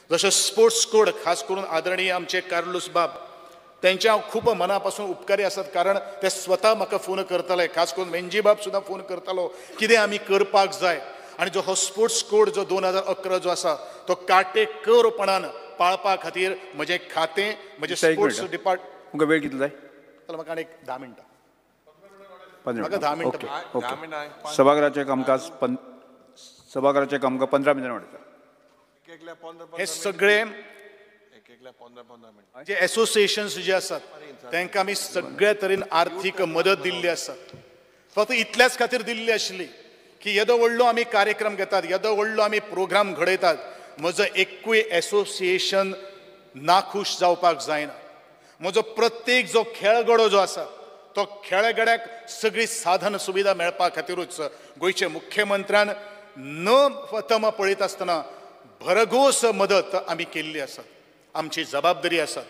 जशें स्पोर्ट्स कोड, खास करून आदरणीय आमचे कार्लूस बाब तेंचे हांव खूब मना पासून उपकारी आसात, कारण ते स्वता म्हाका फोन करताले, खास करून मेंजी बाब सुद्दां फोन करतालो कितें आमी करपाक जाय. आनी जो हो स्पोर्ट्स कोड जो 2011 जो आसा तो काटेकोरपणान पाळपा खातीर म्हजें खातें, म्हजें स्पोर्ट्स डिपार्ट. तुमकां वेळ कितलो जाय? चल म्हाका आनी एक 10 मिनटां, म्हाका 10 मिनटां. सभाघराचें कामकाज सभाघराचें कामकाज 15 मिनटां वाडयता. हे सगळे जे एसोसिएशन्स जे आसात तांकां आमी सगळ्या तरेन आर्थीक मदत दिल्ली आसा. फक्त इतल्याच खातीर दिल्ली आशिल्ली की येदो व्हडलो आमी कार्यक्रम घेतात, येदो व्हडलो आमी प्रोग्राम घडयतात, म्हजो एकूय एसोसिएशन नाखूश जावपाक जायना. म्हजो प्रत्येक जो खेळगडो जो आसा तो खेळगड्याक सगळी साधन सुविधा मेळपा खातीरूच गोंयच्या मुख्यमंत्र्यान न तम पळयत आसतना भरघोस मदत आमी केल्ली आसा. आमची जबाबदारी आसा.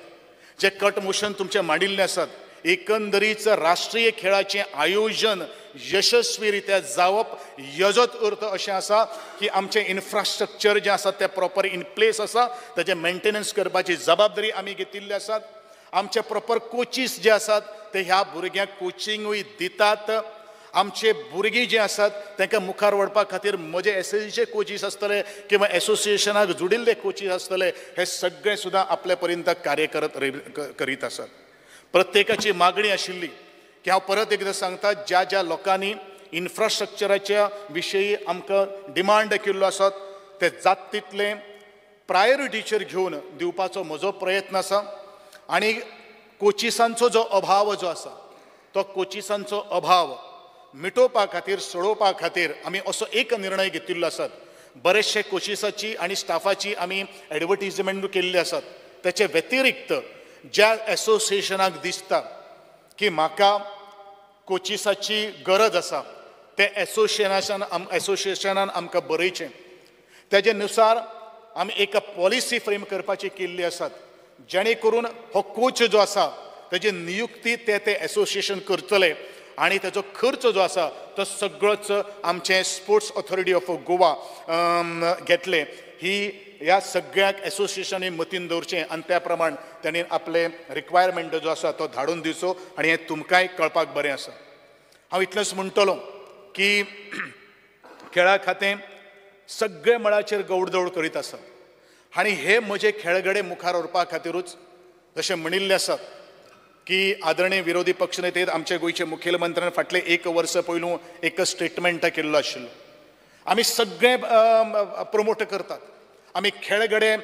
जे कट मोशन तुमचें मांडिल्लें आसात, एकंदरीच राष्ट्रीय खेळाचें आयोजन यशस्वी रित्या जावप यजत अर्थ अशें आसा की आमचें इन्फ्रास्ट्रक्चर जें आसा तें प्रॉपर इन प्लेस आसा, ताजें मेंटेनन्स करपाची जबाबदारी आमी घेतिल्ली आसात. आमचे प्रॉपर कोचीस जे आसात ते ह्या भुरग्यांक कोचिंगूय दितात. आमचे भुरगीं जे आसात तांकां मुखार व्हरपा खातीर म्हजे एसएसजीचे कोचीस आसतले किंवा एसोसिएशनाक जुडिल्ले कोचीस आसतले, हे सगळे सुद्दां आपले पर्यंत कार्य करीत आसात. प्रत्येकाची मागणी आशिल्ली की हांव परत एकदां सांगता, ज्या ज्या लोकांनी इन्फ्रास्ट्रक्चराच्या विशयी आमकां डिमांड केल्लो आसात ते जात तितलें प्रायोरिटीचेर घेवन दिवपाचो म्हजो प्रयत्न आसा. आनी कोचिसांचो जो अभाव जो आसा तो कोचिसांचो अभाव मिटोवपा खातीर, सोडोवपा खातीर आमी असो एक निर्णय घेतिल्लो आसात. बरेचशे कोचिसाची आनी स्टाफाची आमी एडवर्टीजमेंट केल्ली आसात. तेचे व्यतिरिक्त ज्या एसोसिएशनाक दिसता की म्हाका कोचिसाची गरज आसा ते एसोसिएशनान आमकां बरयचें, तेजे नुसार आमी एक पॉलिसी फ्रेम करपाची केल्ली आसात, जेणे करून हो कोच जो आसा तेजी नियुक्ती ते ते एसोसिएशन करतले आनी तेजो खर्च जो आसा तो सगळोच आमचें स्पोर्ट्स ऑथॉरिटी ऑफ गोवा घेतले. ही ह्या सगळ्याक एसोसिएशनांनी मतीन दवरचें आनी त्या प्रमाण तांणी आपले रिक्वायरमेंट जो आसा तो धाडून दिवचो आनी हें तुमकांय कळपाक बरें आसा. हांव इतलेंच म्हणटलो की खेळा खातें सगळे मळाचेर गौडदौड करीत आसा आनी हे म्हजे खेळगडे मुखार व्हरपा खातीरूच जशें म्हणिल्लें आसा की आदरणीय विरोधी पक्षनेते आमचे गोंयचे मुखेलमंत्र्यान फाटलें एक वर्स पयलू एक स्टेटमेंट केल्लो आशिल्लो. आमी सगळे प्रमोट करतात, आमी खेळगडे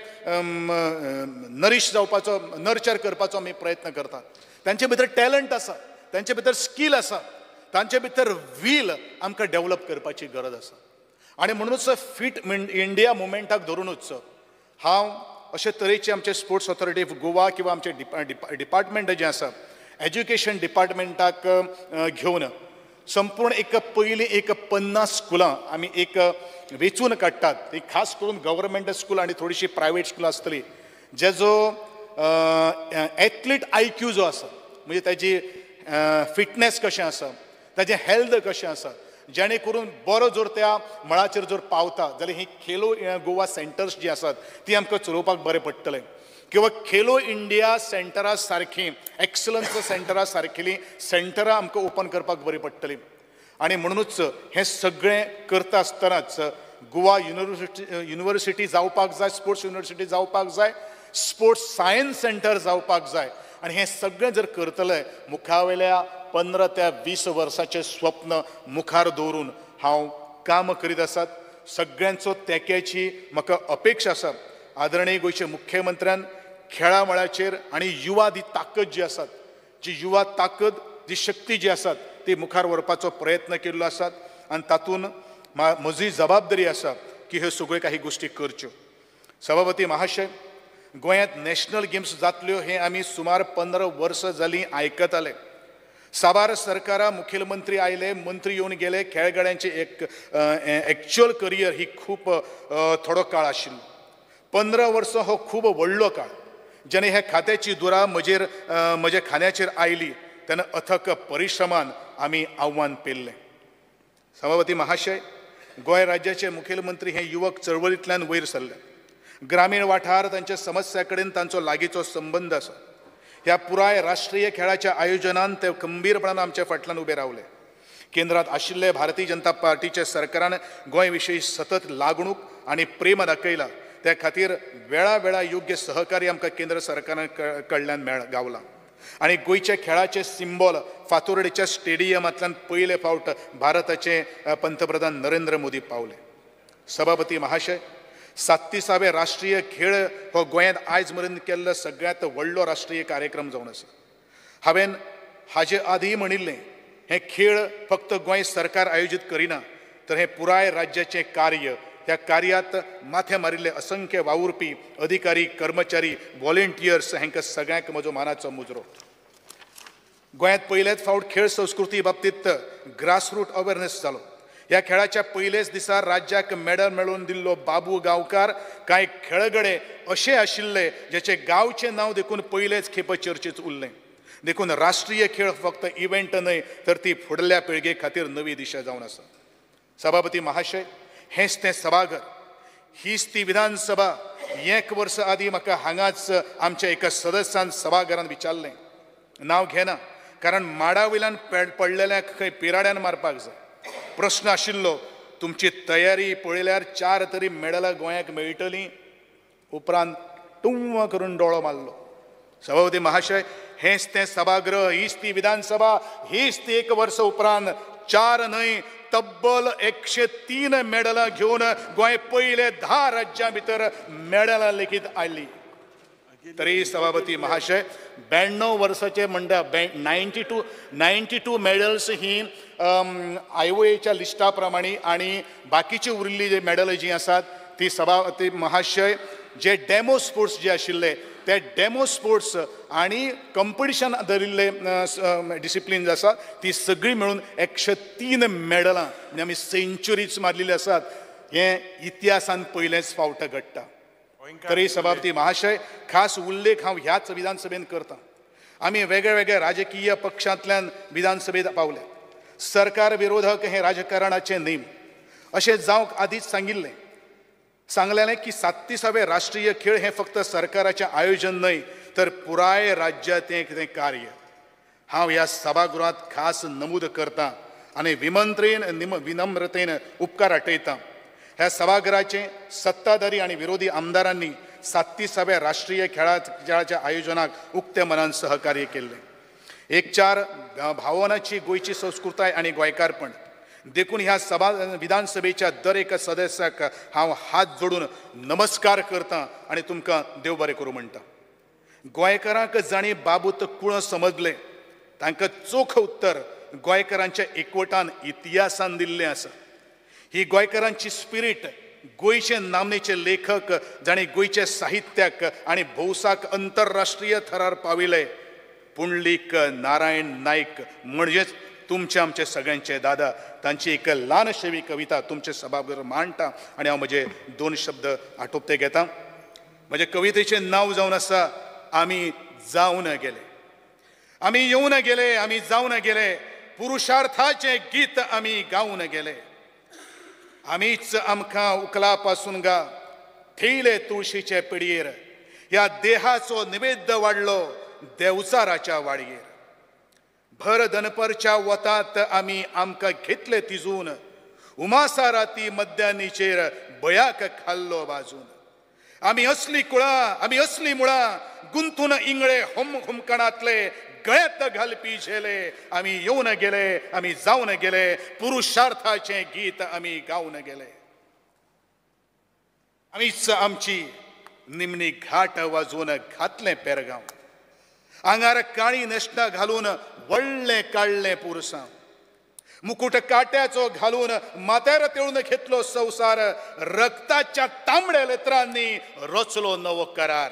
नरीश जावपाचो, नर्चर करपाचो आमी प्रयत्न करतात. तांचे भितर टॅलंट आसा, तांचे भितर स्कील आसा, तांचे भितर व्हील आमकां डेवलप करपाची गरज आसा. आनी म्हणूनच फिट इंडिया मुवमेंटाक धरुनूच हांव अशे तरेचे आमचे स्पोर्ट्स ऑथॉरिटी ऑफ गोवा किंवा आमचे डिपार्टमेंट जें आसा एज्युकेशन डिपार्टमेंटाक घेवन संपूर्ण एक पयलीं एक 50 स्कुलां आमी एक वेंचून काडटात, ती खास करून गव्हर्मेंट स्कूल आनी थोडीशी प्रायवेट स्कुलां आसतली, जेजो एथलीट IQ जो आसा, म्हणजे ताजी फिटनेस कशें आसा, ताजें हेल्थ कशें आसा, जेणे करून बरो जर त्या मळाचेर जर पावता जाल्यार ही खेलो गोवा सेंटर्स जी आसात ती आमकां चलोवपाक बरें पडटलें. किंवा खेलो इंडिया सेंटरा सारखी, एक्सलन्स सेंटरा सारकेली सेंटरां आमकां ओपन करपाक बरी पडटली. आनी म्हणूनच हें सगळें करता आसतनाच गोवा युनिवर्सिटी जावपाक जाय, स्पोर्ट्स युनिवर्सिटी जावपाक जाय, स्पोर्ट्स सायन्स सेंटर जावपाक जाय. आनी हें सगळें जर करतलें, मुखावेल्या 15 ते 20 वर्साचें स्वप्न मुखार दवरून हांव काम करीत आसात. सगळ्यांचो तेंक्याची म्हाका अपेक्षा आसा. आदरणीय गोंयच्या मुख्यमंत्र्यान खेळा मळाचेर आनी युवा दी ताकद जी आसात, जी युवा ताकद, जी शक्ती जी आसात ती मुखार व्हरपाचो प्रयत्न केल्लो आसात आनी तातूंत म्हजी जबाबदारी आसा की ह्यो सगळ्यो काही गोश्टी करच्यो. सभापती महाशय, गोंयांत नॅशनल गेम्स जातल्यो हें आमी सुमार 15 वर्सां जालीं आयकताले. साबार सरकारां, मुखेलमंत्री आयले, मंत्री येवन गेले, खेळगड्यांचे एक एक्च्युअल करियर ही खूब थोडो काळ आशिल्लो. 15 वर्सां हो खूब व्हडलो काळ. जेन्ना ह्या खात्याची दुरा म्हजेर म्हज्या खांद्याचेर आयली तेन्ना अथक परिश्रमान आमी आव्हान पेल्लें. सभापती महाशय, गोंय राज्याचे मुखेलमंत्री हे युवक चळवळींतल्यान वयर सरले. ग्रामीण वाठार तांच्या समस्या कडेन तांचो लागींचो संबंद आसा. ह्या पुराय राष्ट्रीय खेळाच्या आयोजनान ते गंभीरपणान आमच्या फाटल्यान उबे रावले. केंद्रांत आशिल्ले भारतीय जनता पार्टीच्या सरकारान गोंय विशीं सतत लागणूक आनी प्रेम दाखयला. त्या खातीर वेळा वेळा योग्य सहकार्य आमकां केंद्र सरकारान कडल्यान गावलां. आनी गोंयच्या खेळाचे सिंबॉल फातोर्डेच्या स्टेडियमांतल्यान पयले फावट भारताचे पंतप्रधान नरेंद्र मोदी पावले. सभापती महाशय, 37वे राष्ट्रीय खेळ हो गोंयांत आयज मेरेन केल्लो सगळ्यांत व्हडलो राष्ट्रीय कार्यक्रम जावन आसा. हांवें हाजे आदीं म्हणिल्लें, हे खेळ फक्त गोंय सरकार आयोजीत करिना, तर हें पुराय राज्याचें कार्य. ह्या कार्यात माथें मारिल्ले असंख्य वावुरपी अधिकारी, कर्मचारी, व्हॉलेंटियर्स हांकां सगळ्यांक म्हजो मानाचो मुजरो. गोंयांत पयलेच फावट खेळ संस्कृती बाबतींत ग्रासरूट अवेरनेस जालो. ह्या खेळाच्या पयलेच दिसा राज्याक मेडल मेळोवन दिल्लो बाबू गांवकार कांय खेळगडे अशे आशिल्ले ज्याचे गांवचें नांव देखून पयलेच खेप चर्चेत उरलें. देखून राष्ट्रीय खेळ फक्त इव्हेंट न्हय, तर ती फुडल्या पिळगे खातीर नवी दिशा जावन आसा. सभापती महाशय, हेंच तें सभाघर, हीच ती विधानसभा. 1 वर्स आदीं म्हाका हांगाच आमच्या एका सदस्यान सभाघरान विचारलें, नांव घेना कारण माडा वयल्यान पडलेल्याक खंय पिराड्यान मारपाक जाय. प्रश्न आशिल्लो, तुमची तयारी पळयल्यार 4 तरी मेडलां गोंयाक मेळटलीं. उपरांत टुंव करून डोळो मारलो. सभापती महाशय, हेंच तें सभागृह, हीच ती विधानसभा, हीच ती 1 वर्स उपरांत 4 न्हय तब्बल 103 मेडलां घेवन गोंय पयले 10 राज्यां भितर मेडलां लेगीत आयली. तरी सभापती महाशय, 92 वर्साचे म्हणटा 92 मेडल्स ही IOAच्या लिस्टा प्रमाणे आनी बाकीची उरिल्ली जे मेडल जी आसात ती सभापती महाशय जे डेमो स्पोर्ट्स जे आशिल्ले ते डेमो स्पोर्ट्स आनी कंपिटिशन धरिल्ले डिसिप्लीन आसा ती सगळी मेळून 103 मेडलां म्हणजे आमी सेंच्युरीज मारलेली आसात. हें इतिहासान पयलेच फावट घडटा. तरी सभापती महाशय, खास उल्लेख हांव ह्याच विधानसभेन करता. आमी वेगळे वेगळे राजकीय पक्षांतल्यान विधानसभेत पावले. सरकार विरोधक हें राजकारणाचें नेम अशें जावंक आदींच सांगिल्लें. सांगलेलें की 37वे राष्ट्रीय खेळ हें फक्त सरकाराचें आयोजन न्हय, तर पुराय राज्याचें तें कार्य. हांव ह्या सभागृहांत खास नमूद करता आनी विनम्रतेन उपकार आटयता. ह्या सभाघराचे सत्ताधारी आनी विरोधी आमदारांनी 37व्या राष्ट्रीय खेळाच्या आयोजनाक उक्ते मनान सहकार्य केल्लें. एकचार भावनाची गोंयची संस्कृताय आनी गोंयकारपण देखून ह्या विधानसभेच्या दर एका सदस्याक हांव हात जोडून नमस्कार करता आनी तुमकां देव बरें करूं म्हणटा. गोंयकारांक जांणी बाबूत कुळ समजलें तांकां चोख उत्तर गोंयकारांच्या एकवटान इतिहासान दिल्लें आसा. ही गोंयकारांची स्पिरीट गोंयचे नामनेचे लेखक जांणी गोंयच्या साहित्याक आनी भौसाक अंतरराष्ट्रीय थरार पाविले पुंडलीक नारायण नायक म्हणजेच तुमचे आमचे सगळ्यांचे दादा तांची एक ल्हानशी कविता तुमचे सभाघर मांडटा आनी हांव म्हजे दोन शब्द आटोपते घेता. म्हजे कवितेचें नांव जावन आसा आमी जावन गेले. आमी येवन गेले, आमी जावन गेले, पुरुषार्थाचें गीत आमी गावन गेले. आमीच आमकां उकला पासून गा थेयले तुळशीचे पिडयेर, ह्या देहाचो निवेद्य वाडलो देवचाराच्या वाडयेर. भर दनपरच्या वतात आमी आमकां घेतले तिजून, उमासा राती मध्यानीचेर बयाक खाल्लो बाजून. आमी असली कुळां, आमी असली मुळां, गुंतून इंगळे होम हुमकणांतले गळ्यात घालपी झेले. आमी येवन गेले, आमी जावन गेले, पुरुषार्थाचें गीत आमी गावन गेले. आमीच आमची निमणी घाट वाजोवन घातलें पेरगांव, आंगार काळी न्हेसणां घालून व्हडलें काडलें पुरसांव, मुकुट काट्याचो घालून माथ्यार तेळून घेतलो संवसार, रक्ताच्या तांबड्या लेत्रांनी रचलो नवो करार.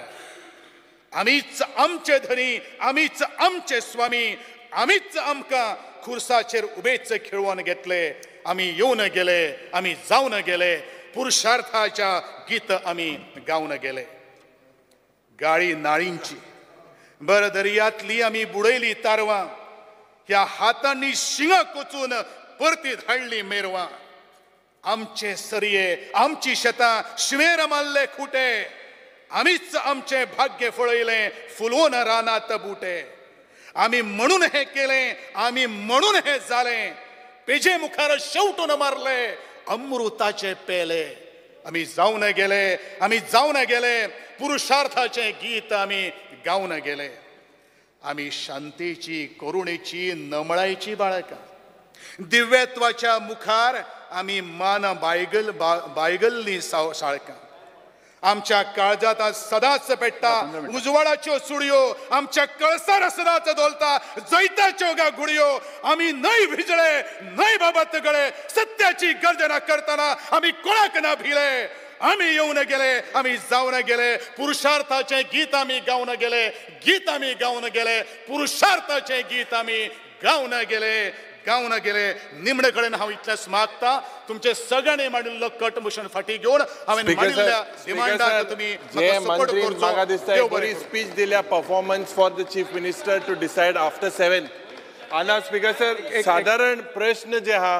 आमीच आमचे धनी, आमीच आमचे स्वामी, आमीच आमकां खुर्साचेर उबेच खेळोवन घेतले. आमी येवन गेले, आमी जावन गेले, पुरुषार्थाच्या गीत आमी गावन गेले. गाळी नाळींची बर दर्यांतली आमी बुडयली तारवां, ह्या हातांनी शिंगां कोचून परती धाडली मेरवां. आमचे सरये, आमची शेतां, शिमेर मारले खुटे, आमीच आमचें भाग्य फळयलें फुलोवन रानात बुटे. आमी म्हणून हें केलें, आमी म्हणून हें जालें, पेजे मुखार शेवटून मारले अमृताचे पेले. आमी जावन गेले, आमी जावन गेले, पुरुषार्थाचें गीत आमी गावन गेले. आमी शांतीची, करुणेची, नमळायची बाळकां, दिव्यत्वाच्या मुखार आमी मान बायगल्ली साळकां. आमच्या काळजांत सदांच पेट्टा उजवाडाच्यो सुडयो, आमच्या कळसार सदांच धोलता जैताच्यो गा घुडयो. आमी न्हय भिजळे, न्हय बाबत गळे, सत्याची गर्जना करतना आमी कोणाक ना भिले. आमी येवन गेले, आमी जावन गेले, पुरुषार्थाचें गीत आमी गावन गेले, गीत आमी गावन गेले, पुरुषार्थाचें गीत आमी गावन गेले, गावन गेले. निमणे कडेन हांव इतलेंच मागता, तुमचे सगळ्यांनी मांडिल्लो कट मोशन फाटीं घेवन हांवें मांडिल्ल्या डिमांडाक तुमी सपोर्ट करचो. म्हाका दिसता बरी स्पीच दिल्या, performance for the chief minister to decide after 7. आना स्पीकर सर, सादारण प्रश्न जे आहा,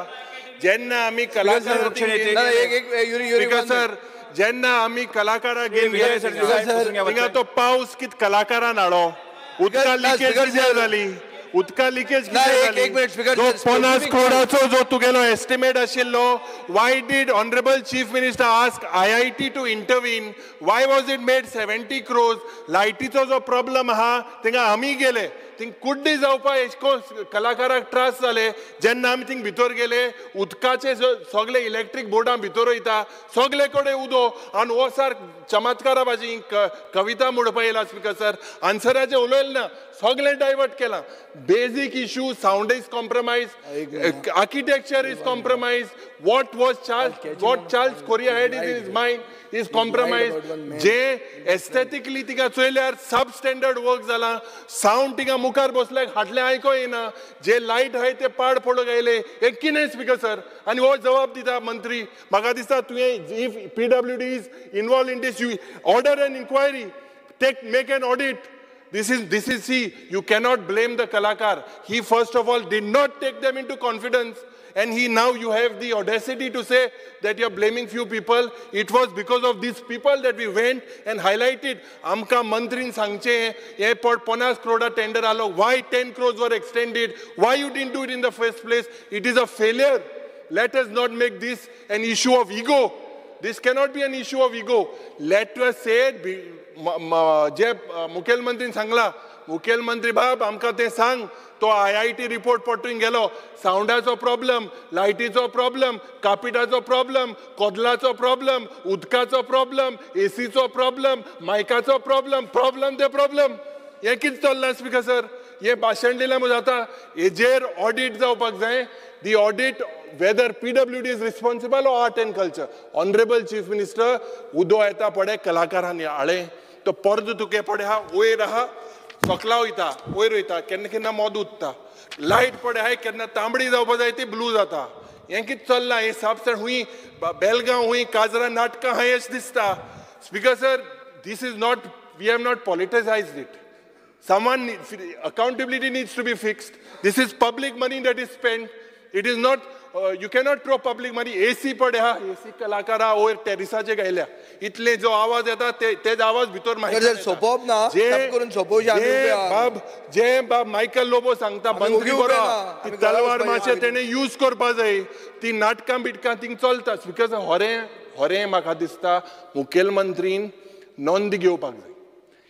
जेन्ना आमी कलाकार, स्पीकर सर, जेन्ना आमी कलाकाराक घेवन थिंगा तो पावस कित कलाकारान हाडलो, उदका लिकेज कितें जाली, उदका लिकेज कितें जाली, जो 50 करोडाचो जो तुगेलो एस्टिमेट आशिल्लो, why did honourable chief minister ask IIT to intervene, why was it made 70 crores? लायटीचो जो प्रॉब्लम आहा थिंगा आमी गेले, थिंग कुड्डी जावपाक एशको कलाकाराक त्रास जाले. जेन्ना आमी थिंग भितर गेले, उदकाचे सगळे इलेक्ट्रीक बोर्डां भितर वयता, सगळे कडेन उदो, आनी हो सार चमत्कारा भाजी कविता म्हणपा येयला. स्पीकर सर, आन्सराचें उलयलें ना, सगळें डायवर्ट केलां. Basic issue, sound is compromise, architecture is compromise, what was Charles, what Charles Correa had in his mind is compromise. J aesthetically तिका चोयल्यार सब स्टँडर्ड वर्क जाला, सावंड तिका मुखार बसल्याक हाडलें आयको येना, जे लायट आहाय ते पाड पडूंक आयले, हें कितें स्पीकर सर? आनी हो जबाब दिता मंत्री. म्हाका दिसता तुवें if PWD is involve in this, you order an inquiry, take make an audit. This is see, you cannot blame the kalakar. He first of all did not take them into confidence, and he now you have the audacity to say that you are blaming few people. It was because of these people that we went and highlighted. Amka mantrin sangche airport 50 crore tender alo. Why 10 crores were extended? Why you didn't do it in the first place? It is a failure. Let us not make this an issue of ego. This cannot be an issue of ego. Let us say it. जे मुखेलमंत्रीन सांगला, मुखेलमंत्री बाब आमकां तें सांग, तो IIT report पटून गेलो, सावंडाचो problem, लायटीचो problem, कापिटाचो problem, कोदलाचो problem, उदकाचो प्रॉब्लम, एसीचो प्रॉब्लम, मायकाचो प्रॉब्लम, प्रॉब्लम ते प्रॉब्लम. हें कितें चल्लां स्पीकर सर? हें भाशण दिलें म्हूण जाता? हेजेर ऑडीट जावपाक जाय. The audit whether PWD is responsible or art and culture. Honourable chief minister, उदो येता पडे कलाकारांनी हाडलें, तो परत तुके पडे आहा, वयर आहा, सकला वयता वयर वयता केन्ना केन्ना मोद उत्ता लायट पडे हाय केन्ना तांबडी जावपा जाय ती ब्लू जाता हें कितें चल्लां हें सबस्टँड हुंय बेलगांव हुंय काजरा नाटकां हाय अशें दिसता. Speaker sir, this is not, we have not politicised it. Someone, accountability needs to be fixed. This is public money that is spent. It is not, you cannot throw public money. AC पडे हा, AC कलाकारा वयर टेरिसाचे गायल्या. इतले जो आवाज येता तेच आवाज भितर माहिती सोपोवप ना, करून सोपोवचे. बाब जे बाब मायकल लोबो सांगता मंत्री बरो, ती तलवार मातशें तेणें यूज करपा जाय. ती नाटकां बिटकां थिंग चलता. Because होरें होरें म्हाका दिसता मुखेलमंत्रीन नोंद घेवपाक जाय.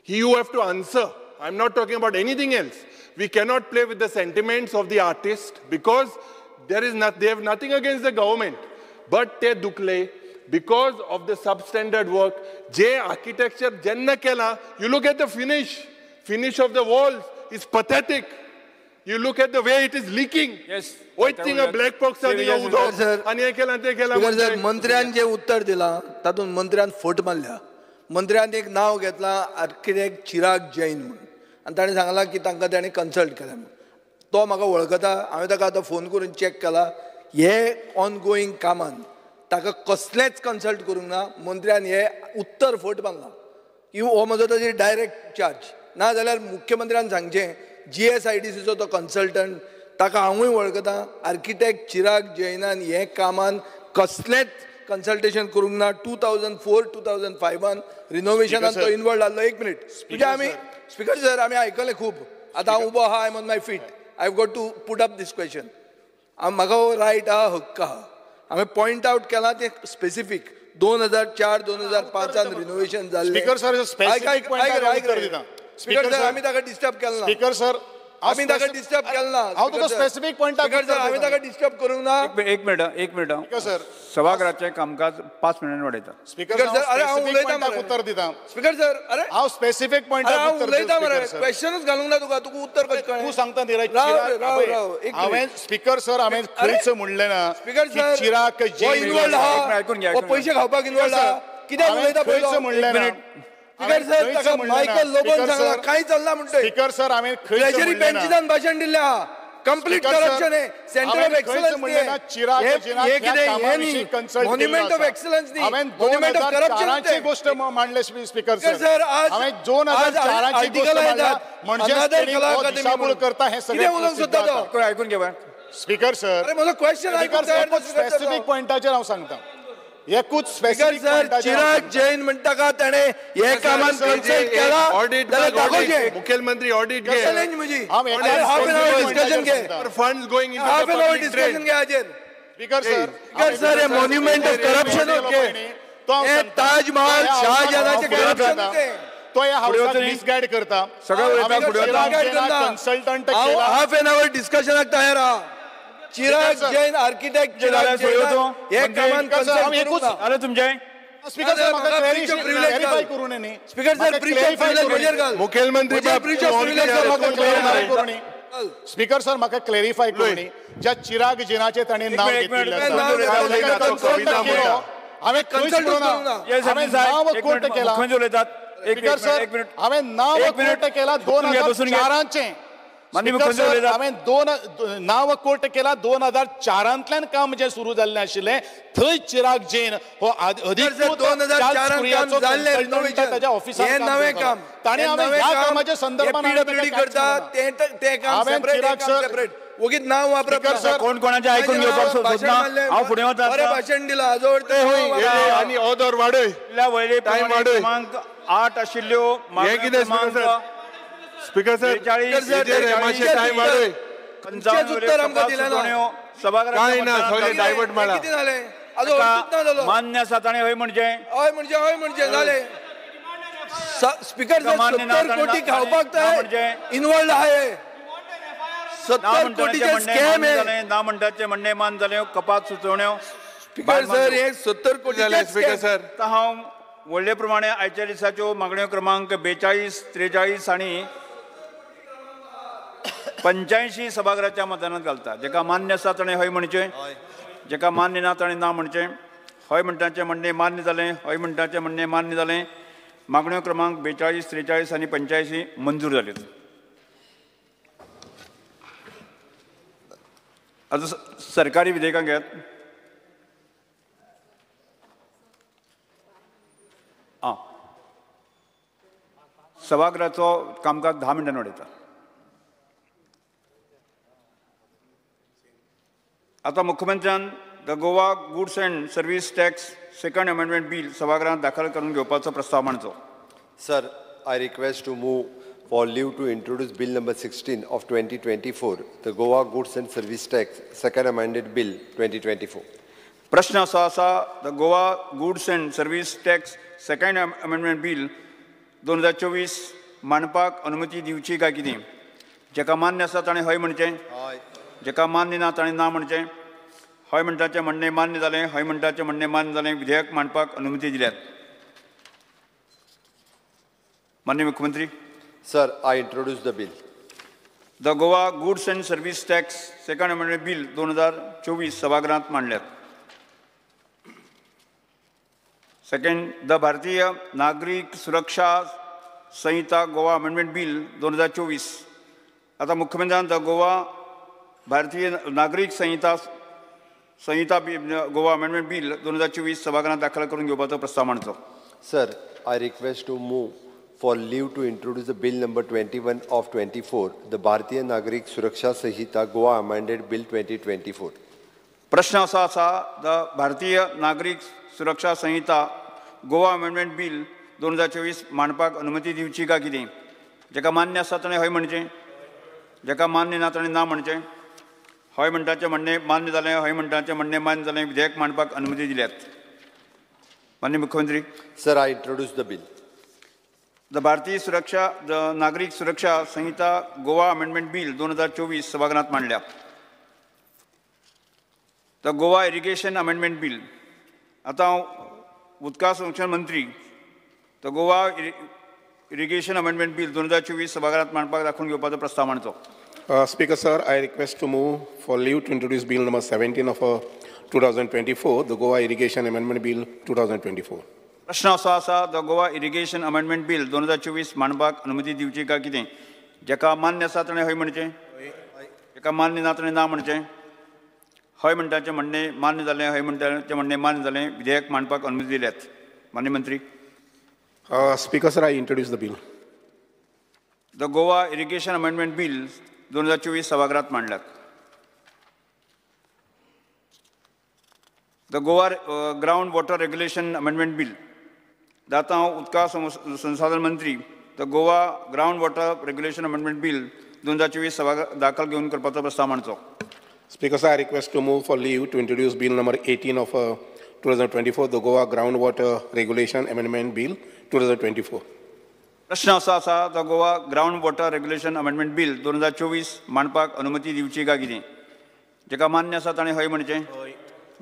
You have to answer. I am not talking about anything else. We cannot play with the sentiments of the artist because there is not, they have nothing against the government, but ते दुखले because of the substandard work. J architecture जेन्ना केला, you look at the finish of the walls is pathetic. You look at the way it is leaking. Yes. वयत थिंगा black box उदक आनी हें केलां तें केलां. सर, मंत्र्यान जें उत्तर दिलां तातूंत मंत्र्यान फट मारल्या. मंत्र्यान एक नांव घेतलां आर्किटेक्ट चिराग जैन म्हणून आनी ताणें सांगलां की तांकां ताणें कन्सल्ट केलें म्हणून. तो म्हाका वळखता, हांवें ताका आतां फोन करून चॅक केला. हे ऑनगोईंग कामान ताका कसलेंच कन्सल्ट करूंक ना. मंत्र्यान हे उत्तर फट मारलां की हो म्हजो ताजेर डायरेक्ट चार्ज. ना जाल्यार मुख्यमंत्र्यान सांगचें GSIDCचो तो कन्सल्टंट ताका हांवूय वळखता. आर्किटेक्ट चिराग जैनान हे कामान कसलेंच कन्सल्टेशन करूंक ना. 2004 2005 रिनोवेशनान तो इनवॉल्व जाल्लो. एक मिनीट, म्हणजे आमी स्पीकर सर आमी आयकलें खूब. आतां हांव उबो आहा, I am on my feet. I have got to put up this question. म्हाका हो रायट आहा, हक्क आहा. हांवें पॉयंट आवट केलां तें स्पेसिफीक 2004 2005 रिनोवेशन जाल्लें. स्पीकर सर, स्पीकर सर आमी ताका डिस्टर्ब केलें ना. स्पीकर सर आमी ताका डिस्टर्ब केलें ना. हांव तुका स्पेसिफीक पॉयंट स्पीकर सर आमी ताका डिस्टर्ब करूंक ना. एक मिनट, एक मिनट. सर, सभागृहाचें कामकाज 5 मिनटांनी वाडयता. स्पीकर सर, अरे हांव उलयतां मरे, उत्तर दिता. स्पीकर सर, अरे हांव स्पेसिफीक पॉयंट हांव उलयतां मरे, क्वेश्चनूच घालूंक ना तुका, तुका उत्तर कशें कळ्ळें? तूं सांगता न्ही रे. राव राव, हांवें स्पीकर सर हांवें खंयच म्हणलें ना. Speaker sir, Chirag Jain involve आहा, पयशे खावपाक इन्वॉल्व आहा, कित्याक उलयता खंयच म्हणलें ना. स्पीकर सर, ताका मायकल लोबोन सांगला कांय चल्ला म्हणटय. स्पीकर सर, हांवें ट्रेजरी बेंचीसान भाशण दिल्लें आहा. कंप्लीट करप्शन हे, सेंटर ऑफ एक्सलन्स हे कितें हें न्ही, मॉन्युमेंट ऑफ एक्सलन्स न्ही, मॉन्युमेंट ऑफ करप्शन गोश्ट मांडले. स्पीकर सर, आज 2004 आर्टिकल येतात दिशाभूल करता हें कितें उलोवंक सोदता तो आयकून घेवा. स्पीकर सर, अरे म्हजो क्वेश्चन आयकून स्पेसिफीक पॉयंटाचेर हांव सांगता. एकूच स्पीकर सर, चिराग जैन म्हणटा का ताणें हे कामान कन्सल्ट केला जाल्यार दाखोवचें. मुख्यमंत्री ऑडिट घे, चॅलेंज म्हजी. हाफ एन our discussion घे, funds going into half an hour discussion घे हाजेर. स्पीकर सर, स्पीकर सर, हे मॉन्युमेंट ऑफ करप्शन हे ताजमहाल शाहजहानाचें करप्शन तें. तो ह्या हावसाक मिसगायड करता. कन्सल्टंट हाफ एन our डिस्कशनाक तयार आहा. चिराग जैन आर्किटेक्ट चिराग जैन हे कामान कन्सल्ट करूंक ना. अरे तुमचें स्पीकर सर, म्हाका क्लॅरिफाय करूं न्ही. Speaker sir, breach of privilege म्हजेर घाल. मुखेलमंत्री ब्रीच ऑफ प्रिविलेज म्हाका क्लॅरिफाय करूं न्ही. स्पीकर सर, म्हाका क्लॅरिफाय करूं न्ही. ज्या चिराग जैनाचें ताणें नांव घेतिल्लें आसा, हांवें कन्सल्ट करूंक ना. हांवें नांव कोट केलां. स्पीकर सर, हांवें नांव कोट केलां 2004चें. हांवें नांव कोट केला 2004 काम जें सुरू जाल्लें आशिल्लें थंय चिराग जैन हो अधिकृत ताच्या ऑफिसांत नवें काम ताणें हांवें ह्या कामाच्या संदर्भात करता सेपरेट वगीत नांव वापरप. कोण कोणाचें आयकून घेवपाक सोदना. हांव फुडें वता. बरें भाशण दिलां हाजो अर्थ आनी ऑर्डर वाडय, वळेरी क्रमांक 8 आशिल्ल्यो. हें कितें स्पीकर सर, 43 टायम वाडय. उत्तर आमकां दिलें ना. कांय ना, सगळें डायवर्ट मारला. कितें जालें? आजो अर्थूच ना जालो. मान्य आसा ताणें हय म्हणचें, हय म्हणचें, हय म्हणचें जालें. स्पीकर सर, 70 कोटी खावपाक तर इन्वॉल्व आहा. 70 कोटीचें स्कॅम हे. ना म्हणटाचें म्हणणें मान जालें. कपात सुचोवण्यो. स्पीकर सर, हे 70 कोटी. स्पीकर सर, आतां हांव व्हडले प्रमाणे आयच्या दिसाच्यो मागण्यो क्रमांक 42, 43 आनी 85 सभागृहाच्या मतदानात घालता. जेका मान्य आसा ताणें हय म्हणचें, जेका मान्य ना ताणें ना म्हणचें. हय म्हणटाचें म्हणणें मान्य जालें. हय म्हणटाचें म्हणणें मान्य जालें. मागण्यो क्रमांक 42, 43 आनी 85 मंजूर जाल्यो. आतां सरकारी विधेयकां घेयात. आं, सभागृहाचो कामकाज 10 मिनटां वाडयता. आतां मुख्यमंत्र्यान the Goa goods and service tax second amendment bill सभागृहांत दाखल करून घेवपाचो प्रस्ताव मांडचो. Sir, I request to move for leave to introduce Bill number 16 of 2024, the Goa Goods and Service Tax Second Amended Bill 2024. प्रश्न असो आसा, the Goa goods and service tax second amendment bill 2024 मांडपाक अनुमती दिवची काय कितें? जाका मान्य आसा ताणें हय म्हणचें, जाका मान्य ना ताणें ना म्हणचें. हय म्हणटाचें म्हणणें मान्य जालें, हय म्हणटाचें म्हणणें मान्य जालें. विधेयक मांडपाक अनुमती दिल्यात. माननीय मुख्यमंत्री. Sir, I introduce the bill. The Goa goods and service tax second amendment bill 2024 सभागृहांत मांडल्यात. Second, the Bharatiya Nagarik Suraksha Sanhita Goa amendment bill 2024. आतां मुख्यमंत्र्यान the Goa Bharatiya Nagarik Sanhita Goa amendment bill 2024 सभागृहांत दाखल करून घेवपाचो प्रस्ताव मांडचो. Sir, I request to move for leave to introduce the Bill number 21 of 24, the Bharatiya Nagarik Suraksha Sanhita Goa Amended Bill 2024. प्रश्न असो आसा, the Bharatiya Nagarik Suraksha Sanhita Goa amendment bill 2024 मांडपाक अनुमती दिवची काय कितें? जाका मान्य आसा ताणें हय म्हणचें, जाका मान्य ना ताणें ना म्हणचें. हय म्हणटाचें म्हणणें मान्य जालें, हय म्हणटाचें म्हणणें मान्य जालें. विधेयक मांडपाक अनुमती दिल्यात. माननीय मुख्यमंत्री. Sir, I introduce the bill. The Bharatiya Suraksha the Nagarik Suraksha Sanhita Goa amendment bill 2024 सभागृहांत मांडल्या. The Goa irrigation amendment bill. आतां हांव उदका संरक्षण मंत्री the Goa irrigation amendment bill 2024 सभागृहांत मांडपाक दाखोवन घेवपाचो प्रस्ताव मांडचो. Speaker sir, I request to move for leave to introduce Bill number 17 of 2024, the Goa Irrigation Amendment Bill 2024. प्रश्न असो आसा, the Goa irrigation amendment bill 2024 मांडपाक अनुमती दिवची काय कितें? जाका मान्य आसा ताणें हय म्हणचें, जाका मान्य ना ताणें ना म्हणचें. हय म्हणटाचें म्हणणें मान्य जालें, हय म्हणटाचें म्हणणें मान्य जालें. विधेयक मांडपाक अनुमती दिल्यात. माननीय मंत्री. Speaker sir, I introduce the bill. The Goa irrigation amendment bill 2024 सभागृहांत मांडल्यात. The Goa ground water regulation amendment bill. आतां हांव उदका संसाधन मंत्री the Goa ground water regulation amendment bill 2024 सभागृहात दाखल घेवन करपाचो प्रस्ताव मांडचो. Speaker sir, I request to move for leave to introduce Bill number 18 of 2024, the Goa ground water regulation amendment bill 2024. प्रश्न असो आसा, the Goa ground water regulation amendment bill 2024 मांडपाक अनुमती दिवची काय कितें? जाका मान्य आसा ताणें हय म्हणचें,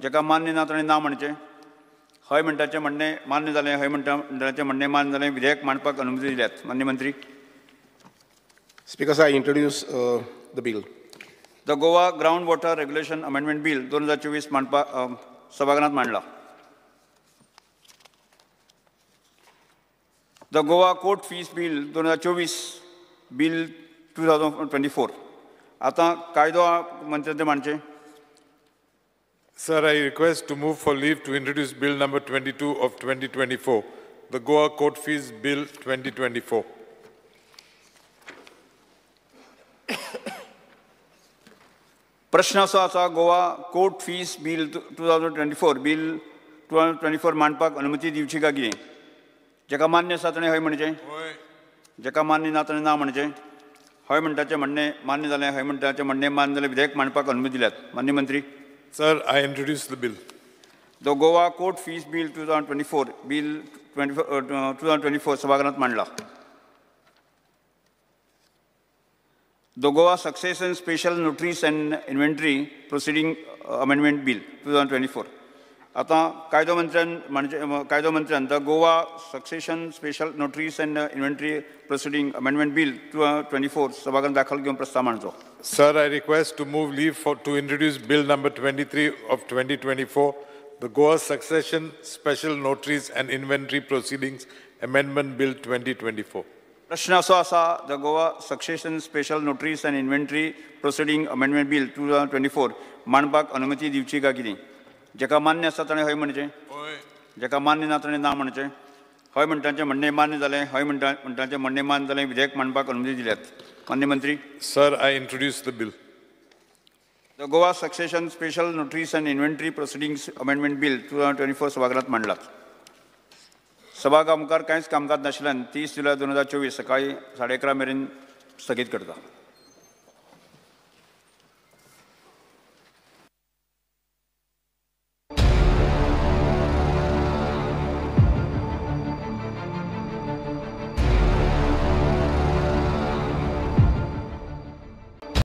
जाका मान्य ना ताणें ना म्हणचें. हय म्हणटाचें म्हणणें मान्य जालें, हय म्हणटाचें म्हणणें मान्य जालें. विधेयक मांडपाक अनुमती दिल्यात. माननीय मंत्री. Speaker sir, I introduce the bill. The Goa ground water regulation amendment bill 2024 मांडपाक सभागृहांत मांडला. The Goa court fees bill 2024 bill 2024. आतां कायदो मंत्र्यान मांडचें. Sir, I request to move for leave to introduce Bill number 22 of 2024, the Goa Court Fees Bill 2024. प्रश्न असो आसा, Goa court fees bill 2024 bill 2024 मांडपाक अनुमती दिवची काय कितें? जाका मान्य आसा ताणें हय म्हणचें, जाका मान्य ना ताणें ना म्हणचें. हय म्हणटाचें म्हणणें मान्य जालें, हय म्हणटाचें म्हणणें मान्य जालें. विधेयक मांडपाक अनुमती दिल्यात. माननीय मंत्री. Sir, I introduce the bill. The Goa court fees bill 2024 bill 2024 सभागृहांत मांडला. The Goa succession special notaries and inventory proceeding amendment bill 2024. आतां कायदो मंत्र्यान म्हणजे कायदो मंत्र्यान the Goa succession special notaries and inventory proceeding amendment bill 2024 सभागृहांत दाखल घेवन प्रस्ताव मांडचो. Sir, I request to move leave to introduce Bill number 23 of 2024, the Goa Succession Special Notaries and Inventory Proceedings Amendment Bill 2024. प्रश्न असो आसा, the Goa succession special notaries and inventory proceeding amendment bill 2024 मांडपाक अनुमती दिवची काय कितें? जेका मान्य आसा ताणें हय म्हणचें, जेका मान्य ना ताणें ना म्हणचें. हय म्हणटांचें म्हणणें मान्य जालें, हय म्हणटांचें म्हणणें मान्य जालें. विधेयक मांडपाक अनुमती दिल्यात. मान्य मंत्री. Sir, I introduce the bill. The Goa Succession Special Notaries and Inventory Proceedings Amendment Bill 2024 सभाघरात मांडलात. सभाघरा मुखार कांयच कामकाज नाशिल्ल्यान 30 जुलय 2024 सकाळी 11:30 मेरेन स्थगीत करता.